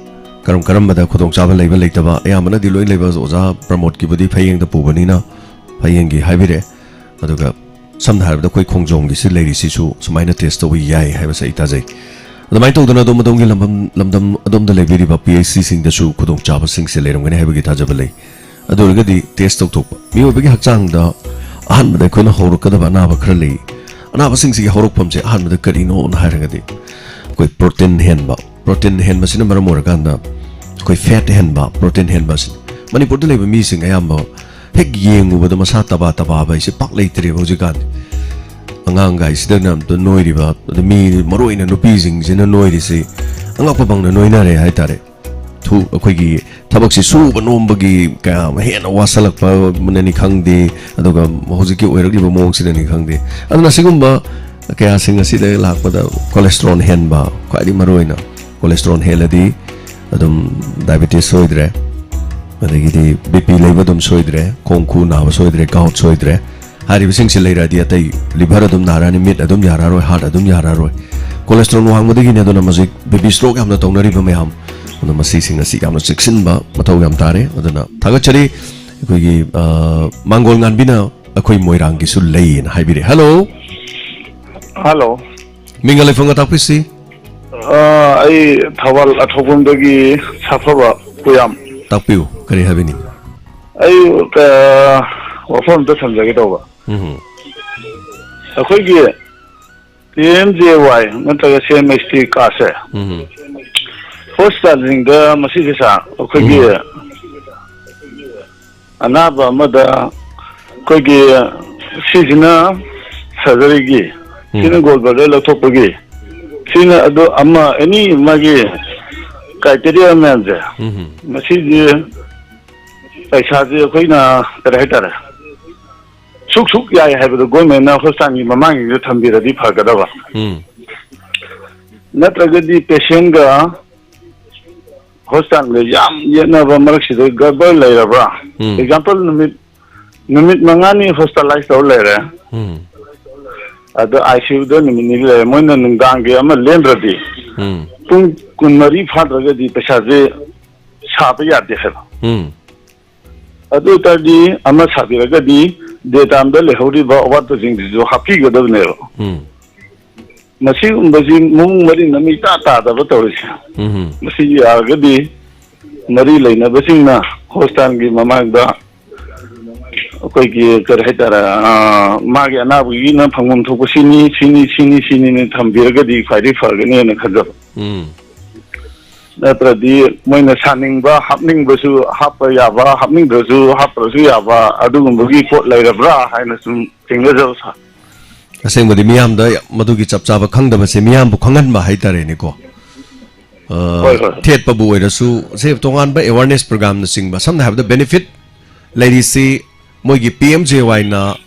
ꯀꯔꯝ ꯀꯔꯝꯕꯗ ꯈꯨꯗꯣꯡꯆꯥꯕ ꯂꯩꯕ ꯂꯩꯇꯕ ꯑꯌꯥꯝꯕꯅꯗꯤ ꯂꯣꯏ ꯂꯩꯕ, ꯑꯣꯖꯥ ꯄ꯭ꯔꯃꯣꯗꯀꯤꯕꯨꯗꯤ ꯐꯌꯦꯡꯗ ꯄꯨꯕꯅꯤꯅ ꯐꯌꯦꯡꯒꯤ ꯍꯥꯏꯕꯤꯔꯛꯑꯦ꯫ ꯑꯗꯨꯒ ꯁꯝꯅ ꯍꯥꯏꯔꯕꯗ ꯑꯩꯈꯣꯏ ꯈꯣꯡꯖꯣꯝꯒꯤꯁꯤ ꯂꯩꯔꯤꯁꯤꯁꯨ ꯁꯨꯃꯥꯏꯅ test ꯇꯧꯕ ꯌꯥꯏ ꯍꯥꯏꯕꯁꯦ ꯑꯩ ꯇꯥꯖꯩ꯫ ꯑꯗꯨꯃꯥꯏꯅ ꯇꯧꯗꯅ ꯑꯗꯣꯝ ꯑꯗꯣꯝꯒꯤ ꯂꯝꯗꯝ, ꯂꯝꯗꯝ ꯑꯗꯣꯝꯗ ꯂꯩꯕꯤꯔꯤꯕ ꯄꯤ ꯑꯩꯆ ꯁꯤꯁꯤꯡꯗꯁꯨ ꯈꯨꯗꯣꯡꯆꯥꯕꯁꯤꯡꯁꯦ ꯂꯩꯔꯝꯒꯅꯤ ꯍꯥꯏꯕꯒꯤ ꯊꯥꯖꯕ ꯂꯩ꯫ ꯑꯗꯨ ꯑꯣꯏꯔꯒꯗꯤ test ꯇꯧꯊꯣꯛꯄ꯫ ꯃꯤꯑꯣꯏꯕꯒꯤ ꯍꯛꯆꯥꯡꯗ ꯑꯍꯥꯟꯕꯗ ꯑꯩꯈꯣꯏꯅ ꯍꯧꯔꯛꯀꯗꯕ ꯑꯅꯥꯕ ꯈꯔ ꯂꯩ꯫ ꯑꯅꯥꯕꯁꯤꯡꯁꯤꯒꯤ ꯍꯧꯔꯛꯐꯝꯁꯦ ꯑꯍꯥꯟꯕꯗ ꯀꯔꯤꯅꯣꯅ ꯍꯥꯏꯔꯒꯗꯤ, ꯑꯩꯈꯣꯏ ꯄ꯭ꯔꯣꯇꯤꯟ ꯍꯦꯟꯕ, ꯄ꯭ꯔꯣꯇꯤꯟ ꯍꯦꯟꯕꯁꯤꯅ ꯃꯔꯝ ꯑꯣꯏꯔꯀꯥꯟꯗ ꯑꯩꯈꯣꯏ ꯐꯦꯠ ꯍꯦꯟꯕ, ꯄ꯭ꯔꯣꯇꯤꯟ ꯍꯦꯟꯕ ꯑꯁꯤ ꯃꯅꯤꯄꯨꯔꯗ ꯂꯩꯕ ꯃꯤꯁꯤꯡ ꯑꯌꯥꯝꯕ ꯍꯦꯛ ꯌꯦꯡꯉꯨꯕꯗ ꯃꯁꯥ ꯇꯕꯥ ꯇꯕꯥꯕ ꯍꯥꯏꯁꯦ ꯄꯥꯛ ꯂꯩꯇ꯭ꯔꯦꯕ ꯍꯧꯖꯤꯛꯀꯥꯟꯗꯤ꯫ ꯑꯉꯥꯡꯒꯥꯏꯁꯤꯗꯅ ꯑꯝꯇ ꯅꯣꯏꯔꯤꯕ, ꯑꯗ ꯃꯤ ꯃꯔꯨ ꯑꯣꯏꯅ ꯅꯨꯄꯤꯁꯤꯡꯁꯤꯅ ꯅꯣꯏꯔꯤꯁꯤ ꯑꯉꯛꯄ ꯐꯪꯅ ꯅꯣꯏꯅꯔꯦ ꯍꯥꯏꯇꯥꯔꯦ꯫ ꯊꯨ-, ꯑꯩꯈꯣꯏꯒꯤ ꯊꯕꯛꯁꯤ ꯁꯨꯕ ꯅꯣꯝꯕꯒꯤ ꯀꯌꯥ ꯑꯃ ꯍꯦꯟꯅ ꯋꯥꯁꯜꯂꯛꯄꯅꯅꯤ ꯈꯪꯗꯦ, ꯑꯗꯨꯒ ꯍꯧꯖꯤꯛꯀꯤ ꯑꯣꯏꯔꯛꯂꯤꯕ ꯃꯑꯣꯡꯁꯤꯅꯅꯤ ꯈꯪꯗꯦ꯫ ꯑꯗꯨꯅ ꯁꯤꯒꯨꯝꯕ ꯀꯌꯥꯁꯤꯡ ꯑꯁꯤꯗ ꯂꯥꯛꯄꯗ cholesterol ꯍꯦꯟꯕ, ꯈ꯭ꯋꯥꯏꯗꯒꯤ ꯃꯔꯨꯑꯣꯏꯅ cholesterol ꯍꯦꯜꯂꯗꯤ ꯑꯗꯨꯝ diabetes ꯁꯣꯏꯗ꯭ꯔꯦ, ꯑꯗꯒꯤꯗꯤ BP ꯂꯩꯕ ꯑꯗꯨꯝ ꯁꯣꯏꯗ꯭ꯔꯦ, ꯈꯣꯡ ꯈꯨ ꯅꯥꯕ ꯁꯣꯏꯗ꯭ꯔꯦ, gout ꯁꯣꯏꯗ꯭ꯔꯦ꯫ ꯍꯥꯏꯔꯤꯕꯁꯤꯡꯁꯤ ꯂꯩꯔꯛꯑꯗꯤ ꯑꯇꯩ liver ꯑꯗꯨꯝ ꯅꯥꯔꯛꯑꯅꯤ, ꯃꯤꯠ ꯑꯗꯨꯝ ꯌꯥꯔꯛꯑꯔꯣꯏ, heart ꯑꯗꯨꯝ ꯌꯥꯔꯛꯑꯔꯣꯏ꯫ Cholesterol ꯋꯥꯡꯕꯗꯒꯤꯅꯦ ꯑꯗꯨꯅ ꯃꯁꯤ BP stroke ꯌꯥꯝꯅ ꯇꯧꯅꯔꯤꯕ ꯃꯌꯥꯝ꯫ ꯑꯗꯣ ꯃꯁꯤꯁꯤꯡ ꯑꯁꯤ ꯌꯥꯝꯅ ꯆꯦꯛꯁꯤꯟꯕ ꯃꯊꯧ ꯌꯥꯝ ꯇꯥꯔꯦ꯫ ꯑꯗꯨꯅ ꯊꯥꯒꯠꯆꯔꯤ꯫ ꯑꯩꯈꯣꯏꯒꯤ, ꯑ, ꯃꯥꯡꯒꯣꯜ ꯉꯥꯟꯕꯤꯅ ꯑꯩꯈꯣꯏ ꯃꯣꯏꯔꯥꯡꯒꯤꯁꯨ ꯂꯩꯌꯦꯅ ꯍꯥꯏꯕꯤꯔꯦ꯫ Hello꯫ Hello꯫ ꯃꯤꯡꯒ ꯂꯩꯐꯝꯒ ꯇꯥꯛꯄꯤꯁꯤ꯫ ꯑ, ꯑꯩ ꯊꯧꯕꯥꯜ ꯑꯊꯣꯛꯄꯝꯗꯒꯤ ꯁꯥꯐꯕ ꯄꯨꯌꯥꯝ꯫ ꯇꯥꯛꯄꯤꯌꯨ, ꯀꯔꯤ ꯍꯥꯏꯕꯤꯅꯤꯡ? ꯑꯩ, ꯑ, ꯋꯥꯐꯝ ꯑꯝꯇ ꯊꯝꯖꯒꯦ ꯇꯧꯕ꯫ ꯎꯝ꯫ ꯑꯩꯈꯣꯏꯒꯤ P M J Y ꯅꯠꯇ꯭ꯔꯒ C M H T cardꯁꯦ ꯎꯝ꯫ Hospitalꯁꯤꯡꯗ ꯃꯁꯤꯁꯦ ꯁꯥꯔ, ꯑꯩꯈꯣꯏꯒꯤ ꯎꯝ꯫ ꯑꯅꯥꯕ ꯑꯃꯗ ꯑꯩꯈꯣꯏꯒꯤ ꯁꯤꯁꯤꯅ surgeryꯒꯤ, ꯎꯝ꯫ ꯁꯤꯅ gallbladder ꯂꯧꯊꯣꯛꯄꯒꯤ, ꯁꯤꯅ ꯑꯗꯨ ꯑꯃ any ꯃꯥꯒꯤ criteria ꯃꯌꯥꯝꯁꯦ, ꯎꯝ꯫ ꯃꯁꯤꯁꯦ ꯄꯩꯁꯥꯁꯦ ꯑꯩꯈꯣꯏꯅ ꯀꯔꯤ ꯍꯥꯏꯇꯥꯔꯦ, ꯁꯨꯛ ꯁꯨꯛ ꯌꯥꯏ ꯍꯥꯏꯕꯗꯣ governmentꯅ hospitalꯒꯤ ꯃꯃꯥꯡꯁꯤꯡꯗ ꯊꯝꯕꯤꯔꯗꯤ ꯐꯒꯗꯕ꯫ ꯎꯝ꯫ ꯅꯠꯇ꯭ꯔꯒꯗꯤ patientꯒ hospitalꯒ ꯌꯥꯝ ꯌꯦꯠꯅꯕ ꯃꯔꯛꯁꯤꯗ ꯒꯔꯕꯔ ꯂꯩꯔꯕ꯭ꯔꯥ? ꯎꯝ꯫ Example, ꯅꯨꯃꯤꯠ, ꯅꯨꯃꯤꯠ ꯃꯉꯥꯅꯤ hospitalize ꯇꯧꯔ ꯂꯩꯔꯦ꯫ ꯎꯝ꯫ ꯑꯗ ICUꯗ ꯅꯨꯃꯤꯠ ꯅꯤꯅꯤ ꯂꯩꯔꯦ꯫ ꯃꯣꯏꯅ ꯅꯨꯡꯗꯥꯡꯒꯤ ꯑꯃ ꯂꯦꯟꯗ꯭ꯔꯗꯤ, ꯎꯝ꯫ ꯄꯨꯡ ꯀꯨꯟꯃꯔꯤ ꯐꯥꯗ꯭ꯔꯒꯗꯤ ꯄꯩꯁꯥꯁꯦ ꯁꯥꯕ ꯌꯥꯗꯦ ꯍꯥꯏꯕ꯫ ꯎꯝ꯫ ꯑꯗꯨ ꯑꯣꯏꯇꯥꯔꯗꯤ ꯑꯃ ꯁꯥꯕꯤꯔꯒꯗꯤ daytimeꯗ ꯂꯩꯍꯧꯔꯤꯕ ꯑꯋꯥꯠꯄꯁꯤꯡꯗꯨꯁꯨ ꯍꯥꯞꯄꯤꯒꯗꯕꯅꯦꯕ꯫ ꯎꯝ꯫ ꯃꯁꯤꯒꯨꯝꯕꯁꯤ ꯃꯑꯣꯡ ꯃꯔꯤꯟ ꯑꯃ ꯏꯇꯥ ꯇꯥꯗꯕ ꯇꯧꯔꯤꯁꯦ꯫ ꯎꯝ꯫ ꯃꯁꯤ ꯌꯥꯔꯒꯗꯤ ꯃꯔꯤ ꯂꯩꯅꯕꯁꯤꯡꯅ hospitalꯒꯤ ꯃꯃꯥꯡꯗ ꯑꯩꯈꯣꯏꯒꯤ ꯀꯔꯤ ꯍꯥꯏꯇꯥꯔꯦ, ꯑ, ꯃꯥꯒꯤ ꯑꯅꯥꯕꯒꯤꯅ ꯐꯪꯐꯝ ꯊꯣꯛꯄ ꯁꯤꯅꯤ, ꯁꯤꯅꯤ, ꯁꯤꯅꯤ, ꯁꯤꯅꯤꯅ ꯊꯝꯕꯤꯔꯒꯗꯤ ꯈ꯭ꯋꯥꯏꯗꯒꯤ ꯐꯒꯅꯤꯅ ꯈꯟꯖꯕ꯫ ꯎꯝ꯫ ꯅꯠꯇ꯭ꯔꯗꯤ ꯃꯣꯏꯅ ꯁꯥꯅꯤꯡꯕ, ꯍꯥꯞꯅꯤꯡꯕꯁꯨ ꯍꯥꯞꯄ ꯌꯥꯕ, ꯍꯥꯞꯅꯤꯡꯗ꯭ꯔꯁꯨ ꯍꯥꯞꯇ꯭ꯔꯁꯨ ꯌꯥꯕ, ꯑꯗꯨꯒꯨꯝꯕꯒꯤ ꯄꯣꯠ ꯂꯩꯔꯕ꯭ꯔꯥ ꯍꯥꯏꯅ ꯁꯨꯝ ꯆꯤꯡꯅꯖꯕ, ꯁꯥꯔ꯫ ꯑꯁꯦꯡꯕꯗꯤ ꯃꯤꯌꯥꯝꯗ ꯃꯗꯨꯒꯤ ꯆꯞ ꯆꯥꯕ ꯈꯪꯗꯕꯁꯦ ꯃꯤꯌꯥꯝꯕꯨ ꯈꯪꯍꯟꯕ ꯍꯥꯏꯇꯥꯔꯦꯅꯦꯀꯣ꯫ ꯑ, ꯍꯣꯏ, ꯍꯣꯏ꯫ ꯊꯦꯠꯄꯕꯨ ꯑꯣꯏꯔꯁꯨ, ꯁꯤ ꯇꯣꯉꯥꯟꯕ awareness programꯅꯆꯤꯡꯕ, ꯁꯝꯅ ꯍꯥꯏꯔꯕꯗ benefit ꯂꯩꯔꯤꯁꯤ, ꯃꯣꯏꯒꯤ P M J Yꯅ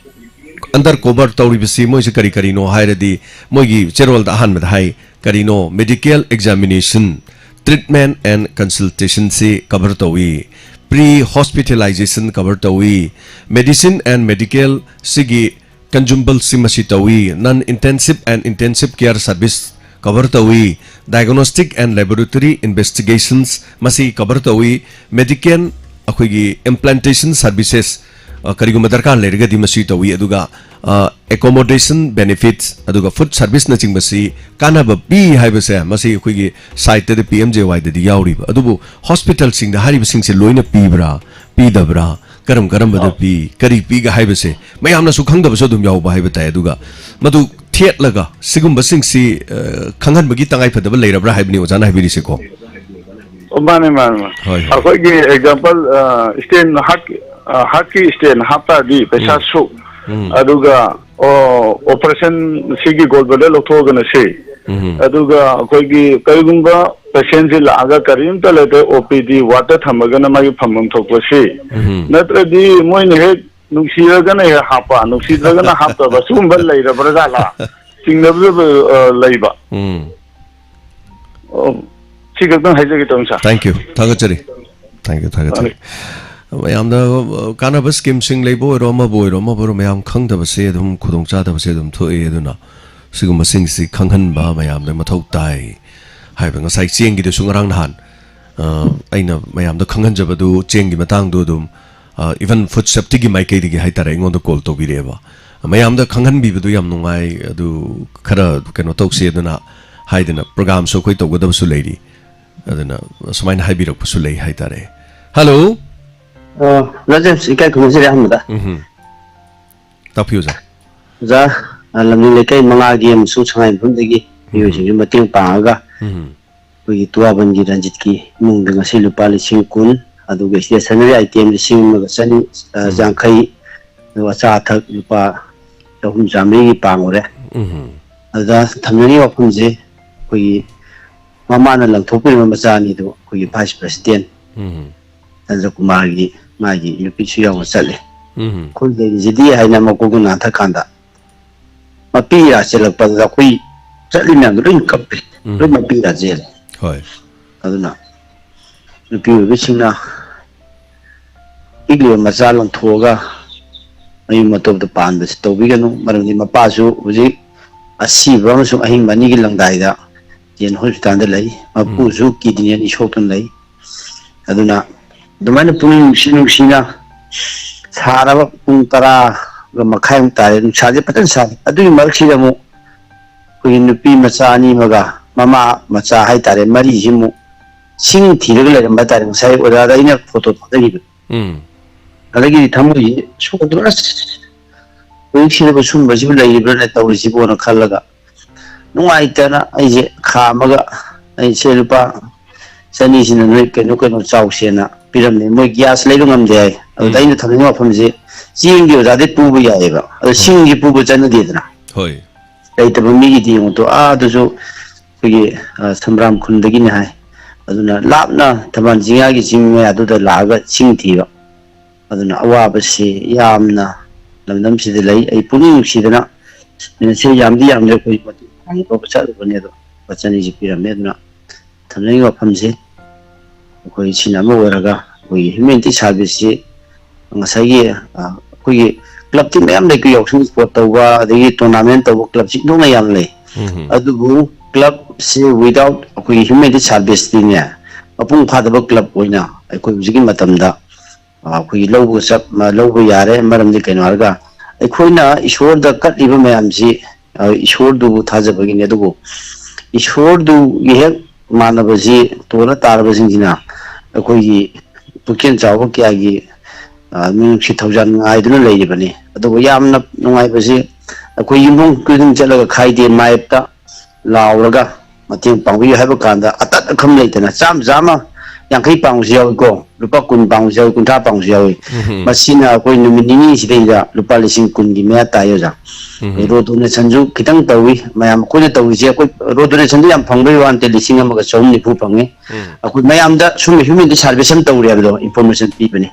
under cover ꯇꯧꯔꯤꯕꯁꯤ ꯃꯣꯏꯁꯤ ꯀꯔꯤ ꯀꯔꯤꯅꯣ ꯍꯥꯏꯔꯗꯤ, ꯃꯣꯏꯒꯤ ꯆꯦꯔꯣꯜꯗ ꯑꯍꯥꯟꯕꯗ ꯍꯥꯏ, ꯀꯔꯤꯅꯣ? Medical examination, treatment and consultationꯁꯤ cover ꯇꯧꯏ, pre hospitalization cover ꯇꯧꯏ, medicine and medical ꯁꯤꯒꯤ consumablesꯁꯤ ꯃꯁꯤ ꯇꯧꯏ, non intensive and intensive care service cover ꯇꯧꯏ, diagnostic and laboratory investigations ꯃꯁꯤ cover ꯇꯧꯏ, medical ꯑꯩꯈꯣꯏꯒꯤ implantation services, ꯑ, ꯀꯔꯤꯒꯨꯝꯕ ꯗꯔꯀꯥꯔ ꯂꯩꯔꯒꯗꯤ ꯃꯁꯤ ꯇꯧꯏ, ꯑꯗꯨꯒ, ꯑ, accommodation benefits, ꯑꯗꯨꯒ food serviceꯅꯆꯤꯡꯕꯁꯤ ꯀꯥꯟꯅꯕ ꯄꯤ ꯍꯥꯏꯕꯁꯦ ꯃꯁꯤ ꯑꯩꯈꯣꯏꯒꯤ siteꯇꯗꯤ P M J Yꯗꯗꯤ ꯌꯥꯎꯔꯤꯕ꯫ ꯑꯗꯨꯕꯨ hospitalꯁꯤꯡꯗ ꯍꯥꯏꯔꯤꯕꯁꯤꯡꯁꯦ ꯂꯣꯏꯅ ꯄꯤꯕ꯭ꯔꯥ, ꯄꯤꯗꯕ꯭ꯔꯥ, ꯀꯔꯝ ꯀꯔꯝꯕꯗ ꯑ꯫ ꯄꯤ, ꯀꯔꯤ ꯄꯤꯒ ꯍꯥꯏꯕꯁꯦ ꯃꯌꯥꯝꯅꯁꯨ ꯈꯪꯗꯕꯁꯨ ꯑꯗꯨꯝ ꯌꯥꯎꯕ ꯍꯥꯏꯕ ꯇꯥꯏ꯫ ꯑꯗꯨꯒ ꯃꯗꯨ ꯊꯦꯠꯂꯒ ꯁꯤꯒꯨꯝꯕꯁꯤꯡꯁꯤ, ꯑ, ꯈꯪꯍꯟꯕꯒꯤ ꯇꯉꯥꯏ ꯐꯗꯕ ꯂꯩꯔꯕ꯭ꯔꯥ ꯍꯥꯏꯕꯅꯤ ꯑꯣꯖꯥꯅ ꯍꯥꯏꯕꯤꯔꯤꯁꯦꯀꯣ꯫ ꯑꯣ, ꯃꯥꯅꯦ, ꯃꯥꯅꯦ, ꯃꯥꯅꯦ꯫ ꯍꯣꯏ, ꯍꯣꯏ꯫ ꯑꯩꯈꯣꯏꯒꯤ example, ꯑ, stent, heart, ꯑ, heartꯀꯤ stent ꯍꯥꯞꯇꯥꯔꯗꯤ ꯄꯩꯁꯥ ꯎꯝ꯫ ꯁꯨꯛ, ꯎꯝ꯫ ꯑꯗꯨꯒ, ꯑꯣ, operation ꯁꯤꯒꯤ gallbladder ꯂꯧꯊꯣꯛꯑꯒꯅ ꯁꯤ, ꯎꯝ꯫ ꯑꯗꯨꯒ ꯑꯩꯈꯣꯏꯒꯤ ꯀꯔꯤꯒꯨꯝꯕ patientꯁꯤ ꯂꯥꯛꯑꯒ ꯀꯔꯤꯝꯇ ꯂꯩꯇ꯭ꯔꯦ, O P D wardꯇ ꯊꯝꯃꯒꯅ ꯃꯥꯒꯤ ꯐꯝꯐꯝ ꯊꯣꯛꯄ ꯁꯤ, ꯎꯝ꯫ ꯅꯠꯇ꯭ꯔꯗꯤ ꯃꯣꯏꯅ ꯍꯦꯛ ꯅꯨꯡꯁꯤꯔꯒꯅ ꯍꯦꯛ ꯍꯥꯞꯄ, ꯅꯨꯡꯁꯤꯗ꯭ꯔꯒꯅ ꯍꯥꯞꯇꯕ, ꯁꯤꯒꯨꯝꯕ ꯂꯩꯔꯕ꯭ꯔꯥ ꯖꯥꯠꯂꯥ? ꯆꯤꯡꯅꯕ, ꯑ, ꯂꯩꯕ꯫ ꯎꯝ꯫ ꯑꯣ, ꯁꯤ ꯈꯛꯇꯪ ꯍꯥꯏꯖꯒꯦ ꯇꯧꯅꯤ, ꯁꯥꯔ꯫ Thank you, ꯊꯥꯒꯠꯆꯔꯤ꯫ Thank you, ꯊꯥꯒꯠꯆꯔꯤ꯫ ꯃꯌꯥꯝꯗ, ꯑ, ꯀꯥꯟꯅꯕ schemeꯁꯤꯡ ꯂꯩꯕ ꯑꯣꯏꯔꯣ, ꯑꯃꯕꯨ ꯑꯣꯏꯔꯣ, ꯑꯃꯕꯨ ꯑꯣꯏꯔꯣ, ꯃꯌꯥꯝ ꯈꯪꯗꯕꯁꯦ ꯑꯗꯨꯝ ꯈꯨꯗꯣꯡꯆꯥꯗꯕꯁꯦ ꯑꯗꯨꯝ ꯊꯣꯛꯑꯦ꯫ ꯑꯗꯨꯅ ꯁꯤꯒꯨꯝꯕꯁꯤꯡꯁꯤ ꯈꯪꯍꯟꯕ ꯃꯌꯥꯝꯗ ꯃꯊꯧ ꯇꯥꯏ ꯍꯥꯏꯕ꯫ ꯉꯁꯥꯏ ꯆꯦꯡꯒꯤꯗꯨꯁꯨ ꯉꯔꯥꯡ ꯅꯍꯥꯟ, ꯑ, ꯑꯩꯅ ꯃꯌꯥꯝꯗ ꯈꯪꯍꯟꯖꯕꯗꯨ ꯆꯦꯡꯒꯤ ꯃꯇꯥꯡꯗꯨ ꯑꯗꯨꯝ, ꯑ, even food safetyꯒꯤ ꯃꯥꯏꯀꯩꯗꯒꯤ ꯍꯥꯏꯇꯥꯔꯦ, ꯑꯩꯉꯣꯟꯗ call ꯇꯧꯕꯤꯔꯛꯑꯦꯕ꯫ ꯃꯌꯥꯝꯗ ꯈꯪꯍꯟꯕꯤꯕꯗꯨ ꯌꯥꯝ ꯅꯨꯡꯉꯥꯏ꯫ ꯑꯗꯨ ꯈꯔ ꯀꯩꯅꯣ ꯇꯧꯁꯤ ꯑꯗꯨꯅ ꯍꯥꯏꯗꯅ programꯁꯨ ꯑꯩꯈꯣꯏ ꯇꯧꯒꯗꯕꯁꯨ ꯂꯩꯔꯤ꯫ ꯑꯗꯨꯅ ꯁꯨꯃꯥꯏꯅ ꯍꯥꯏꯕꯤꯔꯛꯄꯁꯨ ꯂꯩ ꯍꯥꯏꯇꯥꯔꯦ꯫ Hello꯫ ꯑ, ꯑꯣꯖꯥ ꯖꯦꯝꯁ, ꯏꯀꯥꯏ ꯈꯨꯝꯅꯖꯔꯤ ꯑꯍꯥꯟꯕꯗ꯫ ꯎꯝ꯫ ꯇꯥꯛꯄꯤꯌꯨ, ꯑꯣꯖꯥ꯫ ꯑꯣꯖꯥ, ꯑ, ꯂꯝꯖꯤꯡ ꯂꯩꯀꯥꯏ ꯃꯉꯥꯒꯤ ꯑꯃꯁꯨꯡ ꯁꯉꯥꯏ ꯃꯐꯝꯗꯒꯤ ꯎꯝ꯫ ꯃꯤꯑꯣꯏꯁꯤꯡꯒꯤ ꯃꯇꯦꯡ ꯄꯥꯡꯉꯒ ꯎꯝ꯫ ꯑꯩꯈꯣꯏꯒꯤ ꯇꯨꯋꯥꯕꯟꯒꯤ ꯔꯟꯖꯤꯠꯀꯤ ꯏꯃꯨꯡꯗ ꯉꯁꯤ ꯂꯨꯄꯥ ꯂꯤꯁꯤꯡ ꯀꯨꯟ, ꯑꯗꯨꯒ stationery item ꯂꯤꯁꯤꯡ ꯑꯃꯒ ꯆꯅꯤ, ꯑ, ꯎꯝ꯫ ꯌꯥꯡꯈꯩ, ꯑꯗꯨꯒ ꯑꯆꯥ ꯑꯊꯛ ꯂꯨꯄꯥ ꯆꯍꯨꯝ ꯆꯥꯃꯔꯤꯒꯤ ꯄꯥꯡꯉꯨꯔꯦ꯫ ꯎꯝ꯫ ꯑꯗꯨꯗ ꯊꯝꯖꯅꯤꯡꯉꯤꯕ ꯋꯥꯐꯝꯁꯦ, ꯑꯩꯈꯣꯏꯒꯤ ꯃꯃꯥꯅ ꯂꯪꯊꯣꯛꯄꯤꯔꯝꯕ ꯃꯆꯥ ꯑꯅꯤꯗꯨ ꯑꯩꯈꯣꯏꯒꯤ vice president ꯎꯝ꯫ ꯆꯟꯗ꯭ꯔꯀꯨꯃꯥꯔꯒꯤ ꯃꯥꯒꯤ ꯅꯨꯄꯤꯁꯨ ꯌꯥꯎꯅ ꯆꯠꯂꯦ꯫ ꯎꯝ꯫ ꯑꯩꯈꯣꯏ ꯂꯩꯔꯤꯁꯤꯗꯤ ꯍꯥꯏꯅ ꯃꯀꯣꯛꯇ ꯅꯥꯟꯊꯛꯀꯥꯟꯗ ꯃꯄꯤ ꯏꯔꯥ ꯆꯦꯜꯂꯛꯄꯗ ꯑꯩꯈꯣꯏ ꯆꯠꯂꯤ ꯃꯌꯥꯝꯗꯣ ꯂꯣꯏ ꯀꯞꯄꯦ꯫ ꯎꯝ꯫ ꯂꯣꯏ ꯃꯄꯤ ꯏꯔꯥ ꯆꯦꯜꯂꯦ꯫ ꯍꯣꯏ꯫ ꯑꯗꯨꯅ ꯅꯨꯄꯤ ꯑꯣꯏꯕꯁꯤꯡꯅ ꯄꯤꯛꯂꯤꯕ ꯃꯆꯥ ꯂꯪꯊꯣꯛꯑꯒ ꯃꯌꯨꯝ ꯑꯇꯣꯞꯄꯗ ꯄꯥꯟꯕꯁꯤ ꯇꯧꯕꯤꯒꯅꯨ꯫ ꯃꯔꯝꯗꯤ ꯃꯄꯥꯁꯨ ꯍꯧꯖꯤꯛ ꯑꯁꯤꯕ ꯑꯃꯁꯨꯡ ꯑꯍꯤꯡꯕ ꯑꯅꯤꯒꯤ ꯂꯪꯗꯥꯏꯗ ꯖꯦꯟ ꯍꯣꯁꯄꯤꯇꯥꯜꯗ ꯂꯩ꯫ ꯃꯄꯨꯁꯨ ꯎꯝ꯫ Kidney ꯑꯅꯤ ꯁꯣꯛꯇꯨꯅ ꯂꯩ꯫ ꯑꯗꯨꯅ ꯑꯗꯨꯃꯥꯏꯅ ꯄꯨꯛꯅꯤꯡ ꯅꯨꯡꯁꯤ ꯅꯨꯡꯁꯤꯅ ꯁꯥꯔꯕ ꯄꯨꯡ ꯇꯔꯥꯒ ꯃꯈꯥꯏꯃꯨꯛ ꯇꯥꯔꯦ, ꯅꯨꯡꯁꯥꯁꯦ ꯐꯖꯅ ꯁꯥꯔꯦ꯫ ꯑꯗꯨꯒꯤ ꯃꯔꯛꯁꯤꯗ ꯑꯃꯨꯛ ꯑꯩꯈꯣꯏꯒꯤ ꯅꯨꯄꯤ ꯃꯆꯥ ꯑꯅꯤ ꯑꯃꯒ ꯃꯃꯥ ꯃꯆꯥ ꯍꯥꯏꯇꯥꯔꯦ, ꯃꯔꯤꯁꯤ ꯑꯃꯨꯛ ꯁꯤꯡ ꯊꯤꯔꯒ ꯂꯩꯔꯝꯕ ꯍꯥꯏꯇꯥꯔꯦ, ꯉꯁꯥꯏ ꯑꯣꯖꯥꯗ ꯑꯩꯅ ꯐꯣꯇꯣ ꯊꯥꯖꯈꯤꯕ꯫ ꯎꯝ꯫ ꯑꯗꯒꯤꯗꯤ ꯊꯃꯣꯏꯁꯤ ꯁꯣꯛꯑꯗꯅ, ꯑꯁ, ꯍꯧꯖꯤꯛꯁꯤꯗꯕꯨ ꯁꯨꯝꯕꯁꯤꯕꯨ ꯂꯩꯔꯤꯕ꯭ꯔꯥꯅ ꯇꯧꯔꯤꯁꯤꯕꯣꯅ ꯈꯜꯂꯒ ꯅꯨꯡꯉꯥꯏꯇꯅ ꯑꯩꯁꯦ ꯈꯥꯝꯃꯒ, ꯑꯩꯁꯦ ꯂꯨꯄꯥ ꯆꯅꯤꯁꯤꯅ ꯅꯣꯏ ꯀꯩꯅꯣ ꯀꯩꯅꯣ ꯆꯥꯎꯁꯦꯅ ꯄꯤꯔꯝꯃꯦ꯫ ꯃꯣꯏ gas ꯂꯩꯕ ꯉꯝꯗꯦ ꯍꯥꯏ꯫ ꯑꯗꯨꯗ ꯎꯝ꯫ ꯑꯩꯅ ꯊꯝꯖꯅꯤꯡꯕ ꯋꯥꯐꯝꯁꯦ, ꯆꯦꯡꯗꯤ ꯑꯣꯖꯥꯗꯩ ꯄꯨꯕ ꯌꯥꯏꯑꯕ, ꯑꯗꯣ ꯍꯣꯏ꯫ ꯁꯤꯡꯁꯤ ꯄꯨꯕ ꯆꯠꯅꯗꯦꯗꯅ꯫ ꯍꯣꯏ꯫ ꯂꯩꯇꯕ ꯃꯤꯒꯤꯗꯤ ꯌꯦꯡꯉꯨ ꯇꯣ, ꯑꯥꯗꯁꯨ ꯑꯩꯈꯣꯏꯒꯤ, ꯑ, ꯁꯝꯕ꯭ꯔꯥꯝ ꯈꯨꯟꯗꯒꯤꯅꯤ ꯍꯥꯏ꯫ ꯑꯗꯨꯅ ꯂꯥꯞꯅ ꯊꯝꯕꯥꯜ ꯆꯤꯡꯌꯥꯒꯤ ꯆꯤꯡ ꯃꯌꯥꯗꯨꯗ ꯂꯥꯛꯑꯒ ꯁꯤꯡ ꯊꯤꯕ꯫ ꯑꯗꯨꯅ ꯑꯋꯥꯕꯁꯤ ꯌꯥꯝꯅ ꯂꯝꯗꯝꯁꯤꯗ ꯂꯩ꯫ ꯑꯩ ꯄꯨꯛꯅꯤꯡ ꯅꯨꯡꯁꯤꯗꯅ ꯁꯤ ꯌꯥꯝꯗꯤ ꯌꯥꯝꯗ꯭ꯔꯦ, ꯑꯩꯈꯣꯏ ꯃꯇꯦꯡ ꯄꯥꯡꯕ ꯆꯠꯂꯨꯕꯅꯦ, ꯑꯗꯣ ꯂꯨꯄꯥ ꯆꯅꯤꯁꯤ ꯄꯤꯔꯝꯃꯦ꯫ ꯑꯗꯨꯅ ꯊꯝꯖꯅꯤꯡꯉꯤꯕ ꯋꯥꯐꯝꯁꯦ, ꯑꯩꯈꯣꯏ ꯁꯤꯅ ꯑꯃ ꯑꯣꯏꯔꯒ, ꯑꯩꯈꯣꯏꯒꯤ humanity service ꯁꯤ ꯉꯁꯥꯏꯒꯤ, ꯑ, ꯑꯩꯈꯣꯏꯒꯤ club ꯇꯤ ꯃꯌꯥꯝ ꯂꯩꯀꯣ, ꯌꯥꯎꯁꯪ sport ꯇꯧꯕ, ꯑꯗꯒꯤ tournament ꯇꯧꯕ club ꯁꯤ ꯏꯟꯊꯣꯛꯅ ꯌꯥꯝ ꯂꯩ꯫ ꯎꯝ꯫ ꯑꯗꯨꯕꯨ club ꯁꯤ without ꯑꯩꯈꯣꯏꯒꯤ humanity service ꯇꯤꯅꯦ, ꯃꯄꯨꯡ ꯐꯥꯗꯕ club ꯑꯣꯏꯅ ꯑꯩꯈꯣꯏ ꯍꯧꯖꯤꯛꯀꯤ ꯃꯇꯝꯗ ꯑ, ꯑꯩꯈꯣꯏꯒꯤ ꯂꯧꯕꯒ ꯆꯞ ꯃ-, ꯂꯧꯕ ꯌꯥꯔꯦ꯫ ꯃꯔꯝꯗꯤ ꯀꯩꯅꯣ ꯍꯥꯏꯔꯒ, ꯑꯩꯈꯣꯏꯅ ꯏꯁꯣꯔꯗ ꯀꯠꯂꯤꯕ ꯃꯌꯥꯝꯁꯤ, ꯑ, ꯏꯁꯣꯔꯗꯨꯕꯨ ꯊꯥꯖꯕꯒꯤꯅꯤ꯫ ꯑꯗꯨꯕꯨ ꯏꯁꯣꯔꯗꯨꯒꯤ ꯍꯦꯛ ꯃꯥꯟꯅꯕꯁꯤ ꯇꯣꯜꯂ ꯇꯥꯔꯕꯁꯤꯡꯁꯤꯅ ꯑꯩꯈꯣꯏꯒꯤ ꯄꯨꯛꯆꯦꯜ ꯆꯥꯎꯕ ꯀꯌꯥꯒꯤ, ꯑ, ꯃꯤꯅꯨꯡꯁꯤ ꯊꯧꯖꯥꯜ ꯉꯥꯏꯗꯨꯅ ꯂꯩꯔꯤꯕꯅꯤ꯫ ꯑꯗꯨꯕꯨ ꯌꯥꯝꯅ ꯅꯨꯡꯉꯥꯏꯕꯁꯤ, ꯑꯩꯈꯣꯏ ꯌꯨꯝꯊꯣꯡ ꯈꯨꯗꯤꯡ ꯆꯠꯂꯒ ꯈꯥꯏꯗꯦ ꯃꯥꯏꯞꯇ ꯂꯥꯎꯔꯒ ꯃꯇꯦꯡ ꯄꯥꯡꯕꯤꯌꯨ ꯍꯥꯏꯕ ꯀꯥꯟꯗ, ꯑꯇꯠ ꯑꯈꯝ ꯂꯩꯇꯅ ꯆꯥꯝꯃ, ꯆꯥꯝꯃ, ꯌꯥꯡꯈꯩ ꯄꯥꯡꯕꯁꯨ ꯌꯥꯎꯏꯀꯣ, ꯂꯨꯄꯥ ꯀꯨꯟ ꯄꯥꯡꯕꯁꯨ ꯌꯥꯎꯏ, ꯀꯨꯟꯊ꯭ꯔꯥ ꯄꯥꯡꯕꯁꯨ ꯌꯥꯎꯏ꯫ ꯎꯝ꯫ ꯃꯁꯤꯅ ꯑꯩꯈꯣꯏ ꯅꯨꯃꯤꯠ ꯅꯤꯅꯤꯁꯤꯗꯩꯗ ꯂꯨꯄꯥ ꯂꯤꯁꯤꯡ ꯀꯨꯟꯒꯤ ꯃꯌꯥ ꯇꯥꯏ, ꯑꯣꯖꯥ꯫ ꯎꯝ꯫ ꯑꯗꯩ ꯔꯣꯗ ꯗꯣꯅꯦꯁꯟꯁꯨ ꯈꯤꯇꯪ ꯇꯧꯏ꯫ ꯃꯌꯥꯝ ꯑꯩꯈꯣꯏꯅ ꯇꯧꯔꯤꯁꯦ, ꯑꯩꯈꯣꯏ ꯔꯣꯗ ꯗꯣꯅꯦꯁꯟꯗꯨ ꯌꯥꯝ ꯐꯪꯕꯒꯤ ꯋꯥ ꯅꯠꯇꯦ, ꯂꯤꯁꯤꯡ ꯑꯃꯒ ꯆꯍꯨꯝ ꯅꯤꯐꯨ ꯐꯪꯉꯤ꯫ ꯎꯝ꯫ ꯑꯩꯈꯣꯏ ꯃꯌꯥꯝꯗ ꯁꯨꯝꯕ ꯍ꯭ꯌꯨꯃꯦꯅꯤꯇꯤ ꯁꯥꯔꯚꯤꯁ ꯑꯃ ꯇꯧꯔꯦ ꯍꯥꯏꯕꯗꯣ ꯏꯟꯐꯣꯔꯃꯦꯁꯟ ꯄꯤꯕꯅꯤ꯫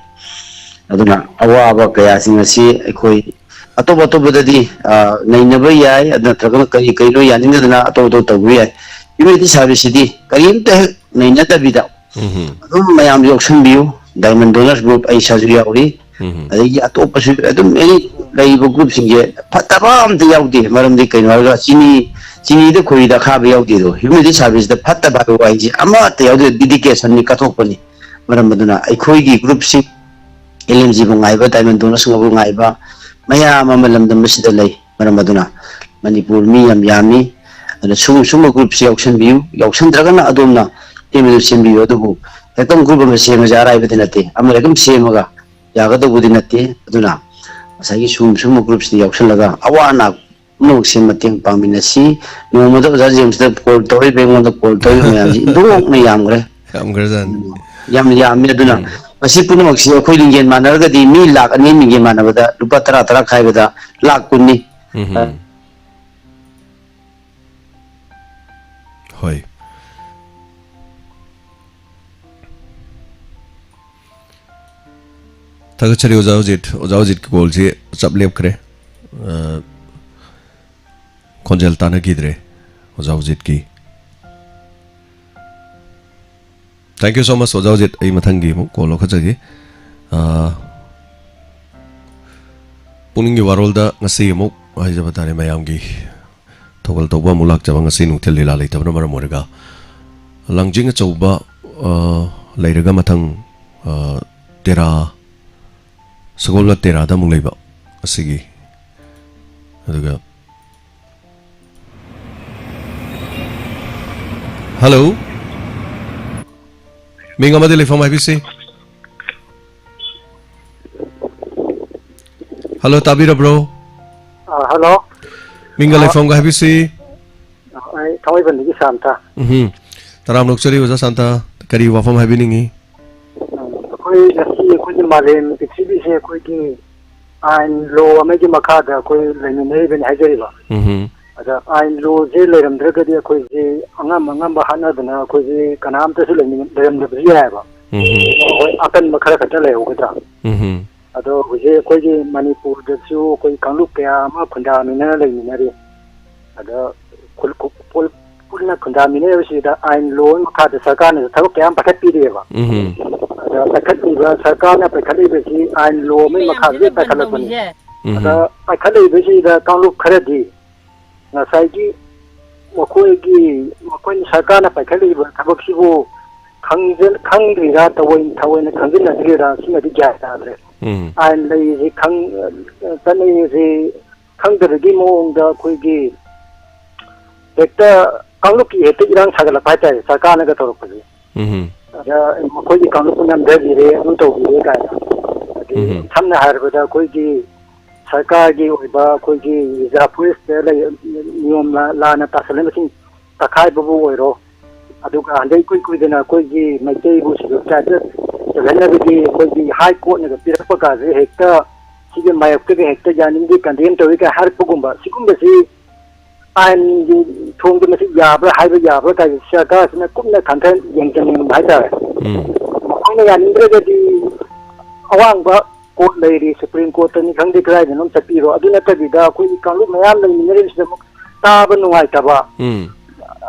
ꯑꯗꯨꯅ ꯑꯋꯥꯕ ꯀꯌꯥꯁꯤꯡ ꯑꯁꯤ ꯑꯩꯈꯣꯏ ꯑꯇꯣꯞ ꯑꯇꯣꯞꯄꯗꯗꯤ, ꯑ, ꯅꯩꯅꯕ ꯌꯥꯏ, ꯑꯗꯨ ꯅꯠꯇ꯭ꯔꯒꯅ ꯀꯔꯤ ꯀꯔꯤꯅꯣ ꯌꯥꯅꯤꯡꯗꯗꯅ ꯑꯇꯣꯞ ꯑꯇꯣꯞꯄ ꯇꯧꯕ ꯌꯥꯏ꯫ ꯍ꯭ꯌꯨꯃꯦꯅꯤꯇꯤ ꯁꯥꯔꯚꯤꯁꯁꯤꯗꯤ ꯀꯔꯤꯝꯇ ꯍꯦꯛ ꯅꯩꯅꯗꯕꯤꯗ ꯎꯝ꯫ ꯑꯗꯨꯝ ꯃꯌꯥꯝ ꯌꯥꯎꯁꯟꯕꯤꯌꯨ꯫ ꯗꯥꯏꯃꯟ ꯗꯣꯅꯔꯁ ꯒ꯭ꯔꯨꯞ ꯑꯩ ꯏꯁꯥꯁꯨ ꯌꯥꯎꯔꯤ꯫ ꯎꯝ꯫ ꯑꯗꯒꯤ ꯑꯇꯣꯞꯄꯁꯨ ꯑꯗꯨꯝ ꯑꯦꯅꯤ ꯂꯩꯔꯤꯕ ꯒ꯭ꯔꯨꯞꯁꯤꯡꯁꯦ ꯐꯠꯇꯕ ꯑꯝꯇ ꯌꯥꯎꯗꯦ꯫ ꯃꯔꯝꯗꯤ ꯀꯩꯅꯣ ꯍꯥꯏꯔꯒ ꯆꯤꯅꯤ, ꯆꯤꯅꯤꯗ ꯈꯣꯏꯔꯤꯗ ꯑꯈꯥꯕ ꯌꯥꯎꯗꯦ꯫ ꯑꯗꯣ ꯍ꯭ꯌꯨꯃꯦꯅꯤꯇꯤ ꯁꯥꯔꯚꯤꯁꯇ ꯐꯠꯇꯕ ꯍꯥꯏꯕ ꯋꯥꯍꯩꯁꯦ ꯑꯃꯠꯇ ꯌꯥꯎꯗꯦ꯫ ꯗꯤꯗꯤꯀꯦꯁꯟꯅꯤ, ꯀꯠꯊꯣꯛꯄꯅꯤ꯫ ꯃꯔꯝ ꯑꯗꯨꯅ ꯑꯩꯈꯣꯏꯒꯤ ꯒ꯭ꯔꯨꯞꯁꯤ ꯑꯦꯜ ꯑꯦꯝ ꯖꯤꯕꯨ ꯉꯥꯏꯕ, ꯗꯥꯏꯃꯟ ꯗꯣꯅꯔꯁꯤꯡꯕꯨ ꯉꯥꯏꯕ ꯃꯌꯥꯝ ꯑꯃ ꯂꯝꯗꯝ ꯑꯁꯤꯗ ꯂꯩ꯫ ꯃꯔꯝ ꯑꯗꯨꯅ ꯃꯅꯤꯄꯨꯔ ꯃꯤ ꯌꯥꯝ ꯌꯥꯝꯃꯤ꯫ ꯑꯗꯨꯅ ꯁꯨꯝ ꯁꯨꯝꯕ ꯒ꯭ꯔꯨꯞꯁꯤ ꯌꯥꯎꯁꯟꯕꯤꯌꯨ꯫ ꯌꯥꯎꯁꯟꯗ꯭ꯔꯒꯅ ꯑꯗꯣꯝꯅ ꯑꯦꯝ ꯑꯦꯜ ꯁꯦꯝꯕꯤꯌꯨ꯫ ꯑꯗꯨꯕꯨ ꯍꯦꯛꯇ ꯒ꯭ꯔꯨꯞ ꯑꯃ ꯁꯦꯝꯕꯁꯦ ꯑꯔꯥꯏꯕꯗꯤ ꯅꯠꯇꯦ꯫ ꯑꯃꯅ ꯑꯗꯨꯝ ꯁꯦꯝꯃꯒ ꯌꯥꯒꯗꯧꯕꯗꯤ ꯅꯠꯇꯦ꯫ ꯑꯗꯨꯅ ꯉꯁꯥꯏꯒꯤ ꯁꯨꯝ ꯁꯨꯝꯕ ꯒ꯭ꯔꯨꯞꯁꯤꯗ ꯌꯥꯎꯁꯜꯂꯒ ꯑꯋꯥ ꯑꯅꯥ ꯄꯨꯝꯅꯃꯛꯁꯦ ꯃꯇꯦꯡ ꯄꯥꯡꯃꯤꯟꯅꯁꯤ꯫ ꯅꯣꯡꯃꯗ ꯑꯣꯖꯥ ꯖꯦꯝꯁꯇ ꯀꯣꯜ ꯇꯧꯔꯛꯏꯕ, ꯑꯩꯉꯣꯟꯗ ꯀꯣꯜ ꯇꯧꯔꯤꯕ ꯃꯌꯥꯝꯁꯤ ꯏꯟꯊꯣꯛꯅ ꯌꯥꯝꯈ꯭ꯔꯦ꯫ ꯌꯥꯝꯈ꯭ꯔꯖꯥꯠꯅꯤ꯫ ꯌꯥꯝ ꯌꯥꯝꯃꯤ꯫ ꯑꯗꯨꯅ ꯎꯝ꯫ ꯃꯁꯤ ꯄꯨꯝꯅꯃꯛꯁꯤ ꯑꯩꯈꯣꯏ ꯂꯤꯡꯖꯦꯜ ꯃꯥꯟꯅꯔꯒꯗꯤ ꯃꯤ ꯂꯥꯛ ꯑꯅꯤ ꯂꯤꯡꯖꯦꯜ ꯃꯥꯟꯅꯕꯗ ꯂꯨꯄꯥ ꯇꯔꯥ ꯇꯔꯥ ꯈꯥꯏꯕꯗ ꯂꯥꯛ ꯀꯨꯟꯅꯤ꯫ ꯎꯝ꯫ ꯑ, ꯍꯣꯏ꯫ ꯊꯥꯒꯠꯆꯔꯤ ꯑꯣꯖꯥ ꯍꯧꯖꯤꯠ꯫ ꯑꯣꯖꯥ ꯍꯧꯖꯤꯠꯀꯤ ꯀꯣꯜꯁꯤ ꯆꯞ ꯂꯦꯞꯈ꯭ꯔꯦ꯫ ꯑ, ꯈꯣꯟꯖꯦꯜ ꯇꯥꯟꯅꯈꯤꯗ꯭ꯔꯦ ꯑꯣꯖꯥ ꯍꯧꯖꯤꯠꯀꯤ꯫ Thank you so much, ꯑꯣꯖꯥ ꯍꯧꯖꯤꯠ꯫ ꯑꯩ ꯃꯊꯪꯒꯤ ꯑꯃꯨꯛ ꯀꯣꯜ ꯂꯧꯈꯠꯆꯒꯦ꯫ ꯑ, ꯄꯨꯛꯅꯤꯡꯒꯤ ꯋꯥꯔꯣꯜꯗ ꯉꯁꯤ ꯑꯃꯨꯛ ꯍꯥꯏꯖꯕ ꯇꯥꯔꯦ, ꯃꯌꯥꯝꯒꯤ ꯊꯧꯒꯜ ꯇꯧꯕ ꯑꯃꯨꯛ ꯂꯥꯛꯆꯕ꯫ ꯉꯁꯤ ꯅꯨꯡꯊꯤꯜ ꯂꯤꯂꯥ ꯂꯩꯇꯕꯅ ꯃꯔꯝ ꯑꯣꯏꯔꯒ ꯂꯥꯡꯖꯤꯡ ꯑꯆꯧꯕ, ꯑ, ꯂꯩꯔꯒ ꯃꯊꯪ, ꯑ, ꯇꯦꯔꯥ, ꯁꯒꯣꯜꯕꯟ ꯇꯦꯔꯥꯗ ꯑꯃꯨꯛ ꯂꯩꯕ ꯑꯁꯤꯒꯤ꯫ ꯑꯗꯨꯒ, ꯍꯜꯂꯣ, ꯃꯤꯡ ꯑꯃꯗꯤ ꯂꯩꯐꯝ ꯍꯥꯏꯕꯤꯁꯤ꯫ ꯍꯜꯂꯣ, ꯇꯥꯕꯤꯔꯕ꯭ꯔꯣ? ꯑ, ꯍꯜꯂꯣ꯫ ꯃꯤꯡꯒ ꯑ, ꯂꯩꯐꯝꯒ ꯍꯥꯏꯕꯤꯁꯤ? ꯑꯩ ꯊꯥꯡꯃꯩꯕꯟꯗꯒꯤ ꯁꯥꯟꯇ꯫ ꯎꯝꯍꯨꯝ꯫ ꯇꯔꯥꯝꯅ ꯑꯣꯛꯆꯔꯤ, ꯑꯣꯖꯥ ꯁꯥꯟꯇ꯫ ꯀꯔꯤ ꯋꯥꯐꯝ ꯍꯥꯏꯕꯤꯅꯤꯡꯉꯤ? ꯎꯝ, ꯑꯩꯈꯣꯏ ꯉꯁꯤ ꯑꯩꯈꯣꯏꯒꯤ ꯃꯥꯂꯦꯝ ꯄ꯭ꯔꯤꯊꯤꯕꯤꯁꯦ ꯑꯩꯈꯣꯏꯒꯤ ꯑꯥꯏꯟ ꯂꯣ ꯑꯃꯒꯤ ꯃꯈꯥꯗ ꯑꯩꯈꯣꯏ ꯂꯩꯃꯤꯟꯅꯔꯤꯕꯅꯤ ꯍꯥꯏꯖꯔꯤꯕ꯫ ꯎꯝꯍꯨꯝ꯫ ꯑꯗ ꯑꯥꯏꯟ ꯂꯣꯁꯦ ꯂꯩꯔꯝꯗ꯭ꯔꯒꯗꯤ ꯑꯩꯈꯣꯏꯁꯦ ꯑꯉꯝ ꯑꯉꯝꯕ ꯍꯥꯠꯅꯗꯅ ꯑꯩꯈꯣꯏꯁꯦ ꯀꯅꯥꯝꯇꯁꯨ ꯂꯩꯃꯤꯟ-, ꯂꯩꯔꯝꯗꯕꯁꯨ ꯌꯥꯏꯑꯕ꯫ ꯎꯝꯍꯨꯝ꯫ ꯍꯣꯏ, ꯑꯀꯟꯕ ꯈꯔ ꯈꯛꯇ ꯂꯩꯍꯧꯒꯗ꯭ꯔꯥ? ꯎꯝꯍꯨꯝ꯫ ꯑꯗꯣ ꯍꯧꯖꯤꯛ ꯑꯩꯈꯣꯏꯒꯤ ꯃꯅꯤꯄꯨꯔꯗꯁꯨ ꯑꯩꯈꯣꯏ ꯀꯥꯡꯂꯨꯞ ꯀꯌꯥ ꯑꯃ ꯈꯨꯟꯗꯥꯃꯤꯟꯅꯔ ꯂꯩꯃꯤꯟꯅꯔꯤ꯫ ꯑꯗ ꯈꯨꯜ-, ꯈꯨ-, ꯄꯨꯜ-, ꯄꯨꯟꯅ ꯈꯨꯟꯗꯥꯃꯤꯟꯅꯔꯤꯕꯁꯤꯗ ꯑꯥꯏꯟ ꯂꯣ ꯃꯈꯥꯗ ꯁꯔꯀꯥꯔꯅꯁꯨ ꯊꯕꯛ ꯀꯌꯥ ꯑꯃ ꯄꯥꯏꯈꯠꯄꯤꯔꯤꯑꯕ꯫ ꯎꯝꯍꯨꯝ꯫ ꯑꯗ ꯄꯥꯏꯈꯠꯂꯤꯕ, ꯁꯔꯀꯥꯔꯅ ꯄꯥꯏꯈꯠꯂꯤꯕꯁꯤ ꯑꯥꯏꯟ ꯂꯣ ꯑꯃꯒꯤ ꯃꯈꯥꯗ ꯂꯣꯏ ꯄꯥꯏꯈꯠꯂꯛꯄꯅꯤ꯫ ꯎꯝꯍꯨꯝ꯫ ꯑꯗ ꯄꯥꯏꯈꯠꯂꯛꯏꯕꯁꯤꯗ ꯀꯥꯡꯂꯨꯞ ꯈꯔꯗꯤ ꯉꯁꯥꯏꯒꯤ ꯃꯈꯣꯏꯒꯤ, ꯃꯈꯣꯏꯅ ꯁꯔꯀꯥꯔꯅ ꯄꯥꯏꯈꯠꯂꯛꯏꯕ ꯊꯕꯛꯁꯤꯕꯨ ꯈꯪꯖ-, ꯈꯪꯗ꯭ꯔꯤꯔꯥ, ꯇꯑꯣꯏ-, ꯊꯑꯣꯏꯅ ꯈꯪꯖꯤꯟꯅꯗ꯭ꯔꯤꯔꯥ, ꯁꯤꯃꯗꯤ ꯒ꯭ꯌꯥꯟ ꯇꯥꯗ꯭ꯔꯦ꯫ ꯎꯝ꯫ ꯑꯥꯏꯟ ꯂꯩꯔꯤꯁꯤ ꯈꯪ-, ꯆꯠꯅꯔꯤꯁꯤ ꯈꯪꯗꯕꯒꯤ ꯃꯑꯣꯡꯗ ꯑꯩꯈꯣꯏꯒꯤ ꯍꯦꯛꯇ ꯀꯥꯡꯂꯨꯞꯀꯤ ꯍꯦꯛꯇ ꯏꯔꯥꯡ ꯁꯥꯒꯠꯂꯛꯄ ꯍꯥꯏꯇꯥꯔꯦ, ꯁꯔꯀꯥꯔꯅꯒ ꯇꯧꯔꯛꯄꯁꯦ꯫ ꯎꯝ꯫ ꯑꯗ ꯃꯈꯣꯏꯒꯤ ꯀꯥꯡꯂꯨꯞꯄꯨ ꯅꯝꯊꯕꯤꯔꯦ, ꯑꯗꯨ ꯇꯧꯕꯤꯔꯦ ꯀꯥꯏꯅ꯫ ꯑꯗꯩ ꯎꯝ꯫ ꯁꯝꯅ ꯍꯥꯏꯔꯕꯗ ꯑꯩꯈꯣꯏꯒꯤ ꯁꯔꯀꯥꯔꯒꯤ ꯑꯣꯏꯕ ꯑꯩꯈꯣꯏꯒꯤ ꯔꯤꯖꯥꯔꯚ ꯐꯣꯔꯦꯁꯇ ꯂꯩ-, ꯅꯤꯌꯣꯝ ꯂꯥ-, ꯂꯥꯟꯅ ꯇꯥꯁꯜꯂꯤꯕꯁꯤꯡ ꯇꯛꯈꯥꯏꯕꯕꯨ ꯑꯣꯏꯔꯣ, ꯑꯗꯨꯒ ꯍꯟꯗꯛ ꯏꯀꯨꯏ ꯀꯨꯏꯗꯅ ꯑꯩꯈꯣꯏꯒꯤ ꯃꯩꯇꯩꯕꯨ ꯁꯦꯗꯨꯜ ꯇ꯭ꯔꯥꯏꯕꯇ ꯆꯜꯍꯟꯅꯕꯒꯤ ꯑꯩꯈꯣꯏꯒꯤ ꯍꯥꯏ ꯀꯣꯔꯠꯅꯒ ꯄꯤꯔꯛꯄ ꯀꯥꯁꯦ ꯍꯦꯛꯇ ꯁꯤꯒꯤ ꯃꯥꯌꯣꯛꯇꯒ ꯍꯦꯛꯇ ꯌꯥꯅꯤꯡꯗꯦ, ꯀꯟꯗꯦꯝ ꯇꯧꯏ ꯀꯥꯏ ꯍꯥꯏꯔꯛꯄꯒꯨꯝꯕ, ꯁꯤꯒꯨꯝꯕꯁꯤ ꯑꯥꯏꯟꯒꯤ ꯊꯣꯡꯗ ꯃꯁꯤ ꯌꯥꯕ꯭ꯔꯥ ꯍꯥꯏꯕ ꯌꯥꯕ꯭ꯔꯥ ꯀꯥꯏꯁꯦ ꯁꯔꯀꯥꯔꯁꯤꯅ ꯀꯨꯞꯅ ꯈꯟꯊ ꯌꯦꯡꯁꯤꯟꯅꯤꯡꯕ ꯍꯥꯏꯇꯥꯔꯦ꯫ ꯎꯝ꯫ ꯃꯈꯣꯏꯅ ꯌꯥꯅꯤꯡꯗ꯭ꯔꯒꯗꯤ ꯑꯋꯥꯡꯕ ꯀꯣꯔꯠ ꯂꯩꯔꯤ, ꯁꯨꯄ꯭ꯔꯤꯝ ꯀꯣꯔꯠꯇꯅꯤ ꯈꯪꯗꯦ, ꯀꯗꯥꯏꯗꯅꯣ ꯆꯠꯄꯤꯔꯣ꯫ ꯑꯗꯨ ꯅꯠꯇꯕꯤꯗ ꯑꯩꯈꯣꯏꯒꯤ ꯀꯥꯡꯂꯨꯞ ꯃꯌꯥꯝ ꯂꯩꯃꯤꯟꯅꯔꯤꯕꯁꯤꯗ ꯑꯃꯨꯛ ꯇꯥꯕ ꯅꯨꯡꯉꯥꯏꯇꯕ, ꯎꯝ꯫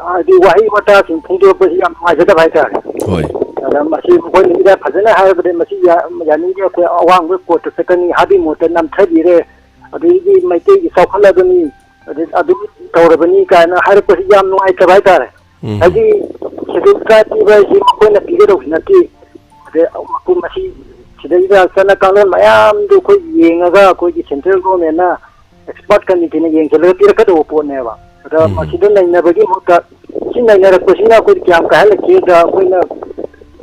ꯍꯥꯏꯗꯤ ꯋꯥꯍꯩ ꯋꯥꯇꯥꯁꯤꯡ ꯐꯣꯡꯗꯣꯔꯛꯄꯁꯤ ꯌꯥꯝ ꯅꯨꯡꯉꯥꯏꯖꯗꯕ ꯍꯥꯏꯇꯥꯔꯦ꯫ ꯍꯣꯏ꯫ ꯑꯗ ꯃꯁꯤ ꯃꯈꯣꯏꯅ ꯏꯔꯥꯏ ꯐꯖꯅ ꯍꯥꯏꯔꯕꯗ ꯃꯁꯤ ꯌꯥ-, ꯌꯥꯅꯤꯡꯗꯦ, ꯑꯩꯈꯣꯏ ꯑꯋꯥꯡꯕ ꯀꯣꯔꯠꯇ ꯆꯠꯀꯅꯤ, ꯍꯥꯏꯕꯒꯤ ꯃꯍꯨꯠꯇ ꯅꯝꯊꯕꯤꯔꯦ꯫ ꯑꯗꯒꯤꯗꯤ ꯃꯩꯇꯩꯒꯤ ꯆꯥꯎꯈꯠꯂꯕꯅꯤ, ꯑꯗꯩ ꯑꯗꯨꯝ ꯇꯧꯔꯕꯅꯤ ꯀꯥꯏꯅ ꯍꯥꯏꯔꯛꯄꯁꯤ ꯌꯥꯝ ꯅꯨꯡꯉꯥꯏꯇꯕ ꯍꯥꯏꯇꯥꯔꯦ꯫ ꯎꯝ꯫ ꯍꯥꯏꯗꯤ ꯁꯦꯗꯨꯜ ꯇ꯭ꯔꯥꯏꯕ ꯄꯤꯕ ꯍꯥꯏꯁꯤ ꯃꯈꯣꯏꯅ ꯄꯤꯒꯗꯧꯕꯁꯨ ꯅꯠꯇꯦ꯫ ꯑꯗꯩ ꯃꯈꯣꯏ ꯃꯁꯤ ꯁꯤꯗꯩꯗ ꯆꯠꯅ ꯀꯥꯡꯂꯣꯟ ꯃꯌꯥꯝꯗꯨ ꯑꯩꯈꯣꯏ ꯌꯦꯡꯉꯒ ꯑꯩꯈꯣꯏꯒꯤ ꯁꯦꯟꯇ꯭ꯔꯦꯜ ꯒꯣꯔꯃꯦꯟꯅ ꯑꯦꯛꯁꯄꯔꯠ ꯀꯃꯤꯇꯤꯅ ꯌꯦꯡꯁꯤꯜꯂꯒ ꯄꯤꯔꯛꯀꯗꯧꯕ ꯄꯣꯠꯅꯦꯕ꯫ ꯑꯗ ꯎꯝ꯫ ꯃꯁꯤꯗ ꯅꯩꯅꯕꯒꯤ ꯃꯍꯨꯠꯇ ꯁꯤ ꯅꯩꯅꯔꯛꯄꯁꯤꯅ ꯑꯩꯈꯣꯏꯗ ꯀꯌꯥꯝ ꯀꯥꯏꯍꯜꯂꯛꯀꯦꯗ ꯑꯩꯈꯣꯏꯅ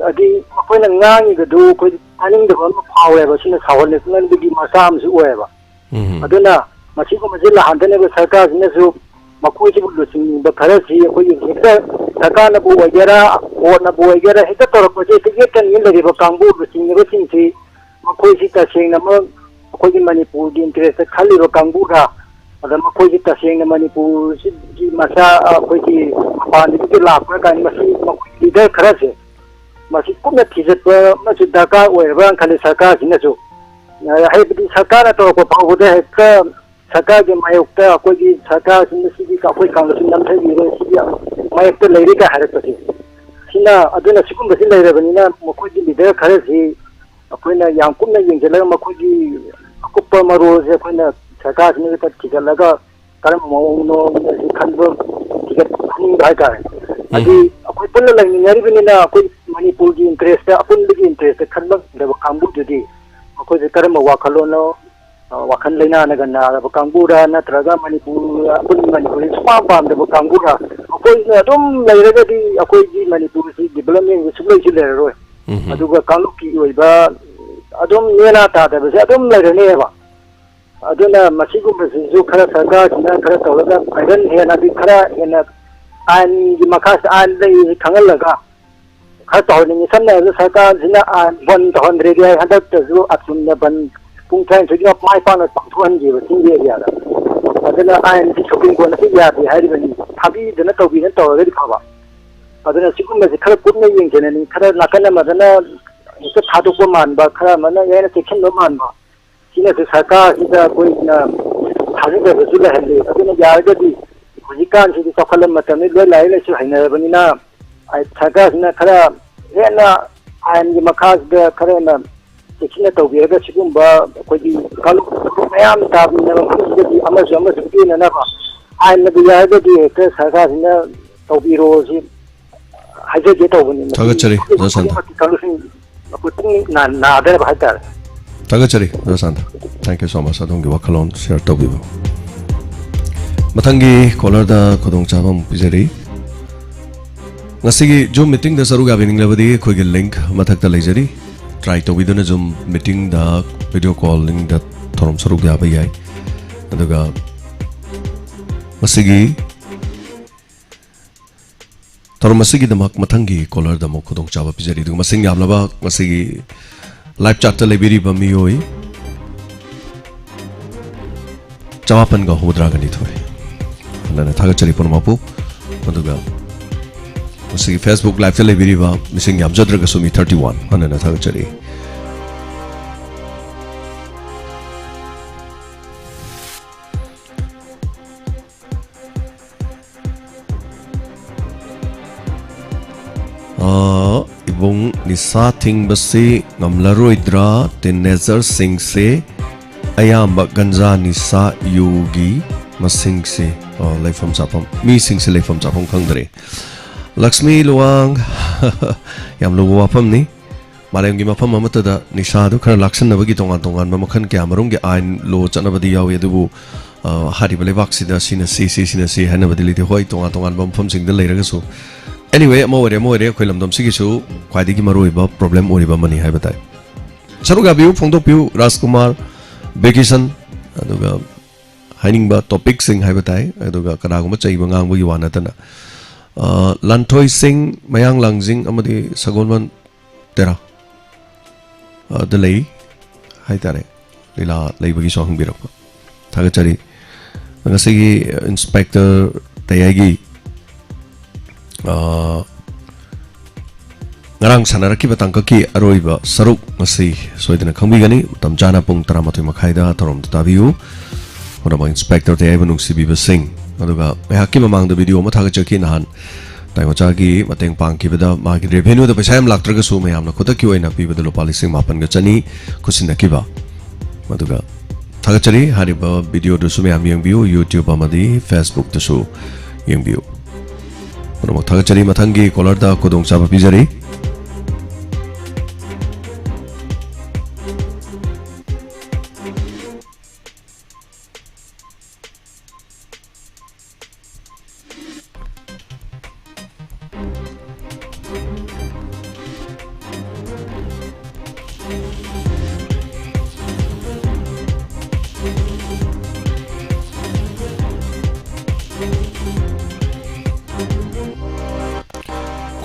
ꯍꯥꯏꯗꯤ ꯃꯈꯣꯏꯅ ꯉꯥꯡꯉꯤꯕꯗꯨ ꯑꯩꯈꯣꯏ ꯇꯥꯅꯤꯡꯗꯕ ꯑꯃ ꯐꯥꯎꯋꯦꯕ꯫ ꯁꯤꯅ ꯁꯥꯎꯍꯜꯂꯛꯅꯕꯒꯤ ꯃꯆꯥꯛ ꯑꯃꯁꯨ ꯑꯣꯏꯌꯦꯕ꯫ ꯎꯝ꯫ ꯑꯗꯨꯅ ꯃꯁꯤꯒꯨꯝꯕꯁꯦ ꯂꯥꯛꯍꯟꯗꯅꯕ ꯁꯔꯀꯥꯔꯁꯤꯅꯁꯨ ꯃꯈꯣꯏꯁꯤꯕꯨ ꯂꯨꯆꯤꯡꯕ ꯈꯔꯁꯤ ꯑꯩꯈꯣꯏꯒꯤ ꯍꯦꯛꯇ ꯁꯔꯀꯥꯔꯅꯕꯨ ꯑꯣꯏꯒꯦꯔꯥ, ꯀꯣꯔꯠꯅꯕꯨ ꯑꯣꯏꯒꯦꯔꯥ, ꯍꯦꯛꯇ ꯇꯧꯔꯛꯄꯁꯦ ꯍꯦꯛꯇ ꯌꯦꯠꯀꯅꯤ ꯂꯩꯔꯤꯕ ꯀꯥꯡꯕꯨ ꯂꯨꯆꯤꯡꯉꯤꯕꯁꯤꯡꯁꯤ, ꯃꯈꯣꯏꯁꯤ ꯇꯁꯦꯡꯅꯃꯛ ꯑꯩꯈꯣꯏꯒꯤ ꯃꯅꯤꯄꯨꯔꯒꯤ interest ꯈꯜꯂꯤꯕ ꯀꯥꯡꯕꯨꯔꯥ, ꯑꯗ ꯃꯈꯣꯏꯁꯤ ꯇꯁꯦꯡꯅ ꯃꯅꯤꯄꯨꯔꯁꯤꯒꯤ ꯃꯆꯥ, ꯑꯩꯈꯣꯏꯒꯤ ꯃꯄꯥꯟꯗꯒꯤ ꯂꯥꯛꯄ꯭ꯔꯥ ꯀꯥꯏꯅ ꯃꯁꯤ ꯃꯈꯣꯏꯒꯤ leader ꯈꯔꯁꯦ ꯃꯁꯤ ꯀꯨꯞꯅ ꯊꯤꯖꯤꯟꯕ ꯑꯃꯁꯨ ꯗꯔꯀꯥꯔ ꯑꯣꯏꯔꯕ꯭ꯔꯥꯅ ꯈꯜꯂꯤ ꯁꯔꯀꯥꯔꯁꯤꯅꯁꯨ꯫ ꯑ, ꯍꯥꯏꯕꯗꯤ ꯁꯔꯀꯥꯔꯅ ꯇꯧꯔꯛꯄ ꯐꯥꯎꯕꯗ ꯍꯦꯛꯇ ꯁꯔꯀꯥꯔꯒꯤ ꯃꯥꯌꯣꯛꯇ ꯑꯩꯈꯣꯏꯒꯤ ꯁꯔꯀꯥꯔꯁꯤꯡ ꯑꯁꯤꯗꯤ ꯑꯩꯈꯣꯏ ꯀꯥꯡꯂꯨꯞꯁꯤ ꯅꯝꯊꯕꯤꯔꯣꯏ, ꯁꯤꯒꯤ ꯃꯥꯌꯣꯛꯇ ꯂꯩꯔꯤ ꯀꯥꯏ ꯍꯥꯏꯔꯛꯄꯁꯦ꯫ ꯁꯤꯅ, ꯑꯗꯨꯅ ꯁꯤꯒꯨꯝꯕꯁꯤ ꯂꯩꯔꯕꯅꯤꯅ ꯃꯈꯣꯏꯒꯤ leader ꯈꯔꯁꯤ ꯑꯩꯈꯣꯏꯅ ꯌꯥꯝ ꯀꯨꯞꯅ ꯌꯦꯡꯁꯤꯜꯂꯒ ꯃꯈꯣꯏꯒꯤ ꯑꯀꯨꯞꯄ ꯃꯔꯣꯜꯁꯦ ꯑꯩꯈꯣꯏꯅ ꯁꯔꯀꯥꯔꯁꯤꯡꯗ ꯊꯤꯒꯠꯂꯒ ꯀꯔꯝꯕ ꯃꯑꯣꯡꯅꯣ ꯍꯥꯏꯕꯁꯤ ꯈꯟꯕ ꯊꯤꯒꯠꯍꯟꯅꯤꯡꯕ ꯍꯥꯏꯇꯥꯔꯦ꯫ ꯎꯝ꯫ ꯍꯥꯏꯗꯤ ꯑꯩꯈꯣꯏ ꯄꯨꯟꯅ ꯂꯩꯃꯤꯟꯅꯔꯤꯕꯅꯤꯅ ꯑꯩꯈꯣꯏ ꯃꯅꯤꯄꯨꯔꯒꯤ interest, ꯑꯄꯨꯟꯕꯒꯤ interest ꯈꯟꯕ ꯉꯝꯗꯕ ꯀꯥꯡꯕꯨꯗꯨꯗꯤ ꯃꯈꯣꯏꯁꯦ ꯀꯔꯝꯕ ꯋꯥꯈꯜꯂꯣꯟꯅꯣ, ꯑ, ꯋꯥꯈꯜ ꯂꯩꯅꯥꯅꯒ ꯅꯥꯔꯕ ꯀꯥꯡꯕꯨꯔꯥ, ꯅꯠꯇ꯭ꯔꯒ ꯃꯅꯤꯄꯨꯔ, ꯑꯄꯨꯟꯕ ꯃꯅꯤꯄꯨꯔꯁꯤ ꯁꯨꯡꯄꯥꯝ ꯄꯥꯝꯗꯕ ꯀꯥꯡꯕꯨꯔꯥ? ꯃꯈꯣꯏꯅ ꯑꯗꯨꯝ ꯂꯩꯔꯒꯗꯤ ꯑꯩꯈꯣꯏꯒꯤ ꯃꯅꯤꯄꯨꯔꯁꯤ developmentꯁꯤ ꯁꯨꯡꯂꯩꯁꯨ ꯂꯩꯔꯔꯣꯏ꯫ ꯎꯝ꯫ ꯑꯗꯨꯒ ꯀꯥꯡꯂꯨꯞꯀꯤ ꯑꯣꯏꯕ ꯑꯗꯨꯝ ꯅꯦꯅꯥ ꯇꯥꯗꯕꯁꯦ ꯑꯗꯨꯝ ꯂꯩꯔꯅꯦꯕ꯫ ꯑꯗꯨꯅ ꯃꯁꯤꯒꯨꯝꯕꯁꯤꯁꯨ ꯈꯔ ꯁꯔꯀꯥꯔꯁꯤꯅ ꯈꯔ ꯇꯧꯔꯒ ꯄꯥꯏꯔꯟ ꯍꯦꯟꯅ, ꯑꯗꯨ ꯈꯔ ꯍꯦꯟꯅ ꯑꯥꯏꯟꯒꯤ ꯃꯈꯥꯁꯤꯗ ꯑꯥꯏꯟ ꯂꯩ ꯈꯪꯍꯜꯂꯒ ꯈꯔ ꯇꯧꯍꯟꯅꯤꯡꯉꯤ꯫ ꯁꯝꯅ ꯍꯥꯏꯔꯕꯗ ꯁꯔꯀꯥꯔꯁꯤꯅ ꯑꯥꯏꯟ ꯕꯟ ꯇꯧꯍꯟꯗ꯭ꯔꯦꯗꯤ ꯍꯥꯏ, ꯍꯟꯗꯛꯇꯁꯨ ꯑꯆꯨꯝꯅ ꯕꯟ ꯄꯨꯡ ꯇꯔꯥꯅꯤꯊꯣꯏꯗꯨ ꯃꯥꯏ ꯄꯥꯛꯅ ꯄꯥꯡꯊꯣꯛꯍꯟꯈꯤꯕ ꯆꯤꯡꯒꯤ areaꯗ꯫ ꯑꯗꯨꯅ ꯑꯥꯏꯟꯁꯤ Supreme Courtꯅꯁꯨ ꯌꯥꯗꯦ ꯍꯥꯏꯔꯤꯕꯅꯤ, ꯊꯥꯕꯤꯗꯅ ꯇꯧꯕꯤꯗꯅ ꯇꯧꯔꯒꯗꯤ ꯐꯕ꯫ ꯑꯗꯨꯅ ꯁꯤꯒꯨꯝꯕꯁꯤ ꯈꯔ ꯀꯨꯞꯅ ꯌꯦꯡꯁꯤꯟꯅꯅꯤ꯫ ꯈꯔ ꯅꯥꯀꯟ ꯑꯃꯗꯅ ꯍꯦꯛꯇ ꯊꯥꯗꯣꯛꯄ ꯃꯥꯟꯕ, ꯈꯔ ꯑꯃꯅ ꯍꯦꯟꯅ ꯆꯦꯛꯁꯤꯟꯕ ꯃꯥꯟꯕ, ꯁꯤꯅꯁꯨ ꯁꯔꯀꯥꯔꯁꯤꯗ ꯑꯩꯈꯣꯏꯅ ꯊꯥꯖꯗꯕꯁꯨ ꯂꯩꯍꯜꯂꯤ꯫ ꯑꯗꯨꯅ ꯌꯥꯔꯒꯗꯤ ꯍꯧꯖꯤꯛꯀꯥꯟꯁꯤꯗꯤ ꯆꯥꯎꯈꯠꯂꯕ ꯃꯇꯝꯅꯤ, ꯂꯣꯏ ꯂꯥꯏꯔꯤꯛ ꯂꯥꯏꯁꯨ ꯍꯩꯅꯔꯕꯅꯤꯅ, ꯑꯩ ꯁꯔꯀꯥꯔꯁꯤꯅ ꯈꯔ ꯍꯦꯟꯅ ꯑꯥꯏꯟꯒꯤ ꯃꯈꯥꯁꯤꯗ ꯈꯔ ꯍꯦꯟꯅ ꯆꯦꯛꯁꯤꯟꯅ ꯇꯧꯕꯤꯔꯒ ꯁꯤꯒꯨꯝꯕ ꯑꯩꯈꯣꯏꯒꯤ ꯀꯥꯡꯂꯨꯞ ꯃꯌꯥꯝ ꯇꯥꯃꯤꯟꯅꯕ ꯃꯐꯝꯁꯤꯗꯗꯤ ꯑꯃꯁꯨ ꯑꯃꯁꯨ ꯄꯦꯟꯅꯅꯕ ꯑꯥꯏꯟꯅꯕꯨ ꯌꯥꯔꯒꯗꯤ ꯍꯦꯛꯇ ꯁꯔꯀꯥꯔꯁꯤꯅ ꯇꯧꯕꯤꯔꯣ ꯁꯤ ꯍꯥꯏꯖꯒꯦ ꯇꯧꯕꯅꯤ꯫ ꯊꯥꯒꯠꯆꯔꯤ, ꯑꯣꯖꯥ ꯁꯥꯟꯇ꯫ ꯀꯥꯡꯂꯨꯞꯁꯤꯡ ꯑꯩꯈꯣꯏ ꯄꯨꯛꯅꯤꯡ ꯅꯥ-, ꯅꯥꯗꯅꯕ ꯍꯥꯏꯇꯥꯔꯦ꯫ ꯊꯥꯒꯠꯆꯔꯤ, ꯑꯣꯖꯥ Santa. Thank you so much, ꯑꯗꯣꯝꯒꯤ ꯋꯥꯈꯜꯂꯣꯟ share ꯇꯧꯕꯤꯕ꯫ ꯃꯊꯪꯒꯤ callerꯗ ꯈꯨꯗꯣꯡꯆꯥꯕ ꯑꯃꯨꯛ ꯄꯤꯖꯔꯤ꯫ ꯉꯁꯤꯒꯤ Zoom meetingꯗ ꯁꯔꯨꯛ ꯌꯥꯕꯤꯅꯤꯡꯂꯕꯗꯤ ꯑꯩꯈꯣꯏꯒꯤ link ꯃꯊꯛꯇ ꯂꯩꯖꯔꯤ꯫ Try ꯇꯧꯕꯤꯗꯨꯅ Zoom meetingꯗ video callingꯗ ꯊꯧꯔꯝ ꯁꯔꯨꯛ ꯌꯥꯕ ꯌꯥꯏ꯫ ꯑꯗꯨꯒ ꯃꯁꯤꯒꯤ ꯊꯧꯔꯝ ꯑꯁꯤꯒꯤꯗꯃꯛ ꯃꯊꯪꯒꯤ ꯀꯣꯂꯔꯗ ꯑꯃꯨꯛ ꯈꯨꯗꯣꯡꯆꯥꯕ ꯄꯤꯖꯔꯤ꯫ ꯑꯗꯨꯒ ꯃꯁꯤꯡ ꯌꯥꯝꯂꯕ ꯉꯁꯤꯒꯤ ꯂꯥꯏꯚ ꯆꯥꯠꯇ ꯂꯩꯕꯤꯔꯤꯕ ꯃꯤꯑꯣꯏ ꯆꯃꯥꯄꯟꯒ ꯍꯨꯝꯐꯨꯇꯔꯥꯒ ꯅꯤꯊꯣꯏ꯫ ꯍꯟꯅ ꯍꯟꯅ ꯊꯥꯒꯠꯆꯔꯤ ꯄꯨꯝꯅꯃꯛꯄꯨ꯫ ꯑꯗꯨꯒ ꯃꯁꯤꯒꯤ Facebook ꯂꯥꯏꯚꯇ ꯂꯩꯕꯤꯔꯤꯕ ꯃꯤꯁꯤꯡ ꯌꯥꯝꯖꯗ꯭ꯔꯒꯁꯨ ꯃꯤ ꯊꯥꯔꯇꯤ ꯋꯥꯟ ꯍꯟꯅ ꯍꯟꯅ ꯊꯥꯒꯠꯆꯔꯤ꯫ ꯑꯥ, ꯏꯕꯨꯡ, ꯅꯤꯁꯥ ꯊꯤꯡꯕꯁꯤ ꯉꯝꯂꯔꯣꯏꯗ꯭ꯔꯥ? ꯇꯤꯟꯅꯦꯖꯔꯁꯤꯡꯁꯦ ꯑꯌꯥꯝꯕ ꯒꯟꯖꯥ, ꯅꯤꯁꯥ, ꯌꯨꯒꯤ ꯃꯁꯤꯡꯁꯦ, ꯑꯥ, ꯂꯩꯐꯝ ꯆꯥꯐꯝ, ꯃꯤꯁꯤꯡꯁꯦ ꯂꯩꯐꯝ ꯆꯥꯐꯝ ꯈꯪꯗ꯭ꯔꯦ꯫ ꯂꯛꯁꯃꯤ ꯂꯨꯋꯥꯡ, ꯌꯥꯝ ꯂꯨꯕ ꯋꯥꯐꯝꯅꯤ꯫ ꯃꯥꯂꯦꯝꯒꯤ ꯃꯐꯝ ꯑꯃꯠꯇꯗ ꯅꯤꯁꯥꯗꯨ ꯈꯔ ꯂꯥꯛꯁꯟꯅꯕꯒꯤ ꯇꯣꯉꯥꯟ ꯇꯣꯉꯥꯟꯕ ꯃꯈꯜ ꯀꯌꯥ ꯃꯔꯨꯝꯒꯤ ꯑꯥꯏꯟ, ꯂꯣ ꯆꯠꯅꯕꯗꯤ ꯌꯥꯎꯏ, ꯑꯗꯨꯕꯨ, ꯑ, ꯍꯥꯏꯔꯤꯕ ꯂꯩꯕꯥꯛꯁꯤꯗ ꯁꯤꯅ ꯁꯤ, ꯁꯤ, ꯁꯤꯅ ꯁꯤ ꯍꯥꯏꯅꯕꯗꯤ ꯂꯩꯇꯦ꯫ ꯍꯣꯏ, ꯇꯣꯉꯥꯟ ꯇꯣꯉꯥꯟꯕ ꯃꯐꯝꯁꯤꯡꯗ ꯂꯩꯔꯒꯁꯨ, anyway, ꯑꯃ ꯑꯣꯏꯔꯦ, ꯑꯃ ꯑꯣꯏꯔꯦ, ꯑꯩꯈꯣꯏ ꯂꯝꯗꯝꯁꯤꯒꯤꯁꯨ ꯈ꯭ꯋꯥꯏꯗꯒꯤ ꯃꯔꯨꯑꯣꯏꯕ ꯄ꯭ꯔꯣꯕ꯭ꯂꯦꯝ ꯑꯣꯏꯔꯤꯕ ꯑꯃꯅꯤ ꯍꯥꯏꯕ ꯇꯥꯏ꯫ ꯁꯔꯨꯛ ꯌꯥꯕꯤꯌꯨ, ꯐꯣꯡꯗꯣꯛꯄꯤꯌꯨ, ꯔꯥꯖꯀꯨꯃꯥꯔ, ꯕꯦꯀꯤꯁꯟ, ꯑꯗꯨꯒ ꯍꯥꯏꯅꯤꯡꯕ ꯇꯣꯄꯤꯛꯁꯤꯡ ꯍꯥꯏꯕ ꯇꯥꯏ꯫ ꯑꯗꯨꯒ ꯀꯅꯥꯒꯨꯝꯕ ꯆꯩꯕ ꯉꯥꯡꯕꯒꯤ ꯋꯥ ꯅꯠꯇꯅ, ꯑ, ꯂꯥꯟꯊꯣꯏ ꯁꯤꯡ, ꯃꯌꯥꯡ ꯂꯥꯡꯖꯤꯡ ꯑꯃꯗꯤ ꯁꯒꯣꯜꯕꯟ ꯇꯦꯔꯥ, ꯑ, ꯗ ꯂꯩ ꯍꯥꯏꯇꯥꯔꯦ꯫ ꯂꯤꯂꯥ ꯂꯩꯕꯒꯤꯁꯨ ꯍꯪꯕꯤꯔꯛꯄ꯫ ꯊꯥꯒꯠꯆꯔꯤ꯫ ꯉꯁꯤꯒꯤ ꯏꯟꯁꯄꯦꯛꯇꯔ ꯇꯌꯥꯏꯒꯤ, ꯑ, ꯉꯔꯥꯡ ꯁꯥꯟꯅꯔꯛꯈꯤꯕ ꯇꯥꯡꯀꯛꯀꯤ ꯑꯔꯣꯏꯕ ꯁꯔꯨꯛ ꯉꯁꯤ ꯁꯣꯏꯗꯅ ꯈꯪꯕꯤꯒꯅꯤ꯫ ꯃꯇꯝ ꯆꯥꯅ ꯄꯨꯡ ꯇꯔꯥꯃꯥꯊꯣꯏ ꯃꯈꯥꯏꯗ ꯊꯧꯔꯝꯗ ꯇꯥꯕꯤꯌꯨ꯫ ꯄꯨꯝꯅꯃꯛ ꯏꯟꯁꯄꯦꯛꯇꯔ ꯇꯌꯥꯏꯕꯨ ꯅꯨꯡꯁꯤꯕꯤꯕꯁꯤꯡ꯫ ꯑꯗꯨꯒ ꯉꯥꯏꯍꯥꯛꯀꯤ ꯃꯃꯥꯡꯗ ꯚꯤꯗꯤꯑꯣ ꯑꯃ ꯊꯥꯒꯠꯆꯈꯤ ꯅꯍꯥꯟ꯫ ꯇꯥꯏꯉꯣꯆꯥꯒꯤ ꯃꯇꯦꯡ ꯄꯥꯡꯈꯤꯕꯗ ꯃꯥꯒꯤ ꯔꯦꯚꯦꯅ꯭ꯌꯨꯗ ꯄꯩꯁꯥ ꯌꯥꯝ ꯂꯥꯛꯇ꯭ꯔꯒꯁꯨ ꯃꯌꯥꯝꯅ ꯈꯨꯗꯛꯀꯤ ꯑꯣꯏꯅ ꯄꯤꯕꯗ ꯂꯨꯄꯥ ꯂꯤꯁꯤꯡ ꯃꯥꯄꯟꯒ ꯆꯅꯤ ꯈꯨꯠꯁꯤꯟꯅꯈꯤꯕ꯫ ꯑꯗꯨꯒ ꯊꯥꯒꯠꯆꯔꯤ꯫ ꯍꯥꯏꯔꯤꯕ ꯚꯤꯗꯤꯑꯣꯗꯨꯁꯨ ꯃꯌꯥꯝ ꯌꯦꯡꯕꯤꯌꯨ, YouTube ꯑꯃꯗꯤ Facebook-ꯇꯁꯨ ꯌꯦꯡꯕꯤꯌꯨ꯫ ꯄꯨꯝꯅꯃꯛ ꯊꯥꯒꯠꯆꯔꯤ꯫ ꯃꯊꯪꯒꯤ ꯀꯣꯂꯔꯗ ꯈꯨꯗꯣꯡꯆꯥꯕ ꯄꯤꯖꯔꯤ꯫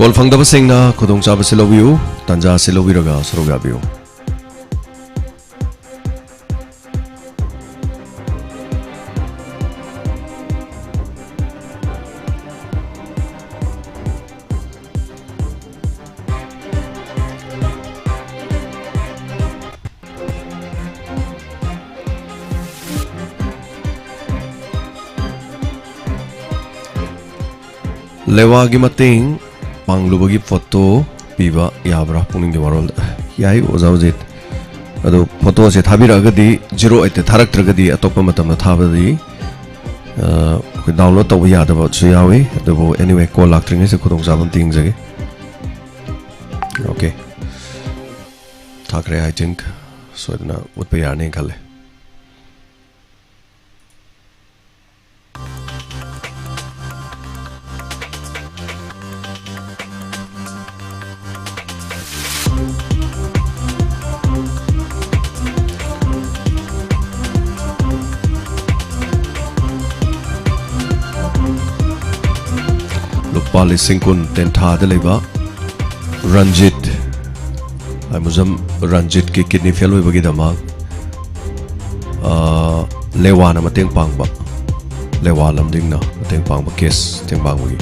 ꯕꯣꯜ ꯐꯪꯗꯕꯁꯤꯡꯅ ꯈꯨꯗꯣꯡꯆꯥꯕꯁꯤ ꯂꯧꯕꯤꯌꯨ, ꯇꯥꯟꯖꯥꯁꯤ ꯂꯧꯕꯤꯔꯒ ꯁꯔꯨꯛ ꯌꯥꯕꯤꯌꯨ꯫ ꯂꯦꯋꯥꯒꯤ ꯃꯇꯦꯡ ꯄꯥꯡꯂꯨꯕꯒꯤ ꯐꯣꯇꯣ ꯄꯤꯕ ꯌꯥꯕ꯭ꯔꯥ? ꯄꯨꯛꯅꯤꯡꯒꯤ ꯋꯥꯔꯣꯜꯗ꯫ ꯌꯥꯏ, ꯑꯣꯖꯥ ꯑꯣꯖꯤꯠ꯫ ꯑꯗꯣ ꯐꯣꯇꯣꯁꯦ ꯊꯥꯕꯤꯔꯛꯑꯒꯗꯤ ꯖꯤꯔꯣ ꯑꯩꯠꯇ, ꯊꯥꯔꯛꯇ꯭ꯔꯒꯗꯤ ꯑꯇꯣꯞꯄ ꯃꯇꯝꯗ ꯊꯥꯕꯗꯤ, ꯑ, ꯑꯩꯈꯣꯏ ꯗꯥꯎꯟꯂꯣꯗ ꯇꯧꯕ ꯌꯥꯗꯕꯁꯨ ꯌꯥꯎꯏ꯫ ꯑꯗꯨꯕꯨ anyway, ꯀꯣꯜ ꯂꯥꯛꯇ꯭ꯔꯤꯉꯩꯁꯦ ꯈꯨꯗꯣꯡꯆꯥꯕ ꯑꯝꯇ ꯌꯦꯡꯖꯒꯦ꯫ ꯑꯣꯀꯦ꯫ ꯊꯥꯈ꯭ꯔꯦ, I think꯫ ꯁꯣꯏꯗꯅ ꯎꯠꯄ ꯌꯥꯔꯅꯤꯅ ꯈꯜꯂꯦ꯫ ꯂꯨꯄꯥ ꯂꯤꯁꯤꯡ ꯀꯨꯟ ꯇꯦꯟꯊꯥꯗ ꯂꯩꯕ ꯔꯟꯖꯤꯠ, ꯑꯃꯨꯖꯝ ꯔꯟꯖꯤꯠꯀꯤ ꯀꯤꯗꯅꯤ ꯐꯦꯜ ꯑꯣꯏꯕꯒꯤꯗꯃꯛ, ꯑ, ꯂꯦꯋꯥꯅ ꯃꯇꯦꯡ ꯄꯥꯡꯕ, ꯂꯦꯋꯥ ꯂꯝꯗꯤꯡꯅ ꯃꯇꯦꯡ ꯄꯥꯡꯕ, ꯀꯦꯁ ꯃꯇꯦꯡ ꯄꯥꯡꯕꯒꯤ꯫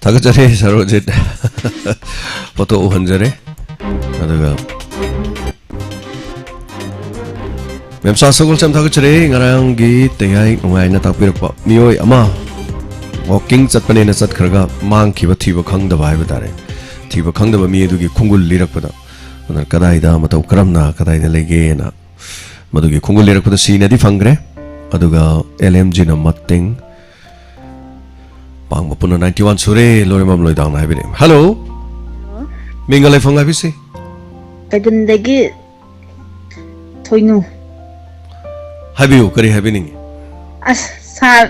ꯊꯥꯒꯠꯆꯔꯤ, ꯁꯔꯣꯖꯤꯠ꯫ ꯐꯣꯇꯣ ꯎꯍꯟꯖꯔꯦ꯫ ꯑꯗꯨꯒ ꯃꯦꯝꯁꯥ ꯁꯒꯣꯜꯁꯦꯝ ꯊꯥꯒꯠꯆꯔꯤ꯫ ꯉꯔꯥꯡꯒꯤ ꯇꯦꯡꯌꯥꯏ ꯅꯨꯡꯉꯥꯏꯅ ꯇꯥꯛꯄꯤꯔꯛꯄ ꯃꯤꯑꯣꯏ ꯑꯃ ꯋꯥꯀꯤꯡ ꯆꯠꯄꯅꯦꯅ ꯆꯠꯈ꯭ꯔꯒ ꯃꯥꯡꯈꯤꯕ ꯊꯤꯕ ꯈꯪꯗꯕ ꯍꯥꯏꯕ ꯇꯥꯔꯦ꯫ ꯊꯤꯕ ꯈꯪꯗꯕ ꯃꯤ ꯑꯗꯨꯒꯤ ꯈꯣꯡꯒꯨꯜ ꯂꯤꯔꯛꯄꯗ, ꯑꯗꯨꯅ ꯀꯗꯥꯏꯗ, ꯃꯇꯧ ꯀꯔꯝꯅ, ꯀꯗꯥꯏꯗ ꯂꯩꯒꯦꯅ, ꯃꯗꯨꯒꯤ ꯈꯣꯡꯒꯨꯜ ꯂꯤꯔꯛꯄꯗ ꯁꯤꯅꯗꯤ ꯐꯪꯈ꯭ꯔꯦ꯫ ꯑꯗꯨꯒ ꯑꯦꯜ ꯑꯦꯝ ꯖꯤꯅ ꯃꯇꯦꯡ ꯄꯥꯡꯕ ꯄꯨꯟꯅ ꯅꯥꯏꯟꯇꯤ ꯋꯥꯟ ꯁꯨꯔꯦ, ꯂꯣꯏꯔꯃꯝ ꯂꯣꯏꯗꯥꯡꯅ ꯍꯥꯏꯕꯤꯔꯦ꯫ ꯍꯜꯂꯣ꯫ ꯍꯜꯂꯣ꯫ ꯃꯤꯡꯒ ꯂꯩꯐꯝ ꯍꯥꯏꯕꯤꯁꯤ꯫ ꯀꯩꯕꯨꯟꯗꯒꯤ ꯊꯣꯏꯅꯨ꯫ ꯍꯥꯏꯕꯤꯌꯨ, ꯀꯔꯤ ꯍꯥꯏꯕꯤꯅꯤꯡꯉꯤ? ꯑꯁ, ꯁꯥꯔ,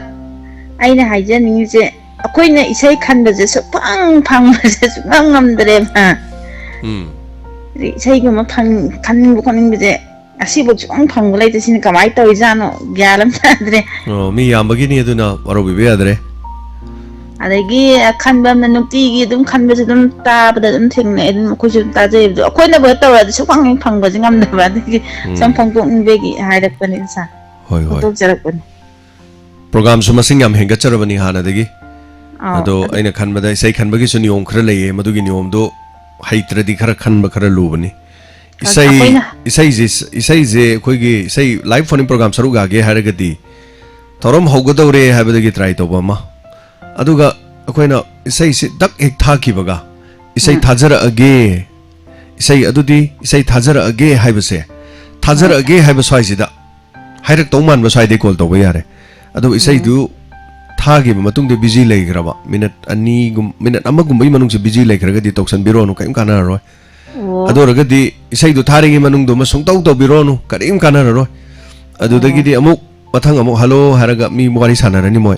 ꯑꯩꯅ ꯍꯥꯏꯖꯅꯤꯡꯉꯤꯁꯦ, ꯑꯩꯈꯣꯏꯅ ꯏꯁꯩ ꯈꯟꯕꯁꯦ ꯁꯨꯛꯐꯪ ꯐꯪꯕꯁꯦ ꯁꯨꯛꯉꯝ ꯉꯝꯗ꯭ꯔꯦꯕ꯫ ꯎꯝ꯫ ꯑꯗꯩ ꯏꯁꯩꯒꯨꯝꯕ ꯐꯪ-, ꯈꯟꯅꯤꯡꯕ ꯈꯣꯠꯅꯤꯡꯕꯁꯦ ꯉꯁꯤꯐꯥꯎ ꯁꯨꯛꯐꯪ ꯐꯪꯕ ꯂꯩꯇꯦ꯫ ꯁꯤꯅ ꯀꯃꯥꯏꯅ ꯇꯧꯔꯤꯖꯥꯠꯅꯣ? ꯒ꯭ꯌꯥꯟ ꯑꯃ ꯇꯥꯗ꯭ꯔꯦ꯫ ꯑꯣ, ꯃꯤ ꯌꯥꯝꯕꯒꯤꯅꯤ, ꯑꯗꯨꯅ ꯋꯥꯔꯧꯕꯤꯕ ꯌꯥꯗ꯭ꯔꯦ꯫ ꯑꯗꯒꯤ ꯈꯟꯕ ꯑꯃꯅ ꯅꯨꯡꯇꯤꯒꯤ ꯑꯗꯨꯝ ꯈꯟꯕꯁꯨ ꯑꯗꯨꯝ ꯇꯥꯕꯗ ꯑꯗꯨꯝ ꯊꯦꯡꯅꯩ, ꯑꯗꯨꯝ ꯑꯩꯈꯣꯏꯁꯨ ꯑꯗꯨꯝ ꯇꯥꯖꯩ꯫ ꯑꯗꯣ ꯑꯩꯈꯣꯏꯅꯕꯨ ꯍꯦꯛ ꯇꯧꯔꯗꯤ ꯁꯨꯛꯐꯪ ꯍꯦꯛ ꯐꯪꯕꯁꯦ ꯉꯝꯗꯕ, ꯑꯗꯒꯤ ꯎꯝ꯫ ꯁꯨꯝ ꯐꯣꯡꯗꯣꯛꯅꯤꯡꯕꯒꯤ ꯍꯥꯏꯔꯛꯄꯅꯤ ꯁꯥꯔ꯫ ꯍꯣꯏ, ꯍꯣꯏ꯫ ꯐꯣꯡꯗꯣꯛꯆꯔꯛꯄꯅꯤ꯫ ꯄ꯭ꯔꯣꯒꯥꯝꯁꯨ ꯃꯁꯤꯡ ꯌꯥꯝ ꯍꯦꯟꯒꯠꯆꯔꯕꯅꯤ ꯍꯥꯟꯅꯗꯒꯤ꯫ ꯑꯥꯎ, ꯑꯗꯣ ꯑꯗꯨ ꯑꯩꯅ ꯈꯟꯕꯗ ꯏꯁꯩ ꯈꯟꯕꯒꯤꯁꯨ ꯅꯤꯌꯣꯝ ꯈꯔ ꯂꯩꯌꯦ, ꯃꯗꯨꯒꯤ ꯅꯤꯌꯣꯝꯗꯣ ꯍꯩꯇ꯭ꯔꯗꯤ ꯈꯔ ꯈꯟꯕ ꯈꯔ ꯂꯨꯕꯅꯤ꯫ ꯏꯁꯩ, ꯑꯩꯈꯣꯏꯅ ꯏꯁꯩꯁꯦ, ꯏꯁꯩꯁꯦ ꯑꯩꯈꯣꯏꯒꯤ ꯏꯁꯩ live phone-in program ꯁꯔꯨꯛ ꯌꯥꯒꯦ ꯍꯥꯏꯔꯒꯗꯤ ꯊꯧꯔꯝ ꯍꯧꯒꯗꯧꯔꯦ ꯍꯥꯏꯕꯗꯒꯤ try ꯇꯧꯕ ꯑꯃ, ꯑꯗꯨꯒ ꯑꯩꯈꯣꯏꯅ ꯏꯁꯩꯁꯤ ꯗꯛ ꯍꯦꯛ ꯊꯥꯈꯤꯕꯒ, "ꯏꯁꯩ ꯎꯝ꯫ ꯊꯥꯖꯔꯛꯑꯒꯦ, ꯏꯁꯩ ꯑꯗꯨꯗꯤ ꯏꯁꯩ ꯊꯥꯖꯔꯛꯑꯒꯦ" ꯍꯥꯏꯕꯁꯦ, ꯍꯣꯏ꯫ "ꯊꯥꯖꯔꯛꯑꯒꯦ" ꯍꯥꯏꯕ ꯁ꯭ꯋꯥꯏꯁꯤꯗ ꯍꯥꯏꯔꯛꯇꯧ ꯃꯥꯟꯕ ꯁ꯭ꯋꯥꯏꯗꯩ call ꯇꯧꯕ ꯌꯥꯔꯦ꯫ ꯑꯗꯨ ꯎꯝ꯫ ꯏꯁꯩꯗꯨ ꯊꯥꯈꯤꯕ ꯃꯇꯨꯡꯗ busy ꯂꯩꯈ꯭ꯔꯕ, minute ꯑꯅꯤꯒꯨꯝ-, minute ꯑꯃꯒꯨꯝꯕꯒꯤ ꯃꯅꯨꯡꯁꯦ busy ꯂꯩꯈ꯭ꯔꯒꯗꯤ ꯇꯧꯁꯟꯕꯤꯔꯣꯅꯨ, ꯀꯔꯤꯝ ꯀꯥꯟꯅꯔꯔꯣꯏ꯫ ꯑꯣ꯫ ꯑꯗꯨ ꯑꯣꯏꯔꯒꯗꯤ ꯏꯁꯩꯗꯨ ꯊꯥꯔꯤꯉꯩ ꯃꯅꯨꯡꯗꯨꯃ ꯁꯨꯡꯇꯧ ꯇꯧꯕꯤꯔꯣꯅꯨ, ꯀꯔꯤꯝ ꯀꯥꯟꯅꯔꯔꯣꯏ꯫ ꯑꯗꯨꯗꯒꯤꯗꯤ ꯑꯣ꯫ ꯑꯃꯨꯛ ꯃꯊꯪ ꯑꯃꯨꯛ "ꯍꯜꯂꯣ" ꯍꯥꯏꯔꯒ ꯃꯤ ꯋꯥꯔꯤ ꯁꯥꯟꯅꯔꯅꯤ ꯃꯣꯏ꯫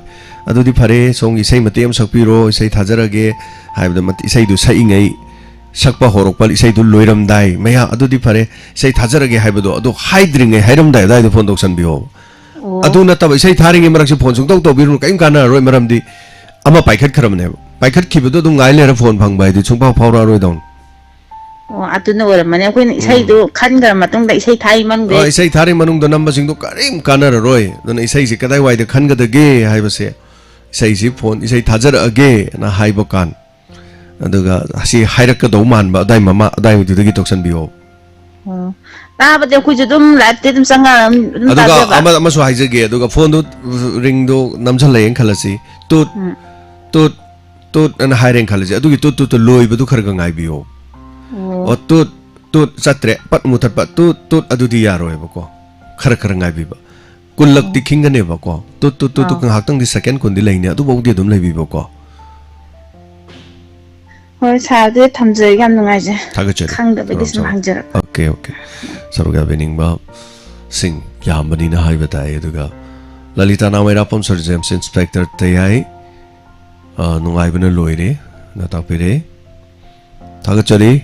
"ꯑꯗꯨꯗꯤ ꯐꯔꯦ, ꯁꯣꯝꯒꯤ ꯏꯁꯩ ꯃꯇꯦꯛ ꯑꯃ ꯁꯛꯄꯤꯔꯣ, ꯏꯁꯩ ꯊꯥꯖꯔꯒꯦ" ꯍꯥꯏꯕꯗ ꯃꯇꯦꯛ, ꯏꯁꯩꯗꯨ ꯁꯛꯏꯉꯩ, ꯁꯛꯄ ꯍꯧꯔꯛꯄ ꯏꯁꯩꯗꯨ ꯂꯣꯏꯔꯝꯗꯥꯏ ꯃꯌꯥ, "ꯑꯗꯨꯗꯤ ꯐꯔꯦ, ꯏꯁꯩ ꯊꯥꯖꯔꯒꯦ" ꯍꯥꯏꯕꯗꯣ, ꯑꯗꯨ ꯍꯥꯏꯗ꯭ꯔꯤꯉꯩ, ꯍꯥꯏꯔꯝꯗꯥꯏ ꯑꯗꯨꯋꯥꯏꯗ phone ꯇꯧꯁꯟꯕꯤꯌꯣꯕ꯫ ꯑꯣ꯫ ꯑꯗꯨ ꯅꯠꯇꯕ ꯏꯁꯩ ꯊꯥꯔꯤꯉꯩ ꯃꯔꯛꯁꯤ phone ꯁꯨꯡꯇꯧ ꯇꯧꯕꯤꯔꯨꯅꯨ, ꯀꯔꯤꯝ ꯀꯥꯟꯅꯔꯔꯣꯏ꯫ ꯃꯔꯝꯗꯤ ꯑꯃ ꯄꯥꯏꯈꯠꯈ꯭ꯔꯕꯅꯦꯕ, ꯄꯥꯏꯈꯠꯈꯤꯕꯗꯣ ꯑꯗꯨꯝ ꯉꯥꯏ ꯂꯩꯔ phone ꯐꯪꯕ ꯍꯥꯏꯗꯤ ꯁꯨꯡꯐꯥꯎ ꯐꯥꯎꯔꯛꯑꯔꯣꯏꯗꯧꯅꯤ꯫ ꯑꯣ, ꯑꯗꯨꯅ ꯑꯣꯏꯔꯝꯃꯅꯤ꯫ ꯑꯩꯈꯣꯏꯅ ꯎꯝ꯫ ꯏꯁꯩꯗꯨ ꯈꯟꯈ꯭ꯔ ꯃꯇꯨꯡꯗ ꯏꯁꯩ ꯊꯥꯔꯤ ꯃꯅꯨꯡꯗ ꯑ, ꯏꯁꯩ ꯊꯥꯔꯤ ꯃꯅꯨꯡꯗ ꯅꯝꯕꯁꯤꯡꯗꯣ ꯀꯔꯤꯝ ꯀꯥꯟꯅꯔꯔꯣꯏ꯫ ꯑꯗꯨꯅ ꯏꯁꯩꯁꯤ ꯀꯗꯥꯏꯋꯥꯏꯗ ꯈꯟꯒꯗꯒꯦ ꯍꯥꯏꯕꯁꯦ, ꯏꯁꯩꯁꯤ phone, "ꯏꯁꯩ ꯊꯥꯖꯔꯛꯑꯒꯦꯅ" ꯍꯥꯏꯕ ꯀꯥꯟ, ꯑꯗꯨꯒ ꯑꯁꯤ ꯍꯥꯏꯔꯛꯀꯗꯧ ꯃꯥꯟꯕ ꯑꯗꯥꯏ ꯃꯃꯥ-, ꯑꯗꯥꯏꯗꯨꯗꯒꯤ ꯇꯧꯁꯟꯕꯤꯌꯣ꯫ ꯑꯣ꯫ ꯇꯥꯕꯗꯤ ꯑꯩꯈꯣꯏꯁꯨ ꯑꯗꯨꯝ live-ꯇꯤ ꯑꯗꯨꯝ ꯆꯪꯉꯛꯑ ꯑꯗꯨꯝ ꯑꯗꯨꯒ ꯇꯥꯖꯕ꯫ ꯑꯃ-, ꯑꯃꯁꯨ ꯍꯥꯏꯖꯒꯦ, ꯑꯗꯨꯒ phone-ꯗꯨ ring-ꯗꯨ ꯅꯝꯁꯤꯜꯂꯛꯑꯦꯅ ꯈꯜꯂꯁꯤ꯫ ꯇꯨꯠ, ꯎꯝ꯫ ꯇꯨꯠ, ꯇꯨꯠ ꯑꯅ ꯍꯥꯏꯔꯦꯅ ꯈꯜꯂꯁꯤ꯫ ꯑꯗꯨꯒꯤ ꯇꯨꯠ, ꯇꯨꯠꯇꯨ ꯂꯣꯏꯕꯗꯨ ꯈꯔ ꯈꯔ ꯉꯥꯏꯕꯤꯌꯣ꯫ ꯑꯣ꯫ ꯑꯣ, ꯇꯨꯠ, ꯇꯨꯠ ꯆꯠꯇ꯭ꯔꯦ꯫ ꯄꯠ ꯃꯨꯊꯠꯄ꯫ ꯇꯨꯠ, ꯇꯨꯠ ꯑꯗꯨꯗꯤ ꯌꯥꯔꯣꯏꯕꯀꯣ꯫ ꯈꯔ ꯈꯔ ꯉꯥꯏꯕꯤꯕ꯫ ꯀꯨꯟꯂꯛꯇꯤ ꯑꯣ꯫ ꯈꯤꯡꯒꯅꯦꯕꯀꯣ꯫ ꯇꯨꯠ, ꯇꯨꯠ, ꯇꯨꯠ, ꯇꯨꯠ ꯑꯥ꯫ ꯉꯥꯏꯍꯥꯛꯇꯪꯗꯤ second ꯀꯨꯟꯗꯤ ꯂꯩꯅꯤ꯫ ꯑꯗꯨꯐꯥꯎꯗꯤ ꯑꯗꯨꯝ ꯂꯩꯕꯤꯕꯀꯣ꯫ ꯍꯣꯏ, ꯁꯥꯔ, ꯑꯗꯨꯗꯤ ꯊꯝꯖꯔꯒꯦ꯫ ꯌꯥꯝ ꯅꯨꯡꯉꯥꯏꯖꯩ꯫ ꯊꯥꯒꯠꯆꯔꯤ꯫ ꯈꯪꯗꯕꯒꯤ ꯊꯧꯔꯝ ꯁꯨꯝ ꯁꯔꯨꯛ꯫ ꯍꯪꯖꯔꯛꯄ꯫ OK, OK꯫ ꯁꯔꯨꯛ ꯌꯥꯕꯤꯅꯤꯡꯕꯁꯤꯡ ꯌꯥꯝꯕꯅꯤꯅ ꯍꯥꯏꯕ ꯇꯥꯏ꯫ ꯑꯗꯨꯒ ꯂꯂꯤꯇꯥ ꯅꯥꯎꯃꯩꯔꯥꯄꯝ, ꯁꯔ ꯖꯦꯝꯁ, ꯏꯟꯁꯄꯦꯛꯇꯔ ꯇꯌꯥꯏ, ꯑ, ꯅꯨꯡꯉꯥꯏꯕꯅ ꯂꯣꯏꯔꯦ, ꯅ ꯇꯥꯛꯄꯤꯔꯦ꯫ ꯊꯥꯒꯠꯆꯔꯤ꯫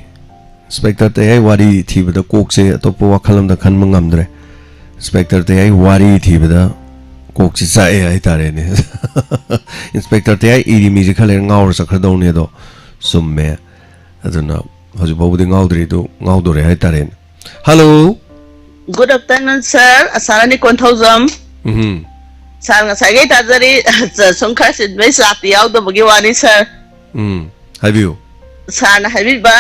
ꯏꯟꯁꯄꯦꯛꯇꯔ ꯇꯌꯥꯏ ꯋꯥꯔꯤ ꯊꯤꯕꯗ ꯀꯣꯛꯁꯦ ꯑꯇꯣꯞꯄ ꯋꯥꯈꯜ ꯑꯝꯗ ꯈꯟꯕ ꯉꯝꯗ꯭ꯔꯦ꯫ ꯏꯟꯁꯄꯦꯛꯇꯔ ꯇꯌꯥꯏ ꯋꯥꯔꯤ ꯊꯤꯕꯗ ꯀꯣꯛꯁꯦ ꯆꯥꯛꯑꯦ ꯍꯥꯏꯇꯥꯔꯦꯅꯦ꯫ ꯏꯟꯁꯄꯦꯛꯇꯔ ꯇꯌꯥꯏ ꯏꯔꯤ ꯃꯤꯁꯦ ꯈꯔ ꯂꯩꯔ ꯉꯥꯎꯔ ꯆꯠꯈ꯭ꯔꯗꯧꯅꯦ ꯑꯗꯣ꯫ ꯆꯨꯝꯃꯦ꯫ ꯑꯗꯨꯅ ꯍꯧꯖꯤꯛ ꯐꯥꯎꯕꯗꯤ ꯉꯥꯎꯗ꯭ꯔꯤ, ꯑꯗꯨ ꯉꯥꯎꯗꯣꯔꯦ ꯍꯥꯏꯇꯥꯔꯦꯅꯦ꯫ Hello. Good afternoon, sir. ꯑꯁꯥꯔꯥꯅꯤ Konthoujam. ꯎꯝ꯫ Sir, ꯉꯁꯥꯏꯈꯩ ꯇꯥꯖꯔꯤ꯫ ꯁꯨꯝ ꯈꯔ ꯆꯤꯟꯕꯩ ꯆꯥꯛꯇꯤ ꯌꯥꯎꯗꯕꯒꯤ ꯋꯥꯅꯤ, sir꯫ ꯎꯝ꯫ ꯍꯥꯏꯕꯤꯌꯨ꯫ Sirꯅ ꯍꯥꯏꯕꯤꯕ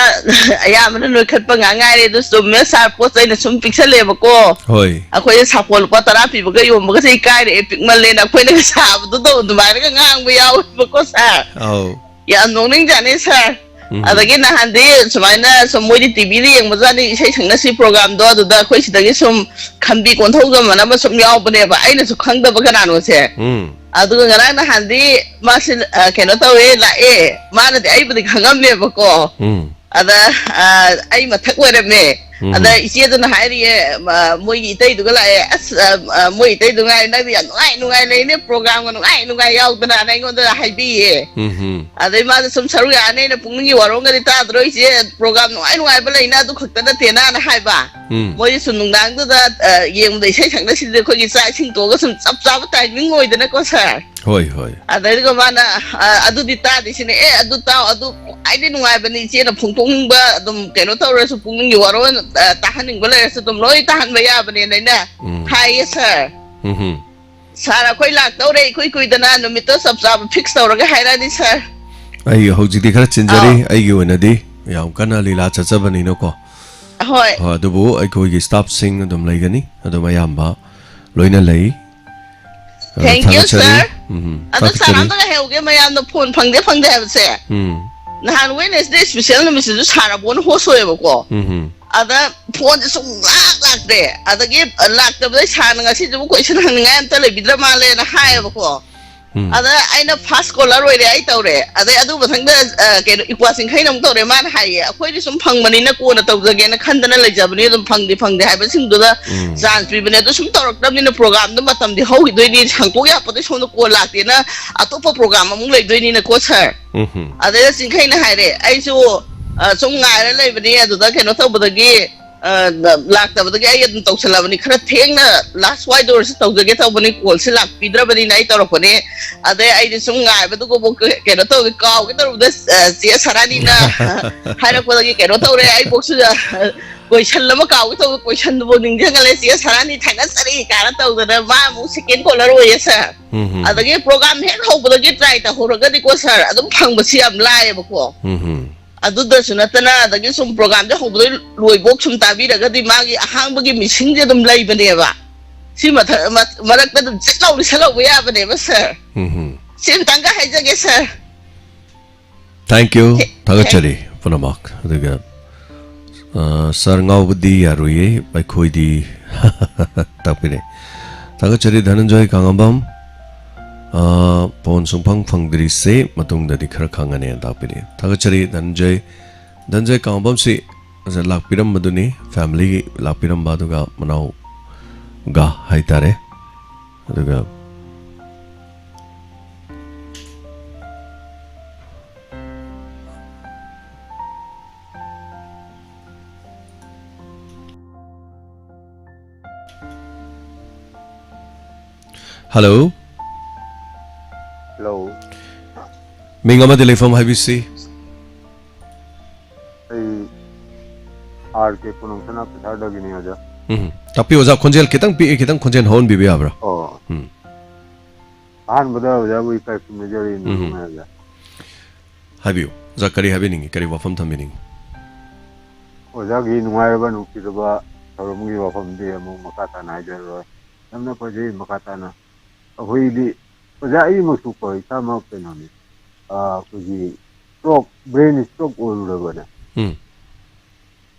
ꯑꯌꯥꯝꯕꯅ ꯅꯣꯏꯈꯠꯄ ꯉꯥꯛ ꯉꯥꯏꯔꯦ꯫ ꯑꯗꯨ ꯆꯨꯝꯃꯦ, sir, ꯄꯣꯠ ꯆꯩꯅ ꯁꯨꯝ ꯄꯤꯛꯁꯜꯂꯦꯕꯀꯣ꯫ ꯍꯣꯏ꯫ ꯑꯩꯈꯣꯏꯅ ꯁꯥꯄꯣꯟ ꯂꯨꯄꯥ ꯇꯔꯥ ꯄꯤꯕꯒ ꯌꯣꯟꯕꯒꯁꯦ ꯏꯀꯥꯏꯔꯛꯑꯦ, ꯄꯤꯛꯃꯜꯂꯦꯅ꯫ ꯑꯩꯈꯣꯏꯅꯒ ꯁꯥꯕꯗꯨꯗ ꯑꯗꯨꯃꯥꯏꯅꯒ ꯉꯥꯡꯕ ꯌꯥꯎꯋꯦꯕꯀꯣ, sir꯫ ꯑꯧ꯫ ꯌꯥꯝ ꯅꯣꯛꯅꯤꯡꯖꯥꯠꯅꯤ, sir꯫ ꯎꯝ꯫ ꯑꯗꯒꯤ ꯅꯍꯥꯟꯗꯤ ꯁꯨꯃꯥꯏꯅ ꯁꯨꯝ ꯃꯣꯏꯗꯤ ꯇꯤꯚꯤꯗ ꯌꯦꯡꯕꯖꯥꯠꯅꯤ, ꯏꯁꯩ ꯁꯛꯅꯁꯤ programꯗꯣ, ꯑꯗꯨꯗ ꯑꯩꯈꯣꯏ ꯁꯤꯗꯒꯤ ꯁꯨꯝ ꯈꯝꯕꯤ ꯀꯣꯟꯊꯧꯖꯝ ꯑꯃ ꯁꯨꯝ ꯌꯥꯎꯕꯅꯦꯕ, ꯑꯩꯅꯁꯨ ꯈꯪꯗꯕ ꯀꯅꯥꯅꯣꯁꯦ꯫ ꯎꯝ꯫ ꯑꯗꯨꯒ ꯉꯔꯥꯡ ꯅꯍꯥꯟꯗꯤ ꯃꯥꯁꯤ, ꯑ, ꯀꯩꯅꯣ ꯇꯧꯋꯦ, ꯂꯥꯛꯑꯦ꯫ ꯃꯥꯅꯗꯤ ꯑꯩꯕꯨꯗꯤ ꯈꯪꯉꯝꯃꯦꯕꯀꯣ꯫ ꯎꯝ꯫ ꯑꯗ, ꯑ, ꯑꯩ ꯃꯊꯛ ꯑꯣꯏꯔꯝꯃꯦ꯫ ꯎꯝ꯫ ꯑꯗ ꯏꯆꯦꯗꯨꯅ ꯍꯥꯏꯔꯤꯌꯦ, ꯃ-, ꯃꯣꯏꯒꯤ ꯏꯇꯩꯗꯨꯒ ꯂꯥꯛꯑꯦ, "ꯑꯁ, ꯑ, ꯑ, ꯃꯣꯏ ꯏꯇꯩꯗꯨ ꯉꯥꯏ, ꯅꯪꯗꯤ ꯌꯥꯝ ꯅꯨꯡꯉꯥꯏ ꯅꯨꯡꯉꯥꯏ ꯂꯩꯅꯦ, programꯒ ꯅꯨꯡꯉꯥꯏ ꯅꯨꯡꯉꯥꯏ ꯌꯥꯎꯗꯅ"ꯅ ꯑꯩꯉꯣꯟꯗ ꯍꯥꯏꯕꯤꯌꯦ꯫ ꯎꯝ꯫ ꯑꯗꯩ ꯃꯥꯗꯣ ꯁꯨꯝ ꯁꯔꯨꯛ ꯌꯥꯔꯅꯤ, ꯑꯩꯅ "ꯄꯨꯛꯅꯤꯡꯒꯤ ꯋꯥꯔꯣꯡꯒꯗꯤ ꯇꯥꯗ꯭ꯔꯣ ꯏꯆꯦ, program ꯅꯨꯡꯉꯥꯏ ꯅꯨꯡꯉꯥꯏꯕ ꯂꯩꯅ ꯑꯗꯨ ꯈꯛꯇ ꯅꯠꯇꯦꯅ"ꯅ ꯍꯥꯏꯕ꯫ ꯎꯝ꯫ ꯃꯣꯏꯁꯨ ꯁꯨꯝ ꯅꯨꯡꯗꯥꯡꯗꯨꯗ, ꯑ, ꯌꯦꯡꯕꯗ ꯏꯁꯩ ꯁꯛꯅꯁꯤꯗꯤ ꯑꯩꯈꯣꯏꯒꯤ ꯆꯥꯛ ꯏꯁꯤꯡ ꯇꯣꯛꯑꯒ ꯁꯨꯝ ꯆꯞ ꯆꯥꯕ timing ꯑꯣꯏꯗꯅꯀꯣ, sir꯫ ꯍꯣꯏ, ꯍꯣꯏ꯫ ꯑꯗꯩꯗꯨꯒ ꯃꯥꯅ, "ꯑ, ꯑꯗꯨꯗꯤ ꯇꯥꯗꯦ" ꯁꯤꯅꯦ꯫ "ꯑꯦ, ꯑꯗꯨ ꯇꯥꯎ, ꯑꯗꯨ ꯈ꯭ꯋꯥꯏꯗꯒꯤ ꯅꯨꯡꯉꯥꯏꯕꯅꯤ ꯏꯆꯦꯅ ꯐꯣꯡꯗꯣꯛꯅꯤꯡꯕ, ꯑꯗꯨꯝ ꯀꯩꯅꯣ ꯇꯧꯔꯁꯨ ꯄꯨꯛꯅꯤꯡꯒꯤ ꯋꯥꯔꯣꯜ, ꯑ, ꯇꯥꯍꯟꯅꯤꯡꯕ ꯂꯩꯔꯁꯨ ꯑꯗꯨꯝ ꯂꯣꯏ ꯇꯥꯍꯟꯕ ꯌꯥꯕꯅꯦꯅ" ꯑꯩꯅ ꯎꯝ꯫ ꯍꯥꯏꯌꯦ, sir꯫ ꯎꯝ꯫ Sir, ꯑꯩꯈꯣꯏ ꯂꯥꯛꯇꯧꯔꯦ ꯏꯀꯨꯏ ꯀꯨꯏꯗꯅ, ꯅꯨꯃꯤꯠꯇꯣ ꯆꯞ ꯆꯥꯕ fix ꯇꯧꯔꯒ ꯍꯥꯏꯔꯛꯑꯅꯤ, sir꯫ ꯑꯩ ꯍꯧꯖꯤꯛꯇꯤ ꯈꯔ ꯆꯤꯟꯖꯔꯤ, ꯑꯧ꯫ ꯑꯩꯒꯤ ꯑꯣꯏꯅꯗꯤ ꯌꯥꯝ ꯀꯟꯅ ꯂꯤꯂꯥ ꯆꯠꯆꯕꯅꯤꯅꯀꯣ꯫ ꯍꯣꯏ꯫ ꯍꯣꯏ, ꯑꯗꯨꯕꯨ ꯑꯩꯈꯣꯏꯒꯤ staffꯁꯤꯡ ꯑꯗꯨꯝ ꯂꯩꯒꯅꯤ, ꯑꯗꯨꯝ ꯑꯌꯥꯝꯕ ꯂꯣꯏꯅ ꯂꯩ꯫ ꯑ, Thank you, ꯊꯥꯒꯠꯆꯔꯤ꯫ Sir꯫ ꯎꯝ, ꯑꯗꯣ sir, ꯊꯥꯒꯠꯆꯔꯤ꯫ ꯑꯝꯇꯒ ꯍꯥꯏꯍꯧꯒꯦ, ꯃꯌꯥꯝꯅ phone ꯐꯪꯗꯦ ꯐꯪꯗꯦ ꯍꯥꯏꯕꯁꯦ꯫ ꯎꯝ꯫ ꯅꯍꯥꯟ Wednesday special ꯅꯨꯃꯤꯠꯁꯤꯁꯨ sir ꯑꯕꯣꯟ host ꯑꯣꯏꯌꯦꯕꯀꯣ꯫ ꯎꯝ꯫ ꯑꯗ phoneꯁꯦ ꯁꯨꯡꯂꯥꯛ ꯂꯥꯛꯇ꯭ꯔꯦ꯫ ꯑꯗꯒꯤ ꯂꯥꯛꯇꯕꯗꯩ sirꯅ ꯉꯁꯤꯁꯤꯕꯨ question ꯍꯪꯅꯤꯡꯉꯥꯏ ꯑꯝꯇ ꯂꯩꯕꯤꯗ꯭ꯔ ꯃꯥꯜꯂꯦꯅ ꯍꯥꯏꯌꯦꯕꯀꯣ꯫ ꯎꯝ꯫ ꯑꯗ ꯑꯩꯅ ꯐꯥꯔꯁ ꯀꯣꯂꯔ ꯑꯣꯏꯔꯦ, ꯑꯩ ꯇꯧꯔꯦ꯫ ꯑꯗꯩ ꯑꯗꯨ ꯃꯊꯪꯗ, ꯑ, ꯀꯩꯅꯣ, ꯏꯀ꯭ꯋꯥ ꯆꯤꯡꯈꯩꯅ ꯑꯃꯨꯛ ꯇꯧꯔꯦ꯫ ꯃꯥꯅ ꯍꯥꯏꯌꯦ, "ꯑꯩꯈꯣꯏꯗꯤ ꯁꯨꯝ ꯐꯪꯕꯅꯤꯅ ꯀꯣꯟꯅ ꯇꯧꯖꯒꯦꯅ ꯈꯟꯗꯅ ꯂꯩꯖꯕꯅꯤ, ꯑꯗꯨꯝ ꯐꯪꯗꯦ, ꯐꯪꯗꯦ" ꯍꯥꯏꯕꯁꯤꯡꯗꯨꯗ ꯎꯝ꯫ ꯆꯥꯟꯁ ꯄꯤꯕꯅꯦ꯫ ꯑꯗꯨ ꯁꯨꯝ ꯇꯧꯔꯛꯇꯕꯅꯤꯅ ꯄ꯭ꯔꯣꯒ꯭ꯔꯥꯝꯗꯣ ꯃꯇꯝꯗꯤ ꯍꯧꯈꯤꯗꯣꯏꯅꯤ, ꯁꯪꯇꯣꯛ ꯌꯥꯄꯣꯠꯇꯦ, ꯁꯣꯝꯗ ꯀꯣꯟ ꯂꯥꯛꯇꯦꯅ ꯑꯇꯣꯞꯄ ꯄ꯭ꯔꯣꯒ꯭ꯔꯥꯝ ꯑꯃꯨꯛ ꯂꯩꯗꯣꯏꯅꯤꯅꯀꯣ, ꯁꯥꯔ꯫ ꯎꯝ ꯍꯨꯝ꯫ ꯑꯗꯩꯗ ꯆꯤꯡꯈꯩꯅ ꯍꯥꯏꯔꯦ, "ꯑꯩꯁꯨ, ꯑ, ꯁꯨꯝ ꯉꯥꯏꯔ ꯂꯩꯕꯅꯤ, ꯑꯗꯨꯗ ꯀꯩꯅꯣ ꯇꯧꯕꯗꯒꯤ, ꯑ, ꯂꯥꯛꯇꯕꯗꯒꯤ ꯑꯩ ꯑꯗꯨꯝ ꯇꯧꯁꯜꯂꯕꯅꯤ꯫ ꯈꯔ ꯊꯦꯡꯅ ꯂꯥꯁ ꯋꯥꯏꯗ ꯑꯣꯏꯔꯁꯨ ꯇꯧꯖꯒꯦ ꯇꯧꯕꯅꯤ, ꯀꯣꯜꯁꯦ ꯂꯥꯛꯄꯤꯗ꯭ꯔꯕꯅꯤꯅ ꯑꯩ ꯇꯧꯔꯛꯄꯅꯦ꯫ ꯑꯗꯩ ꯑꯩꯗꯤ ꯁꯨꯝ ꯉꯥꯏꯕꯗꯨꯒꯕꯨ ꯀ-, ꯀꯩꯅꯣ ꯇꯧꯒꯦ, ꯀꯥꯎꯒꯦ ꯇꯧꯔꯨꯕꯗ, ꯑ, ꯆꯦ ꯁꯔꯥꯅꯤꯅ ꯍꯥꯏꯔꯛꯄꯗꯒꯤ ꯀꯩꯅꯣ ꯇꯧꯔꯦ꯫ ꯑꯩꯕꯨꯛꯁꯨ, ꯑ, ꯀꯣꯏꯁꯟ ꯑꯃ ꯀꯥꯎꯒꯦ ꯇꯧꯕ, ꯀꯣꯏꯁꯟꯗꯨꯕꯨ ꯅꯤꯡꯁꯤꯡꯍꯜꯂꯦ꯫ ꯆꯦ ꯁꯔꯥꯅꯤ ꯊꯥꯒꯠꯆꯔꯤ" ꯀꯥꯏꯅ ꯇꯧꯗꯅ ꯃꯥ ꯑꯃꯨꯛ ꯁꯦꯀꯦꯟ ꯀꯣꯂꯔ ꯑꯣꯏꯌꯦ, ꯁꯥꯔ꯫ ꯎꯝ ꯍꯨꯝ꯫ ꯑꯗꯒꯤ ꯄ꯭ꯔꯣꯒꯥꯝ ꯍꯦꯛ ꯍꯧꯕꯗꯒꯤ ꯇ꯭ꯔꯥꯏ ꯇꯧꯍꯧꯔꯒꯗꯤꯀꯣ, ꯁꯥꯔ, ꯑꯗꯨꯝ ꯐꯪꯕꯁꯤ ꯌꯥꯝ ꯂꯥꯏꯌꯦꯕꯀꯣ꯫ ꯎꯝ ꯍꯨꯝ꯫ ꯑꯗꯨꯗꯁꯨ ꯅꯠꯇꯅ, ꯑꯗꯒꯤ ꯁꯨꯝ ꯄ꯭ꯔꯣꯒꯥꯝꯁꯦ ꯍꯧꯕꯗꯒꯤ ꯂꯣꯏꯕꯧ ꯁꯨꯝ ꯇꯥꯕꯤꯔꯒꯗꯤ ꯃꯥꯒꯤ ꯑꯍꯥꯡꯕꯒꯤ ꯃꯤꯁꯤꯡꯁꯦ ꯑꯗꯨꯝ ꯂꯩꯕꯅꯦꯕ꯫ ꯁꯤ ꯃꯊꯛ-, ꯃ-, ꯃꯔꯛꯇ ꯑꯗꯨꯝ ꯆꯤꯠ ꯂꯥꯎ ꯂꯤꯁꯜꯍꯧꯕ ꯌꯥꯕꯅꯦꯕ, ꯁꯥꯔ꯫ ꯎꯝ ꯍꯨꯝ꯫ ꯁꯤ ꯑꯝꯇꯪꯒ ꯍꯥꯏꯖꯒꯦ, ꯁꯥꯔ꯫ Thank you꯫ ꯊꯦ-, ꯊꯥꯒꯠꯆꯔꯤ ꯄꯨꯝꯅꯃꯛ꯫ ꯑꯗꯨꯒ, ꯑ, ꯁꯥꯔ ꯉꯥꯎꯕꯗꯤ ꯌꯥꯔꯣꯏꯌꯦ, ꯑꯩꯈꯣꯏꯗꯤ ꯇꯥꯛꯄꯤꯔꯦ꯫ ꯊꯥꯒꯠꯆꯔꯤ ꯙꯅꯟꯖꯣꯏ ꯀꯥꯉꯝꯕꯝ꯫ ꯑ, ꯐꯣꯟ ꯁꯨꯡꯐꯪ ꯐꯪꯗ꯭ꯔꯤꯁꯦ ꯃꯇꯨꯡꯗꯗꯤ ꯈꯔ ꯈꯪꯉꯅꯤ ꯇꯥꯛꯄꯤꯔꯦ꯫ ꯊꯥꯒꯠꯆꯔꯤ ꯙꯅꯟꯖꯣꯏ꯫ ꯙꯅꯟꯖꯣꯏ ꯀꯥꯉꯝꯕꯝꯁꯤ ꯂꯥꯛꯄꯤꯔꯝꯕꯗꯨꯅꯤ, ꯐꯦꯃꯤꯂꯤ ꯂꯥꯛꯄꯤꯔꯝꯕ, ꯑꯗꯨꯒ ꯃꯅꯥꯎꯒ ꯍꯥꯏꯇꯥꯔꯦ꯫ ꯑꯗꯨꯒ ꯍꯜꯂꯣ꯫ ꯍꯜꯂꯣ꯫ ꯃꯤꯡ ꯑꯃꯗꯤ ꯂꯩꯐꯝ ꯍꯥꯏꯕꯤꯁꯤ꯫ ꯑꯩ ꯑꯥꯔ ꯀꯦ ꯀꯣꯅꯨꯡ ꯁꯅꯥ ꯄꯩꯁꯥꯗꯒꯤꯅꯤ, ꯑꯣꯖꯥ꯫ ꯎꯝ꯫ ꯇꯥꯛꯄꯤꯌꯨ, ꯑꯣꯖꯥ, ꯈꯣꯟꯖꯦꯜ ꯈꯤꯇꯪ ꯄꯤꯛꯏ, ꯈꯤꯇꯪ ꯈꯣꯟꯖꯦꯜ ꯍꯧꯍꯟꯕꯤꯕ ꯌꯥꯕ꯭ꯔꯥ? ꯑꯣ꯫ ꯎꯝ꯫ ꯑꯍꯥꯟꯕꯗ ꯑꯣꯖꯥꯕꯨ ꯏꯀꯥꯏ ꯈꯨꯝꯅꯖꯔꯤ, ꯎꯝ꯫ ꯅꯨꯡꯉꯥꯏ ꯑꯣꯖꯥ꯫ ꯍꯥꯏꯕꯤꯌꯨ, ꯑꯣꯖꯥ, ꯀꯔꯤ ꯍꯥꯏꯕꯤꯅꯤꯡꯉꯤ? ꯀꯔꯤ ꯋꯥꯐꯝ ꯊꯝꯕꯤꯅꯤꯡꯉꯤ? ꯑꯣꯖꯥꯒꯤ ꯅꯨꯡꯉꯥꯏꯔꯕ, ꯅꯨꯡꯁꯤꯔꯕ ꯊꯧꯔꯝꯒꯤ ꯋꯥꯐꯝꯗꯤ ꯑꯃꯨꯛ ꯃꯈꯥ ꯇꯥꯅ ꯍꯥꯏꯖꯔꯔꯣꯏ꯫ ꯌꯥꯝꯅ ꯐꯖꯩ꯫ ꯃꯈꯥ ꯇꯥꯅ ꯑꯩꯈꯣꯏꯗꯤ, ꯑꯣꯖꯥ, ꯑꯩꯃꯛꯁꯨ ꯀꯣ, ꯏꯁꯥꯃꯛ ꯀꯩꯅꯣꯅꯤ, ꯑ, ꯑꯩꯈꯣꯏꯒꯤ ꯁ꯭ꯇ꯭ꯔꯣꯛ, ꯕ꯭ꯔꯦꯟ ꯁ꯭ꯇ꯭ꯔꯣꯛ ꯑꯣꯏꯔꯨꯔꯕꯅꯦ꯫ ꯎꯝ꯫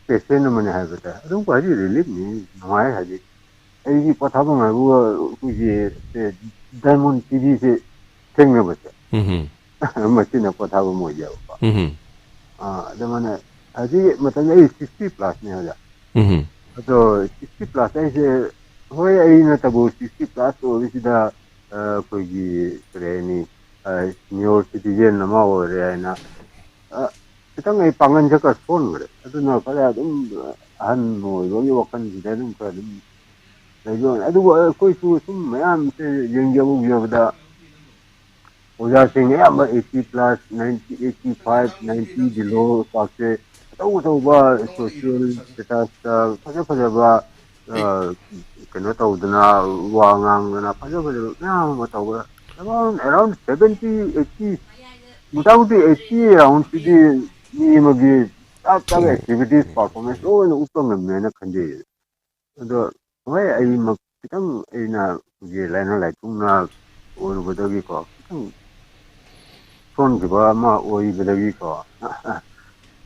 ꯄꯦꯁꯦꯟ ꯑꯃꯅꯦ ꯍꯥꯏꯕꯗ ꯑꯗꯨꯝ ꯍꯥꯏꯗꯤ ꯔꯤꯂꯤꯐꯅꯤ, ꯅꯨꯡꯉꯥꯏ ꯍꯥꯏꯗꯤ꯫ ꯑꯩꯒꯤ ꯄꯣꯊꯥꯐꯝ ꯍꯥꯏꯕꯨ ꯑꯩꯈꯣꯏꯒꯤ ꯁꯦ ꯗꯥꯏꯃꯣꯟ ꯇꯤꯚꯤꯁꯦ ꯊꯦꯡꯅꯕꯁꯦ꯫ ꯎꯝ ꯃꯁꯤꯅ ꯄꯣꯊꯥꯐꯝ ꯑꯣꯏꯖꯕꯀꯣ꯫ ꯎꯝ ꯑꯥ, ꯑꯗꯨꯃꯥꯏꯅ ꯍꯧꯖꯤꯛ ꯃꯇꯝꯗ ꯑꯩ sixty plusꯅꯦ ꯑꯣꯖꯥ꯫ ꯎꯝ ꯑꯗꯣ sixty plus ꯍꯥꯏꯁꯦ, ꯍꯣꯏ, ꯑꯩ ꯅꯠꯇꯕꯨ sixty plus ꯑꯣꯏꯕꯁꯤꯗ, ꯑ, ꯑꯩꯈꯣꯏꯒꯤ ꯀꯔꯤ ꯍꯥꯏꯅꯤ, ꯑ, senior citizen ꯑꯃ ꯑꯣꯏꯔꯦ ꯍꯥꯏꯅ, ꯑ, ꯈꯤꯇꯪ ꯑꯩ ꯄꯥꯡꯒꯜꯁꯦ ꯈꯔ ꯁꯣꯟꯈ꯭ꯔꯦ꯫ ꯑꯗꯨꯅ ꯈꯔ ꯑꯗꯨꯝ ꯑꯍꯟ ꯑꯣꯏꯕꯒꯤ ꯋꯥꯈꯜꯁꯤꯗ ꯑꯗꯨꯝ ꯈꯔ ꯑꯗꯨꯝ ꯂꯩꯕ ꯋꯥꯅꯤ꯫ ꯑꯗꯨꯕꯨ ꯑꯩꯈꯣꯏꯁꯨ ꯁꯨꯝ ꯃꯌꯥꯝꯁꯦ ꯌꯦꯡꯖꯕ ꯎꯖꯕꯗ ꯑꯣꯖꯥꯁꯤꯡ ꯑꯌꯥꯝꯕ eighty plus, ninety, eighty five, ninety below ꯄꯥꯛꯁꯦ ꯑꯆꯧ ꯑꯆꯧꯕ social statusꯇ ꯐꯖ ꯐꯖꯕ, ꯑ, ꯀꯩꯅꯣ ꯇꯧꯗꯅ, ꯋꯥ ꯉꯥꯡꯗꯅ, ꯐꯖ ꯐꯖꯕ ꯃꯌꯥꯝ ꯑꯃ ꯇꯧꯕ, around, around seventy, eighty, ꯃꯣꯇꯥꯃꯨꯇꯤ eighty roundꯁꯤꯗꯤ ꯃꯤ ꯑꯃꯒꯤ ꯆꯞ ꯆꯥꯕ activities, performance ꯂꯣꯏꯅ ꯎꯠꯄ ꯉꯝꯃꯦꯅ ꯈꯟꯖꯩ꯫ ꯑꯗꯣ ꯍꯣꯏ, ꯑꯩꯃꯛ ꯈꯤꯇꯪ ꯑꯩꯅ ꯑꯩꯈꯣꯏꯒꯤ ꯂꯥꯏꯅꯤꯡ ꯂꯥꯏꯁꯣꯟꯅ ꯑꯣꯏꯔꯨꯕꯗꯒꯤꯀꯣ, ꯈꯤꯇꯪ ꯁꯣꯟꯈꯤꯕ ꯑꯃ ꯑꯣꯏꯕꯗꯒꯤꯀꯣ꯫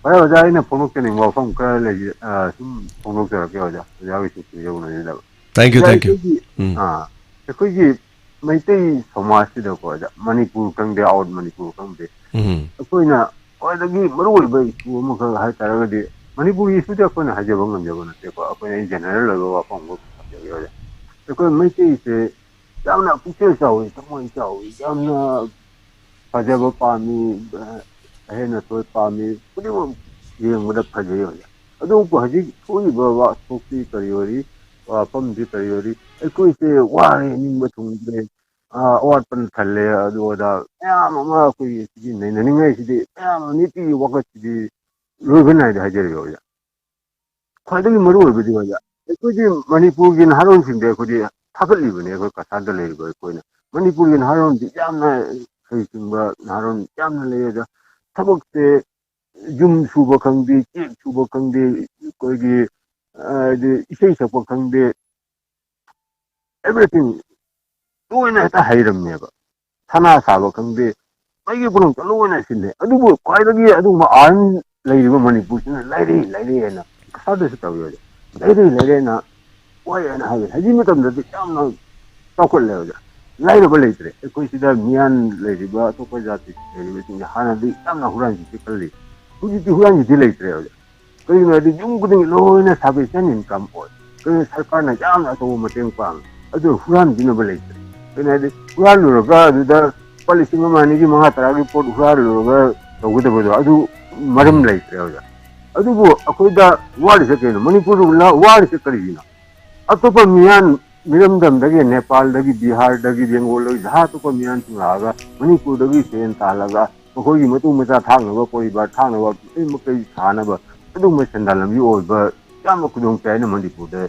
ꯍꯣꯏ, ꯑꯣꯖꯥ, ꯑꯩꯅ ꯐꯣꯡꯗꯣꯛꯆꯅꯤꯡꯕ ꯋꯥꯐꯝ ꯈꯔ ꯂꯩ, ꯑ, ꯁꯨꯝ ꯐꯣꯡꯗꯣꯛꯆꯔꯛꯀꯦ, ꯑꯣꯖꯥ, ꯑꯣꯖꯥ ꯍꯣꯏ ꯁꯨꯝ ꯌꯧꯅꯕꯤꯅꯕ꯫ Thank you, ꯑꯣꯖꯥ, thank you. ꯑꯩꯈꯣꯏꯒꯤ, ꯎꯝ ꯑ, ꯑꯩꯈꯣꯏꯒꯤ ꯃꯩꯇꯩ ꯁꯃꯥꯖꯁꯤꯗꯀꯣ, ꯑꯣꯖꯥ, ꯃꯅꯤꯄꯨꯔ ꯈꯪꯗꯦ, out ꯃꯅꯤꯄꯨꯔ ꯈꯪꯗꯦ, ꯎꯝ ꯑꯩꯈꯣꯏꯅ ꯈ꯭ꯋꯥꯏꯗꯒꯤ ꯃꯔꯨꯑꯣꯏꯕ issue ꯑꯃꯈꯛ ꯍꯥꯏ ꯇꯥꯔꯒꯗꯤ, ꯃꯅꯤꯄꯨꯔꯒꯤ issueꯗꯤ ꯑꯩꯈꯣꯏꯅ ꯍꯥꯏꯖꯕ ꯉꯝꯖꯕ ꯅꯠꯇꯦꯀꯣ, ꯑꯩꯈꯣꯏꯅ general ꯑꯣꯏꯕ ꯋꯥꯐꯝ ꯑꯃꯈꯛ ꯊꯝꯖꯒꯦ, ꯑꯣꯖꯥ꯫ ꯑꯩꯈꯣꯏ ꯃꯩꯇꯩꯁꯦ ꯌꯥꯝꯅ ꯄꯨꯛꯆꯦꯜ ꯆꯥꯎꯏ, ꯊꯃꯣꯏ ꯆꯥꯎꯏ, ꯌꯥꯝꯅ ꯐꯖꯕ ꯄꯥꯝꯃꯤ, ꯑꯍꯦꯟ ꯑꯊꯣꯏ ꯄꯥꯝꯃꯤ, ꯈꯨꯗꯤꯡꯃꯛ ꯌꯦꯡꯕꯗ ꯐꯖꯩ, ꯑꯣꯖꯥ꯫ ꯑꯗꯨꯕꯨ ꯍꯧꯖꯤꯛ ꯊꯣꯛꯏꯕ ꯋꯥꯊꯣꯛꯇꯤ ꯀꯔꯤ ꯑꯣꯏꯔꯤ, ꯋꯥꯐꯝꯗꯤ ꯀꯔꯤ ꯑꯣꯏꯔꯤ? ꯑꯩꯈꯣꯏꯁꯦ ꯋꯥꯔꯦ, ꯅꯤꯡꯕ ꯊꯨꯡꯗ꯭ꯔꯦ, ꯑ, ꯑꯋꯥꯠꯄꯅ ꯊꯜꯂꯦ, ꯑꯗꯨ ꯑꯗꯥ ꯃꯌꯥꯝ ꯑꯃ ꯑꯩꯈꯣꯏꯒꯤ ꯁꯤꯒꯤ ꯅꯩꯅꯅꯤꯡꯉꯥꯏꯁꯤꯗꯤ, ꯃꯌꯥꯝ ꯑꯃ ꯅꯤꯇꯤꯒꯤ ꯋꯥꯀꯠꯁꯤꯗꯤ ꯂꯣꯏꯕ ꯅꯥꯏꯗꯦ ꯍꯥꯏꯖꯔꯤꯕ, ꯑꯣꯖꯥ꯫ ꯈ꯭ꯋꯥꯏꯗꯒꯤ ꯃꯔꯨ ꯑꯣꯏꯕꯗꯤ, ꯑꯣꯖꯥ, ꯑꯩꯈꯣꯏꯒꯤ ꯃꯅꯤꯄꯨꯔꯒꯤ ꯅꯍꯥꯔꯣꯟꯁꯤꯡꯗꯤ ꯑꯩꯈꯣꯏꯗꯤ ꯊꯥꯒꯠꯂꯤꯕꯅꯤ, ꯑꯩꯈꯣꯏ ꯀꯁꯥꯔꯗ ꯂꯩꯔꯤꯕ ꯑꯩꯈꯣꯏꯅ꯫ ꯃꯅꯤꯄꯨꯔꯒꯤ ꯅꯍꯥꯔꯣꯟꯗꯤ ꯌꯥꯝꯅ ꯍꯩꯁꯤꯡꯕ ꯅꯍꯥꯔꯣꯟ ꯌꯥꯝꯅ ꯂꯩ, ꯑꯣꯖꯥ꯫ ꯊꯕꯛꯁꯦ ꯌꯨꯝ ꯁꯨꯕ ꯈꯪꯗꯦ, ꯆꯦꯛ ꯁꯨꯕ ꯈꯪꯗꯦ, ꯑꯩꯈꯣꯏꯒꯤ, ꯑ, ꯍꯥꯏꯗꯤ ꯏꯁꯩ ꯁꯛꯄ ꯈꯪꯗꯦ, everything ꯂꯣꯏꯅ ꯍꯦꯛꯇ ꯍꯩꯔꯝꯃꯦꯕ꯫ ꯁꯅꯥ ꯁꯥꯕ ꯈꯪꯗꯦ, ꯃꯩꯒꯤ ꯄꯣꯠꯂꯝ ꯂꯣꯏꯅ ꯁꯤꯜꯂꯦ꯫ ꯑꯗꯨꯕꯨ ꯈ꯭ꯋꯥꯏꯗꯒꯤ ꯑꯗꯨꯒꯨꯝꯕ ꯑꯥꯔꯟ ꯂꯩꯔꯤꯕ ꯃꯅꯤꯄꯨꯔꯁꯤꯅ ꯂꯩꯔꯦ, ꯂꯩꯔꯦ ꯍꯥꯏꯅ ꯀꯁꯥꯔꯗꯁꯨ ꯇꯧꯋꯦ, ꯑꯣꯖꯥ꯫ ꯂꯩꯔꯦ, ꯂꯩꯔꯦꯅ ꯋꯥꯏ ꯍꯥꯏꯅ ꯍꯥꯏꯌꯦ꯫ ꯍꯧꯖꯤꯛ ꯃꯇꯝꯗꯗꯤ ꯌꯥꯝꯅ ꯆꯥꯎꯈꯠꯂꯦ, ꯑꯣꯖꯥ꯫ ꯂꯥꯏꯔꯕ ꯂꯩꯇ꯭ꯔꯦ꯫ ꯑꯩꯈꯣꯏ ꯁꯤꯗ ꯃꯤꯌꯥꯟ ꯂꯩꯔꯤꯕ, ꯑꯇꯣꯞꯄ ꯖꯥꯇꯤ ꯂꯩꯔꯤꯕꯁꯤꯡꯁꯦ ꯍꯥꯟꯅꯗꯤ ꯌꯥꯝꯅ ꯍꯨꯔꯥꯟꯈꯤꯗꯦ ꯈꯜꯂꯤ, ꯍꯧꯖꯤꯛꯇꯤ ꯍꯨꯔꯥꯟꯈꯤꯗꯦ ꯂꯩꯇ꯭ꯔꯦ ꯍꯧꯖꯤꯛ꯫ ꯀꯩꯒꯤꯅꯣ ꯍꯥꯏꯗꯤ ꯌꯨꯝ ꯈꯨꯗꯤꯡꯒꯤ ꯂꯣꯏꯅ ꯁꯥꯔꯚꯤꯁ ꯑꯦꯟ ꯏꯟꯀꯝ ꯑꯣꯏ꯫ ꯀꯩꯅꯣ ꯁꯔꯀꯥꯔꯅ ꯌꯥꯝꯅ ꯑꯆꯧꯕ ꯃꯇꯦꯡ ꯄꯥꯡꯉꯤ, ꯑꯗꯨ ꯍꯨꯔꯥꯟꯕꯤꯅꯕ ꯂꯩꯇ꯭ꯔꯦ꯫ ꯀꯩꯅꯣ ꯍꯥꯏꯗꯤ ꯍꯨꯔꯥꯜꯂꯨꯔꯒ ꯑꯗꯨꯗ ꯂꯨꯄꯥ ꯂꯤꯁꯤꯡ ꯑꯃ ꯑꯅꯤꯒꯤ ꯃꯉꯥ ꯇꯔꯥꯒꯤ ꯄꯣꯠ ꯍꯨꯔꯥꯜꯂꯨꯔꯒ ꯇꯧꯒꯗꯕꯗꯣ ꯑꯗꯨ ꯃꯔꯝ ꯎꯝ꯫ ꯂꯩꯇ꯭ꯔꯦ ꯍꯧꯖꯤꯛ꯫ ꯑꯗꯨꯕꯨ ꯑꯩꯈꯣꯏꯗ ꯋꯥꯔꯤꯁꯦ ꯀꯩꯅꯣ? ꯃꯅꯤꯄꯨꯔꯗ ꯋꯥꯔꯤꯁꯦ ꯀꯔꯤꯒꯤꯅꯣ? ꯑꯇꯣꯞꯄ ꯃꯤꯌꯥꯟ ꯃꯤꯔꯝꯗꯝꯗꯒꯤ, ꯅꯦꯄꯥꯜꯗꯒꯤ, ꯕꯤꯍꯥꯔꯗꯒꯤ, ꯕꯦꯡꯒꯣꯜꯗꯒꯤ ꯖꯍꯥ ꯑꯇꯣꯞꯄ ꯃꯤꯌꯥꯟꯁꯤꯡ ꯂꯥꯛꯑꯒ ꯃꯅꯤꯄꯨꯔꯗꯒꯤ ꯁꯦꯟ ꯇꯥꯜꯂꯒ ꯃꯈꯣꯏꯒꯤ ꯃꯇꯨ ꯃꯆꯥ ꯊꯥꯛꯅꯕ, ꯄꯣꯔꯤꯕꯥꯔ ꯊꯥꯛꯅꯕ, ꯃꯈꯩ ꯃꯈꯩ ꯁꯥꯅꯕ ꯑꯗꯨꯒꯨꯝꯕ ꯁꯦꯟꯗꯥꯟ ꯂꯝꯕꯤ ꯑꯣꯏꯕ ꯌꯥꯝꯅ ꯈꯨꯗꯣꯡ ꯆꯥꯏꯅ ꯃꯅꯤꯄꯨꯔꯗ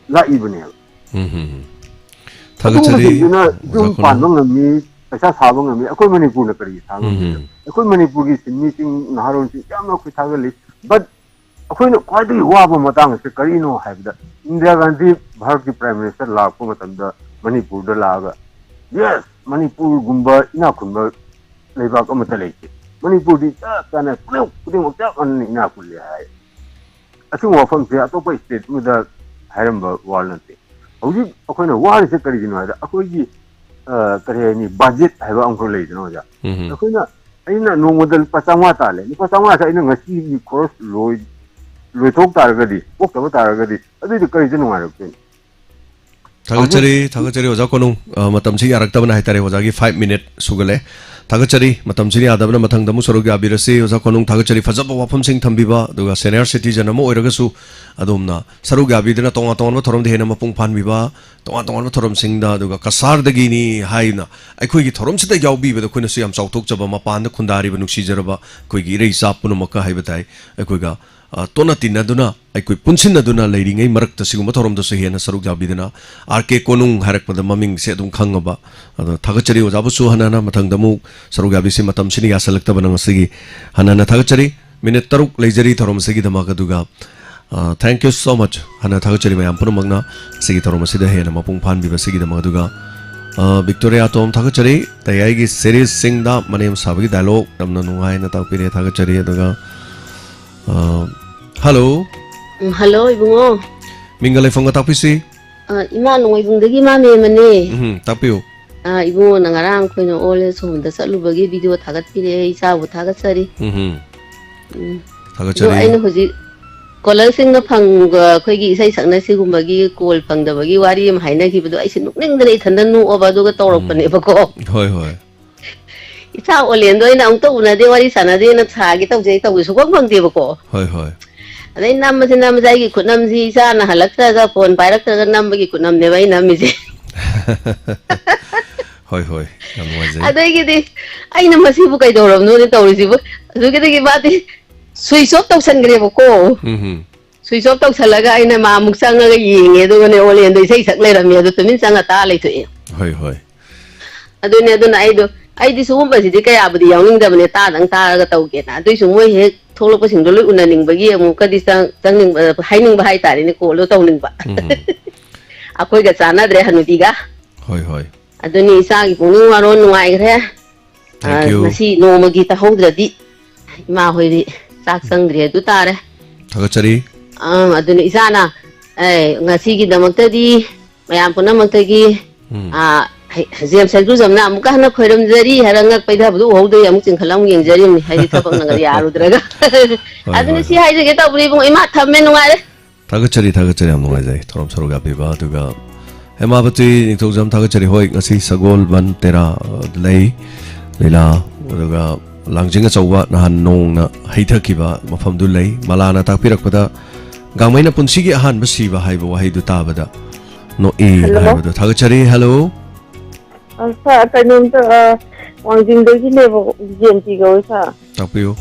ꯂꯥꯛꯏꯕꯅꯦꯕ꯫ ꯎꯝ, ꯍꯝ, ꯍꯝ꯫ ꯊꯥꯒꯠꯆꯔꯤ, ꯑꯗꯨꯒꯨꯝꯕꯁꯤꯡꯗꯨꯅ ꯑꯣꯖꯥ ꯌꯨꯝ ꯈꯨꯅꯨ꯫ ꯄꯥꯟꯕ ꯉꯝꯃꯤ, ꯄꯩꯁꯥ ꯁꯥꯕ ꯉꯝꯃꯤ, ꯑꯩꯈꯣꯏ ꯃꯅꯤꯄꯨꯔꯅ ꯀꯔꯤꯒꯤ ꯁꯥ ꯎꯝ, ꯉꯝꯗꯣꯏꯅꯣ? ꯍꯝ꯫ ꯑꯩꯈꯣꯏ ꯃꯅꯤꯄꯨꯔꯒꯤ ꯁꯤꯟꯃꯤꯁꯤꯡ, ꯅꯍꯥꯔꯣꯜꯁꯤꯡ ꯌꯥꯝꯅ ꯑꯩꯈꯣꯏ ꯊꯥꯒꯠꯂꯤ꯫ But ꯑꯩꯈꯣꯏꯅ ꯈ꯭ꯋꯥꯏꯗꯒꯤ ꯋꯥꯕ ꯃꯇꯥꯡ ꯑꯁꯤ ꯀꯔꯤꯅꯣ ꯍꯥꯏꯕꯗ, ꯏꯟꯗꯤꯔꯥ ꯒꯥꯟꯙꯤ ꯚꯥꯔꯠꯀꯤ Prime Minister ꯂꯥꯛꯄ ꯃꯇꯝꯗ ꯃꯅꯤꯄꯨꯔꯗ ꯂꯥꯛꯑꯒ, "Yes, ꯃꯅꯤꯄꯨꯔꯒꯨꯝꯕ ꯏꯅꯥꯛ ꯈꯨꯟꯕ ꯂꯩꯕꯥꯛ ꯑꯃꯠꯇ ꯂꯩꯇꯦ꯫ ꯃꯅꯤꯄꯨꯔꯗꯤ ꯆꯞ ꯆꯥꯅ ꯄꯨꯝꯅꯃꯛ ꯈꯨꯗꯤꯡꯃꯛ ꯆꯞ ꯃꯥꯟꯅꯅ ꯏꯅꯥꯛ ꯈꯨꯜꯂꯦ" ꯍꯥꯏ꯫ ꯑꯁꯤꯒꯨꯝꯕ ꯋꯥꯐꯝꯁꯦ ꯑꯇꯣꯞꯄ state ꯑꯃꯗ ꯍꯥꯏꯔꯝꯕ ꯋꯥ ꯅꯠꯇꯦ꯫ ꯍꯧꯖꯤꯛ ꯑꯩꯈꯣꯏꯅ ꯋꯥꯔꯤꯁꯦ ꯀꯔꯤꯒꯤꯅꯣ ꯍꯥꯏꯗ, ꯑꯩꯈꯣꯏꯒꯤ, ꯑ, ꯀꯔꯤ ꯍꯥꯏꯅꯤ, budget ꯍꯥꯏꯕ ꯑꯃꯈꯛ ꯂꯩꯗꯅ, ꯑꯣꯖꯥ? ꯎꯝ, ꯍꯝ꯫ ꯑꯩꯈꯣꯏꯅ, ꯑꯩꯅ ꯅꯣꯡꯃꯗ ꯂꯨꯄꯥ ꯆꯥꯝꯃꯉꯥ ꯇꯥꯜꯂꯦ, ꯂꯨꯄꯥ ꯆꯥꯝꯃꯉꯥꯁꯦ ꯑꯩꯅ ꯉꯁꯤꯒꯤ ꯈꯣꯔꯁ ꯂꯣꯏ-, ꯂꯣꯏꯊꯣꯛ ꯇꯥꯔꯒꯗꯤ, ꯑꯣꯛꯇꯕ ꯇꯥꯔꯒꯗꯤ, ꯑꯗꯨꯏꯗꯤ ꯀꯔꯤꯗ ꯅꯨꯡꯉꯥꯏꯔꯛꯇꯣꯏꯅꯣ? ꯊꯥꯒꯠꯆꯔꯤ, ꯍꯧꯖꯤꯛ ꯊꯥꯒꯠꯆꯔꯤ ꯑꯣꯖꯥ ꯀꯣꯅꯨꯡ꯫ ꯑ, ꯃꯇꯝꯁꯤ ꯌꯥꯔꯛꯇꯕꯅ ꯍꯥꯏꯇꯥꯔꯦ, ꯑꯣꯖꯥꯒꯤ five minute ꯁꯨꯒꯠꯂꯦ꯫ ꯊꯥꯒꯠꯆꯔꯤ, ꯃꯇꯝꯁꯤꯅ ꯌꯥꯗꯕꯅ ꯃꯊꯪꯗ ꯑꯃꯨꯛ ꯁꯔꯨꯛ ꯌꯥꯕꯤꯔꯁꯤ꯫ ꯑꯣꯖꯥ ꯀꯣꯅꯨꯡ, ꯊꯥꯒꯠꯆꯔꯤ, ꯐꯖꯕ ꯋꯥꯐꯝꯁꯤꯡ ꯊꯝꯕꯤꯕ, ꯑꯗꯨꯒ senior citizen ꯑꯃ ꯑꯣꯏꯔꯒꯁꯨ ꯑꯗꯣꯝꯅ ꯁꯔꯨꯛ ꯌꯥꯕꯤꯗꯨꯅ ꯇꯣꯉꯥꯟ ꯇꯣꯉꯥꯟꯕ ꯊꯧꯔꯝꯗ ꯍꯦꯟꯅ ꯃꯄꯨꯡ ꯐꯥꯍꯟꯕꯤꯕ, ꯇꯣꯉꯥꯟ ꯇꯣꯉꯥꯟꯕ ꯊꯧꯔꯝꯁꯤꯡꯗ, ꯑꯗꯨꯒ ꯀꯁꯥꯔꯗꯒꯤꯅꯤ ꯍꯥꯏꯅ ꯑꯩꯈꯣꯏꯒꯤ ꯊꯧꯔꯝꯁꯤꯗ ꯌꯥꯎꯕꯤꯕꯗ ꯑꯩꯈꯣꯏꯅꯁꯨ ꯌꯥꯝ ꯆꯥꯎꯊꯣꯛꯆꯕ, ꯃꯄꯥꯟꯗ ꯈꯨꯟꯗꯥꯔꯤꯕ ꯅꯨꯡꯁꯤꯖꯔꯕ ꯑꯩꯈꯣꯏꯒꯤ ꯏꯔꯩ ꯏꯆꯥ ꯄꯨꯝꯅꯃꯛꯀ ꯍꯥꯏꯕ ꯇꯥꯏ, ꯑꯩꯈꯣꯏꯒ ꯑ, ꯇꯣꯠꯅ ꯇꯤꯟꯅꯗꯨꯅ, ꯑꯩꯈꯣꯏ ꯄꯨꯟꯁꯤꯟꯅꯗꯨꯅ ꯂꯩꯔꯤꯉꯩ ꯃꯔꯛꯇ ꯁꯤꯒꯨꯝꯕ ꯊꯧꯔꯝꯗꯁꯨ ꯍꯦꯟꯅ ꯁꯔꯨꯛ ꯌꯥꯕꯤꯗꯨꯅ, ꯑꯥꯔ ꯀꯦ ꯀꯣꯅꯨꯡ ꯍꯥꯏꯔꯛꯄꯗ ꯃꯃꯤꯡꯁꯦ ꯑꯗꯨꯝ ꯈꯪꯉꯕ꯫ ꯑꯗꯣ ꯊꯥꯒꯠꯆꯔꯤ ꯑꯣꯖꯥꯕꯨꯁꯨ ꯍꯟꯅ ꯍꯟꯅ, ꯃꯊꯪꯗ ꯑꯃꯨꯛ ꯁꯔꯨꯛ ꯌꯥꯕꯤꯁꯤ, ꯃꯇꯝꯁꯤꯅ ꯌꯥꯁꯜꯂꯛꯇꯕꯅ ꯉꯁꯤꯒꯤ ꯍꯟꯅ ꯍꯟꯅ ꯊꯥꯒꯠꯆꯔꯤ꯫ Minute ꯇꯔꯨꯛ ꯂꯩꯖꯔꯤ ꯊꯧꯔꯝ ꯑꯁꯤꯒꯤꯗꯃꯛ, ꯑꯗꯨꯒ, ꯑ, thank you so much꯫ ꯍꯟꯅ ꯊꯥꯒꯠꯆꯔꯤ ꯃꯌꯥꯝ ꯄꯨꯝꯅꯃꯛꯅ ꯁꯤꯒꯤ ꯊꯧꯔꯝ ꯑꯁꯤꯗ ꯍꯦꯟꯅ ꯃꯄꯨꯡ ꯐꯥꯍꯟꯕꯤꯕ ꯑꯁꯤꯒꯤꯗꯃꯛ꯫ ꯑꯗꯨꯒ, ꯑ, ꯕꯤꯛꯇꯣꯔꯤꯌꯥ ꯇꯣꯝ, ꯊꯥꯒꯠꯆꯔꯤ꯫ ꯇꯌꯥꯏꯒꯤ series ꯁꯤꯡꯗ ꯃꯅꯦꯝ ꯁꯥꯕꯒꯤ dialogue ꯌꯥꯝꯅ ꯅꯨꯡꯉꯥꯏꯅ ꯇꯥꯛꯄꯤꯔꯦ, ꯊꯥꯒꯠꯆꯔꯤ꯫ ꯑꯗꯨꯒ, ꯑ, hello꯫ ꯎꯝ, hello, ꯏꯕꯨꯡꯉꯣ꯫ ꯃꯤꯡꯒ ꯂꯩꯐꯝꯒ ꯇꯥꯛꯄꯤꯁꯤ꯫ ꯑ, ꯏꯃꯥ ꯅꯣꯡꯃꯩꯕꯨꯡꯗꯒꯤ ꯏꯃꯥ ꯃꯦꯝꯃꯅꯦ꯫ ꯎꯝ, ꯇꯥꯛꯄꯤꯌꯨ꯫ ꯑ, ꯏꯕꯨꯡꯉꯣꯅ ꯉꯔꯥꯡ ꯑꯩꯈꯣꯏꯅ old age homeꯗ ꯆꯠꯂꯨꯕꯒꯤ video ꯊꯥꯒꯠꯄꯤꯔꯛꯑꯦ, ꯏꯆꯥꯕꯨ ꯊꯥꯒꯠꯆꯔꯤ꯫ ꯎꯝ꯫ ꯎꯝ꯫ ꯊꯥꯒꯠꯆꯔꯤ꯫ ꯑꯗꯣ ꯑꯩꯅ ꯍꯧꯖꯤꯛ caller ꯁꯤꯡꯅ ꯐꯪꯕ ꯑꯩꯈꯣꯏꯒꯤ ꯏꯁꯩ ꯁꯛꯅ ꯁꯤꯒꯨꯝꯕꯒꯤ call ꯐꯪꯗꯕꯒꯤ ꯋꯥꯔꯤ ꯑꯃ ꯍꯥꯏꯅꯈꯤꯕꯗꯣ ꯑꯩꯁꯦ ꯅꯣꯛꯅꯤꯡꯗꯅ ꯏꯊꯟꯗ ꯅꯣꯛꯑꯕ ꯑꯗꯨꯒ ꯎꯝ꯫ ꯇꯧꯔꯛꯄꯅꯦꯕꯀꯣ꯫ ꯍꯣꯏ, ꯍꯣꯏ꯫ ꯏꯆꯥ ꯑꯣꯂꯦꯟꯗꯣ ꯑꯩꯅ ꯑꯃꯨꯛꯇ ꯎꯅꯗꯦ, ꯋꯥꯔꯤ ꯁꯥꯟꯅꯗꯦꯅ ꯁꯥꯒꯦ ꯇꯧꯖꯩ, ꯇꯧꯕ ꯁꯨꯡꯐꯪ ꯐꯪꯗꯦꯕꯀꯣ꯫ ꯍꯣꯏ, ꯍꯣꯏ꯫ ꯑꯗꯩ ꯅꯝꯕꯁꯤ ꯅꯝꯕꯁꯤ ꯑꯩꯒꯤ ꯈꯨꯠꯅꯝꯁꯤ ꯏꯆꯥꯅ ꯍꯜꯂꯛꯇ꯭ꯔꯒ phone ꯄꯥꯏꯔꯛꯇ꯭ꯔꯒ ꯅꯝꯕꯒꯤ ꯈꯨꯠꯅꯝꯅꯦꯕ ꯑꯩꯅ ꯅꯝꯃꯤꯁꯦ꯫ ꯍꯣꯏ, ꯍꯣꯏ꯫ ꯌꯥꯝ ꯅꯨꯡꯉꯥꯏꯖꯩ꯫ ꯑꯗꯒꯤꯗꯤ ꯑꯩꯅ ꯃꯁꯤꯕꯨ ꯀꯩꯗꯧꯔꯕꯅꯣꯅꯦ ꯇꯧꯔꯤꯁꯤꯕꯨ? ꯑꯗꯨꯒꯤꯗꯒꯤ ꯃꯥꯗꯤ switch off ꯇꯧꯁꯟꯈ꯭ꯔꯦꯕꯀꯣ꯫ ꯎꯝ ꯍꯨꯝ꯫ Switch off ꯇꯧꯁꯜꯂꯒ ꯑꯩꯅ ꯃꯥ ꯑꯃꯨꯛ ꯆꯪꯉꯒ ꯌꯦꯡꯉꯦ, ꯑꯗꯨꯒꯅꯦ ꯑꯣꯂꯦꯟꯗꯣ ꯏꯁꯩ ꯁꯛ ꯂꯩꯔꯝꯃꯦ, ꯑꯗꯨ ꯇꯨꯃꯤꯟ ꯆꯪꯉ ꯇꯥ ꯂꯩꯊꯣꯛꯑꯦ꯫ ꯍꯣꯏ, ꯍꯣꯏ꯫ ꯑꯗꯨꯅꯦ, ꯑꯗꯨꯅ ꯑꯩꯗꯣ, ꯑꯩꯗꯤ ꯁꯤꯒꯨꯝꯕꯁꯤꯗꯤ ꯀꯌꯥꯕꯨꯗꯤ ꯌꯥꯎꯅꯤꯡꯗꯕꯅꯦ, ꯇꯥꯗꯪ ꯇꯥꯔꯒ ꯇꯧꯒꯦꯅ꯫ ꯑꯗꯨꯏꯁꯨ ꯃꯣꯏ ꯍꯦꯛ ꯊꯣꯛꯂꯛꯄꯁꯤꯡꯗꯣ ꯂꯣꯏ ꯎꯅꯅꯤꯡꯕꯒꯤ ꯑꯃꯨꯛꯀꯗꯤ ꯆꯪ-, ꯆꯪꯅꯤꯡꯕ, ꯍꯥꯏꯅꯤꯡꯕ ꯍꯥꯏꯇꯥꯔꯦꯅꯦ, callꯗꯣ ꯇꯧꯅꯤꯡꯕ꯫ ꯎꯝ꯫ ꯑꯩꯈꯣꯏꯒ ꯆꯥꯟꯅꯗ꯭ꯔꯦ ꯍꯅꯨꯕꯤꯒ꯫ ꯍꯣꯏ, ꯍꯣꯏ꯫ ꯑꯗꯨꯅꯤ ꯏꯆꯥꯒꯤ ꯄꯨꯛꯅꯤꯡ ꯋꯥꯔꯣꯜ ꯅꯨꯡꯉꯥꯏꯈ꯭ꯔꯦ꯫ Thank ꯑ, you꯫ ꯉꯁꯤ ꯅꯣꯡꯃꯒꯤ ꯇꯥꯍꯧꯗ꯭ꯔꯗꯤ ꯏꯃꯥ ꯍꯣꯏꯗꯤ ꯆꯥꯛ ꯆꯪꯗ꯭ꯔꯦ ꯑꯗꯨ ꯇꯥꯔꯦ꯫ ꯊꯥꯒꯠꯆꯔꯤ꯫ ꯑꯪ, ꯑꯗꯨꯅ ꯏꯆꯥꯅ, ꯑꯦ, ꯉꯁꯤꯒꯤꯗꯃꯛꯇꯗꯤ ꯃꯌꯥꯝ ꯄꯨꯝꯅꯃꯛꯇꯒꯤ, ꯎꯝ꯫ ꯑ, ꯍꯩ-, ꯖꯦꯝꯁ ꯍꯩꯒ꯭ꯔꯨꯖꯝꯅ ꯑꯃꯨꯛꯀ ꯍꯟꯅ ꯈꯣꯏꯔꯝꯖꯔꯤ ꯍꯥꯏꯔ ꯉꯛ ꯄꯩꯊꯕꯗꯨ ꯎꯍꯧꯗ꯭ꯔꯦ, ꯑꯃꯨꯛ ꯆꯤꯡꯈꯠꯂ ꯑꯃꯨꯛ ꯌꯦꯡꯖꯔꯤꯕꯅꯤ, ꯍꯥꯏꯗꯤ ꯊꯕꯛꯅꯒ ꯌꯥꯔꯨꯗ꯭ꯔꯒ꯫ ꯍꯣꯏ, ꯑꯗꯨꯅ ꯍꯣꯏ, ꯁꯤ ꯍꯣꯏ꯫ ꯍꯥꯏꯖꯒꯦ ꯇꯧꯕꯅꯤ ꯏꯕꯨꯡ, ꯏꯃꯥ ꯊꯝꯃꯦ, ꯅꯨꯡꯉꯥꯏꯔꯦ꯫ ꯊꯥꯒꯠꯆꯔꯤ, ꯊꯥꯒꯠꯆꯔꯤ, ꯌꯥꯝ ꯅꯨꯡꯉꯥꯏꯖꯩ ꯊꯧꯔꯝ ꯁꯔꯨꯛ ꯌꯥꯕꯤꯕ꯫ ꯑꯗꯨꯒ ꯍꯦꯃꯥꯕꯇꯤ ꯅꯤꯡꯊꯧꯖꯝ, ꯊꯥꯒꯠꯆꯔꯤ꯫ ꯍꯣꯏ, ꯉꯁꯤ ꯁꯒꯣꯜꯕꯟ ꯇꯦꯔꯥ, ꯑ, ꯂꯩ, ꯂꯤꯂꯥ, ꯑꯗꯨꯒ ꯂꯥꯡꯖꯤꯡ ꯑꯆꯧꯕ ꯅꯍꯥꯟ ꯅꯣꯡꯅ ꯍꯩꯊꯈꯤꯕ ꯃꯐꯝꯗꯨ ꯂꯩ꯫ ꯃꯂꯥꯅ ꯇꯥꯛꯄꯤꯔꯛꯄꯗ ꯒꯥꯡꯃꯩꯅ ꯄꯨꯟꯁꯤꯒꯤ ꯑꯍꯥꯟꯕ ꯁꯤꯕ ꯍꯥꯏꯕ ꯋꯥꯍꯩꯗꯨ ꯇꯥꯕꯗ ꯅꯣꯛꯏ ꯍꯜꯂꯣ꯫ ꯍꯥꯏꯕꯗꯨ ꯊꯥꯒꯠꯆꯔꯤ꯫ ꯍꯜꯂꯣ꯫ ꯑ, ꯁꯥꯔ, ꯀꯩꯅꯣꯝꯇ, ꯑ, ꯋꯥꯡꯖꯤꯡꯗꯒꯤꯅꯦꯕ, ꯖꯦꯟꯇꯤ ꯀꯧꯋꯦ ꯁꯥꯔ꯫ ꯇꯥꯛꯄꯤꯌꯨ꯫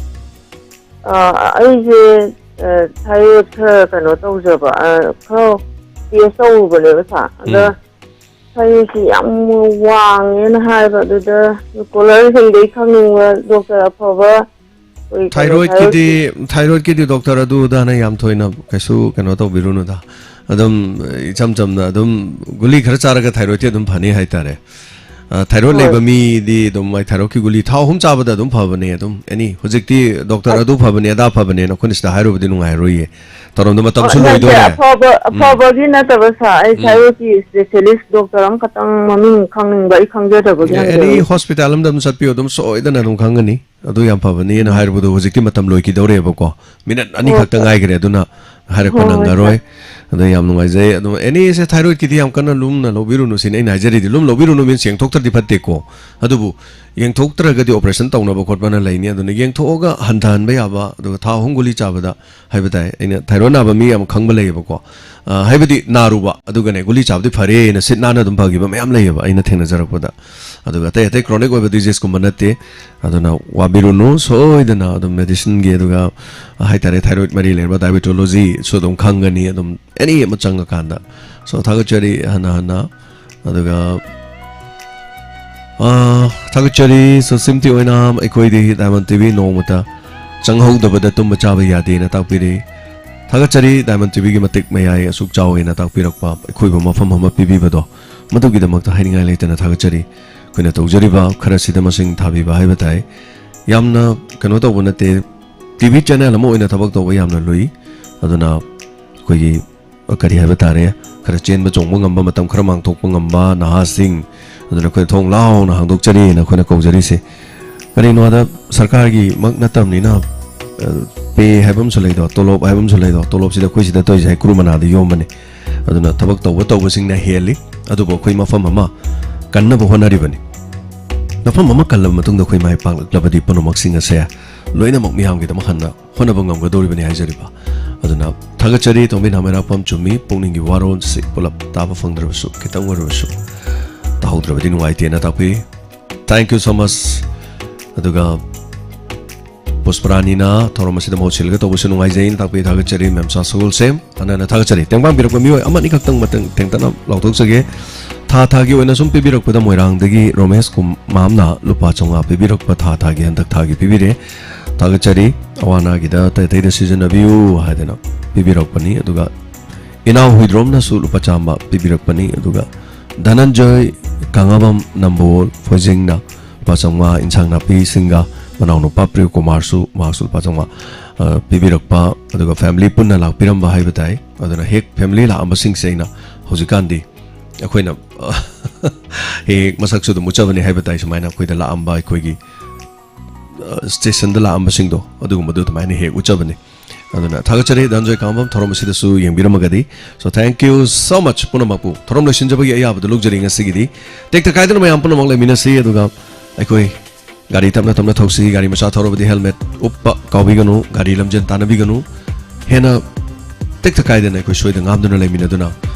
ꯑ, ꯑꯩꯁꯦ, ꯑ, ꯊꯥꯏꯔꯣꯏꯗ ꯈꯔ ꯀꯩꯅꯣ ꯇꯧꯖꯕ, ꯑ, ꯈꯔ test ꯇꯧꯔꯨꯕꯅꯦꯕ ꯁꯥꯔ꯫ ꯑꯗ ꯎꯝ꯫ ꯊꯥꯏꯔꯣꯏꯗꯁꯤ ꯌꯥꯝ ꯋꯥꯡꯉꯦꯅ ꯍꯥꯏꯕ, ꯑꯗꯨꯗ caller ꯁꯤꯡꯗꯒꯤ ꯈꯪꯅꯤꯡꯕ, ꯗꯣꯛꯇꯔ ꯑꯐꯕ, ꯑꯩꯈꯣꯏ ꯀꯩꯅꯣ ꯊꯥꯏꯔꯣꯏꯗꯀꯤꯗꯤ, ꯊꯥꯏꯔꯣꯏꯗꯀꯤ ꯊꯥꯏꯔꯣꯏꯗꯀꯤꯗꯤ ꯗꯣꯛꯇꯔ ꯑꯗꯨ ꯑꯗꯥꯅ ꯌꯥꯝ ꯊꯣꯏꯅ ꯀꯩꯁꯨ ꯀꯩꯅꯣ ꯇꯧꯕꯤꯔꯨꯅꯨꯗ꯫ ꯑꯗꯨꯝ ꯏꯆꯝ ꯆꯝꯅ ꯑꯗꯨꯝ ꯒꯨꯂꯤ ꯈꯔ ꯆꯥꯔꯒ ꯊꯥꯏꯔꯣꯏꯗꯇꯤ ꯑꯗꯨꯝ ꯐꯅꯤ ꯍꯥꯏꯇꯥꯔꯦ꯫ ꯊꯥꯏꯔꯣꯏꯗ ꯍꯣꯏ꯫ ꯂꯩꯕ ꯃꯤꯗꯤ ꯑꯗꯨꯝ ꯃꯥꯏ ꯊꯥꯏꯔꯣꯏꯗꯀꯤ ꯒꯨꯂꯤ ꯊꯥ ꯑꯍꯨꯝ ꯆꯥꯕꯗ ꯑꯗꯨꯝ ꯐꯕꯅꯦ ꯑꯗꯨꯝ ꯑꯦꯅꯤ꯫ ꯍꯧꯖꯤꯛꯇꯤ ꯗꯣꯛꯇꯔ ꯑꯗꯨ ꯐꯕꯅꯦ ꯑꯗꯥ ꯐꯕꯅꯦꯅ ꯑꯩꯈꯣꯏꯅ ꯁꯤꯗ ꯍꯥꯏꯔꯨꯕꯗꯤ ꯅꯨꯡꯉꯥꯏꯔꯣꯏꯌꯦ꯫ ꯇꯧꯔꯝꯗ ꯃꯇꯝꯁꯨ ꯅꯠꯇꯦ, ꯂꯣꯏꯗꯣꯔꯦ꯫ ꯑꯐꯕ ꯑꯐꯕꯒꯤ ꯅꯠꯇꯕ ꯁꯥꯔ, ꯑꯩ ꯎꯝ꯫ ꯊꯥꯏꯔꯣꯏꯗꯀꯤ ꯏꯁꯄꯦꯁꯦꯂꯤꯁ ꯗꯣꯛꯇꯔ ꯑꯃꯈꯛꯇꯪ ꯃꯃꯤꯡ ꯈꯪꯅꯤꯡꯕ, ꯑꯩ ꯈꯪꯖꯗꯕꯒꯤ ꯑꯦꯅꯤ ꯍꯪꯖꯕꯅꯤ꯫ ꯍꯣꯁꯄꯤꯇꯥꯜ ꯑꯃꯗ ꯑꯗꯨꯝ ꯆꯠꯄꯤꯌꯣ, ꯑꯗꯨꯝ ꯁꯣꯏꯗꯅ ꯑꯗꯨꯝ ꯈꯪꯒꯅꯤ꯫ ꯑꯗꯨ ꯌꯥꯝ ꯐꯕꯅꯦꯅ ꯍꯥꯏꯔꯨꯕꯗꯣ ꯍꯧꯖꯤꯛꯇꯤ ꯃꯇꯝ ꯂꯣꯏꯈꯤꯗꯧꯔꯦꯕꯀꯣ꯫ ꯃꯤꯅꯠ ꯑꯅꯤ ꯍꯣꯏ, ꯈꯛꯇ ꯁꯥꯔ꯫ ꯉꯥꯏꯈ꯭ꯔꯦ, ꯑꯗꯨꯅ ꯍꯥꯏꯔꯛꯄ ꯍꯣꯏ, ꯍꯣꯏ, ꯅꯪꯉꯔꯣꯏ꯫ ꯁꯥꯔ꯫ ꯑꯗꯣ ꯌꯥꯝ ꯅꯨꯡꯉꯥꯏꯖꯩ꯫ ꯑꯗꯣ ꯑꯦꯅꯤꯁꯦ ꯊꯥꯏꯔꯣꯏꯗꯀꯤꯗꯤ ꯌꯥꯝ ꯀꯟꯅ ꯂꯨꯝꯅ ꯂꯧꯕꯤꯔꯨꯅꯨ ꯁꯤꯅꯤ ꯑꯩꯅ ꯍꯥꯏꯖꯔꯤꯗꯤ꯫ ꯂꯨꯝ ꯂꯧꯕꯤꯔꯨꯅꯨ ꯃꯤꯟꯁ ꯌꯦꯡꯊꯣꯛꯇ꯭ꯔꯗꯤ ꯐꯠꯇꯦꯀꯣ꯫ ꯑꯗꯨꯕꯨ ꯌꯦꯡꯊꯣꯛꯇ꯭ꯔꯒꯗꯤ ꯑꯣꯄꯔꯦꯁꯟ ꯇꯧꯅꯕ ꯈꯣꯠꯄꯅ ꯂꯩꯅꯤ꯫ ꯑꯗꯨꯅ ꯌꯦꯡꯊꯣꯛꯑꯒ ꯍꯟꯊꯍꯟꯕ ꯌꯥꯕ, ꯑꯗꯨꯒ ꯊꯥ ꯑꯍꯨꯝ ꯒꯨꯂꯤ ꯆꯥꯕꯗ ꯍꯥꯏꯕ ꯇꯥꯏ꯫ ꯑꯩꯅ ꯊꯥꯏꯔꯣꯏꯗ ꯅꯥꯕ ꯃꯤ ꯌꯥꯝ ꯈꯪꯕ ꯂꯩꯌꯦꯕꯀꯣ꯫ ꯑ, ꯍꯥꯏꯕꯗꯤ ꯅꯥꯔꯨꯕ, ꯑꯗꯨꯒꯅꯦ ꯒꯨꯂꯤ ꯆꯥꯕꯗꯤ ꯐꯔꯦꯅ ꯁꯤꯠ ꯅꯥꯟꯅ ꯑꯗꯨꯝ ꯐꯈꯤꯕ ꯃꯌꯥꯝ ꯂꯩꯌꯦꯕ ꯑꯩꯅ ꯊꯦꯡꯅꯖꯔꯛꯄꯗ꯫ ꯑꯗꯨꯒ ꯑꯇꯩ ꯑꯇꯩ ꯀ꯭ꯔꯣꯅꯤꯛ ꯑꯣꯏꯕ ꯗꯤꯖꯤꯁꯀꯨꯝꯕ ꯅꯠꯇꯦ꯫ ꯑꯗꯨꯅ ꯋꯥꯕꯤꯔꯨꯅꯨ, ꯁꯣꯏꯗꯅ ꯑꯗꯨꯝ ꯃꯦꯗꯤꯁꯤꯟꯒꯤ, ꯑꯗꯨꯒ ꯍꯥꯏꯇꯥꯔꯦ ꯊꯥꯏꯔꯣꯏꯗ ꯃꯔꯤ ꯂꯩꯅꯕ ꯗꯥꯏꯕꯦꯇꯣꯂꯣꯖꯤꯁꯨ ꯑꯗꯨꯝ ꯈꯪꯒꯅꯤ ꯑꯗꯨꯝ ꯑꯦꯅꯤ ꯑꯃ ꯆꯪꯉꯀꯥꯟꯗ꯫ ꯁꯣ ꯊꯥꯒꯠꯆꯔꯤ ꯍꯟꯅ ꯍꯟꯅ꯫ ꯑꯗꯨꯒ ꯑꯥ, ꯊꯥꯒꯠꯆꯔꯤ꯫ ꯁꯣꯁꯤꯝꯇꯤ ꯑꯣꯏꯅ ꯑꯩꯈꯣꯏꯗꯤ ꯗꯥꯏꯃꯟ ꯇꯤꯚꯤ ꯅꯣꯡꯃꯇ ꯆꯪꯍꯧꯗꯕꯗ ꯇꯨꯝꯕ ꯆꯥꯕ ꯌꯥꯗꯦꯅ ꯇꯥꯛꯄꯤꯔꯤ꯫ ꯊꯥꯒꯠꯆꯔꯤ ꯗꯥꯏꯃꯟ ꯇꯤꯚꯤꯒꯤ ꯃꯇꯤꯛ ꯃꯌꯥꯏ ꯑꯁꯨꯛ ꯆꯥꯎꯋꯦꯅ ꯇꯥꯛꯄꯤꯔꯛꯄ, ꯑꯩꯈꯣꯏꯕꯨ ꯃꯐꯝ ꯑꯃ ꯄꯤꯕꯤꯕꯗꯣ, ꯃꯗꯨꯒꯤꯗꯃꯛꯇ ꯍꯥꯏꯅꯤꯡꯉꯥꯏ ꯂꯩꯇꯅ ꯊꯥꯒꯠꯆꯔꯤ꯫ ꯑꯩꯈꯣꯏꯅ ꯇꯧꯖꯔꯤꯕ ꯈꯔꯁꯤꯗ ꯃꯁꯤꯡ ꯊꯥꯕꯤꯕ ꯍꯥꯏꯕ ꯇꯥꯏ꯫ ꯌꯥꯝꯅ ꯀꯩꯅꯣ ꯇꯧꯕ ꯅꯠꯇꯦ, ꯇꯤꯚꯤ ꯆꯦꯅꯦꯜ ꯑꯃ ꯑꯣꯏꯅ ꯊꯕꯛ ꯇꯧꯕ ꯌꯥꯝꯅ ꯂꯨꯏ꯫ ꯑꯗꯨꯅ ꯑꯩꯈꯣꯏꯒꯤ ꯀꯔꯤ ꯍꯥꯏꯕ ꯇꯥꯔꯦ, ꯈꯔ ꯆꯦꯟꯕ ꯆꯣꯡꯕ ꯉꯝꯕ, ꯃꯇꯝ ꯈꯔ ꯃꯥꯡꯊꯣꯛꯄ ꯉꯝꯕ ꯅꯍꯥꯁꯤꯡ, ꯑꯗꯨꯅ ꯑꯩꯈꯣꯏꯅ ꯊꯣꯡ ꯂꯥꯎꯅ ꯍꯥꯡꯗꯣꯛꯆꯔꯤꯅ ꯑꯩꯈꯣꯏꯅ ꯀꯧꯖꯔꯤꯁꯦ꯫ ꯀꯔꯤꯅꯣꯗ ꯁꯔꯀꯥꯔꯒꯤꯃꯛ ꯅꯠꯇꯕꯅꯤꯅ, ꯑ, ꯄꯦ ꯍꯥꯏꯕ ꯑꯃꯁꯨ ꯂꯩꯗꯣ, ꯇꯣꯂꯣꯞ ꯍꯥꯏꯕ ꯑꯃꯁꯨ ꯂꯩꯗꯣ, ꯇꯣꯂꯣꯞꯁꯤꯗ ꯑꯩꯈꯣꯏ ꯁꯤꯗ ꯇꯧꯔꯤꯁꯦ ꯍꯩꯀ꯭ꯔꯨ ꯃꯅꯥꯗ ꯌꯣꯝꯕꯅꯤ꯫ ꯑꯗꯨꯅ ꯊꯕꯛ ꯇꯧꯕ ꯇꯧꯕꯁꯤꯡꯅ ꯍꯦꯜꯂꯤ꯫ ꯑꯗꯨꯕꯨ ꯑꯩꯈꯣꯏ ꯃꯐꯝ ꯑꯃ ꯀꯟꯅꯕ ꯍꯣꯠꯅꯔꯤꯕꯅꯤ꯫ ꯃꯐꯝ ꯑꯃ ꯀꯜꯂꯕ ꯃꯇꯨꯡꯗ ꯑꯩꯈꯣꯏ ꯃꯥꯏ ꯄꯥꯛꯂꯛꯂꯕꯗꯤ ꯄꯨꯝꯅꯃꯛꯁꯤꯡ ꯑꯁꯦ ꯂꯣꯏꯅꯃꯛ ꯃꯤꯌꯥꯝꯒꯤꯗꯃꯛ ꯍꯟꯅ ꯍꯣꯠꯅꯕ ꯉꯝꯒꯗꯧꯔꯤꯕꯅꯤ ꯍꯥꯏꯖꯔꯤꯕ꯫ ꯑꯗꯨꯅ ꯊꯥꯒꯠꯆꯔꯤ ꯇꯣꯝꯕꯤ ꯅꯥꯃꯩꯔꯥꯛꯄꯝ꯫ ꯆꯨꯝꯃꯤ, ꯄꯨꯛꯅꯤꯡꯒꯤ ꯋꯥꯔꯣꯜꯁꯤ ꯄꯨꯂꯞ ꯇꯥꯕ ꯐꯪꯗ꯭ꯔꯕꯁꯨ, ꯈꯤꯇꯪ ꯑꯣꯏꯔꯕꯁꯨ ꯇꯥꯍꯧꯗ꯭ꯔꯕꯗꯤ ꯅꯨꯡꯉꯥꯏꯇꯦꯅ ꯇꯥꯛꯄꯤ꯫ Thank you so much꯫ ꯑꯗꯨꯒ ꯄꯨꯁꯄꯔꯥꯅꯤꯅ ꯊꯧꯔꯝ ꯑꯁꯤꯗ ꯃꯍꯨꯠ ꯁꯤꯜꯂꯒ ꯇꯧꯕꯁꯨ ꯅꯨꯡꯉꯥꯏꯖꯩꯅ ꯇꯥꯛꯄꯤ꯫ ꯊꯥꯒꯠꯆꯔꯤ ꯃꯦꯝꯆꯥ ꯁꯒꯣꯜꯁꯦꯝ꯫ ꯍꯟꯅ ꯍꯟꯅ ꯊꯥꯒꯠꯆꯔꯤ꯫ ꯇꯦꯡꯕꯥꯡ ꯄꯤꯔꯛꯄ ꯃꯤꯑꯣꯏ ꯑꯃꯅꯤ ꯈꯛꯇꯪ ꯃꯇꯦꯡ ꯇꯦꯡꯇꯛꯅ ꯂꯥꯎꯊꯣꯛꯆꯒꯦ꯫ ꯊꯥ ꯊꯥꯒꯤ ꯑꯣꯏꯅ ꯁꯨꯝ ꯄꯤꯕꯤꯔꯛꯄꯗ ꯃꯣꯏꯔꯥꯡꯗꯒꯤ ꯔꯣꯃꯦꯁ ꯀꯨꯃꯥꯝꯅ ꯂꯨꯄꯥ ꯆꯥꯝꯃꯉꯥ ꯄꯤꯕꯤꯔꯛꯄ, ꯊꯥ ꯊꯥꯒꯤ ꯍꯟꯗꯛ ꯊꯥꯒꯤ ꯄꯤꯕꯤꯔꯦ꯫ ꯊꯥꯒꯠꯆꯔꯤ꯫ ꯑꯋꯥ ꯑꯅꯥꯒꯤꯗ ꯑꯇꯩ ꯑꯇꯩꯗ ꯁꯤꯖꯤꯟꯅꯕꯤꯌꯨ ꯍꯥꯏꯗꯅ ꯄꯤꯕꯤꯔꯛꯄꯅꯤ꯫ ꯑꯗꯨꯒ ꯏꯅꯥꯎ ꯍꯨꯏꯗ꯭ꯔꯣꯝꯅꯁꯨ ꯂꯨꯄꯥ ꯆꯥꯝꯃ ꯄꯤꯕꯤꯔꯛꯄꯅꯤ꯫ ꯑꯗꯨꯒ ꯙꯅꯟꯖꯣꯏ ꯀꯪꯉꯕꯝ ꯅꯝꯕꯣꯜ ꯐꯣꯏꯖꯤꯡꯅ ꯂꯨꯄꯥ ꯆꯥꯝꯃꯉꯥ, ꯏꯟꯁꯥꯡ ꯅꯥꯄꯤꯁꯤꯡꯒ ꯃꯅꯥꯎꯅꯨꯄꯥ ꯄ꯭ꯔꯤꯌ ꯀꯨꯃꯥꯔꯁꯨ, ꯃꯍꯥꯛꯁꯨ ꯂꯨꯄꯥ ꯆꯥꯝꯃꯉꯥ, ꯑ, ꯄꯤꯕꯤꯔꯛꯄ, ꯑꯗꯨꯒ family ꯄꯨꯟꯅ ꯂꯥꯛꯄꯤꯔꯝꯕ ꯍꯥꯏꯕ ꯇꯥꯏ꯫ ꯑꯗꯨꯅ ꯍꯦꯛ family ꯂꯥꯛꯑꯝꯕꯁꯤꯡꯁꯦ ꯑꯩꯅ ꯍꯧꯖꯤꯛꯀꯥꯟꯗꯤ ꯑꯩꯈꯣꯏꯅ ꯍꯦꯛ ꯍꯦꯛ ꯃꯁꯛꯁꯨ ꯑꯗꯨꯝ ꯎꯠꯆꯕꯅꯤ ꯍꯥꯏꯕ ꯇꯥꯏ, ꯁꯨꯃꯥꯏꯅ ꯑꯩꯈꯣꯏꯗ ꯂꯥꯛꯑꯝꯕ ꯑꯩꯈꯣꯏꯒꯤ, ꯑ, stationꯗ ꯂꯥꯛꯑꯝꯕꯁꯤꯡꯗꯣ ꯑꯗꯨꯒꯨꯝꯕꯗꯣ ꯑꯗꯨꯃꯥꯏꯅ ꯍꯦꯛ ꯎꯠꯆꯕꯅꯤ꯫ ꯑꯗꯨꯅ ꯊꯥꯒꯠꯆꯔꯤ ꯙꯅꯟꯖꯣꯏ ꯀꯥꯡꯕꯝ ꯊꯧꯔꯝ ꯑꯁꯤꯗꯁꯨ ꯌꯦꯡꯕꯤꯔꯝꯃꯒꯗꯤ꯫ So thank you so much ꯄꯨꯝꯅꯃꯛꯄꯨ꯫ ꯊꯧꯔꯝ ꯂꯣꯏꯁꯤꯟꯖꯕꯒꯤ ꯑꯌꯥꯕꯗꯨ ꯂꯧꯖꯔꯤ ꯉꯁꯤꯒꯤꯗꯤ꯫ ꯇꯦꯛꯇ ꯀꯥꯏꯗꯅ ꯃꯌꯥꯝ ꯄꯨꯝꯅꯃꯛ ꯂꯩꯃꯤꯟꯅꯁꯤ, ꯑꯗꯨꯒ ꯑꯩꯈꯣꯏ ꯒꯥꯔꯤ ꯇꯞꯅ ꯇꯞꯅ ꯊꯧꯁꯤ, ꯒꯥꯔꯤ ꯃꯆꯥ ꯊꯧꯔꯕꯗꯤ helmet ꯎꯞꯄ ꯀꯥꯎꯕꯤꯒꯅꯨ, ꯒꯥꯔꯤ ꯂꯝꯖꯦꯟ ꯇꯥꯟꯅꯕꯤꯒꯅꯨ꯫ ꯍꯦꯟꯅ ꯇꯦꯛꯇ ꯀꯥꯏꯗꯅ ꯑꯩꯈꯣꯏ ꯁꯣꯏꯗ ꯉꯥꯝꯗꯅ ꯂꯩꯃꯤꯟꯅꯗꯨꯅ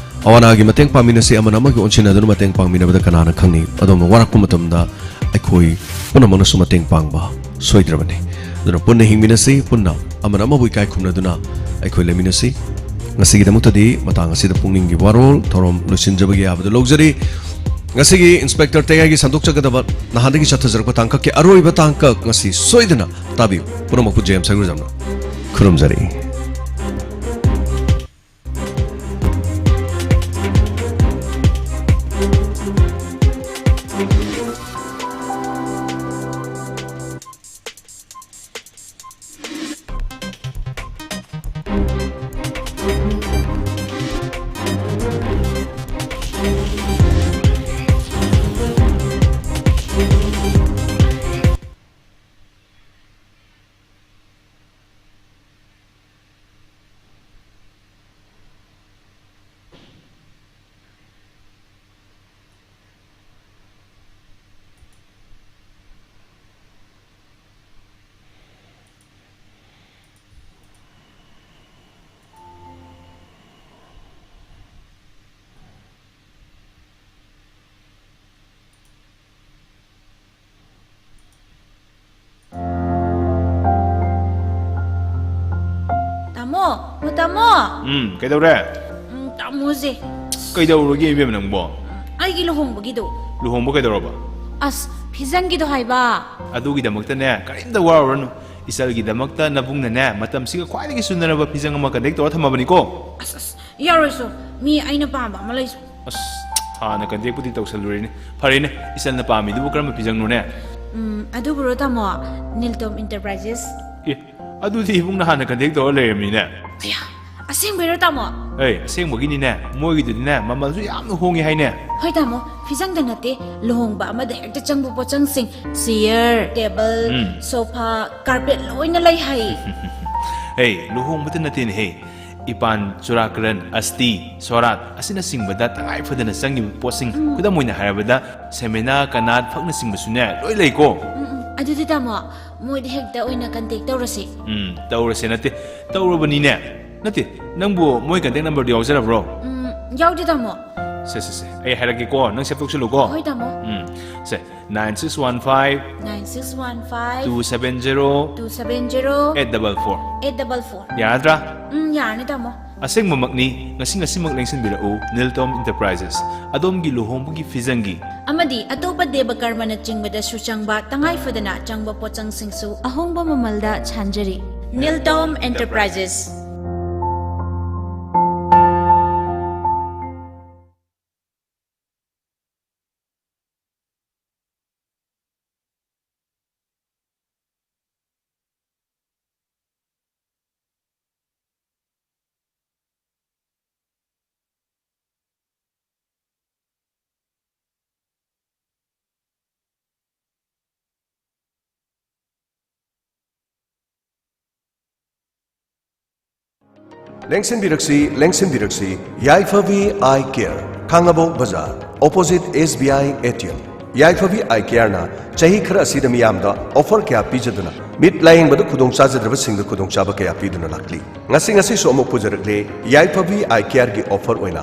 ꯑꯋꯥ ꯑꯅꯥꯒꯤ ꯃꯇꯦꯡ ꯄꯥꯡꯃꯤꯟꯅꯁꯤ, ꯑꯃꯅ ꯑꯃꯒꯤ ꯑꯣꯟꯁꯤꯟꯅꯗꯨꯅ ꯃꯇꯦꯡ ꯄꯥꯡꯃꯤꯟꯅꯕꯗ ꯀꯅꯥꯅ ꯈꯪꯅꯤ? ꯑꯗꯣꯝꯅ ꯋꯥꯔꯛꯄ ꯃꯇꯝꯗ ꯑꯩꯈꯣꯏ ꯄꯨꯝꯅꯃꯛꯅꯁꯨ ꯃꯇꯦꯡ ꯄꯥꯡꯕ ꯁꯣꯏꯗ꯭ꯔꯕꯅꯤ꯫ ꯑꯗꯨꯅ ꯄꯨꯟꯅ ꯍꯤꯡꯃꯤꯟꯅꯁꯤ, ꯄꯨꯟꯅ ꯑꯃꯅ ꯑꯃꯕꯨ ꯏꯀꯥꯏ ꯈꯨꯝꯅꯗꯨꯅ ꯑꯩꯈꯣꯏ ꯂꯩꯃꯤꯟꯅꯁꯤ꯫ ꯉꯁꯤꯒꯤꯗꯃꯛꯇꯗꯤ ꯃꯇꯥꯡ ꯑꯁꯤꯗ ꯄꯨꯛꯅꯤꯡꯒꯤ ꯋꯥꯔꯣꯜ ꯊꯧꯔꯝ ꯂꯣꯏꯁꯤꯟꯖꯕꯒꯤ ꯑꯌꯥꯕꯗꯨ ꯂꯧꯖꯔꯤ꯫ ꯉꯁꯤꯒꯤ Inspector ꯇꯌꯥꯏꯒꯤ ꯁꯟꯗꯣꯛꯆꯒꯗꯕ ꯅꯍꯥꯟꯗꯒꯤ ꯆꯠꯊꯖꯔꯛꯄ ꯇꯥꯡꯀꯛꯀꯤ ꯑꯔꯣꯏꯕ ꯇꯥꯡꯀꯛ ꯉꯁꯤ ꯁꯣꯏꯗꯅ ꯇꯥꯕꯤꯌꯨ꯫ ꯄꯨꯝꯅꯃꯛꯄꯨ ꯖꯦ ꯑꯦꯝ ꯁꯒꯨꯖꯝꯅ ꯈꯨꯔꯨꯝꯖꯔꯤ꯫ ꯇꯥꯃꯣ, ꯑꯣ, ꯇꯥꯃꯣ꯫ ꯎꯝ, ꯀꯩꯗꯧꯔꯦ? ꯎꯝ, ꯇꯥꯃꯣꯁꯦ꯫ ꯀꯩꯗꯧꯔꯒꯦ, ꯏꯕꯦꯝꯃ, ꯅꯪꯕꯣ? ꯑꯩꯒꯤ ꯂꯨꯍꯣꯡꯕꯒꯤꯗꯣ꯫ ꯂꯨꯍꯣꯡꯕ ꯀꯩꯗꯧꯔꯕ? ꯑꯁ, ꯐꯤꯖꯪꯒꯤꯗꯣ ꯍꯥꯏꯕ꯫ ꯑꯗꯨꯒꯤꯗꯃꯛꯇꯅꯦ, ꯀꯔꯤꯝꯇ ꯋꯥꯔꯨꯔꯅꯨ꯫ ꯏꯆꯜꯒꯤꯗꯃꯛꯇ ꯅꯕꯨꯡꯅꯅꯦ, ꯃꯇꯝꯁꯤꯒ ꯈ꯭ꯋꯥꯏꯗꯒꯤ ꯆꯨꯅꯔꯕ ꯐꯤꯖꯪ ꯑꯃ contact ꯇꯧꯔ ꯊꯝꯃꯕꯅꯤꯀꯣ꯫ ꯑꯁ, ꯑꯁ, ꯌꯥꯔꯣꯏꯁꯨ꯫ ꯃꯤ ꯑꯩꯅ ꯄꯥꯝꯕ ꯑꯃ ꯂꯩꯁꯨ꯫ ꯑꯁ, ꯍꯥꯟꯅ ꯀꯟꯇꯦꯛꯄꯨꯗꯤ ꯇꯧꯁꯜꯂꯨꯔꯦꯅꯦ꯫ ꯐꯔꯦꯅꯦ, ꯏꯆꯟꯅ ꯄꯥꯝꯃꯤꯗꯨꯕꯨ ꯀꯔꯝꯕ ꯐꯤꯖꯪꯅꯣꯅꯦ? ꯎꯝ, ꯑꯗꯨꯕꯨꯔꯣ ꯇꯥꯃꯣ? ꯅꯤꯜꯇꯣꯝ ꯏꯟꯇꯔꯄ꯭ꯔꯥꯏꯖꯦꯁ꯫ ꯑꯦ, ꯑꯗꯨꯗꯤ ꯏꯕꯨꯡꯅ ꯍꯥꯟꯅ ꯀꯟꯇꯦꯛ ꯇꯧꯔ ꯂꯩꯔꯝꯃꯤꯅꯦ꯫ ꯑꯌꯥ, ꯑꯁꯦꯡꯕꯩꯔꯣ ꯇꯥꯃꯣ? ꯑꯦ, ꯑꯁꯦꯡꯕꯒꯤꯅꯤꯅꯦ, ꯃꯣꯏꯒꯤꯗꯨꯗꯤꯅꯦ ꯃꯃꯜꯁꯨ ꯌꯥꯝꯅ ꯍꯣꯡꯉꯤ ꯍꯥꯏꯅꯦ꯫ ꯍꯣꯏ ꯇꯥꯃꯣ, ꯐꯤꯖꯪꯗ ꯅꯠꯇꯦ, ꯂꯨꯍꯣꯡꯕ ꯑꯃꯗ ꯍꯦꯛꯇ ꯆꯪꯕ ꯄꯣꯠꯆꯪꯁꯤꯡ, ꯆꯤꯌꯔ, ꯇꯦꯕꯜ, ꯎꯝ꯫ ꯁꯣꯐꯥ, ꯀꯥꯔꯄꯦꯠ ꯂꯣꯏꯅ ꯂꯩ ꯍꯥꯏ꯫ ꯍꯦ, ꯂꯨꯍꯣꯡꯕꯗ ꯅꯠꯇꯦꯅꯦꯍꯦ, ꯏꯄꯥꯟ, ꯆꯨꯔꯥꯀꯔꯟ, ꯑꯁꯇꯤ, ꯁꯣꯔꯥꯠ ꯑꯁꯤꯅꯆꯤꯡꯕꯗ ꯇꯉꯥꯏ ꯐꯗꯅ ꯆꯪꯉꯤꯕ ꯄꯣꯠꯁꯤꯡ, ꯎꯝ꯫ ꯈꯨꯗꯝ ꯑꯣꯏꯅ ꯍꯥꯏꯔꯕꯗ ꯁꯦꯃꯤꯅꯥ, ꯀꯅꯥꯠ ꯐꯛꯅꯆꯤꯡꯕꯁꯨꯅꯦ ꯂꯣꯏ ꯂꯩꯀꯣ꯫ ꯎꯝ, ꯎꯝ꯫ ꯑꯗꯨꯗꯤ ꯇꯥꯃꯣ, ꯃꯣꯏꯗ ꯍꯦꯛꯇ ꯑꯣꯏꯅ ꯀꯟꯇꯦꯛ ꯇꯧꯔꯁꯤ꯫ ꯎꯝ, ꯇꯧꯔꯁꯦ ꯅꯠꯇꯦ, ꯇꯧꯔꯕꯅꯤꯅꯦ꯫ ꯅꯠꯇꯦ, ꯅꯪꯕꯨ ꯃꯣꯏ ꯀꯟꯇꯦꯛ ꯅꯝꯕꯔꯗꯨ ꯌꯥꯎꯖꯔꯕ꯭ꯔꯣ? ꯎꯝ, ꯌꯥꯎꯗꯦ ꯇꯥꯃꯣ꯫ ꯁꯦ, ꯁꯦ, ꯁꯦ, ꯑꯩ ꯍꯥꯏꯔꯛꯀꯦꯀꯣ, ꯅꯪ ꯁꯦꯞ ꯇꯧꯁꯤꯜꯂꯨꯀꯣ꯫ ꯍꯣꯏ ꯇꯥꯃꯣ꯫ ꯎꯝ, ꯁꯦ, nine six one five, nine six one five, two seven zero, two seven zero, eight double four꯫ Eight double four꯫ ꯌꯥꯔꯗ꯭ꯔꯥ? ꯎꯝ, ꯌꯥꯔꯅꯤ ꯇꯥꯃꯣ꯫ ꯑꯁꯦꯡꯕꯃꯛꯅꯤ, ꯉꯁꯤ ꯉꯁꯤꯃꯛ ꯂꯦꯡꯁꯤꯟꯕꯤꯔꯛꯎ, ꯅꯤꯜꯇꯣꯝ ꯏꯟꯇꯔꯄ꯭ꯔꯥꯏꯖꯦꯁ, ꯑꯗꯣꯝꯒꯤ ꯂꯨꯍꯣꯡꯕꯒꯤ ꯐꯤꯖꯪꯒꯤ ꯑꯃꯗꯤ ꯑꯇꯣꯞꯄ ꯗꯦꯕ ꯀꯔꯃꯅꯆꯤꯡꯕꯗꯁꯨ ꯆꯪꯕ ꯇꯉꯥꯏ ꯐꯗꯅ ꯆꯪꯕ ꯄꯣꯠꯆꯪꯁꯤꯡꯁꯨ ꯑꯍꯣꯡꯕ ꯃꯃꯜꯗ ꯁꯥꯟꯖꯔꯤ꯫ ꯅꯤꯜꯇꯣꯝ enterprises. ꯂꯦꯡꯁꯤꯟꯕꯤꯔꯛꯁꯤ, ꯂꯦꯡꯁꯤꯟꯕꯤꯔꯛꯁꯤ, Yaiphabi I care, Khangabok Bazar, opposite S B I A T M. ꯌꯥꯏꯐꯕꯤ ꯑꯥꯏ ꯀꯦꯌꯔꯅ ꯆꯍꯤ ꯈꯔ ꯑꯁꯤꯗ ꯃꯤꯌꯥꯝꯗ ꯑꯣꯐꯔ ꯀꯌꯥ ꯄꯤꯖꯗꯨꯅ, ꯃꯤꯠ ꯂꯥꯌꯦꯡꯕꯗ ꯈꯨꯗꯣꯡ ꯆꯥꯖꯗ꯭ꯔꯕꯁꯤꯡꯗ ꯈꯨꯗꯣꯡꯆꯥꯕ ꯀꯌꯥ ꯄꯤꯗꯨꯅ ꯂꯥꯛꯂꯤ꯫ ꯉꯁꯤ, ꯉꯁꯤꯁꯨ ꯑꯃꯨꯛ ꯄꯨꯖꯔꯛꯂꯦ ꯌꯥꯏꯐꯕꯤ ꯑꯥꯏ ꯀꯦꯌꯔꯒꯤ ꯑꯣꯐꯔ ꯑꯣꯏꯅ꯫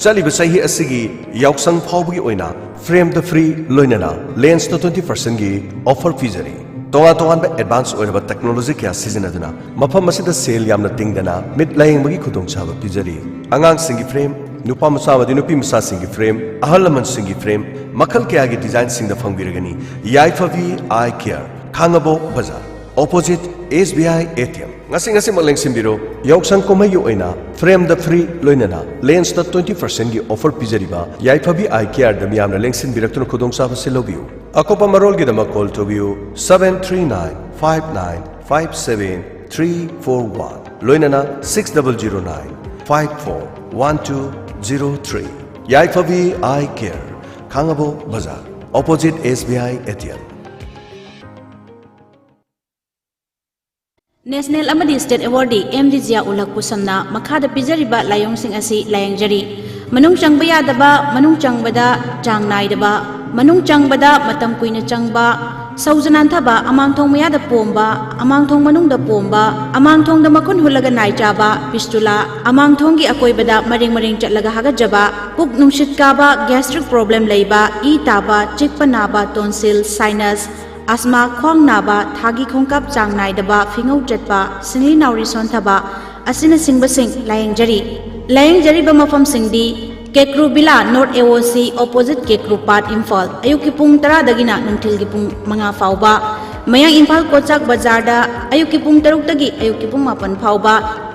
ꯆꯠꯂꯤꯕ ꯆꯍꯤ ꯑꯁꯤꯒꯤ ꯌꯥꯎꯁꯪ ꯐꯥꯎꯕꯒꯤ ꯑꯣꯏꯅ ꯐ꯭ꯔꯦꯝꯗ ꯐ꯭ꯔꯤ, ꯂꯣꯏꯅꯅ ꯂꯦꯟꯁꯇ twenty percentꯒꯤ ꯑꯣꯐꯔ ꯄꯤꯖꯔꯤ꯫ ꯇꯣꯉꯥꯟ ꯇꯣꯉꯥꯟꯕ ꯑꯦꯗꯚꯥꯟꯁ ꯑꯣꯏꯔꯕ ꯇꯦꯛꯅꯣꯂꯣꯖꯤ ꯀꯌꯥ ꯁꯤꯖꯤꯟꯅꯗꯨꯅ ꯃꯐꯝ ꯑꯁꯤꯗ ꯁꯦꯜ ꯌꯥꯝꯅ ꯇꯤꯡꯗꯅ ꯃꯤꯠ ꯂꯥꯌꯦꯡꯕꯒꯤ ꯈꯨꯗꯣꯡꯆꯥꯕ ꯄꯤꯖꯔꯤ꯫ ꯑꯉꯥꯡꯁꯤꯡꯒꯤ ꯐ꯭ꯔꯦꯝ, ꯅꯨꯄꯥ ꯃꯆꯥ ꯑꯃꯗꯤ ꯅꯨꯄꯤ ꯃꯆꯥꯁꯤꯡꯒꯤ ꯐ꯭ꯔꯦꯝ, ꯑꯍꯜ ꯂꯃꯟꯁꯤꯡꯒꯤ ꯐ꯭ꯔꯦꯝ, ꯃꯈꯜ ꯀꯌꯥꯒꯤ ꯗꯤꯖꯥꯏꯟꯁꯤꯡꯗ ꯐꯪꯕꯤꯔꯒꯅꯤ꯫ ꯌꯥꯏꯐꯕꯤ ꯑꯥꯏ ꯀꯦꯌꯔ, ꯈꯥꯡꯉꯕꯣꯛ ꯕꯖꯥꯔ꯫ Opposite S B I A T M꯫ ꯉꯁꯤ ꯉꯁꯤꯃꯛ ꯂꯦꯡꯁꯤꯟꯕꯤꯔꯣ꯫ ꯌꯥꯎꯁꯪ ꯀꯨꯝꯍꯩꯒꯤ ꯑꯣꯏꯅ frame the free ꯂꯣꯏꯅꯅ lens ꯇ twenty percent ꯒꯤ offer ꯄꯤꯖꯔꯤꯕ ꯌꯥꯏꯐꯕꯤ Eye Care ꯗ ꯃꯤꯌꯥꯝꯅ ꯂꯦꯡꯁꯤꯟꯕꯤꯔꯛꯇꯨꯅ ꯈꯨꯗꯣꯡꯆꯥꯕꯁꯤ ꯂꯧꯕꯤꯌꯨ꯫ ꯑꯀꯨꯞꯄ ꯃꯔꯣꯜꯒꯤꯗꯃꯛ call ꯇꯧꯕꯤꯌꯨ seven three nine five nine five seven three four one, ꯂꯣꯏꯅꯅ six double zero nine five four one two zero three꯫ ꯌꯥꯏꯐꯕꯤ Eye Care, ꯈꯥꯡꯉꯕꯣꯛ ꯕꯖꯥꯔ, opposite S B I A T M꯫ National ꯑꯃꯗꯤ state awardee M D ꯖꯤꯌꯥ ꯎꯂꯛ ꯄꯨꯁꯝꯅ ꯃꯈꯥꯗ ꯄꯤꯖꯔꯤꯕ ꯂꯥꯏꯑꯣꯡꯁꯤꯡ ꯑꯁꯤ ꯂꯥꯌꯦꯡꯖꯔꯤ꯫ ꯃꯅꯨꯡ ꯆꯪꯕ ꯌꯥꯗꯕ, ꯃꯅꯨꯡ ꯆꯪꯕꯗ ꯆꯥꯡ ꯅꯥꯏꯗꯕ, ꯃꯅꯨꯡ ꯆꯪꯕꯗ ꯃꯇꯝ ꯀꯨꯏꯅ ꯆꯪꯕ, ꯁꯧꯖ ꯅꯥꯟꯊꯕ, ꯑꯃꯥꯡꯊꯣꯡ ꯃꯌꯥꯗ ꯄꯣꯝꯕ, ꯑꯃꯥꯡꯊꯣꯡ ꯃꯅꯨꯡꯗ ꯄꯣꯝꯕ, ꯑꯃꯥꯡꯊꯣꯡꯗ ꯃꯈꯨꯟ ꯍꯨꯠꯂꯒ ꯅꯥꯏ ꯆꯥꯕ, fistula, ꯑꯃꯥꯡꯊꯣꯡꯒꯤ ꯑꯀꯣꯏꯕꯗ ꯃꯔꯦꯡ ꯃꯔꯦꯡ ꯆꯠꯂꯒ ꯍꯥꯒꯠꯆꯕ, ꯄꯨꯛ ꯅꯨꯡꯁꯤꯠ ꯀꯥꯕ, gastric problem ꯂꯩꯕ, ꯏ ꯇꯥꯕ, ꯆꯤꯛꯄ ꯅꯥꯕ, tonsil, sinus, asthma, ꯈ꯭ꯋꯥꯡ ꯅꯥꯕ, ꯊꯥꯒꯤ ꯈꯣꯡꯀꯥꯞ ꯆꯥꯡ ꯅꯥꯏꯗꯕ, ꯐꯤꯉꯧ ꯆꯠꯄ, ꯁꯤꯡꯂꯤ ꯅꯥꯎꯔꯤ ꯁꯣꯟꯊꯕ ꯑꯁꯤꯅꯆꯤꯡꯕꯁꯤꯡ ꯂꯥꯌꯦꯡꯖꯔꯤ꯫ ꯂꯥꯌꯦꯡꯖꯔꯤꯕ ꯃꯐꯝꯁꯤꯡꯗꯤ ꯀꯦꯀ꯭ꯔꯨ ꯕꯤꯂꯥ, North A O C, opposite ꯀꯦꯀ꯭ꯔꯨ ꯄꯥꯠ, ꯏꯝꯐꯥꯜ꯫ ꯑꯌꯨꯛꯀꯤ ꯄꯨꯡ ꯇꯔꯥꯗꯒꯤꯅ ꯅꯨꯡꯊꯤꯜꯒꯤ ꯄꯨꯡ ꯃꯉꯥ ꯐꯥꯎꯕ꯫ ꯃꯌꯥꯡ ꯏꯝꯐꯥꯜ ꯀꯣꯆꯥꯛ ꯕꯖꯥꯔꯗ ꯑꯌꯨꯛꯀꯤ ꯄꯨꯡ ꯇꯔꯨꯛꯇꯒꯤ ꯑꯌꯨꯛꯀꯤ ꯄꯨꯡ ꯃꯥꯄꯟ ꯐꯥꯎꯕ꯫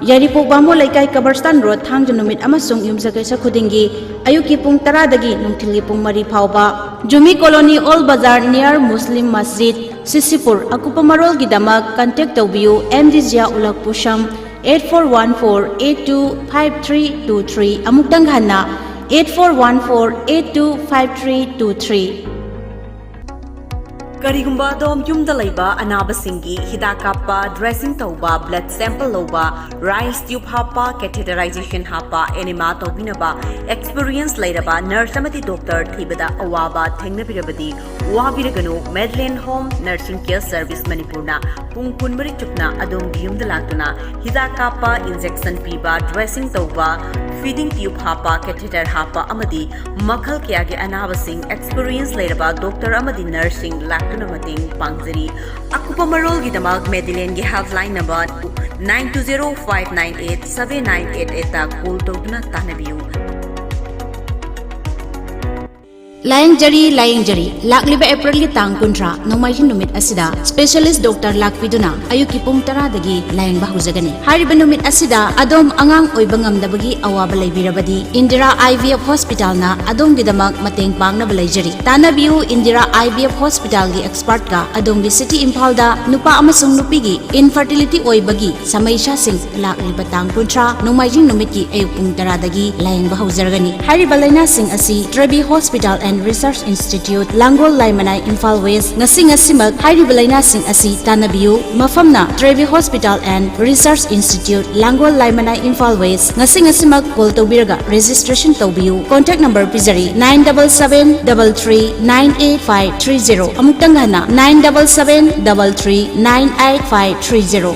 ꯌꯥꯏꯔꯤꯄꯣꯛ ꯕꯥꯃꯣꯟ ꯂꯩꯀꯥꯏ ꯀꯕꯔꯁꯇꯥꯟ ꯔꯣꯗ, ꯊꯥꯡꯖ ꯅꯨꯃꯤꯠ ꯑꯃꯁꯨꯡ ꯌꯨꯝꯁꯀꯩꯁ ꯈꯨꯗꯤꯡꯒꯤ ꯑꯌꯨꯛꯀꯤ ꯄꯨꯡ ꯇꯔꯥꯗꯒꯤ ꯅꯨꯡꯊꯤꯜꯒꯤ ꯄꯨꯡ ꯃꯔꯤ ꯐꯥꯎꯕ꯫ ꯖꯨꯃꯤ colony, old Bazar, near Muslim ꯃꯁꯖꯤꯗ, ꯁꯤꯁꯤꯄꯨꯔ꯫ ꯑꯀꯨꯞꯄ ꯃꯔꯣꯜꯒꯤꯗꯃꯛ contact ꯇꯧꯕꯤꯌꯨ ꯑꯦꯝ ꯗꯤ ꯖꯤꯌꯥ ꯎꯂꯛ ꯄꯨꯁꯝ, eight four one four eight two five three two three꯫ ꯑꯃꯨꯛꯇꯪ ꯍꯟꯅ, eight four one four eight two five three two three꯫ ꯀꯔꯤꯒꯨꯝꯕ ꯑꯗꯣꯝ ꯌꯨꯝꯗ ꯂꯩꯕ ꯑꯅꯥꯕꯁꯤꯡꯒꯤ ꯍꯤꯗꯥꯛ ꯀꯥꯞꯄ, dressing ꯇꯧꯕ, blood sample ꯂꯧꯕ, ꯔꯥꯏꯁ ꯇ꯭ꯌꯨꯕ ꯍꯥꯞꯄ, catheterization ꯍꯥꯞꯄ, enema ꯇꯧꯕꯤꯅꯕ experience ꯂꯩꯔꯕ nurse ꯑꯃꯗꯤ doctor ꯊꯤꯕꯗ ꯑꯋꯥꯕ ꯊꯦꯡꯅꯕꯤꯔꯕꯗꯤ, ꯋꯥꯕꯤꯔꯒꯅꯨ꯫ Medland Home Nursing Care Service ꯃꯅꯤꯄꯨꯔꯅ ꯄꯨꯡ ꯀꯨꯟꯃꯔꯤ ꯆꯨꯞꯅ ꯑꯗꯣꯝꯒꯤ ꯌꯨꯝꯗ ꯂꯥꯛꯇꯨꯅ ꯍꯤꯗꯥꯛ ꯀꯥꯞꯄ, injection ꯄꯤꯕ, dressing ꯇꯧꯕ, feeding tube ꯍꯥꯞꯄ, catheter ꯍꯥꯞꯄ ꯑꯃꯗꯤ ꯃꯈꯜ ꯀꯌꯥꯒꯤ ꯑꯅꯥꯕꯁꯤꯡ experience ꯂꯩꯔꯕ doctor ꯑꯃꯗꯤ nurseꯁꯤꯡ ꯂꯥꯛꯇꯨꯅ ꯃꯇꯦꯡ ꯄꯥꯡꯖꯔꯤ꯫ ꯑꯀꯨꯞꯄ ꯃꯔꯣꯜꯒꯤꯗꯃꯛ Medlandꯒꯤ helpline number nine two zero five nine eight seven nine eight eightꯇ call ꯇꯧꯗꯨꯅ ꯇꯥꯟꯅꯕꯤꯌꯨ꯫ ꯂꯥꯌꯦꯡꯖꯔꯤ, ꯂꯥꯌꯦꯡꯖꯔꯤ꯫ ꯂꯥꯛꯂꯤꯕ ꯑꯦꯄ꯭ꯔꯤꯜꯒꯤ ꯇꯥꯡ ꯀꯨꯟꯊ꯭ꯔꯥ, ꯅꯣꯡꯃꯥꯏꯖꯤꯡ ꯅꯨꯃꯤꯠ ꯑꯁꯤꯗ specialist doctor ꯂꯥꯛꯄꯤꯗꯨꯅ ꯑꯌꯨꯛꯀꯤ ꯄꯨꯡ ꯇꯔꯥꯗꯒꯤ ꯂꯥꯌꯦꯡꯕ ꯍꯧꯖꯒꯅꯤ꯫ ꯍꯥꯏꯔꯤꯕ ꯅꯨꯃꯤꯠ ꯑꯁꯤꯗ ꯑꯗꯣꯝ ꯑꯉꯥꯡ ꯑꯣꯏꯕ ꯉꯝꯗꯕꯒꯤ ꯑꯋꯥꯕ ꯂꯩꯕꯤꯔꯕꯗꯤ, ꯏꯟꯗꯤꯔꯥ IVF hospitalꯅ ꯑꯗꯣꯝꯒꯤꯗꯃꯛ ꯃꯇꯦꯡ ꯄꯥꯡꯅꯕ ꯂꯩꯖꯔꯤ꯫ ꯇꯥꯟꯅꯕꯤꯌꯨ, ꯏꯟꯗꯤꯔꯥ IVF hospitalꯒꯤ expertꯀ꯫ ꯑꯗꯣꯝꯒꯤ city ꯏꯝꯐꯥꯜꯗ ꯅꯨꯄꯥ ꯑꯃꯁꯨꯡ ꯅꯨꯄꯤꯒꯤ infertility ꯑꯣꯏꯕꯒꯤ ꯁꯃꯩꯁꯥꯁꯤꯡ ꯂꯥꯛꯂꯤꯕ ꯇꯥꯡ ꯀꯨꯟꯊ꯭ꯔꯥ, ꯅꯣꯡꯃꯥꯏꯖꯤꯡ ꯅꯨꯃꯤꯠꯀꯤ ꯑꯌꯨꯛ ꯄꯨꯡ ꯇꯔꯥꯗꯒꯤ ꯂꯥꯌꯦꯡꯕ ꯍꯧꯖꯔꯒꯅꯤ꯫ ꯍꯥꯏꯔꯤꯕ ꯂꯥꯏꯅꯥꯁꯤꯡ ꯑꯁꯤ Trevi Hospital and Research Institute, Langol Laimanai, Imphal west. ꯉꯁꯤ ꯉꯁꯤꯃꯛ ꯍꯥꯏꯔꯤꯕ ꯂꯥꯏꯅꯥꯁꯤꯡ ꯑꯁꯤ ꯇꯥꯟꯅꯕꯤꯌꯨ꯫ ꯃꯐꯝꯅ Trevi Hospital and Research Institute, Langol Laimanai, Imphal west. ꯉꯁꯤ ꯉꯁꯤꯃꯛ call ꯇꯧꯕꯤꯔꯒ registration ꯇꯧꯕꯤꯌꯨ꯫ Contact number ꯄꯤꯖꯔꯤ, nine double seven double three nine eight five three zero꯫ ꯑꯃꯨꯛꯇꯪ ꯍꯟꯅ, nine double seven double three nine eight five three zero꯫